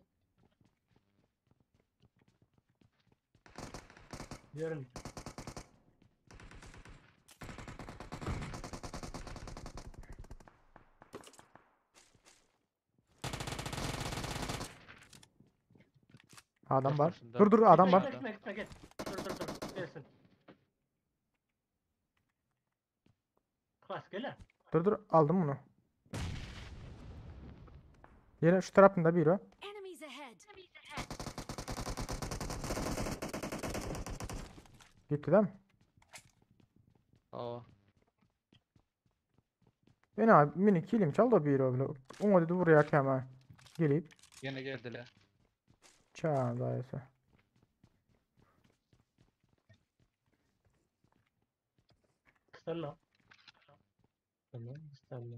Ýörün. Adam var. Başında. Dur dur adam Gitme, var. Gitme gitme git. Dur dur dur. Gelsin. Klas gel. Dur dur aldım bunu. Yine şu tarafında biri var. Enemies ahead. Gitti değil mi? Hawa. Ben abi mini kilim çal da biri öyle. Ona dedi buraya hemen. Gelip Ýene geldiler. çağ dayısı. Stanna. Tamam, stanna.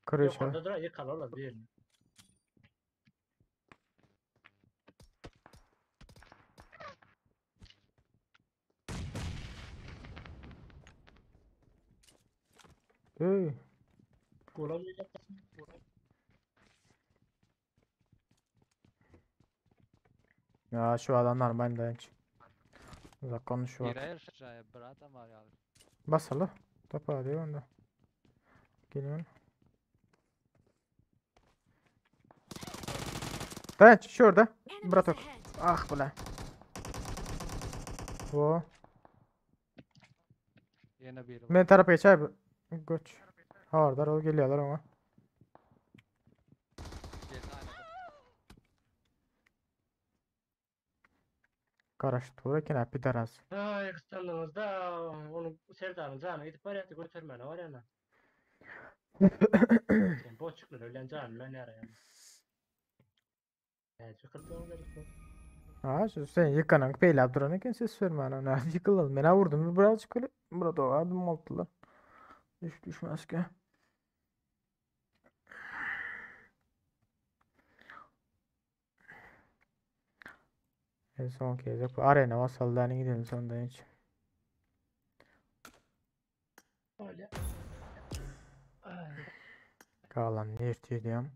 Kırıyor şöyle. Yukarıda duran yıkar ola bir. Hey. Vuramayacak. Ya şu adamlar ben de hiç. Uzak konuş var. Girer şuraya bir adam var ýaly. Basalı. Topa diyor onda. Geliyorum. Dayan şurada. Enemies Bratok. ahead. Ah bula. Bu. Ýene biri var. Men tarafa geçer. Göç. Hardar ol geliyorlar ama. Geldi aynada. Karaş tura kene pidaraz. Ay kıstandınız da onu Serdar'ın canı gidip var ya götürmene var ya. Sen boş çıkma ölen canı ben yarayam. Ya çıkırdı onu da Ha şu sen yıkanan peylap duran eken ses verme ana. Ne yıkılalım. Ben vurdum birazcık öyle. Burada o adım oldular. Düş düşmez ki. En son kez bu arena vasallarına gidelim sonunda hiç. Öyle. Ay. Kalan ne diyorum.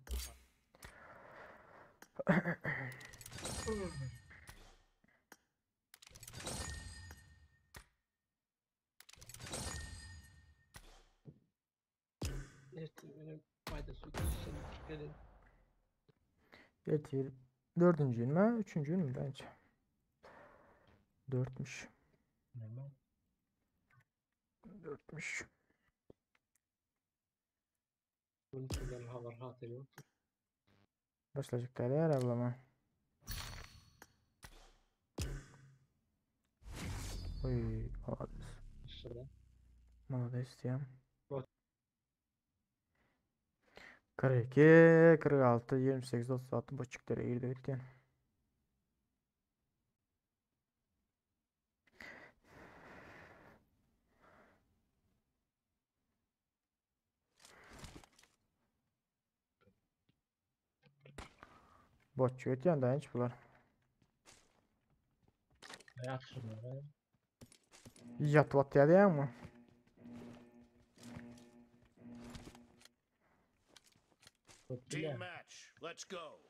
Neyse benim faydası yok. Gelin. Getir. Dördüncü gün mü? Üçüncü gün mü bence? Dörtmüş. Dörtmüş. Bunun için haber hatırı yok. Başlayacak derler ablama. Oy, malades. Şurada. Malades diyorum. Bak. 42, 46, 28, 36 buçuk lira girdi bitti. Boççu ötýän daýanç bular. Hayat şunları. Ýatyp atýar diýýäňmi? Team match. Let's go.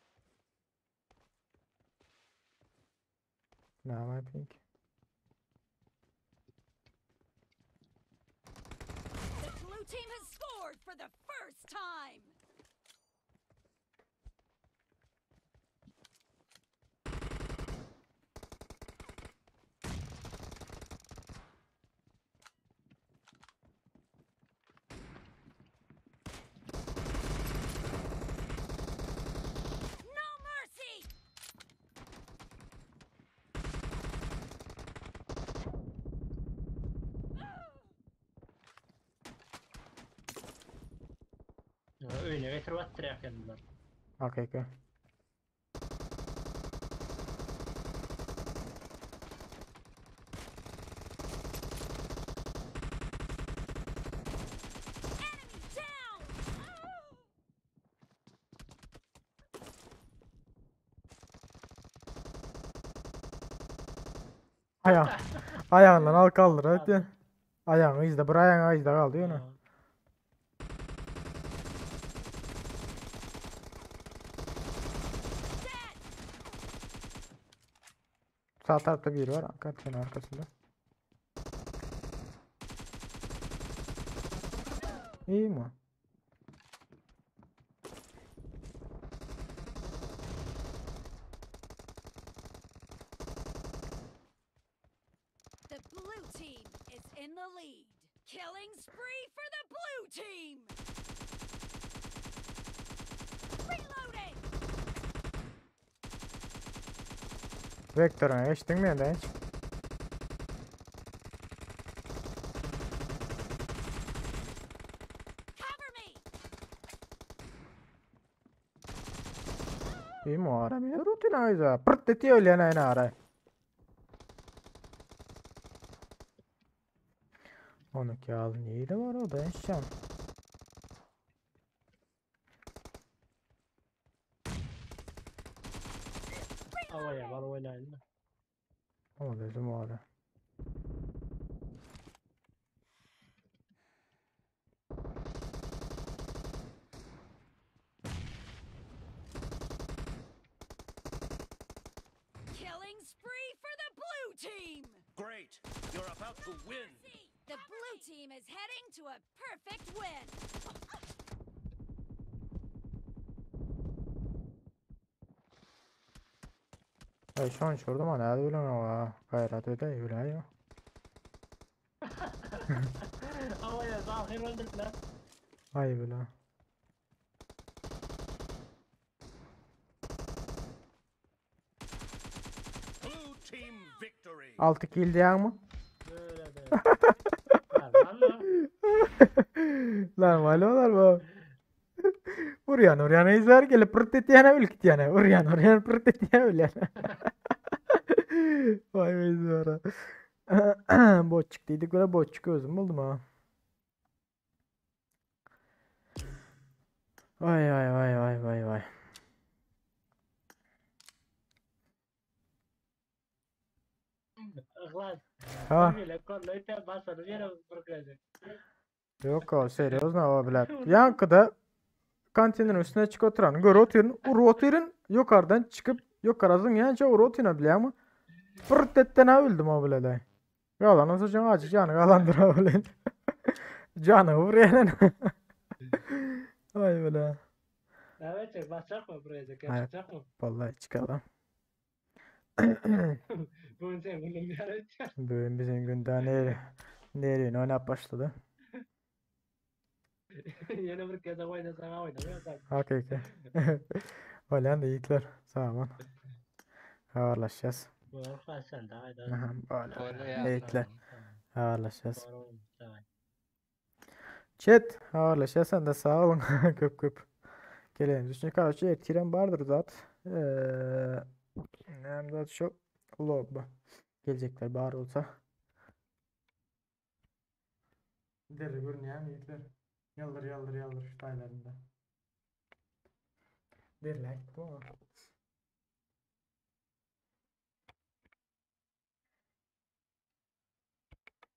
Näme pink? The blue team has scored for the first time. No mercy! Öýüne getirip atdyrýar kendiler. Hakyky. Enemy down! Aýa aýagyndan al kaldyr ötdi. Aýagyň yzda bir aýagyň yzda galdy ýöne. Sağ tarafta biri var. Kapının arkasında. İyi mi? The blue team is in the lead. Killing spree for the blue team! Reloading! Vektörüne geçtin mi ýa hiç? Cover me! İyi mi o ara? Rutin ayza. Pırt eti öyle ne ara. Onu ki al neydi var o da eşyan. Havaya var oýnaýyn. O dedim o ara. Killing spree for the blue team! Great. You're about to win. The blue team is heading to a perfect win. Ay şu an şurada mı? Nerede bilen o? Gayret öde öyle ya. Havaya zahir öldürdüler. Ay bile. Blue team victory. 6 kill diyen mi? Böyle de. Lan lan. Lan valolar bu. Urýan urýan izler gelip pırt etýän öl gitýän. Urýan urýan pırt etýän ölýän. Vay be izler. Botçuk dedik öyle botçuk özüm buldum ha. Vay vay vay vay vay vay. Yhlas. Ha. Bile kolla ite basarı ýere bir Yok o seriozno o bilet. Yankıda konteynerin üstüne çık oturan gör oturun ur oturun yukarıdan çıkıp yukarıdan yanca ur oturun bile ama pırt etten öldüm o bile de. Yalan olsa can acı canı kalandır o bile. Canı vur yani. Vay bile. Evet, basacak mı buraya? Evet. Çıkacak mı? Vallahi çıkalım. Bugün sen bunun bir ara Bugün bizim günden nereye nereye oynayıp başladı. Yeni bir kez oynasan oynamıyorsan. Hakiki. Öyle de yiğitler. Sağ olun. Haberleşeceğiz. Bu sen daha da. Aha, böyle. Böyle ya. Yiğitler. Haberleşeceğiz. Doğru. Tamam. Chat haberleşeceğiz. Sen de sağ olun. Köp köp. Gelelim. Üstüne karşı etkilen vardır zat. Ee, hem de şu lob. Gelecekler bar olsa. Deri görünüyor yiğitler. Yaldır yaldır yaldır şu taylarında. Deriler bu ama.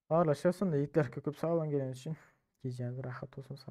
Ağırlaşıyorsun da yiğitler köküp sağ olun gelen için. Geceniz rahat olsun sağ olun.